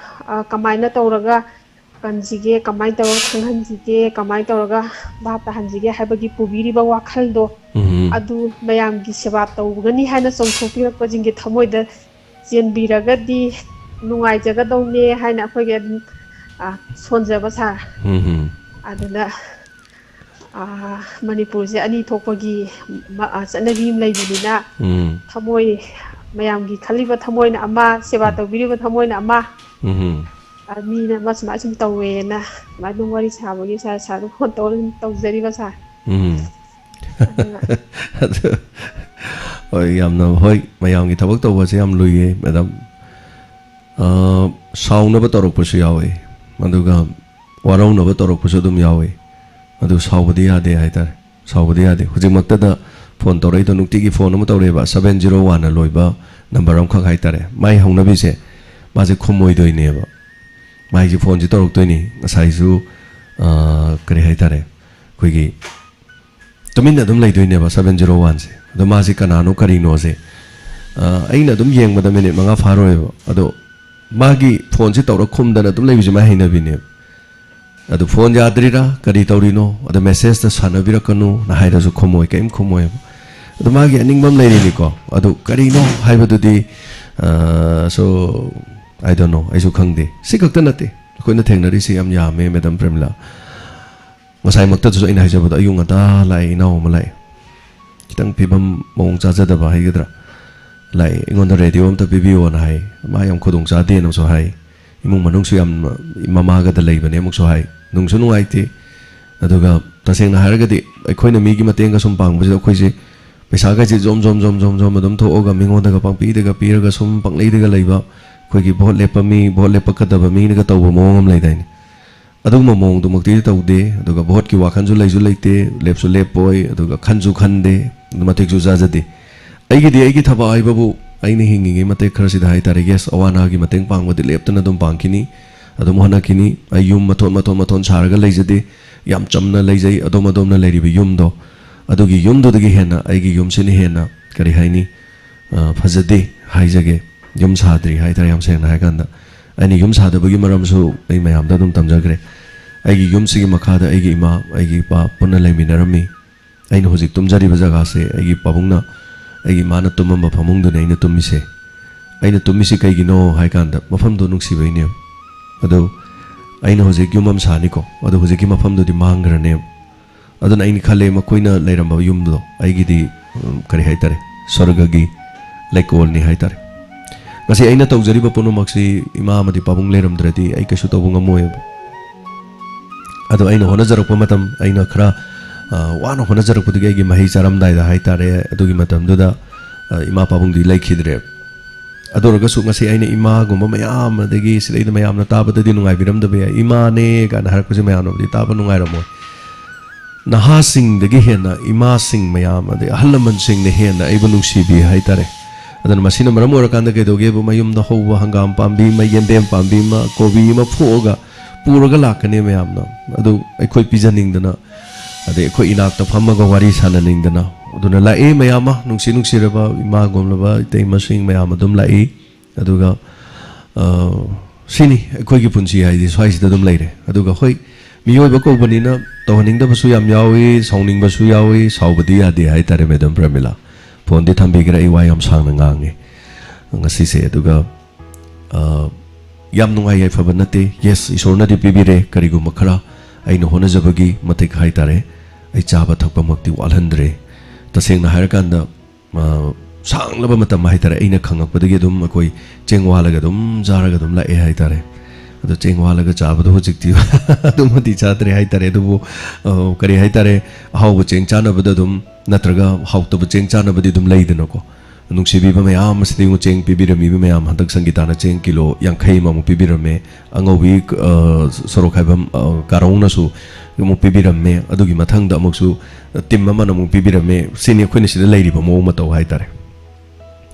ꯑ, ꯀꯃꯥꯏꯅ ꯇꯧꯔꯒ ꯀꯟꯁꯤꯒꯦ, ꯀꯃꯥꯏꯅ ꯇꯧꯔꯒ ꯈꯪꯍꯟꯁꯤꯒꯦ, ꯀꯃꯥꯏꯅ ꯇꯧꯔꯒ ꯚꯥꯞ ꯇꯥꯍꯟꯁꯤꯒꯦ ꯍꯥꯏꯕꯒꯤ ꯄꯨꯕꯤꯔꯤꯕ ꯋꯥꯈꯜꯗꯣ, ꯎꯝ꯫ ꯑꯗꯨ ꯃꯌꯥꯝꯒꯤ ꯁꯦꯕꯥ ꯇꯧꯒꯅꯤ ꯍꯥꯏꯅ ꯆꯣꯡꯊꯣꯛꯄꯤꯔꯛꯄꯁꯤꯡꯒꯤ ꯊꯃꯣꯏꯗ ꯆꯦꯟꯕꯤꯔꯒꯗꯤ ꯅꯨꯡꯉꯥꯏꯖꯒꯗꯧꯅꯦ ꯍꯥꯏꯅ ꯑꯩꯈꯣꯏꯒꯤ ꯑꯗꯨꯝ, ꯑ, ꯁꯣꯟꯖꯕ, ꯁꯥꯔ꯫ ꯎꯝ꯫ ꯑꯗꯨꯅ ꯃꯅꯤꯄꯨꯔꯁꯦ ꯑꯅꯤ ꯊꯣꯛꯄꯒꯤ ꯆꯠꯅꯕꯤ ꯑꯃ ꯂꯩꯕꯅꯤꯅ, ꯎꯝ ꯊꯃꯣꯏ, ꯃꯌꯥꯝꯒꯤ ꯈꯜꯂꯤꯕ ꯊꯃꯣꯏꯅ ꯑꯃ, ꯁꯦꯕꯥ ꯇꯧꯕꯤꯔꯤꯕ ꯊꯃꯣꯏꯅ ꯑꯃ, ꯎꯝ ꯃꯤꯅ ꯑꯃ ꯁꯨꯃꯥꯏꯅ ꯁꯨꯝ ꯇꯧꯋꯦꯅ ꯁꯨꯃꯥꯏꯅ ꯑꯗꯨꯝ ꯋꯥꯔꯤ ꯁꯥꯕꯒꯤ ꯁꯥꯔ, ꯁꯥꯔꯗ ꯐꯣꯟ ꯇꯧꯔꯒ ꯑꯗꯨꯝ ꯇꯧꯖꯔꯤꯕ ꯁꯥꯔ꯫ ꯎꯝ ꯑꯗꯨꯒ ꯑꯗꯨ ꯍꯣꯏ, ꯌꯥꯝꯅ ꯍꯣꯏ, ꯃꯌꯥꯝꯒꯤ ꯊꯕꯛ ꯇꯧꯕꯁꯦ ꯌꯥꯝ ꯂꯨꯏꯌꯦ, ꯃꯦꯗꯥꯝ꯫ ꯑ, ꯁꯥꯎꯅꯕ ꯇꯧꯔꯛꯄꯁꯨ ꯌꯥꯎꯋꯦ, ꯑꯗꯨꯒ ꯋꯥꯔꯧꯅꯕ ꯇꯧꯔꯛꯄꯁꯨ ꯑꯗꯨꯝ ꯌꯥꯎꯋꯦ꯫ ꯑꯗꯨ ꯁꯥꯎꯕꯗꯤ ꯌꯥꯗꯦ ꯍꯥꯏꯇꯥꯔꯦ, ꯁꯥꯎꯕꯗꯤ ꯌꯥꯗꯦ꯫ ꯍꯧꯖꯤꯛꯃꯛꯇꯗ ꯐꯣꯟ ꯇꯧꯔꯛꯏꯗꯣ, ꯅꯨꯡꯇꯤꯒꯤ ꯐꯣꯟ ꯑꯃ ꯇꯧꯔꯛꯑꯦꯕ, ꯁꯚꯦꯟ ꯖꯤꯔꯣ ꯋꯥꯟꯅ ꯂꯣꯏꯕ ꯅꯝꯕꯔ ꯑꯃꯈꯛ ꯍꯥꯏꯇꯥꯔꯦ꯫ ꯃꯥꯏ ꯍꯧꯅꯕꯤꯁꯦ, ꯃꯥꯁꯦ ꯈꯨꯝꯃꯣꯏꯗꯣꯏꯅꯦꯕ꯫ ꯃꯥꯏꯁꯦ ꯐꯣꯟꯁꯦ ꯇꯧꯔꯛꯇꯣꯏꯅꯤ꯫ ꯉꯁꯥꯏꯁꯨ, ꯑ, ꯀꯔꯤ ꯍꯥꯏꯇꯥꯔꯦ, ꯑꯩꯈꯣꯏꯒꯤ ꯇꯨꯃꯤꯟꯅ ꯑꯗꯨꯝ ꯂꯩꯗꯣꯏꯅꯦꯕ ꯁꯚꯦꯟ ꯖꯤꯔꯣ ꯋꯥꯟꯁꯦ꯫ ꯑꯗꯣ ꯃꯥꯁꯦ ꯀꯅꯥꯅꯣ ꯀꯔꯤꯅꯣꯁꯦ, ꯑ, ꯑꯩꯅ ꯑꯗꯨꯝ ꯌꯦꯡꯕꯗ ꯃꯤꯅꯤꯠ ꯃꯉꯥ ꯐꯥꯔꯣꯏꯕ꯫ ꯑꯗꯣ ꯃꯥꯒꯤ ꯐꯣꯟꯁꯦ ꯇꯧꯔ ꯈꯨꯝꯗꯅ ꯑꯗꯨꯝ ꯂꯩꯕꯁꯦ ꯃꯥꯏ ꯍꯩꯅꯕꯤꯅꯦꯕ꯫ ꯑꯗꯣ ꯐꯣꯟ ꯌꯥꯗ꯭ꯔꯤꯔꯥ, ꯀꯔꯤ ꯇꯧꯔꯤꯅꯣ, ꯑꯗꯣ ꯃꯦꯁꯦꯖꯇ ꯁꯥꯟꯅꯕꯤꯔꯛꯀꯅꯨꯅ ꯍꯥꯏꯔꯁꯨ ꯈꯨꯝꯃꯣꯏ, ꯀꯔꯤꯝ ꯈꯨꯝꯃꯣꯏꯕ꯫ ꯑꯗꯣ ꯃꯥꯒꯤ ꯑꯅꯤꯡꯕ ꯑꯃ ꯂꯩꯔꯤꯅꯤꯀꯣ꯫ ꯑꯗꯣ ꯀꯔꯤꯅꯣ ꯍꯥꯏꯕꯗꯨꯗꯤ, ꯑ, so, I don't know, ꯑꯩꯁꯨ ꯈꯪꯗꯦ꯫ ꯁꯤ ꯈꯛꯇ ꯅꯠꯇꯦ, ꯑꯩꯈꯣꯏꯅ ꯊꯦꯡꯅꯔꯤꯁꯤ ꯌꯥꯝ ꯌꯥꯝꯃꯦ, ꯃꯦꯗꯥꯝ ꯄ꯭ꯔꯦꯃꯤꯂꯥ꯫ ꯉꯁꯥꯏꯃꯛꯇꯁꯨ ꯑꯩꯅ ꯍꯥꯏꯖꯕꯗꯣ, ꯑꯌꯨꯛ ꯉꯟꯇꯥ ꯂꯥꯛꯑꯦ, ꯏꯅꯥꯎ ꯑꯃ ꯂꯥꯛꯑꯦ, ꯈꯤꯇꯪ ꯐꯤꯕꯝ ꯃꯑꯣꯡ ꯆꯥꯖꯗꯕ ꯍꯥꯏꯒꯗ꯭ꯔꯥ, ꯂꯥꯛꯑꯦ, ꯑꯩꯉꯣꯟꯗ ꯔꯦꯗꯤꯑꯣ ꯑꯝꯇ ꯄꯤꯕꯤꯌꯣꯅ ꯍꯥꯏ꯫ ꯃꯥ ꯌꯥꯝ ꯈꯨꯗꯣꯡ ꯆꯥꯗꯦꯅꯁꯨ ꯍꯥꯏ, ꯏꯃꯨꯡ ꯃꯅꯨꯡꯁꯨ ꯌꯥꯝ ꯃꯃꯥꯒꯗ ꯂꯩꯕꯅꯦ ꯑꯃꯨꯛꯁꯨ ꯍꯥꯏ꯫ ꯅꯨꯡꯁꯨ ꯅꯨꯡꯉꯥꯏꯇꯦ꯫ ꯑꯗꯨꯒ ꯇꯁꯦꯡꯅ ꯍꯥꯏꯔꯒꯗꯤ, ꯑꯩꯈꯣꯏꯅ ꯃꯤꯒꯤ ꯃꯇꯦꯡꯒ ꯁꯨꯝ ꯄꯥꯡꯕꯁꯤꯗ, ꯑꯩꯈꯣꯏꯁꯦ ꯄꯩꯁꯥꯒꯁꯦ ꯖꯣꯝ ꯖꯣꯝ ꯖꯣꯝ ꯖꯣꯝ ꯖꯣꯝ ꯑꯗꯨꯝ ꯊꯣꯛꯑꯒ, ꯃꯤꯉꯣꯟꯗꯒ ꯄꯪꯄꯤꯗꯒ ꯄꯤꯔꯒ ꯁꯨꯝ ꯄꯪꯂꯩꯗꯒ ꯂꯩꯕ, ꯑꯩꯈꯣꯏꯒꯤ ꯚꯣꯠ ꯂꯦꯞꯄ ꯃꯤ, ꯚꯣꯠ ꯂꯦꯞꯄꯛꯀꯗꯕ ꯃꯤꯅꯒ ꯇꯧꯕ ꯃꯑꯣꯡ ꯑꯃ ꯂꯩꯗꯥꯏꯅꯦ꯫ ꯑꯗꯨꯒꯨꯝꯕ ꯃꯑꯣꯡꯗꯨꯃꯛꯇꯤ ꯇꯧꯗꯦ꯫ ꯑꯗꯨꯒ ꯚꯣꯠꯀꯤ ꯋꯥꯈꯜꯁꯨ ꯂꯩꯁꯨ ꯂꯩꯇꯦ, ꯂꯦꯞꯁꯨ ꯂꯦꯞꯄꯣꯏ, ꯑꯗꯨꯒ ꯈꯟꯁꯨ ꯈꯟꯗꯦ, ꯃꯇꯤꯛꯁꯨ ꯆꯥꯖꯗꯦ꯫ ꯑꯩꯒꯤꯗꯤ ꯑꯩꯒꯤ ꯊꯕꯛ ꯍꯥꯏꯕꯕꯨ, ꯑꯩꯅ ꯍꯤꯡꯉꯤꯉꯩ ꯃꯇꯦꯛ ꯈꯔꯁꯤꯗ ꯍꯥꯏꯇꯥꯔꯦ, yes, ꯑꯋꯥ ꯑꯅꯥꯒꯤ ꯃꯇꯦꯡ ꯄꯥꯡꯕꯗꯤ ꯂꯦꯞꯇꯅ ꯑꯗꯨꯝ ꯄꯥꯡꯈꯤꯅꯤ, ꯑꯗꯨꯝ ꯍꯣꯠꯅꯈꯤꯅꯤ꯫ ꯑꯩ ꯌꯨꯝ ꯃꯊꯣꯟ ꯃꯊꯣꯟ ꯃꯊꯣꯟ ꯁꯥꯔꯒ ꯂꯩꯖꯗꯦ, ꯌꯥꯝ ꯆꯝꯅ ꯂꯩꯖꯩ, ꯑꯗꯣꯝ ꯑꯗꯣꯝꯅ ꯂꯩꯔꯤꯕ ꯌꯨꯝꯗꯣ, ꯑꯗꯨꯒꯤ ꯌꯨꯝꯗꯨꯗꯒꯤ ꯍꯦꯟꯅ ꯑꯩꯒꯤ ꯌꯨꯝꯁꯤꯅ ꯍꯦꯟꯅ, ꯀꯔꯤ ꯍꯥꯏꯅꯤ, ꯑ, ꯐꯖꯗꯦ ꯍꯥꯏꯖꯒꯦ꯫ ꯌꯨꯝ ꯁꯥꯗ꯭ꯔꯤ ꯍꯥꯏꯇꯥꯔꯦ, ꯌꯥꯝ ꯁꯦꯡꯅ ꯍꯥꯏꯔꯀꯥꯟꯗ꯫ ꯑꯩꯅ ꯌꯨꯝ ꯁꯥꯗꯕꯒꯤ ꯃꯔꯝꯁꯨ ꯑꯩ ꯃꯌꯥꯝꯗ ꯑꯗꯨꯝ ꯇꯝꯖꯈ꯭ꯔꯦ꯫ ꯑꯩꯒꯤ ꯌꯨꯝꯁꯤꯒꯤ ꯃꯈꯥꯗ ꯑꯩꯒꯤ ꯏꯃꯥ, ꯑꯩꯒꯤ ꯏꯄꯥ ꯄꯨꯟꯅ ꯂꯩꯃꯤꯟꯅꯔꯝꯃꯤ꯫ ꯑꯩꯅ ꯍꯧꯖꯤꯛ ꯇꯨꯝꯖꯔꯤꯕ ꯖꯒꯥꯁꯦ ꯑꯩꯒꯤ ꯄꯥꯕꯨꯡꯅ, ꯑꯩꯒꯤ ꯏꯃꯥꯅ ꯇꯨꯝꯃꯝꯕ ꯐꯃꯨꯡꯗꯨꯅꯦ ꯑꯩꯅ ꯇꯨꯝꯃꯤꯁꯦ꯫ ꯑꯩꯅ ꯇꯨꯝꯃꯤꯁꯤ ꯀꯩꯒꯤꯅꯣ ꯍꯥꯏ ꯀꯥꯟꯗ, ꯃꯐꯝꯗꯣ ꯅꯨꯡꯁꯤꯕꯩꯅꯦꯕ꯫ ꯑꯗꯣ ꯑꯩꯅ ꯍꯧꯖꯤꯛ ꯌꯨꯝ ꯑꯃ ꯁꯥꯅꯤꯀꯣ, ꯑꯗꯣ ꯍꯧꯖꯤꯛꯀꯤ ꯃꯐꯝꯗꯨꯗꯤ ꯃꯥꯡꯈ꯭ꯔꯅꯦꯕ꯫ ꯑꯗꯨꯅ ꯑꯩꯅ ꯈꯜꯂꯦ, ꯃꯈꯣꯏꯅ ꯂꯩꯔꯝꯕ ꯌꯨꯝꯗꯣ ꯑꯩꯒꯤꯗꯤ, ꯎꯝ, ꯀꯔꯤ ꯍꯥꯏꯇꯥꯔꯦ, ꯁ꯭ꯋꯔꯒꯒꯤ ꯂꯩꯀꯣꯜꯅꯤ ꯍꯥꯏꯇꯥꯔꯦ꯫ ꯉꯁꯤ ꯑꯩꯅ ꯇꯧꯖꯔꯤꯕ ꯄꯨꯝꯅꯃꯛꯁꯤ ꯏꯃꯥ ꯑꯃꯗꯤ ꯄꯥꯕꯨꯡ ꯂꯩꯔꯝꯗ꯭ꯔꯗꯤ ꯑꯩ ꯀꯩꯁꯨ ꯇꯧꯕ ꯉꯝꯃꯣꯏꯕ꯫ ꯑꯗꯣ ꯑꯩꯅ ꯍꯣꯠꯅꯖꯔꯛꯄ ꯃꯇꯝ, ꯑꯩꯅ ꯈꯔ, ꯑ, ꯋꯥꯅ ꯍꯣꯠꯅꯖꯔꯛꯄꯗꯨꯒꯤ ꯑꯩꯒꯤ ꯃꯍꯩ ꯆꯥꯔꯝꯗꯥꯏꯗ ꯍꯥꯏꯇꯥꯔꯦ, ꯑꯗꯨꯒꯤ ꯃꯇꯝꯗꯨꯗ, ꯑ, ꯏꯃꯥ ꯄꯥꯕꯨꯡꯗꯤ ꯂꯩꯈꯤꯗ꯭ꯔꯦ꯫ ꯑꯗꯨ ꯑꯣꯏꯔꯒꯁꯨ ꯉꯁꯤ ꯑꯩꯅ ꯏꯃꯥꯒꯨꯝꯕ ꯃꯌꯥꯝ, ꯑꯗꯒꯤ ꯁꯤꯗꯩꯗ ꯃꯌꯥꯝꯅ ꯇꯥꯕꯗꯗꯤ ꯅꯨꯡꯉꯥꯏꯕꯤꯔꯝꯗꯕ ꯌꯥꯏ, "ꯏꯃꯥꯅꯦ" ꯀꯥꯏꯅ ꯍꯥꯏꯔꯛꯄꯁꯦ ꯃꯌꯥꯝꯅꯕꯨꯗꯤ ꯇꯥꯕ ꯅꯨꯡꯉꯥꯏꯔꯝꯃꯣꯏ꯫ ꯅꯍꯥꯁꯤꯡꯗꯒꯤ ꯍꯦꯟꯅ ꯏꯃꯥꯁꯤꯡ ꯃꯌꯥꯝ, ꯑꯗꯩ ꯑꯍꯜ ꯂꯃꯟꯁꯤꯡꯅ ꯍꯦꯟꯅ ꯑꯩꯕꯨ ꯅꯨꯡꯁꯤꯕꯤ ꯍꯥꯏꯇꯥꯔꯦ꯫ ꯑꯗꯨꯅ ꯃꯁꯤꯅ ꯃꯔꯝ ꯑꯣꯏꯔꯀꯥꯟꯗ ꯀꯩꯗꯧꯒꯦꯕꯨ, ꯃꯌꯨꯝꯗ ꯍꯧꯕ ꯍꯪꯒꯥꯝ ꯄꯥꯝꯕꯤ ꯑꯃ, ꯌꯦꯟꯗꯦꯝ ꯄꯥꯝꯕꯤ ꯑꯃ, ꯀꯣꯕꯤ ꯑꯃ ꯐꯨꯛꯑꯒ ꯄꯨꯔꯒ ꯂꯥꯛꯀꯅꯤ ꯃꯌꯥꯝꯅ꯫ ꯑꯗꯨ ꯑꯩꯈꯣꯏ ꯄꯤꯖꯅꯤꯡꯗꯅ, ꯑꯗꯩ ꯑꯩꯈꯣꯏ ꯏꯅꯥꯛꯇ ꯐꯝꯃꯒ ꯋꯥꯔꯤ ꯁꯥꯟꯅꯅꯤꯡꯗꯅ꯫ ꯑꯗꯨꯅ ꯂꯥꯛꯑꯦ ꯃꯌꯥꯝ ꯑꯃ, ꯅꯨꯡꯁꯤ ꯅꯨꯡꯁꯤꯔꯕ ꯏꯃꯥꯒꯨꯝꯂꯕ ꯏꯇꯩꯃꯁꯤꯡ ꯃꯌꯥꯝ ꯑꯗꯨꯝ ꯂꯥꯛꯏ꯫ ꯑꯗꯨꯒ, ꯑ, ꯁꯤꯅꯤ ꯑꯩꯈꯣꯏꯒꯤ ꯄꯨꯟꯁꯤ ꯍꯥꯏꯗꯤ, ꯁ꯭ꯋꯥꯏꯁꯤꯗ ꯑꯗꯨꯝ ꯂꯩꯔꯦ꯫ ꯑꯗꯨꯒ ꯍꯣꯏ, ꯃꯤꯑꯣꯏꯕ ꯀꯧꯕꯅꯤꯅ ꯇꯧꯍꯟꯅꯤꯡꯗꯕꯁꯨ ꯌꯥꯝ ꯌꯥꯎꯏ, ꯁꯥꯎꯅꯤꯡꯕꯁꯨ ꯌꯥꯎꯏ, ꯁꯥꯎꯕꯗꯤ ꯌꯥꯗꯦ ꯍꯥꯏꯇꯥꯔꯦ꯫ ꯃꯦꯗꯥꯝ ꯄ꯭ꯔꯃꯤꯂꯥ, ꯐꯣꯟꯗꯤ ꯊꯝꯕꯤꯈ꯭ꯔꯦ, ꯑꯩ ꯋꯥ ꯌꯥꯝ ꯁꯥꯡꯅ ꯉꯥꯡꯉꯦ ꯉꯁꯤꯁꯦ꯫ ꯑꯗꯨꯒ, ꯑ, ꯌꯥꯝ ꯅꯨꯡꯉꯥꯏ ꯌꯥꯏꯐꯕ ꯅꯠꯇꯦ꯫ Yes, ꯏꯁꯣꯔꯅꯗꯤ ꯄꯤꯕꯤꯔꯦ ꯀꯔꯤꯒꯨꯝꯕ ꯈꯔ, ꯑꯩꯅ ꯍꯣꯠꯅꯖꯕꯒꯤ ꯃꯇꯤꯛ ꯍꯥꯏꯇꯥꯔꯦ꯫ ꯑꯩ ꯆꯥꯕ ꯊꯛꯄꯃꯛꯇꯤ ꯋꯥꯠꯍꯟꯗ꯭ꯔꯦ꯫ ꯇꯁꯦꯡꯅ ꯍꯥꯏꯔꯀꯥꯟꯗ, ꯑ, ꯁꯥꯡꯂꯕ ꯃꯇꯝ ꯍꯥꯏꯇꯥꯔꯦ, ꯑꯩꯅ ꯈꯪꯉꯛꯄꯗꯒꯤ ꯑꯗꯨꯝ ꯑꯩꯈꯣꯏ ꯆꯦꯡ ꯋꯥꯜꯂꯒ ꯑꯗꯨꯝ ꯆꯥꯔꯒ ꯑꯗꯨꯝ ꯂꯥꯛꯑꯦ ꯍꯥꯏꯇꯥꯔꯦ꯫ ꯑꯗꯣ ꯆꯦꯡ ꯋꯥꯜꯂꯒ ꯆꯥꯕꯗꯣ ꯍꯧꯖꯤꯛꯇꯤ ꯑꯗꯨꯃꯗꯤ ꯆꯥꯗ꯭ꯔꯦ ꯍꯥꯏꯇꯥꯔꯦ꯫ ꯑꯗꯨꯕꯨ, ꯑ, ꯀꯔꯤ ꯍꯥꯏꯇꯥꯔꯦ, ꯑꯍꯥꯎꯕ ꯆꯦꯡ ꯆꯥꯅꯕꯗ ꯑꯗꯨꯝ, ꯅꯠꯇ꯭ꯔꯒ ꯍꯥꯎꯇꯕ ꯆꯦꯡ ꯆꯥꯅꯕꯗꯤ ꯑꯗꯨꯝ ꯂꯩꯗꯅꯀꯣ꯫ ꯅꯨꯡꯁꯤꯕꯤꯕ ꯃꯌꯥꯝ ꯑꯁꯤꯗ ꯌꯦꯡꯉꯨ, ꯆꯦꯡ ꯄꯤꯕꯤꯔꯝꯃꯤꯕ ꯃꯌꯥꯝ, ꯍꯟꯗꯛ ꯁꯪꯒꯤꯇꯥꯅ ꯆꯦꯡ ꯀꯤꯂꯣ ꯌꯥꯡꯈꯩ ꯑꯃꯃꯨꯛ ꯄꯤꯕꯤꯔꯝꯃꯦ꯫ ꯑꯉꯧꯕꯤ, ꯑ, ꯁꯣꯔꯣꯛ ꯈꯥꯏꯕꯝ, ꯑ, ꯀꯥꯔꯣꯡꯅꯁꯨ ꯑꯃꯨꯛ ꯄꯤꯕꯤꯔꯝꯃꯦ꯫ ꯑꯗꯨꯒꯤ ꯃꯊꯪꯗ ꯑꯃꯨꯛꯁꯨ ꯇꯤꯝ ꯑꯃꯅ ꯑꯃꯨꯛ ꯄꯤꯕꯤꯔꯝꯃꯦ꯫ ꯁꯤꯅꯤ ꯑꯩꯈꯣꯏꯅ ꯁꯤꯗ ꯂꯩꯔꯤꯕ ꯃꯑꯣꯡ ꯃꯇꯧ ꯍꯥꯏꯇꯥꯔꯦ꯫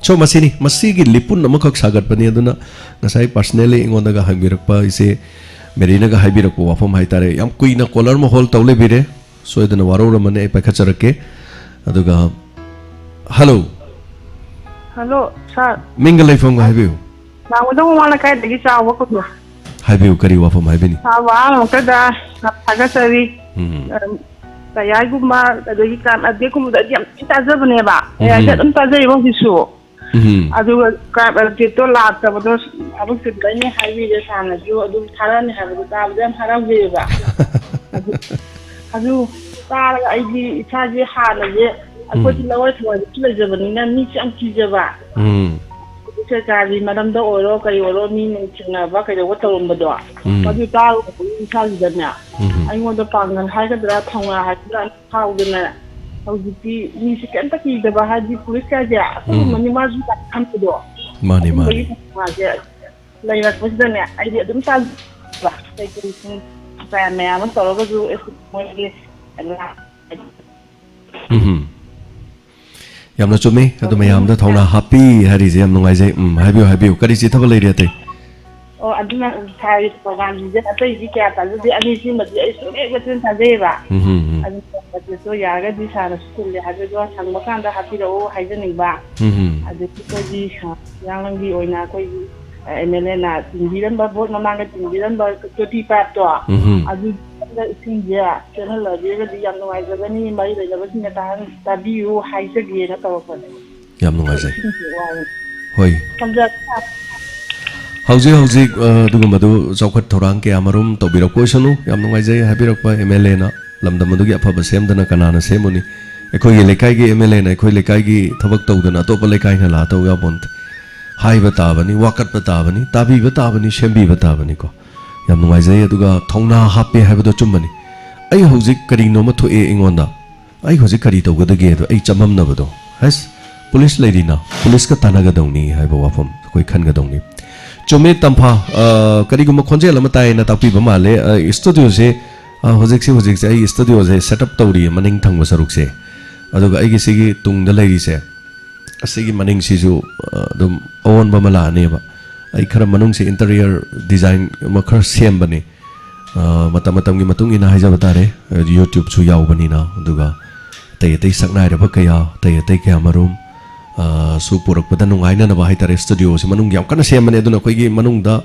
So, ꯃꯁꯤꯅꯤ, ꯃꯁꯤꯒꯤ ꯂꯤꯄꯨꯟ ꯑꯃꯈꯛ ꯁꯥꯒꯠꯄꯅꯤ꯫ ꯑꯗꯨꯅ ꯉꯁꯥꯏ personally ꯑꯩꯉꯣꯟꯗꯒ ꯍꯪꯕꯤꯔꯛꯄ ꯏꯆꯦ ꯃꯦꯔꯤꯅꯒ ꯍꯥꯏꯕꯤꯔꯛꯄ ꯋꯥꯐꯝ ꯍꯥꯏꯇꯥꯔꯦ, ꯌꯥꯝ ꯀꯨꯏꯅ caller ꯑꯃ hold ꯇꯧ ꯂꯩꯕꯤꯔꯦ꯫ ꯁꯣꯏꯗꯅ ꯋꯥꯔꯧꯔꯝꯃꯅꯤ, ꯑꯩ ꯄꯥꯏꯈꯠꯆꯔꯛꯀꯦ꯫ ꯑꯗꯨꯒ, hello꯫ Hello, sir꯫ ꯃꯤꯡꯒ ꯂꯩꯐꯝꯒ ꯍꯥꯏꯕꯤꯌꯨ꯫ ꯅꯥꯎꯕꯗ ꯃꯃꯥꯡ ꯂꯩꯀꯥꯏꯗꯒꯤ ꯆꯥꯎꯕ ꯀꯧꯕ꯫ ꯍꯥꯏꯕꯤꯌꯨ, ꯀꯔꯤ ꯋꯥꯐꯝ ꯍꯥꯏꯕꯤꯅꯤ? ꯆꯥꯎꯕ ꯑꯍꯥꯟꯕꯃꯛꯇꯗ ꯌꯥꯝ ꯊꯥꯒꯠꯆꯔꯤ꯫ ꯎꯝ꯫ ꯑꯝ, ꯇꯌꯥꯏꯒꯨꯝꯕ, ꯑꯗꯒꯤ ꯀꯥꯝ ꯑꯗꯦꯛꯀꯨꯝꯕꯗ ꯑꯩꯗꯤ ꯌꯥꯝ ꯊꯤꯅ ꯆꯥꯖꯕꯅꯦꯕ꯫ ꯎꯝ꯫ ꯇꯌꯥꯏꯁꯦ ꯑꯗꯨꯝ ꯆꯥꯖꯩꯕ ꯍꯧꯖꯤꯛꯁꯨ꯫ ꯎꯝ꯫ ꯑꯗꯨꯒ ꯀꯥꯝ ꯑꯗꯦꯛꯇꯣ ꯂꯥꯛꯇꯕꯗꯣ ꯊꯕꯛ ꯆꯤꯟꯕꯩꯅꯦ ꯍꯥꯏꯕꯤꯔꯦ, ꯁꯥꯔꯅꯁꯨ ꯑꯗꯨꯝ ꯊꯥꯔꯛꯑꯅꯤ ꯍꯥꯏꯕꯗꯣ ꯇꯥꯕꯗ ꯌꯥꯝ ꯍꯔꯥꯎꯖꯩꯌꯦꯕ꯫ ꯑꯗꯨ, ꯑꯗꯨ ꯇꯥꯔꯒ ꯑꯩꯗꯤ ꯏꯁꯥꯁꯦ ꯍꯥꯟꯅꯁꯦ ꯑꯩꯈꯣꯏꯗꯤ ꯎꯝ꯫ ꯂꯋꯥꯏ ꯊꯋꯥꯏꯗꯁꯨ ꯂꯩꯖꯕꯅꯤꯅ ꯃꯤꯁꯦ ꯌꯥꯝ ꯀꯤꯖꯕ꯫ ꯎꯝ꯫ ꯀꯩꯀꯥꯒꯤ ꯃꯔꯝꯗ ꯑꯣꯏꯔꯣ, ꯀꯔꯤ ꯑꯣꯏꯔꯣ, ꯃꯤ ꯅꯨꯡꯁꯤꯅꯕ ꯀꯩꯗꯧꯕ ꯇꯧꯔꯝꯕꯗꯣ, ꯎꯝ꯫ ꯃꯗꯨ ꯇꯥꯔꯨꯕꯗꯒꯤ ꯏꯁꯥꯁꯤꯗꯅꯦ, ꯎꯝ꯫ ꯑꯩꯉꯣꯟꯗ ꯄꯥꯡꯒꯜ ꯍꯥꯏꯒꯗ꯭ꯔꯥ, ꯊꯧꯅꯥ ꯍꯥꯏꯒꯗ꯭ꯔꯥ, ꯐꯥꯎꯗꯅ ꯍꯧꯖꯤꯛꯇꯤ ꯃꯤꯁꯦ ꯀꯩꯝꯇ ꯀꯤꯗꯕ, ꯍꯥꯏꯗꯤ ꯄꯨꯂꯤꯁꯀꯥꯁꯦ ꯎꯝ꯫ ꯑꯁꯤꯒꯨꯝꯕꯅꯤ ꯃꯥꯁꯨ ꯀꯥꯏꯅ ꯈꯟꯕꯗꯣ꯫ ꯃꯥꯅꯤ, ꯑꯗꯨꯝꯕꯒꯤ ꯃꯥꯅꯤ꯫ ꯊꯧꯅꯥꯁꯦ ꯂꯩꯔꯛꯄꯁꯤꯗꯅꯦ, ꯑꯩꯗꯤ ꯑꯗꯨꯝ ꯇꯥꯖꯕ꯫ ꯀꯩ ꯀꯔꯤ ꯁꯨꯝ ꯃꯌꯥꯝ ꯑꯃ ꯇꯧꯔꯒꯁꯨ ꯑꯦ ꯃꯣꯏꯒꯤ ꯎꯝ꯫ ꯌꯥꯝꯅ ꯆꯨꯝꯃꯤ꯫ ꯑꯗꯨ ꯃꯌꯥꯝꯗ ꯊꯧꯅꯥ ꯍꯥꯞꯄꯤ ꯍꯥꯏꯔꯤꯁꯦ ꯌꯥꯝ ꯅꯨꯡꯉꯥꯏꯖꯩ꯫ ꯎꯝ, ꯍꯥꯏꯕꯤꯌꯨ, ꯍꯥꯏꯕꯤꯌꯨ꯫ ꯀꯔꯤ ꯆꯤꯊꯕ ꯂꯩꯔꯤ ꯑꯇꯩ? ꯑꯣ, ꯑꯗꯨꯅ ꯁꯥꯔꯒꯤ ꯄ꯭ꯔꯣꯒꯥꯝꯁꯤꯡꯁꯦ ꯑꯇꯩꯗꯤ ꯀꯌꯥ ꯇꯥꯖꯗꯦ, ꯑꯅꯤꯁꯤꯃꯗꯤ ꯑꯩ ꯁꯨꯡꯂꯦꯞ ꯂꯦꯞꯇꯅ ꯇꯥꯖꯩꯌꯦꯕ꯫ ꯎꯝ, ꯎꯝ, ꯎꯝ꯫ ꯑꯗꯨ ꯇꯧꯕꯗꯁꯨ ꯌꯥꯔꯒꯗꯤ ꯁꯥꯔꯅꯁꯨ ꯆꯤꯜꯂꯦ ꯍꯥꯏꯕꯗꯣ ꯁꯪꯕ ꯀꯥꯟꯗ ꯍꯥꯞꯄꯤꯔꯛꯑꯣ ꯍꯥꯏꯖꯅꯤꯡꯕ꯫ ꯎꯝ, ꯎꯝ꯫ ꯑꯗꯒꯤ ꯑꯩꯈꯣꯏꯒꯤ, ꯑ, ꯍꯤꯌꯥꯡꯂꯝꯒꯤ ꯑꯣꯏꯅ ꯑꯩꯈꯣꯏꯒꯤ, ꯑ, ꯑꯦꯝ ꯑꯦꯜ ꯑꯦꯅ ꯆꯤꯡꯕꯤꯔꯝꯕ, ꯚꯣꯠ ꯃꯃꯥꯡꯗ ꯆꯤꯡꯕꯤꯔꯝꯕ ꯇꯣꯇꯤ ꯄꯥꯏꯞꯇꯣ, ꯎꯝ, ꯎꯝ꯫ ꯑꯗꯨꯗ ꯏꯁꯤꯡꯁꯦ ꯆꯦꯜꯍꯜꯂꯗꯤ ꯌꯥꯝ ꯅꯨꯡꯉꯥꯏꯖꯒꯅꯤ, ꯃꯔꯤ ꯂꯩꯅꯕꯁꯤꯡꯅ ꯇꯥꯍꯟ-, ꯇꯥꯕꯤꯌꯨ ꯍꯥꯏꯖꯒꯦꯅ ꯇꯧꯔꯛꯄꯅꯦ꯫ ꯌꯥꯝ ꯅꯨꯡꯉꯥꯏꯖꯩ꯫ ꯏꯁꯤꯡꯁꯦ ꯋꯥꯏ꯫ ꯍꯣꯏ꯫ ꯊꯝꯖꯔꯦ꯫ ꯍꯧꯖꯤꯛ ꯍꯧꯖꯤꯛ, ꯑ, ꯑꯗꯨꯒꯨꯝꯕꯗꯨ ꯆꯥꯎꯈꯠ ꯊꯧꯔꯥꯡ ꯀꯌꯥ ꯃꯔꯨꯝ ꯇꯧꯕꯤꯔꯛꯄ ꯑꯣꯏꯁꯅꯨ꯫ ꯌꯥꯝ ꯅꯨꯡꯉꯥꯏꯖꯩ ꯍꯥꯏꯕꯤꯔꯛꯄ ꯑꯦꯝ ꯑꯦꯜ ꯑꯦꯅ꯫ ꯂꯝꯗꯝ ꯑꯗꯨꯒꯤ ꯑꯐꯕ ꯁꯦꯝꯗꯅ ꯀꯅꯥꯅ ꯁꯦꯝꯃꯨꯅꯤ? ꯑꯩꯈꯣꯏꯒꯤ ꯂꯩꯀꯥꯏꯒꯤ ꯑꯦꯝ ꯑꯦꯜ ꯑꯦꯅ ꯑꯩꯈꯣꯏ ꯂꯩꯀꯥꯏꯒꯤ ꯊꯕꯛ ꯇꯧꯗꯅ ꯑꯇꯣꯞꯄ ꯂꯩꯀꯥꯏꯅ ꯂꯥꯛꯑ ꯇꯧ ꯌꯥꯄꯣꯟꯇꯦ꯫ ꯍꯥꯏꯕ ꯇꯥꯕꯅꯤ, ꯋꯥꯀꯠꯄ ꯇꯥꯕꯅꯤ, ꯇꯥꯕꯤꯕ ꯇꯥꯕꯅꯤ, ꯁꯦꯝꯕꯤꯕ ꯇꯥꯕꯅꯤꯀꯣ꯫ ꯌꯥꯝ ꯅꯨꯡꯉꯥꯏꯖꯩ꯫ ꯑꯗꯨꯒ ꯊꯧꯅꯥ ꯍꯥꯞꯄꯦ ꯍꯥꯏꯕꯗꯣ ꯑꯆꯨꯝꯕꯅꯤ꯫ ꯑꯩ ꯍꯧꯖꯤꯛ ꯀꯔꯤꯅꯣꯃ ꯊꯣꯛꯑꯦ ꯑꯩꯉꯣꯟꯗ꯫ ꯑꯩ ꯍꯧꯖꯤꯛ ꯀꯔꯤ ꯇꯧꯒꯗꯒꯦ ꯑꯗꯣ ꯑꯩ ꯆꯃꯝꯅꯕꯗꯣ꯫ ꯍꯩꯁ, ꯄꯨꯂꯤꯁ ꯂꯩꯔꯤꯅ, ꯄꯨꯂꯤꯁꯀ ꯇꯥꯟꯅꯒꯗꯧꯅꯤ ꯍꯥꯏꯕ ꯋꯥꯐꯝ ꯑꯩꯈꯣꯏ ꯈꯟꯒꯗꯧꯅꯤ꯫ ꯆꯨꯝꯃꯦ ꯇꯝꯐꯥ, ꯑ, ꯀꯔꯤꯒꯨꯝꯕ ꯈꯣꯟꯖꯦꯜ ꯑꯃ ꯇꯥꯏꯌꯦꯅ ꯇꯥꯛꯄꯤꯕ ꯃꯥꯜꯂꯦ꯫ ꯑ, ꯏꯁꯇꯨꯗꯤꯑꯣꯁꯦ, ꯑ, ꯍꯧꯖꯤꯛꯁꯦ, ꯍꯧꯖꯤꯛꯁꯦ ꯑꯩ ꯏꯁꯇꯨꯗꯤꯑꯣꯁꯦ ꯁꯦꯠ ꯑꯞ ꯇꯧꯔꯤꯌꯦ, ꯃꯅꯤꯡ ꯊꯪꯕ ꯁꯔꯨꯛꯁꯦ꯫ ꯑꯗꯨꯒ ꯑꯩꯒꯤ ꯁꯤꯒꯤ ꯇꯨꯡꯗ ꯂꯩꯔꯤꯁꯦ, ꯑꯁꯤꯒꯤ ꯃꯅꯤꯡꯁꯤꯁꯨ, ꯑ, ꯑꯗꯨꯝ ꯑꯑꯣꯟꯕ ꯑꯃ ꯂꯥꯛꯑꯅꯦꯕ꯫ ꯑꯩ ꯈꯔ ꯃꯅꯨꯡꯁꯦ ꯏꯟꯇꯔꯤꯌꯔ ꯗꯤꯖꯥꯏꯟ ꯑꯃ ꯈꯔ ꯁꯦꯝꯕꯅꯤ꯫ ꯑ, ꯃꯇꯝ ꯃꯇꯝꯒꯤ ꯃꯇꯨꯡ ꯏꯟꯅ ꯍꯥꯏꯖꯕ ꯇꯥꯔꯦ꯫ ꯑ, ꯌꯨꯇ꯭ꯌꯨꯕꯁꯨ ꯌꯥꯎꯕꯅꯤꯅ, ꯑꯗꯨꯒ ꯑꯇꯩ ꯑꯇꯩ ꯁꯛꯅꯥꯏꯔꯕ ꯀꯌꯥ, ꯑꯇꯩ ꯑꯇꯩ ꯀꯌꯥ ꯃꯔꯨꯝ, ꯑ, ꯁꯨ ꯄꯨꯔꯛꯄꯗ ꯅꯨꯡꯉꯥꯏꯅꯅꯕ ꯍꯥꯏꯇꯥꯔꯦ꯫ ꯏꯁꯇꯨꯗꯤꯑꯣꯁꯤ ꯃꯅꯨꯡ ꯌꯥꯝ ꯀꯟꯅ ꯁꯦꯝꯕꯅꯦ, ꯑꯗꯨꯅ ꯑꯩꯈꯣꯏꯒꯤ ꯃꯅꯨꯡꯗ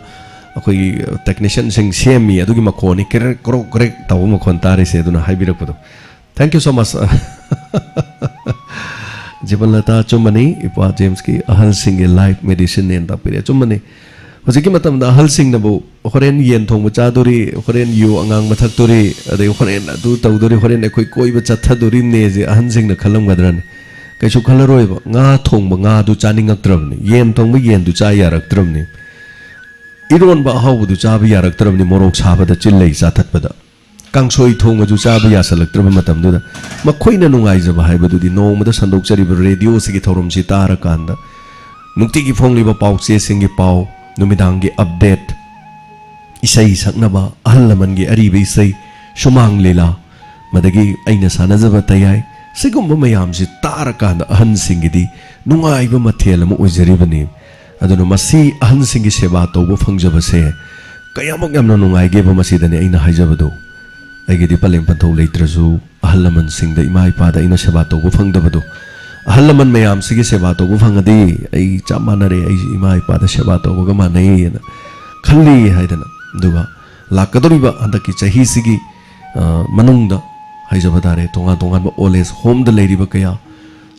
ꯑꯩꯈꯣꯏꯒꯤ ꯇꯦꯛꯅꯤꯁꯤꯌꯟꯁꯤꯡ ꯁꯦꯝꯃꯤ, ꯑꯗꯨꯒꯤ ꯃꯈꯣꯟꯅꯤ, ꯀ꯭ꯔꯦꯛ ꯀ꯭ꯔꯣꯛ ꯀ꯭ꯔꯦꯛ ꯇꯧꯕ ꯃꯈꯣꯟ ꯇꯥꯔꯤꯁꯦ, ꯑꯗꯨꯅ ꯍꯥꯏꯕꯤꯔꯛꯄꯗꯣ꯫ Thank you so much꯫ ꯖꯤꯕꯟꯂꯇꯥ, ꯑꯆꯨꯝꯕꯅꯤ, ꯏꯄ꯭ꯋꯥ ꯖꯦꯝꯁꯀꯤ ꯑꯍꯜꯁꯤꯡꯒꯤ ꯂꯥꯏꯐ ꯃꯦꯗꯤꯁꯤꯟꯅꯦꯅ ꯇꯥꯛꯄꯤꯔꯦ, ꯑꯆꯨꯝꯕꯅꯤ꯫ ꯍꯧꯖꯤꯛꯀꯤ ꯃꯇꯝꯗ ꯑꯍꯜꯁꯤꯡꯅꯕꯨ ꯍꯣꯔꯦꯟ ꯌꯦꯟ ꯊꯣꯡꯕ ꯆꯥꯗꯣꯔꯤ, ꯍꯣꯔꯦꯟ ꯌꯨ ꯑꯉꯥꯡꯕ ꯊꯛꯇꯣꯔꯤ, ꯑꯗꯩ ꯍꯣꯔꯦꯟ ꯑꯗꯨ ꯇꯧꯗꯣꯔꯤ, ꯍꯣꯔꯦꯟ ꯑꯩꯈꯣꯏ ꯀꯣꯏꯕ ꯆꯠꯊꯗꯣꯔꯤꯕꯅꯦꯁꯦ ꯑꯍꯟꯁꯤꯡꯅ ꯈꯜꯂꯝꯒꯗ꯭ꯔꯅꯤ? ꯀꯩꯁꯨ ꯈꯜꯂꯔꯣꯏꯕ꯫ ꯉꯥ ꯊꯣꯡꯕ ꯉꯥꯗꯨ ꯆꯥꯅꯤꯡꯉꯛꯇ꯭ꯔꯕꯅꯤ, ꯌꯦꯟ ꯊꯣꯡꯕ ꯌꯦꯟꯗꯨ ꯆꯥ ꯌꯥꯔꯛꯇ꯭ꯔꯕꯅꯤ, ꯏꯔꯣꯟꯕ ꯑꯍꯥꯎꯕꯗꯨ ꯆꯥꯕ ꯌꯥꯔꯛꯇ꯭ꯔꯕꯅꯤ, ꯃꯣꯔꯣꯛ ꯁꯥꯕꯗ ꯆꯤꯜ ꯂꯩ ꯆꯥꯊꯠꯄꯗ꯫ ꯀꯥꯡꯁꯣꯏ ꯊꯣꯡꯉꯁꯨ ꯆꯥꯕ ꯌꯥꯁꯜꯂꯛꯇ꯭ꯔꯕ ꯃꯇꯝꯗꯨꯗ, ꯃꯈꯣꯏꯅ ꯅꯨꯡꯉꯥꯏꯖꯕ ꯍꯥꯏꯕꯗꯨꯗꯤ ꯅꯣꯡꯃꯗ ꯁꯟꯗꯣꯛꯆꯔꯤꯕ ꯔꯦꯗꯤꯑꯣꯁꯤꯒꯤ ꯊꯧꯔꯝꯁꯤ ꯇꯥꯔꯀꯥꯟꯗ, ꯅꯨꯡꯇꯤꯒꯤ ꯐꯣꯡꯂꯤꯕ ꯄꯥꯎꯆꯦꯁꯤꯡꯒꯤ ꯄꯥꯎ, ꯅꯨꯃꯤꯗꯥꯡꯒꯤ ꯑꯞꯗꯦꯠ, ꯏꯁꯩ ꯁꯛꯅꯕ, ꯑꯍꯜ ꯂꯃꯟꯒꯤ ꯑꯔꯤꯕ ꯏꯁꯩ, ꯁꯨꯃꯥꯡ ꯂꯤꯂꯥ, ꯃꯗꯒꯤ ꯑꯩꯅ ꯁꯥꯟꯅꯖꯕ ꯇꯌꯥꯏ, ꯁꯤꯒꯨꯝꯕ ꯃꯌꯥꯝꯁꯤ ꯇꯥꯔꯀꯥꯟꯗ ꯑꯍꯟꯁꯤꯡꯒꯤꯗꯤ ꯅꯨꯡꯉꯥꯏꯕ ꯃꯊꯦꯜ ꯑꯃ ꯑꯣꯏꯖꯔꯤꯕꯅꯤ꯫ ꯑꯗꯨꯅ ꯃꯁꯤ ꯑꯍꯟꯁꯤꯡꯒꯤ ꯁꯦꯕꯥ ꯇꯧꯕ ꯐꯪꯖꯕꯁꯦ ꯀꯌꯥꯃꯨꯛ ꯌꯥꯝꯅ ꯅꯨꯡꯉꯥꯏꯒꯦꯕ, ꯃꯁꯤꯗꯅꯤ ꯑꯩꯅ ꯍꯥꯏꯖꯕꯗꯣ꯫ ꯑꯩꯒꯤꯗꯤ ꯄꯂꯦꯝ ꯄꯟꯊꯧ ꯂꯩꯇ꯭ꯔꯁꯨ, ꯑꯍꯜ ꯂꯃꯟꯁꯤꯡꯗ, ꯏꯃꯥ ꯏꯄꯥꯗ ꯑꯩꯅ ꯁꯦꯕꯥ ꯇꯧꯕ ꯐꯪꯗꯕꯗꯣ, ꯑꯍꯜ ꯂꯃꯟ ꯃꯌꯥꯝꯁꯤꯒꯤ ꯁꯦꯕꯥ ꯇꯧꯕ ꯐꯪꯉꯗꯤ ꯑꯩ ꯆꯞ ꯃꯥꯟꯅꯔꯦ, ꯑꯩ ꯏꯃꯥ ꯏꯄꯥꯗ ꯁꯦꯕꯥ ꯇꯧꯕꯒ ꯃꯥꯟꯅꯩꯌꯦꯅ ꯈꯜꯂꯤ ꯍꯥꯏꯗꯅ꯫ ꯑꯗꯨꯒ ꯂꯥꯛꯀꯗꯧꯔꯤꯕ ꯍꯟꯗꯛꯀꯤ ꯆꯍꯤꯁꯤꯒꯤ, ꯑ, ꯃꯅꯨꯡꯗ ꯍꯥꯏꯖꯕ ꯇꯥꯔꯦ, ꯇꯣꯉꯥꯟ ꯇꯣꯉꯥꯟꯕ ꯑꯣꯜ ꯑꯦꯖ ꯍꯣꯝꯗ ꯂꯩꯔꯤꯕ ꯀꯌꯥ,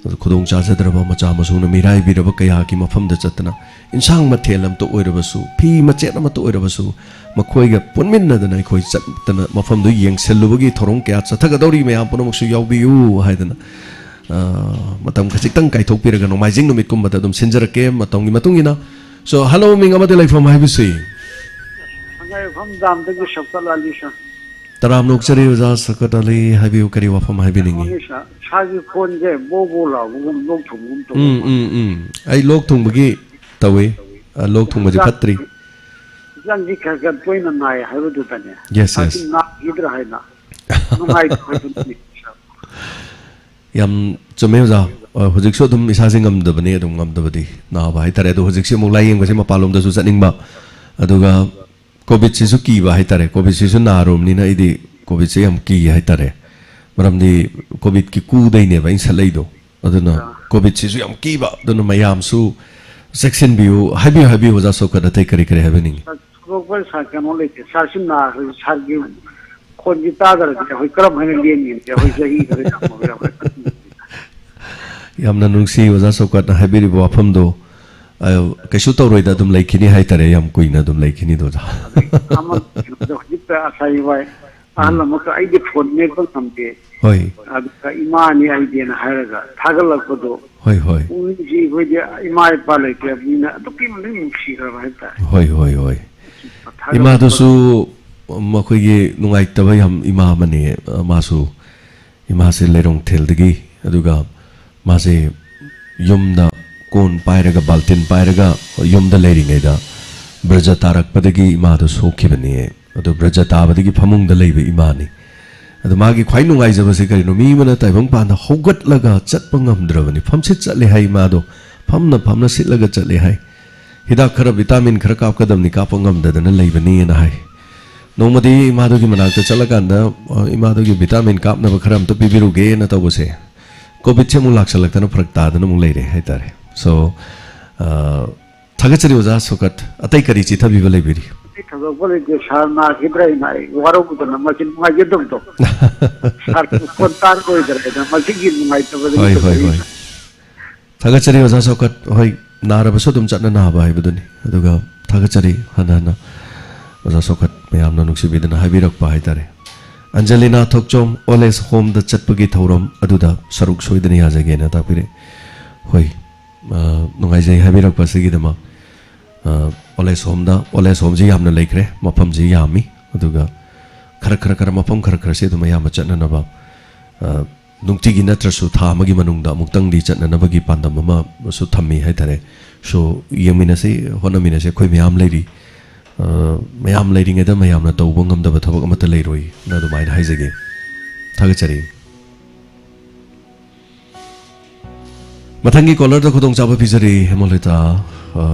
ꯑꯗꯨ ꯈꯨꯗꯣꯡ ꯆꯥꯖꯗ꯭ꯔꯕ ꯃꯆꯥ ꯃꯁꯨꯅ ꯃꯤꯔꯥꯏꯕꯤꯔꯕ ꯀꯌꯥꯒꯤ ꯃꯐꯝꯗ ꯆꯠꯇꯅ, ꯏꯟꯁꯥꯡ ꯃꯊꯦꯜ ꯑꯃꯇ ꯑꯣꯏꯔꯕꯁꯨ, ꯐꯤ ꯃꯆꯦꯠ ꯑꯃꯇ ꯑꯣꯏꯔꯕꯁꯨ, ꯃꯈꯣꯏꯒ ꯄꯨꯟꯃꯤꯟꯅꯗꯅ ꯑꯩꯈꯣꯏ ꯆꯠꯇꯅ ꯃꯐꯝꯗꯨ ꯌꯦꯡꯁꯤꯜꯂꯨꯕꯒꯤ ꯊꯧꯔꯝ ꯀꯌꯥ ꯆꯠꯊꯒꯗꯧꯔꯤ꯫ ꯃꯌꯥꯝ ꯄꯨꯝꯅꯃꯛꯁꯨ ꯌꯥꯎꯕꯤꯌꯨ ꯍꯥꯏꯗꯅ, ꯑ, ꯃꯇꯝ ꯈꯖꯤꯛꯇꯪ ꯀꯥꯏꯊꯣꯛꯄꯤꯔꯒ ꯅꯣꯡꯃꯥꯏꯖꯤꯡ ꯅꯨꯃꯤꯠꯀꯨꯝꯕꯗ ꯑꯗꯨꯝ ꯁꯤꯟꯖꯔꯛꯀꯦ, ꯃꯇꯝꯒꯤ ꯃꯇꯨꯡ ꯏꯟꯅ꯫ So, hello, ꯃꯤꯡ ꯑꯃꯗꯤ ꯂꯩꯐꯝ ꯍꯥꯏꯕꯤꯁꯤ? ꯁꯉꯥꯏꯌꯨꯝꯐꯝ ꯗꯥꯝꯗꯒꯤ ꯁꯧꯀꯠ ꯑꯂꯤ, ꯁꯥꯔ꯫ ꯇꯔꯥꯝꯅ ꯑꯣꯛꯆꯔꯤ ꯑꯣꯖꯥ ꯁꯧꯀꯠ ꯑꯂꯤ, ꯍꯥꯏꯕꯤꯌꯨ, ꯀꯔꯤ ꯋꯥꯐꯝ ꯍꯥꯏꯕꯤꯅꯤꯡꯉꯤ? ꯁꯥꯔ, ꯁꯥꯔꯒꯤ ꯐꯣꯟꯁꯦ ꯕꯣ ꯕꯣ ꯂꯥꯎꯕꯒꯨꯝ, ꯂꯣꯛ ꯊꯨꯡꯕꯒꯨꯝ ꯇꯧꯕ ꯎꯝ, ꯃꯥꯜꯂꯦ꯫ ꯎꯝ, ꯎꯝ꯫ ꯑꯩ ꯂꯣꯛ ꯊꯨꯡꯕꯒꯤ ꯇꯧꯏ꯫ ꯑ, ꯂꯣꯛ ꯊꯨꯡꯕꯁꯦ ꯐꯠꯇ꯭ꯔꯤ꯫ ꯍꯛꯆꯥꯡꯁꯤ ꯈꯔ ꯈꯔ ꯇꯣꯏꯅ ꯅꯥꯏ ꯍꯥꯏꯕꯗꯨꯗꯅꯦ꯫ Yes, yes꯫ ꯁꯥꯔꯁꯤ ꯅꯥꯈꯤꯗ꯭ꯔꯥ ꯍꯥꯏꯅ ꯅꯨꯡꯉꯥꯏꯇꯕ ꯍꯥꯏꯕꯗꯨꯅꯤ, ꯁꯥꯔ꯫ ꯌꯥꯝ ꯆꯨꯝꯃꯦ, ꯑꯣꯖꯥ꯫ ꯑ, ꯍꯧꯖꯤꯛꯁꯨ ꯑꯗꯨꯝ ꯏꯁꯥꯁꯦ ꯉꯝꯗꯕꯅꯤ, ꯑꯗꯨꯝ ꯉꯝꯗꯕꯗꯤ ꯅꯥꯕ ꯍꯥꯏꯇꯥꯔꯦ꯫ ꯑꯗꯣ ꯍꯧꯖꯤꯛꯁꯦ ꯑꯃꯨꯛ ꯂꯥꯏꯌꯦꯡꯕꯁꯦ ꯃꯄꯥꯟꯂꯣꯝꯗꯁꯨ ꯆꯠꯅꯤꯡꯕ, ꯑꯗꯨꯒ ꯀꯣꯚꯤꯗꯁꯤꯁꯨ ꯀꯤꯕ ꯍꯥꯏꯇꯥꯔꯦ꯫ ꯀꯣꯚꯤꯗꯁꯤꯁꯨ ꯅꯥꯔꯨꯕꯅꯤꯅ ꯑꯩꯗꯤ ꯀꯣꯚꯤꯗꯁꯦ ꯌꯥꯝ ꯀꯤ ꯍꯥꯏꯇꯥꯔꯦ꯫ ꯃꯔꯝꯗꯤ ꯀꯣꯚꯤꯗꯀꯤ ꯀꯨꯗꯩꯅꯦꯕ ꯑꯩꯅ ꯁꯠꯂꯛꯏꯗꯣ꯫ ꯑꯗꯨꯅ ꯑꯥ꯫ ꯀꯣꯚꯤꯗꯁꯤꯁꯨ ꯌꯥꯝ ꯀꯤꯕ꯫ ꯑꯗꯨꯅ ꯃꯌꯥꯝꯁꯨ ꯆꯦꯛꯁꯤꯟꯕꯤꯌꯨ꯫ ꯍꯥꯏꯕꯤꯌꯨ, ꯍꯥꯏꯕꯤꯌꯨ, ꯑꯣꯖꯥ ꯁꯧꯀꯠ, ꯑꯇꯩ ꯀꯔꯤ ꯀꯔꯤ ꯍꯥꯏꯕꯤꯅꯤꯡꯉꯤ? ꯊꯣꯏꯗꯣꯛꯄ ꯁꯥꯔ ꯀꯩꯅꯣ ꯂꯩꯇꯦ꯫ ꯁꯥꯔꯁꯤ ꯅꯥꯈ꯭ꯔꯦ, ꯁꯥꯔꯒꯤ ꯈꯣꯟꯁꯤ ꯇꯥꯗ꯭ꯔꯗꯤ ꯑꯩꯈꯣꯏ ꯀꯔꯝ ꯍꯥꯏꯅ ꯂꯦꯟꯒꯅꯤ? ꯑꯩꯈꯣꯏ ꯆꯍꯤ ꯈꯔ ꯌꯥꯝꯃꯕ ꯌꯥꯝ ꯌꯥꯝꯅ ꯅꯨꯡꯁꯤ ꯑꯣꯖꯥ ꯁꯧꯀꯠꯅ ꯍꯥꯏꯕꯤꯔꯤꯕ ꯋꯥꯐꯝꯗꯣ꯫ ꯑ, ꯀꯩꯁꯨ ꯇꯧꯔꯣꯏꯗ, ꯑꯗꯨꯝ ꯂꯩꯈꯤꯅꯤ ꯍꯥꯏꯇꯥꯔꯦ, ꯌꯥꯝ ꯀꯨꯏꯅ ꯑꯗꯨꯝ ꯂꯩꯈꯤꯅꯤꯗ ꯑꯣꯖꯥ꯫ ꯑꯃ ꯍꯧꯖꯤꯛꯇ ꯑꯁꯥꯏ ꯋꯥꯏ ꯑꯍꯜ ꯑꯃꯈꯛ ꯑꯩꯗꯤ ꯐꯣꯟ ꯃꯦꯠꯄ ꯉꯝꯗꯦ꯫ ꯍꯣꯏ꯫ ꯑꯗꯨꯒ ꯏꯃꯥꯅꯤ ꯑꯩꯗꯤꯅ ꯍꯥꯏꯔꯒ ꯊꯥꯒꯠꯂꯛꯄꯗꯣ ꯍꯣꯏ, ꯍꯣꯏ꯫ ꯄꯨꯛꯅꯤꯡꯁꯤ ꯑꯩꯈꯣꯏꯗꯤ ꯏꯃꯥ ꯏꯄꯥ ꯂꯩꯇ꯭ꯔꯕꯅꯤꯅ ꯑꯗꯨꯛꯀꯤ ꯃꯇꯤꯛ ꯅꯨꯡꯁꯤꯈ꯭ꯔꯕ ꯍꯥꯏꯇꯥꯔꯦ꯫ ꯍꯣꯏ, ꯍꯣꯏ, ꯍꯣꯏ꯫ ꯊꯥꯒꯠꯂꯛꯄ ꯏꯃꯥꯗꯨꯁꯨ ꯃꯈꯣꯏꯒꯤ ꯅꯨꯡꯉꯥꯏꯇꯕ ꯌꯥꯝ ꯏꯃꯥ ꯑꯃꯅꯤ, ꯑ, ꯃꯥꯁꯨ꯫ ꯏꯃꯥꯁꯦ ꯂꯩꯔꯣꯡꯊꯦꯜꯗꯒꯤ, ꯑꯗꯨꯒ ꯃꯥꯁꯦ ꯌꯨꯝꯗ ꯀꯣꯟ ꯄꯥꯏꯔꯒ, ꯕꯥꯜꯇꯤꯟ ꯄꯥꯏꯔꯒ ꯌꯨꯝꯗ ꯂꯩꯔꯤꯉꯩꯗ ꯕ꯭ꯔꯖ ꯇꯥꯔꯛꯄꯗꯒꯤ ꯏꯃꯥꯗꯣ ꯁꯣꯛꯈꯤꯕꯅꯦ꯫ ꯑꯗꯣ ꯕ꯭ꯔꯖ ꯇꯥꯕꯗꯒꯤ ꯐꯃꯨꯡꯗ ꯂꯩꯕ ꯏꯃꯥꯅꯤ꯫ ꯑꯗꯣ ꯃꯥꯒꯤ ꯈ꯭ꯋꯥꯏ ꯅꯨꯡꯉꯥꯏꯖꯕꯁꯦ ꯀꯔꯤꯅꯣ? ꯃꯤ ꯑꯃꯅ ꯇꯥꯏꯕꯪ ꯄꯥꯟꯗ ꯍꯧꯒꯠꯂꯒ ꯆꯠꯄ ꯉꯝꯗ꯭ꯔꯕꯅꯤ꯫ ꯐꯝꯁꯤꯠ ꯆꯠꯂꯦ ꯍꯥꯏ ꯏꯃꯥꯗꯣ꯫ ꯐꯝꯅ ꯐꯝꯅ ꯁꯤꯠꯂꯒ ꯆꯠꯂꯦ ꯍꯥꯏ꯫ ꯍꯤꯗꯥꯛ ꯈꯔ, ꯚꯤꯇꯥꯃꯤꯟ ꯈꯔ ꯀꯥꯞꯀꯗꯕꯅꯤ, ꯀꯥꯞꯄ ꯉꯝꯗꯗꯅ ꯂꯩꯕꯅꯤꯅ ꯍꯥꯏ꯫ ꯅꯣꯡꯃꯗꯤ ꯏꯃꯥꯗꯨꯒꯤ ꯃꯅꯥꯛꯇ ꯆꯠꯂꯀꯥꯟꯗ, ꯑ, ꯏꯃꯥꯗꯨꯒꯤ ꯚꯤꯇꯥꯃꯤꯟ ꯀꯥꯞꯅꯕ ꯈꯔ ꯑꯝꯇ ꯄꯤꯕꯤꯔꯨꯒꯦꯅ ꯇꯧꯕꯁꯦ, ꯀꯣꯚꯤꯗꯁꯦ ꯑꯃꯨꯛ ꯂꯥꯛꯁꯜꯂꯛꯇꯅ ꯐꯔꯛ ꯇꯥꯗꯅ ꯑꯃꯨꯛ ꯂꯩꯔꯦ ꯍꯥꯏꯇꯥꯔꯦ꯫ So, ꯑ, ꯊꯥꯒꯠꯆꯔꯤ ꯑꯣꯖꯥ ꯁꯣꯀꯠ꯫ ꯑꯇꯩ ꯀꯔꯤ ꯆꯤꯊꯕꯤꯕ ꯂꯩꯕꯤꯔꯤ? ꯑꯩ ꯊꯣꯏꯗꯣꯛꯄ ꯂꯩꯇꯦ꯫ ꯁꯥꯔ ꯅꯥꯈꯤꯗ꯭ꯔꯥ ꯍꯥꯏꯅ ꯑꯩ ꯋꯥꯔꯧꯕꯗꯅ ꯃꯁꯤ ꯅꯨꯡꯉꯥꯏꯖꯗꯕꯗꯣ꯫ ꯁꯥꯔ ꯐꯣꯟ ꯇꯥꯔꯔꯣꯏꯗ꯭ꯔꯥ ꯍꯥꯏꯅ ꯃꯁꯤꯒꯤ ꯅꯨꯡꯉꯥꯏꯇꯕꯗꯒꯤ ꯍꯣꯏ, ꯍꯣꯏ, ꯍꯣꯏ꯫ ꯇꯧꯖꯔꯤꯕ꯫ ꯊꯥꯒꯠꯆꯔꯤ ꯑꯣꯖꯥ ꯁꯣꯀꯠ꯫ ꯍꯣꯏ, ꯅꯥꯔꯕꯁꯨ ꯑꯗꯨꯝ ꯆꯠꯅ ꯅꯥꯕ ꯍꯥꯏꯕꯗꯨꯅꯤ꯫ ꯑꯗꯨꯒ ꯊꯥꯒꯠꯆꯔꯤ ꯍꯟꯅ ꯍꯟꯅ ꯑꯣꯖꯥ ꯁꯣꯀꯠ, ꯃꯌꯥꯝꯅ ꯅꯨꯡꯁꯤꯕꯤꯗꯅ ꯍꯥꯏꯕꯤꯔꯛꯄ ꯍꯥꯏꯇꯥꯔꯦ꯫ ꯑꯟꯖꯂꯤꯅꯥ ꯊꯣꯛꯆꯣꯝ, ꯑꯣꯜ ꯑꯦꯖ ꯍꯣꯝꯗ ꯆꯠꯄꯒꯤ ꯊꯧꯔꯝ ꯑꯗꯨꯗ ꯁꯔꯨꯛ ꯁꯣꯏꯗꯅ ꯌꯥꯖꯒꯦꯅ ꯇꯥꯛꯄꯤꯔꯦ꯫ ꯍꯣꯏ, ꯑ, ꯅꯨꯡꯉꯥꯏꯖꯩ ꯍꯥꯏꯕꯤꯔꯛꯄ ꯑꯁꯤꯒꯤꯗꯃꯛ꯫ ꯑ, ꯑꯣꯜ ꯑꯦꯖ ꯍꯣꯝꯗ, ꯑꯣꯜ ꯑꯦꯖ ꯍꯣꯝꯁꯤ ꯌꯥꯝꯅ ꯂꯩꯈ꯭ꯔꯦ, ꯃꯐꯝꯁꯤ ꯌꯥꯝꯃꯤ꯫ ꯑꯗꯨꯒ ꯈꯔ ꯈꯔ ꯈꯔ ꯃꯐꯝ ꯈꯔ ꯈꯔꯁꯤ ꯑꯗꯨꯝ ꯑꯌꯥꯝꯕ ꯆꯠꯅꯅꯕ, ꯑ, ꯅꯨꯡꯇꯤꯒꯤ ꯅꯠꯇ꯭ꯔꯁꯨ ꯊꯥ ꯑꯃꯒꯤ ꯃꯅꯨꯡꯗ ꯑꯃꯨꯛꯇꯪꯗꯤ ꯆꯠꯅꯅꯕꯒꯤ ꯄꯥꯟꯗꯝ ꯑꯃꯁꯨ ꯊꯝꯃꯤ ꯍꯥꯏꯇꯥꯔꯦ꯫ So, ꯌꯦꯡꯃꯤꯟꯅꯁꯤ, ꯍꯣꯠꯅꯃꯤꯟꯅꯁꯤ, ꯑꯩꯈꯣꯏ ꯃꯌꯥꯝ ꯂꯩꯔꯤ꯫ ꯑ, ꯃꯌꯥꯝ ꯂꯩꯔꯤꯉꯩꯗ ꯃꯌꯥꯝꯅ ꯇꯧꯕ ꯉꯝꯗꯕ ꯊꯕꯛ ꯑꯃꯠꯇ ꯂꯩꯔꯣꯏꯅ ꯑꯗꯨꯃꯥꯏꯅ ꯍꯥꯏꯖꯒꯦ꯫ ꯊꯥꯒꯠꯆꯔꯤ꯫ ꯃꯊꯪꯒꯤ ꯀꯣꯂꯔꯗ ꯈꯨꯗꯣꯡꯆꯥꯕ ꯄꯤꯖꯔꯤ, ꯍꯦꯃꯂꯤꯇꯥ꯫ ꯑ,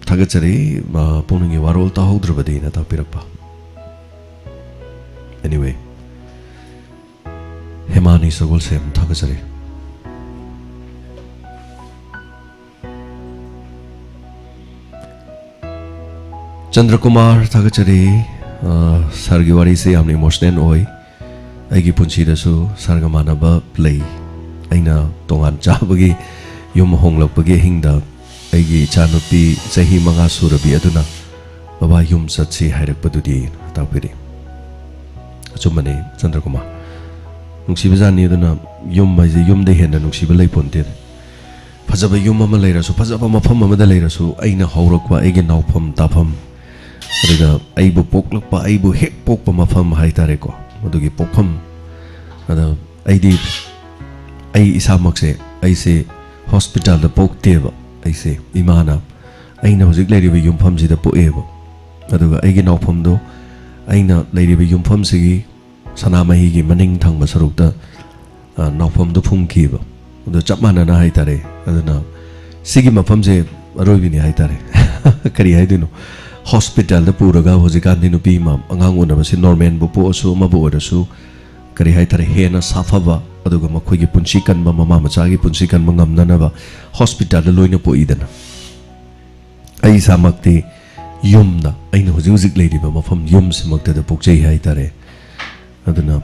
ꯊꯥꯒꯠꯆꯔꯤ, ꯑ, ꯄꯨꯛꯅꯤꯡꯒꯤ ꯋꯥꯔꯣꯜ ꯇꯥꯍꯧꯗ꯭ꯔꯕꯗꯤꯅ ꯇꯥꯛꯄꯤꯔꯛꯄ꯫ Anyway, ꯍꯦꯃꯥꯅꯤ ꯁꯒꯣꯜꯁꯦꯝ, ꯊꯥꯒꯠꯆꯔꯤ꯫ ꯆꯟꯗ꯭ꯔꯀꯨꯃꯥꯔ, ꯊꯥꯒꯠꯆꯔꯤ꯫ ꯑ, ꯁꯥꯔꯒꯤ ꯋꯥꯔꯤꯁꯦ ꯌꯥꯝꯅ ꯏꯃꯣꯁꯅꯦꯜ ꯑꯣꯏ꯫ ꯑꯩꯒꯤ ꯄꯨꯟꯁꯤꯗꯁꯨ ꯁꯥꯔꯒ ꯃꯥꯟꯅꯕ ꯂꯩ꯫ ꯑꯩꯅ ꯇꯣꯉꯥꯟ ꯆꯥꯕꯒꯤ ꯌꯨꯝ ꯍꯣꯡꯂꯛꯄꯒꯤ ꯑꯍꯤꯡꯗ ꯑꯩꯒꯤ ꯏꯆꯥꯅꯨꯄꯤ ꯆꯍꯤ ꯃꯉꯥ ꯁꯨꯔꯕꯤ ꯑꯗꯨꯅ, "ꯕꯕꯥ, ꯌꯨꯝ ꯆꯠꯁꯤ" ꯍꯥꯏꯔꯛꯄꯗꯨꯗꯤ ꯇꯥꯛꯄꯤꯔꯤ꯫ ꯑꯆꯨꯝꯕꯅꯤ, ꯆꯟꯗ꯭ꯔꯀꯨꯃꯥꯔ꯫ ꯅꯨꯡꯁꯤꯕꯖꯥꯠꯅꯤ꯫ ꯑꯗꯨꯅ ꯌꯨꯝ ꯍꯥꯏꯁꯦ, ꯌꯨꯝꯗ ꯍꯦꯟꯅ ꯅꯨꯡꯁꯤꯕ ꯂꯩꯄꯣꯟꯇꯦ꯫ ꯐꯖꯕ ꯌꯨꯝ ꯑꯃ ꯂꯩꯔꯁꯨ, ꯐꯖꯕ ꯃꯐꯝ ꯑꯃꯗ ꯂꯩꯔꯁꯨ, ꯑꯩꯅ ꯍꯧꯔꯛꯄ, ꯑꯩꯒꯤ ꯅꯥꯎꯐꯝ ꯇꯥꯐꯝ, ꯑꯗꯨꯒ ꯑꯩꯕꯨ ꯄꯣꯛꯂꯛꯄ, ꯑꯩꯕꯨ ꯍꯦꯛ ꯄꯣꯛꯄ ꯃꯐꯝ ꯍꯥꯏꯇꯥꯔꯦꯀꯣ, ꯃꯗꯨꯒꯤ ꯄꯣꯛꯐꯝ꯫ ꯑꯗ ꯑꯩꯗꯤ, ꯑꯩ ꯏꯁꯥꯃꯛꯁꯦ, ꯑꯩꯁꯦ ꯍꯣꯁꯄꯤꯇꯥꯜꯗ ꯄꯣꯛꯇꯦꯕ꯫ ꯑꯩꯁꯦ, ꯏꯃꯥꯅ ꯑꯩꯅ ꯍꯧꯖꯤꯛ ꯂꯩꯔꯤꯕ ꯌꯨꯝꯐꯝꯁꯤꯗ ꯄꯣꯛꯑꯦꯕ꯫ ꯑꯗꯨꯒ ꯑꯩꯒꯤ ꯅꯥꯎꯐꯝꯗꯣ, ꯑꯩꯅ ꯂꯩꯔꯤꯕ ꯌꯨꯝꯐꯝꯁꯤꯒꯤ ꯁꯅꯥꯃꯍꯤꯒꯤ ꯃꯅꯤꯡ ꯊꯪꯕ ꯁꯔꯨꯛꯇ, ꯑ, ꯅꯥꯎꯐꯝꯗꯣ ꯐꯨꯝꯈꯤꯕ꯫ ꯑꯗꯣ ꯆꯞ ꯃꯥꯟꯅꯅ ꯍꯥꯏꯇꯥꯔꯦ꯫ ꯑꯗꯨꯅ ꯁꯤꯒꯤ ꯃꯐꯝꯁꯦ ꯑꯔꯣꯏꯕꯤꯅꯤ ꯍꯥꯏꯇꯥꯔꯦ꯫ ꯀꯔꯤ ꯍꯥꯏꯗꯣꯏꯅꯣ? ꯍꯣꯁꯄꯤꯇꯥꯜꯗ ꯄꯨꯔꯒ ꯍꯧꯖꯤꯛꯀꯥꯟꯗꯤ ꯅꯨꯄꯤ ꯑꯃ ꯑꯉꯥꯡ ꯎꯅꯕꯁꯤ, ꯅꯣꯔꯃꯦꯜꯕꯨ ꯄꯣꯛꯑꯁꯨ ꯑꯃꯕꯨ ꯑꯣꯏꯔꯁꯨ, ꯀꯔꯤ ꯍꯥꯏꯇꯥꯔꯦ, ꯍꯦꯟꯅ ꯁꯥꯐꯕ, ꯑꯗꯨꯒ ꯃꯈꯣꯏꯒꯤ ꯄꯨꯟꯁꯤ ꯀꯟꯕ, ꯃꯃꯥ ꯃꯆꯥꯒꯤ ꯄꯨꯟꯁꯤ ꯀꯟꯕ ꯉꯝꯅꯅꯕ ꯍꯣꯁꯄꯤꯇꯥꯜꯗ ꯂꯣꯏꯅ ꯄꯣꯛꯏꯗꯅ꯫ ꯑꯩ ꯏꯁꯥꯃꯛꯇꯤ ꯌꯨꯝꯗ, ꯑꯩꯅ ꯍꯧꯖꯤꯛ ꯍꯧꯖꯤꯛ ꯂꯩꯔꯤꯕ ꯃꯐꯝ ꯌꯨꯝꯁꯤꯃꯛꯇꯗ ꯄꯣꯛꯆꯩ ꯍꯥꯏꯇꯥꯔꯦ꯫ ꯑꯗꯨꯅ,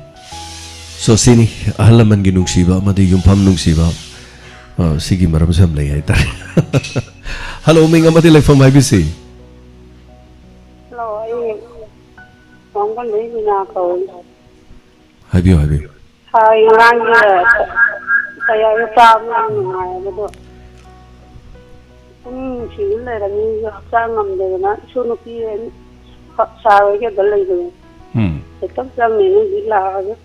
so, ꯁꯤꯅꯤ ꯑꯍꯜ ꯂꯃꯟꯒꯤ ꯅꯨꯡꯁꯤꯕ ꯑꯃꯗꯤ ꯌꯨꯝꯐꯝ ꯅꯨꯡꯁꯤꯕ, ꯑ, ꯁꯤꯒꯤ ꯃꯔꯝꯁꯨ ꯌꯥꯝ ꯂꯩ ꯍꯥꯏꯇꯥꯔꯦ꯫ ꯍꯜꯂꯣ, ꯃꯤꯡ ꯑꯃꯗꯤ ꯂꯩꯐꯝ ꯍꯥꯏꯕꯤꯁꯤ꯫ ꯍꯜꯂꯣ, ꯑꯩ ꯋꯥꯡꯕꯟꯗꯩ ꯕꯤꯅꯥ ꯀꯧꯏ꯫ ꯍꯥꯏꯕꯤꯌꯨ, ꯍꯥꯏꯕꯤꯌꯨ꯫ ꯍꯥꯏ, ꯉꯔꯥꯡꯒꯤ ꯀꯌꯥꯗ ꯆꯥꯕ ꯌꯥꯝ ꯅꯨꯡꯉꯥꯏ, ꯑꯗꯣ ꯄꯨꯛꯅꯤꯡ ꯅꯨꯡꯁꯤꯅ ꯂꯩꯔꯝꯃꯤ, ꯑꯩꯁꯨ ꯍꯛꯆꯥꯡ ꯉꯝꯗꯗꯅ ꯏꯁꯨ ꯅꯨꯄꯤ ꯁꯥꯔ ꯍꯣꯏꯒꯤ ꯑꯗ ꯂꯩꯕꯅꯦ꯫ ꯎꯝ꯫ ꯍꯦꯛꯇ ꯆꯪꯉꯦ, ꯍꯧꯖꯤꯛ ꯂꯥꯛꯑꯒ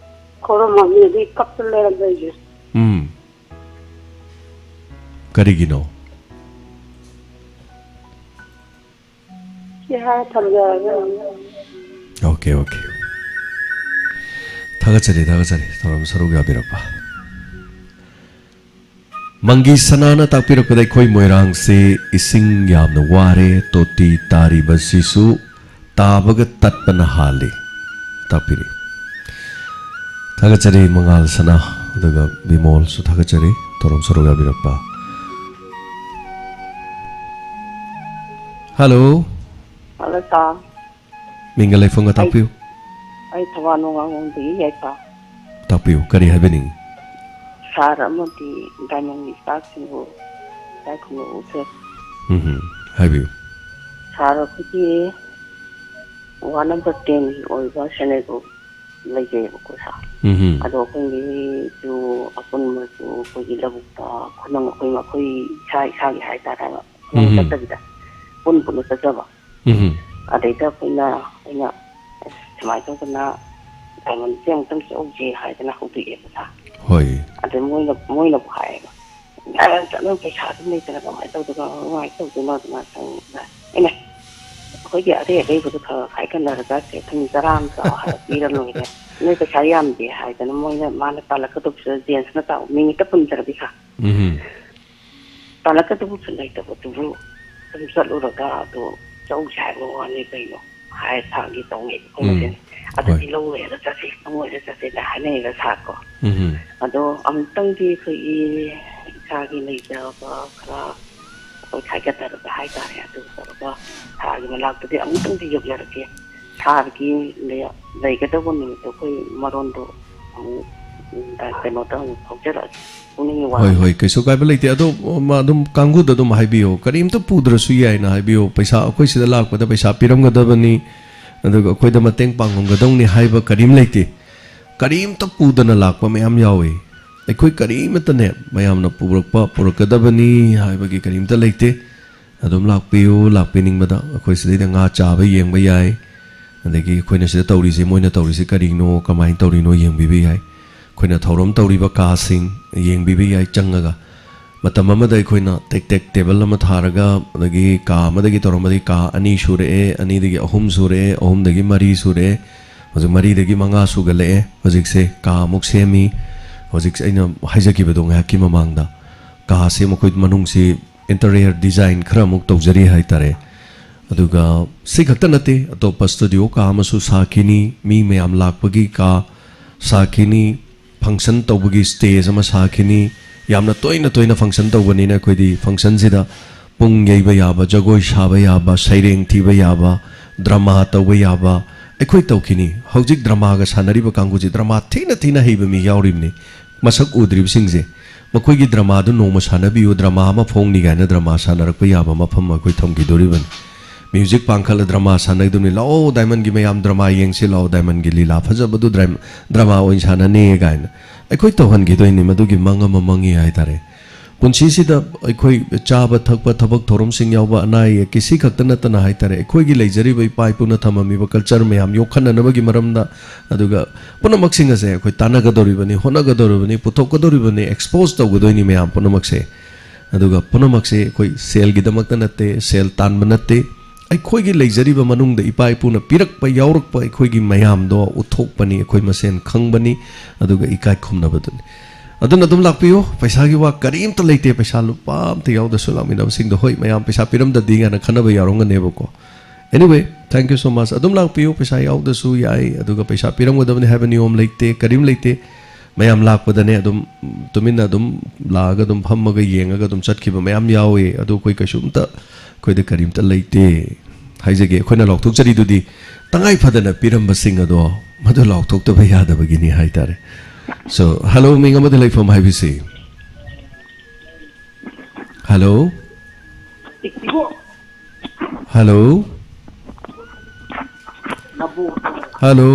ꯈꯣꯏꯔꯝꯃꯝꯃꯤ, ꯑꯗꯩ ꯀꯞꯇ ꯂꯩꯔꯝꯕ ꯑꯩꯁꯦ꯫ ꯎꯝ꯫ ꯀꯔꯤꯒꯤꯅꯣ? ꯁꯤ ꯍꯥꯏꯔ ꯊꯝꯖꯔꯒꯦ꯫ Okay, okay. ꯊꯥꯒꯠꯆꯔꯤ, ꯊꯥꯒꯠꯆꯔꯤ, ꯊꯧꯔꯝ ꯁꯔꯨꯛ ꯌꯥꯕꯤꯔꯛꯄ꯫ ꯃꯪꯒꯤ ꯁꯅꯥꯅ ꯇꯥꯛꯄꯤꯔꯛꯄꯗ, ꯑꯩꯈꯣꯏ ꯃꯣꯏꯔꯥꯡꯁꯦ ꯏꯁꯤꯡ ꯌꯥꯝꯅ ꯋꯥꯔꯦ, ꯇꯣꯇꯤ ꯇꯥꯔꯤꯕꯁꯤꯁꯨ ꯇꯥꯕꯒ ꯇꯠꯄꯅ ꯍꯥꯜꯂꯤ꯫ ꯇꯥꯛꯄꯤꯔꯤ꯫ ꯊꯥꯒꯠꯆꯔꯤ ꯃꯉꯥꯜ ꯁꯅꯥ, ꯑꯗꯨꯒ ꯕꯤꯃꯣꯜꯁꯨ ꯊꯥꯒꯠꯆꯔꯤ, ꯊꯧꯔꯝ ꯁꯔꯨꯛ ꯌꯥꯕꯤꯔꯛꯄ꯫ ꯍꯜꯂꯣ꯫ ꯍꯜꯂꯣ, ꯁꯥꯔ꯫ ꯃꯤꯡꯒ ꯂꯩꯐꯝꯒ ꯑꯩ, ꯇꯥꯛꯄꯤꯌꯨ꯫ ꯑꯩ ꯊꯧꯕꯥꯜ ꯅꯣꯡꯉꯥꯝꯕꯝꯗꯒꯤ ꯌꯥꯏꯐ꯫ ꯇꯥꯛꯄꯤꯌꯨ, ꯀꯔꯤ ꯍꯥꯏꯕꯤꯅꯤꯡꯉꯤ? ꯁꯥꯔ ꯑꯃꯗꯤ ꯗꯥꯏꯃꯟꯒꯤ ꯏꯁꯇꯥꯐꯁꯤꯡꯕꯨ ꯏꯀꯥꯏ ꯈꯨꯝꯅꯕ ꯎꯠꯆꯔꯤ꯫ ꯎꯝ, ꯍꯥꯏꯕꯤꯌꯨ꯫ ꯁꯥꯔ ꯑꯩꯈꯣꯏꯒꯤ ꯋꯥꯔꯗ ꯅꯝꯕꯔ ꯇꯦꯟꯒꯤ ꯑꯣꯏꯕ ꯁꯦꯜꯐ ꯍꯦꯜꯞ ꯒ꯭ꯔꯨꯞ ꯂꯩꯖꯩꯑꯕꯀꯣ ꯁꯥꯔ꯫ ꯎꯝ, ꯑꯗꯣ ꯑꯩꯈꯣꯏꯒꯤꯁꯨ ꯑꯄꯨꯟꯕꯁꯨ ꯑꯩꯈꯣꯏꯒꯤ ꯂꯧꯕꯨꯛꯇ ꯈꯨꯗꯝ ꯑꯩꯈꯣꯏ ꯑꯩꯈꯣꯏ ꯏꯁꯥ ꯏꯁꯥꯒꯤ ꯍꯥꯏꯇꯥꯔꯦ, ꯈꯨꯗꯝ ꯎꯝ꯫ ꯆꯠꯇꯕꯤꯗ ꯄꯨꯟ ꯄꯨꯟꯅ ꯆꯠꯆꯕ꯫ ꯎꯝ, ꯑꯗꯩꯗ ꯑꯩꯈꯣꯏꯅ ꯑꯩꯅ ꯑꯁ ꯁꯨꯃꯥꯏꯅ ꯇꯧꯗꯅ ꯗꯥꯏꯃꯟꯁꯦ ꯑꯃꯨꯛꯇꯪ ꯆꯧꯁꯦ ꯍꯥꯏꯗꯅ ꯍꯧꯗꯣꯛꯑꯦꯕ ꯁꯥꯔ꯫ ꯍꯣꯏ꯫ ꯑꯗꯩ ꯃꯣꯏꯅ ꯃꯣꯏꯅꯕꯨ ꯍꯥꯏꯌꯦꯕ, "ꯑ, ꯆꯠꯂꯣ, ꯄꯩꯁꯥ ꯑꯗꯨꯝ ꯂꯩꯇꯅ ꯀꯃꯥꯏꯅ ꯇꯧꯗꯣꯏꯅꯣ, ꯀꯃꯥꯏꯅ ꯇꯧꯗꯣꯏꯅꯣ?" ꯑꯗꯨꯃꯥꯏꯅ ꯇꯧꯗꯅ ꯑꯩꯅ ꯑꯩꯈꯣꯏꯒꯤ ꯑꯔꯩ ꯑꯔꯩꯕꯗꯣ ꯈꯔ ꯈꯥꯏꯒꯠꯅꯔꯒ ꯁꯦ ꯊꯨꯝ ꯆꯔꯥ ꯑꯃ ꯆꯥꯎ ꯍꯥꯏꯔ ꯄꯤꯔ ꯂꯣꯏꯔꯦ꯫ ꯅꯣꯏ ꯄꯩꯁꯥ ꯌꯥꯝꯗꯦ ꯍꯥꯏꯗꯅ ꯃꯣꯏꯅ ꯃꯥꯅ ꯇꯥꯜꯂꯛꯀꯗꯧꯕꯁꯨ ꯖꯦꯟꯁꯅ ꯇꯥꯎ ꯃꯤ ꯍꯦꯛꯇ ꯄꯨꯟꯖꯔꯗꯤ ꯁꯥꯔ꯫ ꯎꯝ, ꯇꯥꯜꯂꯛꯀꯗꯕꯁꯨ ꯂꯩꯇꯕꯗꯨꯕꯨ ꯁꯨꯝ ꯆꯠꯂꯨꯔꯒ ꯑꯗꯣ ꯆꯧꯁꯦ ꯍꯥꯏꯕ ꯋꯥꯅꯤ ꯀꯩꯅꯣ ꯍꯥꯏ ꯁꯥꯔꯒꯤ ꯇꯧꯅꯩ ꯑꯩꯈꯣꯏ ꯎꯝ. ꯃꯁꯦꯟ꯫ ꯑꯗꯨꯗꯤ ꯍꯣꯏ. ꯂꯧ ꯂꯩꯔꯒ ꯆꯠꯁꯤ, ꯂꯧ ꯂꯩꯔꯒ ꯆꯠꯁꯤꯅ ꯍꯥꯏꯅꯩꯕ ꯁꯥꯔꯀꯣ꯫ ꯎꯝ, ꯑꯗꯣ ꯑꯃꯨꯛꯇꯪꯗꯤ ꯑꯩꯈꯣꯏꯒꯤ ꯏꯁꯥꯒꯤ ꯂꯩꯖꯕ ꯈꯔ ꯑꯩꯈꯣꯏ ꯈꯥꯏꯒꯠꯅꯔꯒ ꯍꯥꯏꯇꯥꯔꯦ, ꯑꯗꯨ ꯇꯧꯔꯒ ꯁꯥꯔꯒꯤ ꯃꯅꯥꯛꯇꯗꯤ ꯑꯃꯨꯛꯇꯪꯗꯤ ꯌꯧꯖꯔꯛꯀꯦ꯫ ꯁꯥꯔꯒꯤ ꯂꯩ-, ꯂꯩꯒꯗꯧꯕ ꯅꯨꯃꯤꯠꯇꯣ ꯑꯩꯈꯣꯏ ꯃꯔꯣꯟꯗꯣ ꯑꯃꯨꯛ, ꯎꯝ, ꯀꯩꯅꯣꯗ ꯑꯃꯨꯛ ꯐꯥꯎꯖꯔꯛꯑꯒꯦ꯫ ꯄꯨꯛꯅꯤꯡꯒꯤ ꯋꯥ ꯍꯣꯏ, ꯍꯣꯏ, ꯀꯩꯁꯨ ꯀꯥꯏꯕ ꯂꯩꯇꯦ꯫ ꯑꯗꯣ ꯃ-, ꯑꯗꯨꯝ ꯀꯥꯡꯕꯨꯗ ꯑꯗꯨꯝ ꯍꯥꯏꯕꯤꯌꯣ, ꯀꯔꯤꯝꯇ ꯄꯨꯗ꯭ꯔꯁꯨ ꯌꯥꯏꯅ ꯍꯥꯏꯕꯤꯌꯣ꯫ ꯄꯩꯁꯥ ꯑꯩꯈꯣꯏ ꯁꯤꯗ ꯂꯥꯛꯄꯗ ꯄꯩꯁꯥ ꯄꯤꯔꯝꯒꯗꯕꯅꯤ, ꯑꯗꯨꯒ ꯑꯩꯈꯣꯏꯗ ꯃꯇꯦꯡ ꯄꯥꯡꯉꯝꯒꯗꯧꯅꯤ ꯍꯥꯏꯕ ꯀꯔꯤꯝ ꯂꯩꯇꯦ꯫ ꯀꯔꯤꯝꯇ ꯄꯨꯗꯅ ꯂꯥꯛꯄ ꯃꯌꯥꯝ ꯌꯥꯎꯏ꯫ ꯑꯩꯈꯣꯏ ꯀꯔꯤꯃꯠꯇꯅꯦ ꯃꯌꯥꯝꯅ ꯄꯨꯔꯛꯄ ꯄꯨꯔꯛꯀꯗꯕꯅꯤ ꯍꯥꯏꯕꯒꯤ ꯀꯔꯤꯝꯇ ꯂꯩꯇꯦ꯫ ꯑꯗꯨꯝ ꯂꯥꯛꯄꯤꯌꯨ, ꯂꯥꯛꯄꯤꯅꯤꯡꯕꯗ ꯑꯩꯈꯣꯏ ꯁꯤꯗꯩꯗ ꯉꯥ ꯆꯥꯕ ꯌꯦꯡꯕ ꯌꯥꯏ, ꯑꯗꯒꯤ ꯑꯩꯈꯣꯏꯅ ꯁꯤꯗ ꯇꯧꯔꯤꯁꯦ, ꯃꯣꯏꯅ ꯇꯧꯔꯤꯁꯦ ꯀꯔꯤꯅꯣ, ꯀꯃꯥꯏꯅ ꯇꯧꯔꯤꯅꯣ ꯌꯦꯡꯕꯤꯕ ꯌꯥꯏ꯫ ꯑꯩꯈꯣꯏꯅ ꯊꯧꯔꯝ ꯇꯧꯔꯤꯕ ꯀꯥꯁꯤꯡ ꯌꯦꯡꯕꯤꯕ ꯌꯥꯏ ꯆꯪꯉꯒ꯫ ꯃꯇꯝ ꯑꯃꯗ ꯑꯩꯈꯣꯏꯅ ꯇꯦꯛ ꯇꯦꯛ ꯇꯦꯕꯜ ꯑꯃ ꯊꯥꯔꯒ, ꯑꯗꯒꯤ ꯀꯥ ꯑꯃꯗꯒꯤ ꯇꯧꯔꯝꯕꯗꯒꯤ ꯀꯥ ꯑꯅꯤ ꯁꯨꯔꯛꯑꯦ, ꯑꯅꯤꯗꯒꯤ ꯑꯍꯨꯝ ꯁꯨꯔꯛꯑꯦ, ꯑꯍꯨꯝꯗꯒꯤ ꯃꯔꯤ ꯁꯨꯔꯛꯑꯦ, ꯍꯧꯖꯤꯛ ꯃꯔꯤꯗꯒꯤ ꯃꯉꯥ ꯁꯨꯒꯠꯂꯛꯑꯦ꯫ ꯍꯧꯖꯤꯛꯁꯦ ꯀꯥ ꯑꯃꯨꯛ ꯁꯦꯝꯃꯤ꯫ ꯍꯧꯖꯤꯛꯁꯦ ꯑꯩꯅ ꯍꯥꯏꯖꯈꯤꯕꯗꯣ ꯉꯥꯏꯍꯥꯛꯀꯤ ꯃꯃꯥꯡꯗ, ꯀꯥꯁꯦ ꯃꯈꯣꯏ ꯃꯅꯨꯡꯁꯤ interior design ꯈꯔ ꯑꯃꯨꯛ ꯇꯧꯖꯔꯤ ꯍꯥꯏꯇꯥꯔꯦ꯫ ꯑꯗꯨꯒ ꯁꯤ ꯈꯛꯇ ꯅꯠꯇꯦ, ꯑꯇꯣꯞꯄ ꯁ꯭ꯇꯨꯗꯤꯑꯣ ꯀꯥ ꯑꯃꯁꯨ ꯁꯥꯈꯤꯅꯤ, ꯃꯤ ꯃꯌꯥꯝ ꯂꯥꯛꯄꯒꯤ ꯀꯥ ꯁꯥꯈꯤꯅꯤ, ꯐꯪꯁꯟ ꯇꯧꯕꯒꯤ ꯁ꯭ꯇꯦꯖ ꯑꯃ ꯁꯥꯈꯤꯅꯤ꯫ ꯌꯥꯝꯅ ꯇꯣꯏꯅ ꯇꯣꯏꯅ ꯐꯪꯁꯟ ꯇꯧꯕꯅꯤꯅ ꯑꯩꯈꯣꯏꯗꯤ ꯐꯪꯁꯟꯁꯤꯗ ꯄꯨꯡ ꯌꯩꯕ ꯌꯥꯕ, ꯖꯒꯣꯏ ꯁꯥꯕ ꯌꯥꯕ, ꯁꯩꯔꯦꯡ ꯊꯤꯕ ꯌꯥꯕ, ꯗ꯭ꯔꯃꯥ ꯇꯧꯕ ꯌꯥꯕ ꯑꯩꯈꯣꯏ ꯇꯧꯈꯤꯅꯤ꯫ ꯍꯧꯖꯤꯛ ꯗ꯭ꯔꯃꯥꯒ ꯁꯥꯟꯅꯔꯤꯕ ꯀꯥꯡꯕꯨꯁꯤ ꯗ꯭ꯔꯃꯥ ꯊꯤꯅ ꯊꯤꯅ ꯍꯩꯕ ꯃꯤ ꯌꯥꯎꯔꯤꯕꯅꯤ꯫ ꯃꯁꯛ ꯎꯗ꯭ꯔꯤꯕꯁꯤꯡꯁꯦ, ꯃꯈꯣꯏꯒꯤ ꯗ꯭ꯔꯃꯥꯗꯨ ꯅꯣꯡꯃ ꯁꯥꯟꯅꯕꯤꯌꯨ, ꯗ꯭ꯔꯃꯥ ꯑꯃ ꯐꯣꯡꯅꯤ ꯀꯥꯏꯅ ꯗ꯭ꯔꯃꯥ ꯁꯥꯟꯅꯔꯛꯄ ꯌꯥꯕ ꯃꯐꯝ ꯑꯩꯈꯣꯏ ꯊꯝꯈꯤꯗꯣꯔꯤꯕꯅꯤ꯫ ꯃ꯭ꯌꯨꯖꯤꯛ ꯄꯥꯡꯈꯠꯂ ꯗ꯭ꯔꯃꯥ ꯁꯥꯟꯅꯗꯣꯏꯅꯤ, "ꯂꯥꯛꯑꯣ ꯗꯥꯏꯃꯟꯒꯤ ꯃꯌꯥꯝ, ꯗ꯭ꯔꯃꯥ ꯌꯦꯡꯁꯤ ꯂꯥꯛꯑꯣ, ꯗꯥꯏꯃꯟꯒꯤ ꯂꯤꯂꯥ ꯐꯖꯕꯗꯨ ꯗ꯭ꯔꯥꯏꯝ-, ꯗ꯭ꯔꯃꯥ ꯑꯣꯏꯅ ꯁꯥꯟꯅꯅꯤ" ꯀꯥꯏꯅ ꯑꯩꯈꯣꯏ ꯇꯧꯍꯟꯈꯤꯗꯣꯏꯅꯤ꯫ ꯃꯗꯨꯒꯤ ꯃꯪ ꯑꯃ ꯃꯪꯉꯤ ꯍꯥꯏꯇꯥꯔꯦ꯫ ꯄꯨꯟꯁꯤꯁꯤꯗ ꯑꯩꯈꯣꯏ ꯆꯥꯕ ꯊꯛꯄ, ꯊꯕꯛ ꯊꯧꯔꯝꯁꯤꯡ ꯌꯥꯎꯕ, ꯑꯅꯥ ꯑꯌꯦꯛꯀꯤ ꯁꯤ ꯈꯛꯇ ꯅꯠꯇꯅ ꯍꯥꯏꯇꯥꯔꯦ, ꯑꯩꯈꯣꯏꯒꯤ ꯂꯩꯖꯔꯤꯕ ꯏꯄꯥ ꯏꯄꯨꯅ ꯊꯝꯃꯝꯃꯤꯕ ꯀꯜꯆꯔ ꯃꯌꯥꯝ ꯌꯣꯛꯈꯠꯅꯅꯕꯒꯤ ꯃꯔꯝꯗ, ꯑꯗꯨꯒ ꯄꯨꯝꯅꯃꯛꯁꯤꯡ ꯑꯁꯦ ꯑꯩꯈꯣꯏ ꯇꯥꯟꯅꯒꯗꯧꯔꯤꯕꯅꯤ, ꯍꯣꯠꯅꯒꯗꯧꯔꯤꯕꯅꯤ, ꯄꯨꯊꯣꯛꯀꯗꯧꯔꯤꯕꯅꯤ, ꯑꯦꯛꯁꯄꯣꯖ ꯇꯧꯒꯗꯣꯏꯅꯤ ꯃꯌꯥꯝ ꯄꯨꯝꯅꯃꯛꯁꯦ꯫ ꯑꯗꯨꯒ ꯄꯨꯝꯅꯃꯛꯁꯦ ꯑꯩꯈꯣꯏ ꯁꯦꯜꯒꯤꯗꯃꯛꯇ ꯅꯠꯇꯦ, ꯁꯦꯜ ꯇꯥꯟꯕ ꯅꯠꯇꯦ, ꯑꯩꯈꯣꯏꯒꯤ ꯂꯩꯖꯔꯤꯕ ꯃꯅꯨꯡꯗ ꯏꯄꯥ ꯏꯄꯨꯅ ꯄꯤꯔꯛꯄ ꯌꯥꯎꯔꯛꯄ ꯑꯩꯈꯣꯏꯒꯤ ꯃꯌꯥꯝꯗꯣ ꯎꯠꯊꯣꯛꯄꯅꯤ, ꯑꯩꯈꯣꯏ ꯃꯁꯦꯟ ꯈꯪꯕꯅꯤ, ꯑꯗꯨꯒ ꯏꯀꯥꯏ ꯈꯨꯝꯅꯕꯗꯨꯅꯤ꯫ ꯑꯗꯨꯅ ꯑꯗꯨꯝ ꯂꯥꯛꯄꯤꯌꯨ, ꯄꯩꯁꯥꯒꯤ ꯋꯥ ꯀꯔꯤꯝꯇ ꯂꯩꯇꯦ, ꯄꯩꯁꯥ ꯂꯨꯄꯥ ꯑꯝꯇ ꯌꯥꯎꯗꯁꯨ ꯂꯥꯛꯃꯤꯟꯅꯕꯁꯤꯡꯗꯣ, ꯍꯣꯏ, ꯃꯌꯥꯝ ꯄꯩꯁꯥ ꯄꯤꯔꯝꯗꯗꯤ ꯀꯥꯏꯅ ꯈꯟꯅꯕ ꯌꯥꯎꯔꯝꯒꯅꯦꯕꯀꯣ꯫ Anyway, thank you so much꯫ ꯑꯗꯨꯝ ꯂꯥꯛꯄꯤꯌꯨ, ꯄꯩꯁꯥ ꯌꯥꯎꯗꯁꯨ ꯌꯥꯏ, ꯑꯗꯨꯒ ꯄꯩꯁꯥ ꯄꯤꯔꯝꯒꯗꯕꯅꯤ ꯍꯥꯏꯕ ꯅꯤꯌꯣꯝ ꯂꯩꯇꯦ, ꯀꯔꯤꯝ ꯂꯩꯇꯦ꯫ ꯃꯌꯥꯝ ꯂꯥꯛꯄꯗꯅꯦ ꯑꯗꯨꯝ ꯇꯨꯃꯤꯟꯅ ꯑꯗꯨꯝ ꯂꯥꯛꯑꯒ ꯑꯗꯨꯝ ꯐꯝꯃꯒ ꯌꯦꯡꯉꯒ ꯑꯗꯨꯝ ꯆꯠꯈꯤꯕ ꯃꯌꯥꯝ ꯌꯥꯎꯋꯦ꯫ ꯑꯗꯨ ꯑꯩꯈꯣꯏ ꯀꯩꯁꯨꯝꯇ, ꯑꯩꯈꯣꯏꯗ ꯀꯔꯤꯝꯇ ꯂꯩꯇꯦ ꯍꯥꯏꯖꯒꯦ꯫ ꯑꯩꯈꯣꯏꯅ ꯂꯥꯎꯊꯣꯛꯆꯔꯤꯗꯨꯗꯤ ꯇꯉꯥꯏ ꯐꯗꯅ ꯄꯤꯔꯝꯕꯁꯤꯡ ꯑꯗꯣ ꯃꯗꯨ ꯂꯥꯎꯊꯣꯛꯇꯕ ꯌꯥꯗꯕꯒꯤꯅꯤ ꯍꯥꯏꯇꯥꯔꯦ꯫ So, hello, ꯃꯤꯡ ꯑꯃꯗ ꯂꯩꯐꯝ ꯍꯥꯏꯕꯤꯁꯤ꯫ Hello? Hello? Hello?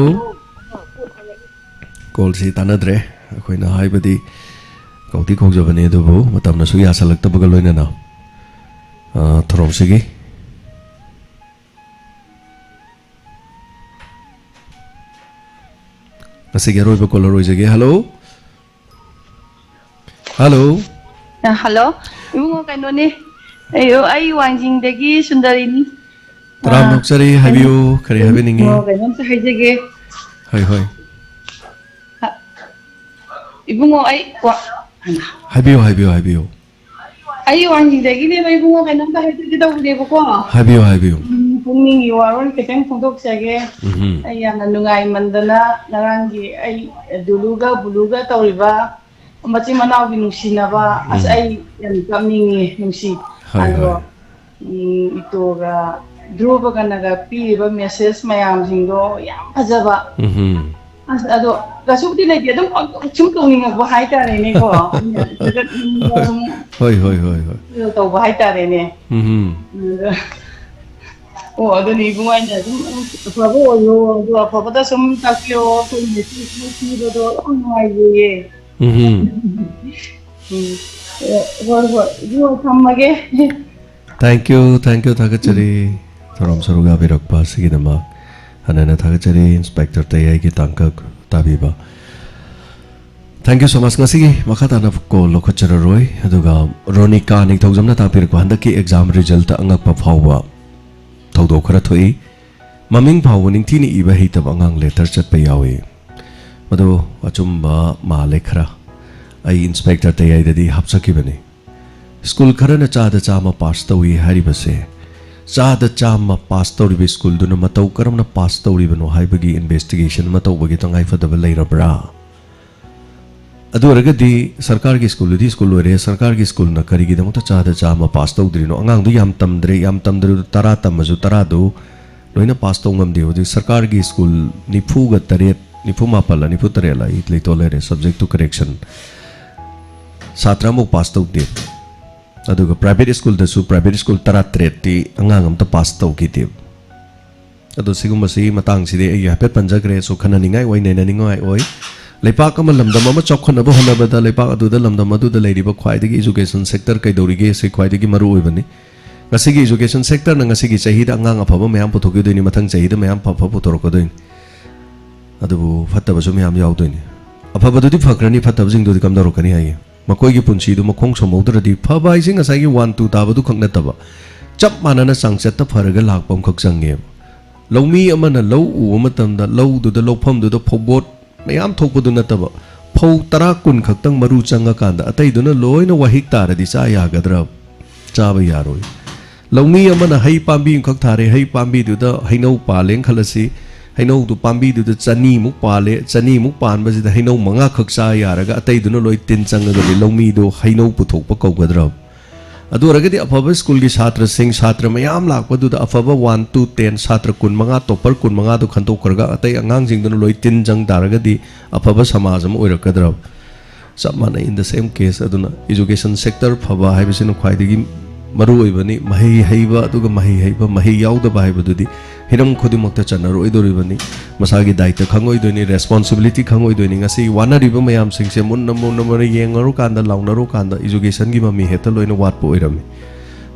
ꯀꯣꯜꯁꯤ ꯇꯥꯟꯅꯗ꯭ꯔꯦ꯫ ꯑꯩꯈꯣꯏꯅ ꯍꯥꯏꯕꯗꯤ ꯀꯧꯗꯤ ꯀꯧꯖꯕꯅꯤ, ꯑꯗꯨꯕꯨ ꯃꯇꯝꯅꯁꯨ ꯌꯥꯁꯜꯂꯛꯇꯕꯒ ꯂꯣꯏꯅꯅ, ꯑ, ꯊꯧꯔꯝꯁꯤꯒꯤ ꯉꯁꯤꯒꯤ ꯑꯔꯣꯏꯕ ꯀꯣꯂꯔ ꯑꯣꯏꯖꯒꯦ꯫ Hello? Hello? ꯑ, hello? ꯏꯕꯨꯡꯉꯣ, ꯀꯩꯅꯣꯅꯤ꯫ ꯑꯩ, ꯑꯩ ꯋꯥꯡꯖꯤꯡꯗꯒꯤ ꯁꯨꯟꯗꯔꯤꯅꯤ꯫ ꯇꯔꯥꯝꯅ ꯑ, ꯑꯣꯛꯆꯔꯤ, ꯍꯥꯏꯕꯤꯌꯨ, ꯀꯔꯤ ꯍꯥꯏꯕꯤꯅꯤꯡꯉꯤ? ꯏꯕꯨꯡꯉꯣ, ꯀꯩꯅꯣꯝꯇ ꯍꯥꯏꯖꯒꯦ꯫ ꯍꯣꯏ, ꯍꯣꯏ꯫ ꯑ, ꯏꯕꯨꯡꯉꯣ, ꯑꯩ ꯋꯥ-, ꯍꯥꯏꯕꯤꯌꯨ, ꯍꯥꯏꯕꯤꯌꯨ, ꯍꯥꯏꯕꯤꯌꯨ꯫ ꯑꯩ ꯋꯥꯡꯖꯤꯡꯗꯒꯤꯅꯦꯕ, ꯏꯕꯨꯡꯉꯣ, ꯀꯩꯅꯣꯝꯇ ꯍꯥꯏꯖꯒꯦ ꯇꯧꯕꯅꯦꯕꯀꯣ꯫ ꯍꯥꯏꯕꯤꯌꯨ, ꯍꯥꯏꯕꯤꯌꯨ꯫ ꯎꯝ, ꯄꯨꯛꯅꯤꯡꯒꯤ ꯋꯥꯔꯣꯜ ꯈꯤꯇꯪ ꯐꯣꯡꯗꯣꯛꯆꯒꯦ꯫ ꯎꯝꯍꯨꯝ꯫ ꯑꯩ ꯌꯥꯝꯅ ꯅꯨꯡꯉꯥꯏꯃꯟꯗꯅ ꯉꯔꯥꯡꯒꯤ ꯑꯩ ꯗꯨꯂꯨꯒ ꯕꯨꯂꯨꯒ ꯇꯧꯔꯤꯕ ꯃꯆꯤꯟ ꯃꯅꯥꯎꯒꯤ ꯅꯨꯡꯁꯤꯅꯕ, ꯑꯁ, ꯎꯝ꯫ ꯑꯩ ꯌꯥꯝ ꯀꯞꯅꯤꯡꯉꯦ, ꯅꯨꯡꯁꯤ꯫ ꯍꯣꯏ, ꯑꯗꯣ, ꯍꯣꯏ꯫ ꯎꯝ, ꯏꯇꯣꯒ ꯙ꯭ꯔꯨꯕꯒꯅꯒ ꯄꯤꯔꯤꯕ message ꯃꯌꯥꯝꯁꯤꯡꯗꯣ ꯌꯥꯝ ꯐꯖꯕ꯫ ꯎꯝꯍꯨꯝ꯫ ꯑꯁ, ꯑꯗꯣ ꯀꯩꯁꯨꯕꯨꯗꯤ ꯂꯩꯇꯦ, ꯑꯗꯨꯝ ꯁꯨꯝ ꯇꯧꯅꯤꯡꯉꯛꯄ ꯍꯥꯏꯇꯥꯔꯦꯅꯦꯀꯣ꯫ ꯑꯩꯅ ꯊꯥꯒꯠꯅꯤꯡꯕ ꯁꯨꯝ ꯍꯣꯏ, ꯍꯣꯏ, ꯍꯣꯏ, ꯍꯣꯏ. ꯇꯧꯕ ꯍꯥꯏꯇꯥꯔꯦꯅꯦ꯫ ꯎꯝ. ꯑꯗꯣ, ꯑꯣ, ꯑꯗꯨꯅꯤ ꯏꯕꯨꯡꯉꯣ, ꯑꯩꯅ ꯑꯗꯨꯝ ꯑꯐꯕ ꯑꯣꯏꯌꯣ, ꯑꯗꯣ ꯑꯐꯕꯗ ꯁꯨꯝ ꯇꯥꯛꯄꯤꯌꯣ, ꯑꯩꯈꯣꯏ ꯃꯦꯁꯦꯖ ꯄꯤꯕꯗꯣ ꯌꯥꯝ ꯅꯨꯡꯉꯥꯏꯖꯩꯌꯦ꯫ ꯎꯝ. ꯎꯝ꯫ ꯑꯣ, ꯍꯣꯏ, ꯍꯣꯏ, ꯏꯕꯨꯡꯉꯣ, ꯊꯝꯃꯒꯦ꯫ Thank you, thank you, ꯊꯥꯒꯠꯆꯔꯤ꯫ ꯊꯧꯔꯝ ꯁꯔꯨꯛ ꯌꯥꯕꯤꯔꯛꯄ ꯑꯁꯤꯒꯤꯗꯃꯛ ꯍꯟꯅ ꯍꯟꯅ ꯊꯥꯒꯠꯆꯔꯤ, ꯏꯟꯁꯄꯦꯛꯇꯔ ꯇꯌꯥꯏꯒꯤ ꯇꯥꯡꯀꯛ ꯇꯥꯕꯤꯕ꯫ Thank you so much꯫ ꯉꯁꯤꯒꯤ ꯃꯈꯥ ꯇꯥꯅ ꯀꯣꯜ ꯂꯧꯈꯠꯆꯔꯔꯣꯏ꯫ ꯑꯗꯨꯒ ꯔꯣꯅꯤꯀꯥ ꯅꯤꯡꯊꯧꯖꯝꯅ ꯇꯥꯛꯄꯤꯔꯛꯄ, ꯍꯟꯗꯛꯀꯤ ꯑꯦꯛꯖꯥꯝ ꯔꯤꯖꯜꯇ ꯑꯉꯛꯄ ꯐꯥꯎꯕ ꯊꯧꯗꯣꯛ ꯈꯔ ꯊꯣꯛꯏ꯫ ꯃꯃꯤꯡ ꯐꯥꯎꯕ ꯅꯤꯡꯊꯤꯅ ꯏꯕ ꯍꯩꯇꯕ ꯑꯉꯥꯡ ꯂꯦꯇꯔ ꯆꯠꯄ ꯌꯥꯎꯏ꯫ ꯃꯗꯨ ꯑꯆꯨꯝꯕ ꯃꯥꯜꯂꯦ ꯈꯔ꯫ ꯑꯩ ꯏꯟꯁꯄꯦꯛꯇꯔ ꯇꯌꯥꯏꯗꯗꯤ ꯍꯥꯞꯆꯈꯤꯕꯅꯤ꯫ ꯁ꯭ꯀꯨꯜ ꯈꯔꯅ ꯆꯥꯗ ꯆꯥꯝꯃ ꯄꯥꯁ ꯇꯧꯏ ꯍꯥꯏꯔꯤꯕꯁꯦ, ꯆꯥꯗ ꯆꯥꯝꯃ ꯄꯥꯁ ꯇꯧꯔꯤꯕ ꯁ꯭ꯀꯨꯜꯗꯨꯅ ꯃꯇꯧ ꯀꯔꯝꯅ ꯄꯥꯁ ꯇꯧꯔꯤꯕꯅꯣ ꯍꯥꯏꯕꯒꯤ ꯏꯟꯚꯦꯁꯇꯤꯒꯦꯁꯟ ꯑꯃ ꯇꯧꯕꯒꯤ ꯇꯉꯥꯏꯐꯗꯕ ꯂꯩꯔꯕ꯭ꯔꯥ? ꯑꯗꯨ ꯑꯣꯏꯔꯒꯗꯤ ꯁꯔꯀꯥꯔꯒꯤ ꯁ꯭ꯀꯨꯜꯗꯨꯗꯤ ꯁ꯭ꯀꯨꯜ ꯑꯣꯏꯔꯦ, ꯁꯔꯀꯥꯔꯒꯤ ꯁ꯭ꯀꯨꯜꯅ ꯀꯔꯤꯒꯤꯗꯃꯛꯇ ꯆꯥꯗ ꯆꯥꯝꯃ ꯄꯥꯁ ꯇꯧꯗ꯭ꯔꯤꯅꯣ? ꯑꯉꯥꯡꯗꯨ ꯌꯥꯝ ꯇꯝꯗ꯭ꯔꯦ, ꯌꯥꯝ ꯇꯝꯗ꯭ꯔꯕꯗ ꯇꯔꯥ ꯇꯝꯃꯁꯨ ꯇꯔꯥꯗꯨ ꯂꯣꯏꯅ ꯄꯥꯁ ꯇꯧ ꯉꯝꯗꯦ꯫ ꯍꯧꯖꯤꯛ ꯁꯔꯀꯥꯔꯒꯤ ꯁ꯭ꯀꯨꯜ ꯅꯤꯐꯨꯒ ꯇꯔꯦꯠ, ꯅꯤꯐꯨ ꯃꯥꯄꯜꯂ ꯅꯤꯐꯨ ꯇꯔꯦꯠꯂ ꯑꯩ ꯂꯩꯇꯣ ꯂꯩꯔꯦ, subject to correction꯫ ꯁꯥꯇ꯭ꯔ ꯑꯃꯐꯥꯎ ꯄꯥꯁ ꯇꯧꯗꯦ꯫ ꯑꯗꯨꯒ ꯄ꯭ꯔꯥꯏꯚꯦꯠ ꯁ꯭ꯀꯨꯜꯗꯁꯨ, ꯄ꯭ꯔꯥꯏꯚꯦꯠ ꯁ꯭ꯀꯨꯜ ꯇꯔꯥꯇꯔꯦꯠꯇꯤ ꯑꯉꯥꯡ ꯑꯝꯇ ꯄꯥꯁ ꯇꯧꯈꯤꯗꯦ꯫ ꯑꯗꯣ ꯁꯤꯒꯨꯝꯕꯁꯤ ꯃꯇꯥꯡꯁꯤꯗꯤ ꯑꯩ ꯍꯥꯏꯐꯦꯠ ꯄꯟꯖꯈ꯭ꯔꯦ, ꯁꯨ ꯈꯟꯅꯅꯤꯡꯉꯥꯏ ꯑꯣꯏ, ꯅꯩꯅꯅꯤꯡꯉꯥꯏ ꯑꯣꯏ꯫ ꯂꯩꯄꯥꯛ ꯑꯃ, ꯂꯝꯗꯝ ꯑꯃ ꯆꯥꯎꯈꯠꯅꯕ ꯍꯣꯠꯅꯕꯗ ꯂꯩꯄꯥꯛ ꯑꯗꯨꯗ, ꯂꯝꯗꯝ ꯑꯗꯨꯗ ꯂꯩꯔꯤꯕ ꯈ꯭ꯋꯥꯏꯗꯒꯤ education sector ꯀꯩꯗꯧꯔꯤꯒꯦ, ꯁꯤ ꯈ꯭ꯋꯥꯏꯗꯒꯤ ꯃꯔꯨ ꯑꯣꯏꯕꯅꯤ꯫ ꯉꯁꯤꯒꯤ education sectorꯅ ꯉꯁꯤꯒꯤ ꯆꯍꯤꯗ ꯑꯉꯥꯡ ꯑꯐꯕ ꯃꯌꯥꯝ ꯄꯨꯊꯣꯛꯈꯤꯗꯣꯏꯅꯤ, ꯃꯊꯪ ꯆꯍꯤꯗ ꯃꯌꯥꯝ ꯐ-, ꯐꯕ ꯄꯨꯊꯣꯔꯛꯀꯗꯣꯏꯅꯤ꯫ ꯑꯗꯨꯕꯨ ꯐꯠꯇꯕꯁꯨ ꯃꯌꯥꯝ ꯌꯥꯎꯗꯣꯏꯅꯤ꯫ ꯑꯐꯕꯗꯨꯗꯤ ꯐꯈ꯭ꯔꯅꯤ, ꯐꯠꯇꯕꯁꯤꯡꯗꯨꯗꯤ ꯀꯝꯗꯧꯔꯛꯀꯅꯤ ꯍꯥꯏꯌꯦ? ꯃꯈꯣꯏꯒꯤ ꯄꯨꯟꯁꯤꯗꯨ ꯃꯈꯣꯡ ꯁꯣꯝꯍꯧꯗ꯭ꯔꯗꯤ, ꯐꯕ ꯍꯥꯏꯁꯦ ꯉꯁꯥꯏꯒꯤ one two ꯇꯥꯕꯗꯨ ꯈꯛ ꯅꯠꯇꯕ, ꯆꯞ ꯃꯥꯟꯅꯅ ꯆꯥꯡꯆꯠꯇ ꯐꯔꯒ ꯂꯥꯛꯄ ꯑꯃꯈꯛ ꯆꯪꯉꯦꯕ꯫ ꯂꯧꯃꯤ ꯑꯃꯅ ꯂꯧ ꯎꯕ ꯃꯇꯝꯗ ꯂꯧꯗꯨꯗ, ꯂꯧꯐꯝꯗꯨꯗ ꯐꯧꯕꯣꯠ ꯃꯌꯥꯝ ꯊꯣꯛꯄꯗꯨ ꯅꯠꯇꯕ, ꯐꯧ ꯇꯔꯥ ꯀꯨꯟ ꯈꯛꯇꯪ ꯃꯔꯨ ꯆꯪꯉꯀꯥꯟꯗ ꯑꯇꯩꯗꯨꯅ ꯂꯣꯏꯅ ꯋꯥꯍꯤꯛ ꯇꯥꯔꯗꯤ ꯆꯥ ꯌꯥꯒꯗ꯭ꯔꯥ? ꯆꯥꯕ ꯌꯥꯔꯣꯏ꯫ ꯂꯧꯃꯤ ꯑꯃꯅ ꯍꯩ ꯄꯥꯝꯕꯤ ꯑꯃꯈꯛ ꯊꯥꯔꯦ, ꯍꯩ ꯄꯥꯝꯕꯤꯗꯨꯗ ꯍꯩꯅꯧ ꯄꯥꯜꯂꯦꯅ ꯈꯜꯂꯁꯤ, ꯍꯩꯅꯧꯗꯨ ꯄꯥꯝꯕꯤꯗꯨꯗ ꯆꯅꯤꯃꯨꯛ ꯄꯥꯜꯂꯦ, ꯆꯅꯤꯃꯨꯛ ꯄꯥꯟꯕꯁꯤꯗ ꯍꯩꯅꯧ ꯃꯉꯥꯈꯛ ꯆꯥ ꯌꯥꯔꯒ ꯑꯇꯩꯗꯨꯅ ꯂꯣꯏ ꯇꯤꯟ ꯆꯪꯉꯒꯗꯤ ꯂꯧꯃꯤꯗꯣ ꯍꯩꯅꯧ ꯄꯨꯊꯣꯛꯄ ꯀꯧꯒꯗ꯭ꯔꯥ? ꯑꯗꯨ ꯑꯣꯏꯔꯒꯗꯤ ꯑꯐꯕ ꯁ꯭ꯀꯨꯜꯒꯤ ꯁꯥꯇ꯭ꯔꯁꯤꯡ, ꯁꯥꯇ꯭ꯔ ꯃꯌꯥꯝ ꯂꯥꯛꯄꯗꯨꯗ ꯑꯐꯕ ꯋꯥꯟ ꯇꯨ ꯇꯦꯟ, ꯁꯥꯇ꯭ꯔ ꯀꯨꯟꯃꯉꯥ, ꯇꯣꯄꯔ ꯀꯨꯟꯃꯉꯥꯗꯨ ꯈꯟꯗꯣꯛꯈ꯭ꯔꯒ ꯑꯇꯩ ꯑꯉꯥꯡꯁꯤꯡꯗꯨꯅ ꯂꯣꯏ ꯇꯤꯟ ꯆꯪ ꯇꯥꯔꯒꯗꯤ ꯑꯐꯕ ꯁꯃꯥꯖ ꯑꯃ ꯑꯣꯏꯔꯛꯀꯗ꯭ꯔꯕ? ꯆꯞ ꯃꯥꯟꯅꯩ, in the same case꯫ ꯑꯗꯨꯅ education sector ꯐꯕ ꯍꯥꯏꯕꯁꯤꯅ ꯈ꯭ꯋꯥꯏꯗꯒꯤ ꯃꯔꯨ ꯑꯣꯏꯕꯅꯤ꯫ ꯃꯍꯩ ꯍꯩꯕ ꯑꯗꯨꯒ ꯃꯍꯩ ꯍꯩꯕ, ꯃꯍꯩ ꯌꯥꯎꯗꯕ ꯍꯥꯏꯕꯗꯨꯗꯤ ꯍꯤꯔꯝ ꯈꯨꯗꯤꯡꯃꯛꯇ ꯆꯟꯅꯔꯣꯏꯗꯧꯔꯤꯕꯅꯤ꯫ ꯃꯁꯥꯒꯤ ꯗꯥꯏꯇ ꯈꯪꯉꯣꯏꯗꯣꯏꯅꯤ, ꯔꯦꯁꯄꯣꯟꯁꯤꯕꯤꯂꯤꯇꯤ ꯈꯪꯉꯣꯏꯗꯣꯏꯅꯤ꯫ ꯉꯁꯤ ꯋꯥꯅꯔꯤꯕ ꯃꯌꯥꯝꯁꯤꯡꯁꯦ ꯃꯨꯟꯅ ꯃꯨꯟꯅ ꯃꯨꯟꯅ ꯌꯦꯡꯉꯔꯨꯀꯥꯟꯗ, ꯂꯥꯎꯅꯔꯨꯀꯥꯟꯗ educationꯒꯤ ꯃꯃꯤ ꯍꯦꯛꯇ ꯂꯣꯏꯅ ꯋꯥꯠꯄ ꯑꯣꯏꯔꯝꯃꯤ꯫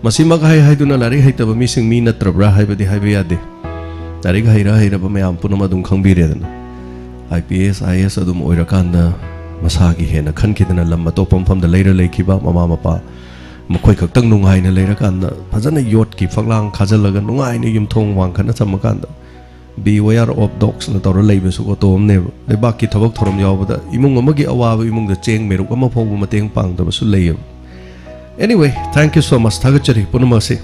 ꯃꯁꯤꯃꯛ ꯍꯥꯏ ꯍꯥꯏꯗꯨꯅ ꯂꯥꯏꯔꯤꯛ ꯍꯩꯇꯕ ꯃꯤꯁꯤꯡ ꯃꯤ ꯅꯠꯇ꯭ꯔꯕ꯭ꯔꯥ ꯍꯥꯏꯕꯗꯤ ꯍꯥꯏꯕ ꯌꯥꯗꯦ꯫ ꯂꯥꯏꯔꯤꯛ ꯍꯩꯔ ꯍꯩꯔꯕ ꯃꯌꯥꯝ ꯄꯨꯝꯅꯃꯛ ꯑꯗꯨꯝ ꯈꯪꯕꯤꯔꯦꯗꯅ꯫ ꯑꯥꯏ ꯄꯤ ꯑꯦꯁ, ꯑꯥꯏ ꯑꯦꯁ ꯑꯗꯨꯝ ꯑꯣꯏꯔꯀꯥꯟꯗ ꯃꯁꯥꯒꯤ ꯍꯦꯟꯅ ꯈꯟꯈꯤꯗꯅ ꯂꯝ ꯑꯇꯣꯞꯄ ꯃꯐꯝꯗ ꯂꯩꯔ ꯂꯩꯈꯤꯕ ꯃꯃꯥ ꯃꯄꯥ ꯃꯈꯣꯏ ꯈꯛꯇꯪ ꯅꯨꯡꯉꯥꯏꯅ ꯂꯩꯔꯀꯥꯟꯗ, ꯐꯖꯅ ꯌꯣꯠꯀꯤ ꯐꯛꯂꯥꯡ ꯈꯥꯖꯤꯜꯂꯒ ꯅꯨꯡꯉꯥꯏꯅ ꯌꯨꯝꯊꯣꯡ ꯋꯥꯡꯈꯠꯅ ꯊꯝꯃꯀꯥꯟꯗ beware of dogsꯅ ꯇꯧꯔ ꯂꯩꯕꯁꯨ ꯑꯣꯇꯣ ꯑꯃꯅꯦꯕ꯫ ꯂꯩꯕꯥꯛꯀꯤ ꯊꯕꯛ ꯊꯧꯔꯝ ꯌꯥꯎꯕꯗ ꯏꯃꯨꯡ ꯑꯃꯒꯤ ꯑꯋꯥꯕ ꯏꯃꯨꯡꯗ ꯆꯦꯡ ꯃꯦꯔꯨꯛ ꯑꯃ ꯐꯥꯎꯕ ꯃꯇꯦꯡ ꯄꯥꯡꯗꯕꯁꯨ ꯂꯩꯌꯦꯕ꯫ Anyway, thank you so much꯫ ꯊꯥꯒꯠꯆꯔꯤ ꯄꯨꯝꯅꯃꯛꯁꯤ꯫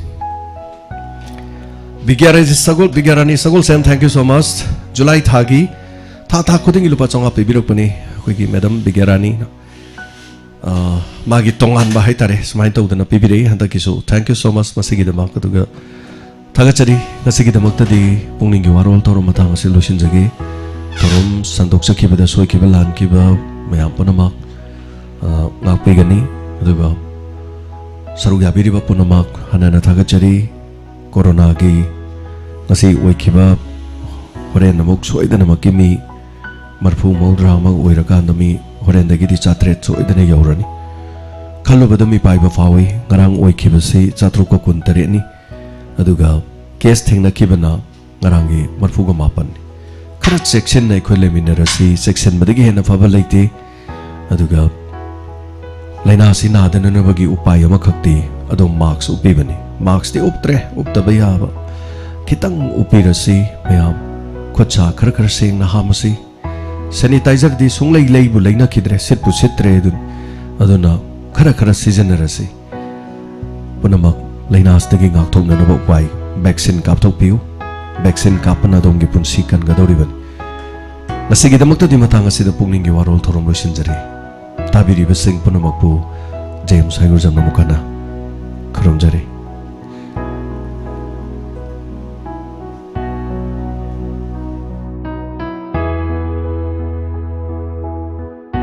ꯕꯤꯒ꯭ꯌꯥꯔꯥꯅꯤ ꯁꯒꯣꯜ, ꯕꯤꯒ꯭ꯌꯥꯔꯥꯅꯤ ꯁꯒꯣꯜꯁꯦꯝ, thank you so much꯫ July ꯊꯥꯒꯤ, ꯊꯥ ꯊꯥ ꯈꯨꯗꯤꯡꯒꯤ ꯂꯨꯄꯥ ꯆꯥꯝꯃꯉꯥ ꯄꯤꯕꯤꯔꯛꯄꯅꯤ ꯑꯩꯈꯣꯏꯒꯤ ꯃꯦꯗꯝ ꯕꯤꯒ꯭ꯌꯥꯔꯥꯅꯤꯅ꯫ ꯑ, ꯃꯥꯒꯤ ꯇꯣꯉꯥꯟꯕ ꯍꯥꯏꯇꯥꯔꯦ, ꯁꯨꯃꯥꯏꯅ ꯇꯧꯗꯅ ꯄꯤꯕꯤꯔꯛꯏ ꯍꯟꯗꯛꯀꯤꯁꯨ꯫ Thank you so much ꯃꯁꯤꯒꯤꯗꯃꯛ꯫ ꯑꯗꯨꯒ ꯊꯥꯒꯠꯆꯔꯤ꯫ ꯉꯁꯤꯒꯤꯗꯃꯛꯇꯗꯤ ꯄꯨꯛꯅꯤꯡꯒꯤ ꯋꯥꯔꯣꯜ ꯊꯧꯔꯝ ꯃꯇꯥꯡ ꯑꯁꯤ ꯂꯣꯏꯁꯤꯟꯖꯒꯦ꯫ ꯊꯧꯔꯝ ꯁꯟꯗꯣꯛꯆꯈꯤꯕꯗ ꯁꯣꯏꯈꯤꯕ ꯂꯥꯟꯈꯤꯕ ꯃꯌꯥꯝ ꯄꯨꯝꯅꯃꯛ, ꯑ, ꯉꯥꯛꯄꯤꯒꯅꯤ꯫ ꯑꯗꯨꯒ ꯁꯔꯨꯛ ꯌꯥꯕꯤꯔꯤꯕ ꯄꯨꯝꯅꯃꯛ ꯍꯟꯅ ꯍꯟꯅ ꯊꯥꯒꯠꯆꯔꯤ꯫ ꯀꯣꯔꯣꯅꯥꯒꯤ ꯉꯁꯤ ꯑꯣꯏꯈꯤꯕ ꯍꯣꯔꯦꯟ ꯑꯃꯨꯛ ꯁꯣꯏꯗꯅꯃꯛꯀꯤ ꯃꯤ ꯃꯔꯐꯨ ꯃꯧꯗ꯭ꯔꯥ ꯑꯃ ꯑꯣꯏꯔꯀꯥꯟꯗ ꯃꯤ ꯍꯣꯔꯦꯟꯗꯒꯤꯗꯤ ꯆꯥꯇ꯭ꯔꯦꯠ ꯁꯣꯏꯗꯅ ꯌꯧꯔꯅꯤ꯫ ꯈꯜꯂꯨꯕꯗ ꯃꯤꯄꯥꯏꯕ ꯐꯥꯎꯏ꯫ ꯉꯔꯥꯡ ꯑꯣꯏꯈꯤꯕꯁꯤ ꯆꯥꯇ꯭ꯔꯨꯛꯀ ꯀꯨꯟꯇꯔꯦꯠꯅꯤ꯫ ꯑꯗꯨꯒ ꯀꯦꯁ ꯊꯦꯡꯅꯈꯤꯕꯅ ꯉꯔꯥꯡꯒꯤ ꯃꯔꯐꯨꯒ ꯃꯥꯄꯟꯅꯤ꯫ ꯈꯔ ꯆꯦꯛꯁꯤꯟꯅ ꯑꯩꯈꯣꯏ ꯂꯩꯃꯤꯟꯅꯔꯁꯤ꯫ ꯆꯦꯛꯁꯤꯟꯕꯗꯒꯤ ꯍꯦꯟꯅ ꯐꯕ ꯂꯩꯇꯦ꯫ ꯑꯗꯨꯒ ꯂꯥꯏꯅꯥꯁꯤ ꯅꯥꯗꯅꯅꯕꯒꯤ ꯎꯄꯥꯏ ꯑꯃꯈꯛꯇꯤ ꯑꯗꯨꯝ ꯃꯥꯛꯁ ꯎꯞꯄꯤꯕꯅꯤ꯫ ꯃꯥꯛꯁꯇꯤ ꯎꯞꯇ꯭ꯔꯦ, ꯎꯞꯇꯕ ꯌꯥꯕ ꯈꯤꯇꯪ ꯎꯞꯄꯤꯔꯁꯤ ꯃꯌꯥꯝ꯫ ꯈꯨꯠ ꯁꯥ ꯈꯔ ꯈꯔ ꯁꯦꯡꯅ ꯍꯥꯝꯃꯁꯤ꯫ ꯁꯦꯅꯤꯇꯥꯏꯖꯔꯗꯤ ꯁꯨꯡꯂꯩ ꯂꯩꯕꯨ ꯂꯩꯅꯈꯤꯗ꯭ꯔꯦ, ꯁꯤꯠꯄꯨ ꯁꯤꯠꯇ꯭ꯔꯦ꯫ ꯑꯗꯨ, ꯑꯗꯨꯅ ꯈꯔ ꯈꯔ ꯁꯤꯖꯤꯟꯅꯔꯁꯤ꯫ ꯄꯨꯝꯅꯃꯛ ꯂꯥꯏꯅꯥꯁꯤꯗꯒꯤ ꯉꯥꯛꯊꯣꯛꯅꯅꯕ ꯎꯄꯥꯏ ꯚꯦꯛꯁꯤꯟ ꯀꯥꯞꯊꯣꯛꯄꯤꯌꯨ꯫ ꯚꯦꯛꯁꯤꯟ ꯀꯥꯞꯄꯅ ꯑꯗꯣꯝꯒꯤ ꯄꯨꯟꯁꯤ ꯀꯟꯒꯗꯧꯔꯤꯕꯅꯤ꯫ ꯉꯁꯤꯒꯤꯗꯃꯛꯇꯗꯤ ꯃꯇꯥꯡ ꯑꯁꯤꯗ ꯄꯨꯛꯅꯤꯡꯒꯤ ꯋꯥꯔꯣꯜ ꯊꯧꯔꯝ ꯂꯣꯏꯁꯤꯟꯖꯔꯤ꯫ ꯇꯥꯕꯤꯔꯤꯕꯁꯤꯡ ꯄꯨꯝꯅꯃꯛꯄꯨ ꯖꯦꯝꯁ ꯍꯥꯏꯒꯨꯔꯖꯝꯅ ꯑꯃꯨꯛ ꯍꯟꯅ ꯈꯨꯔꯨꯝꯖꯔꯤ꯫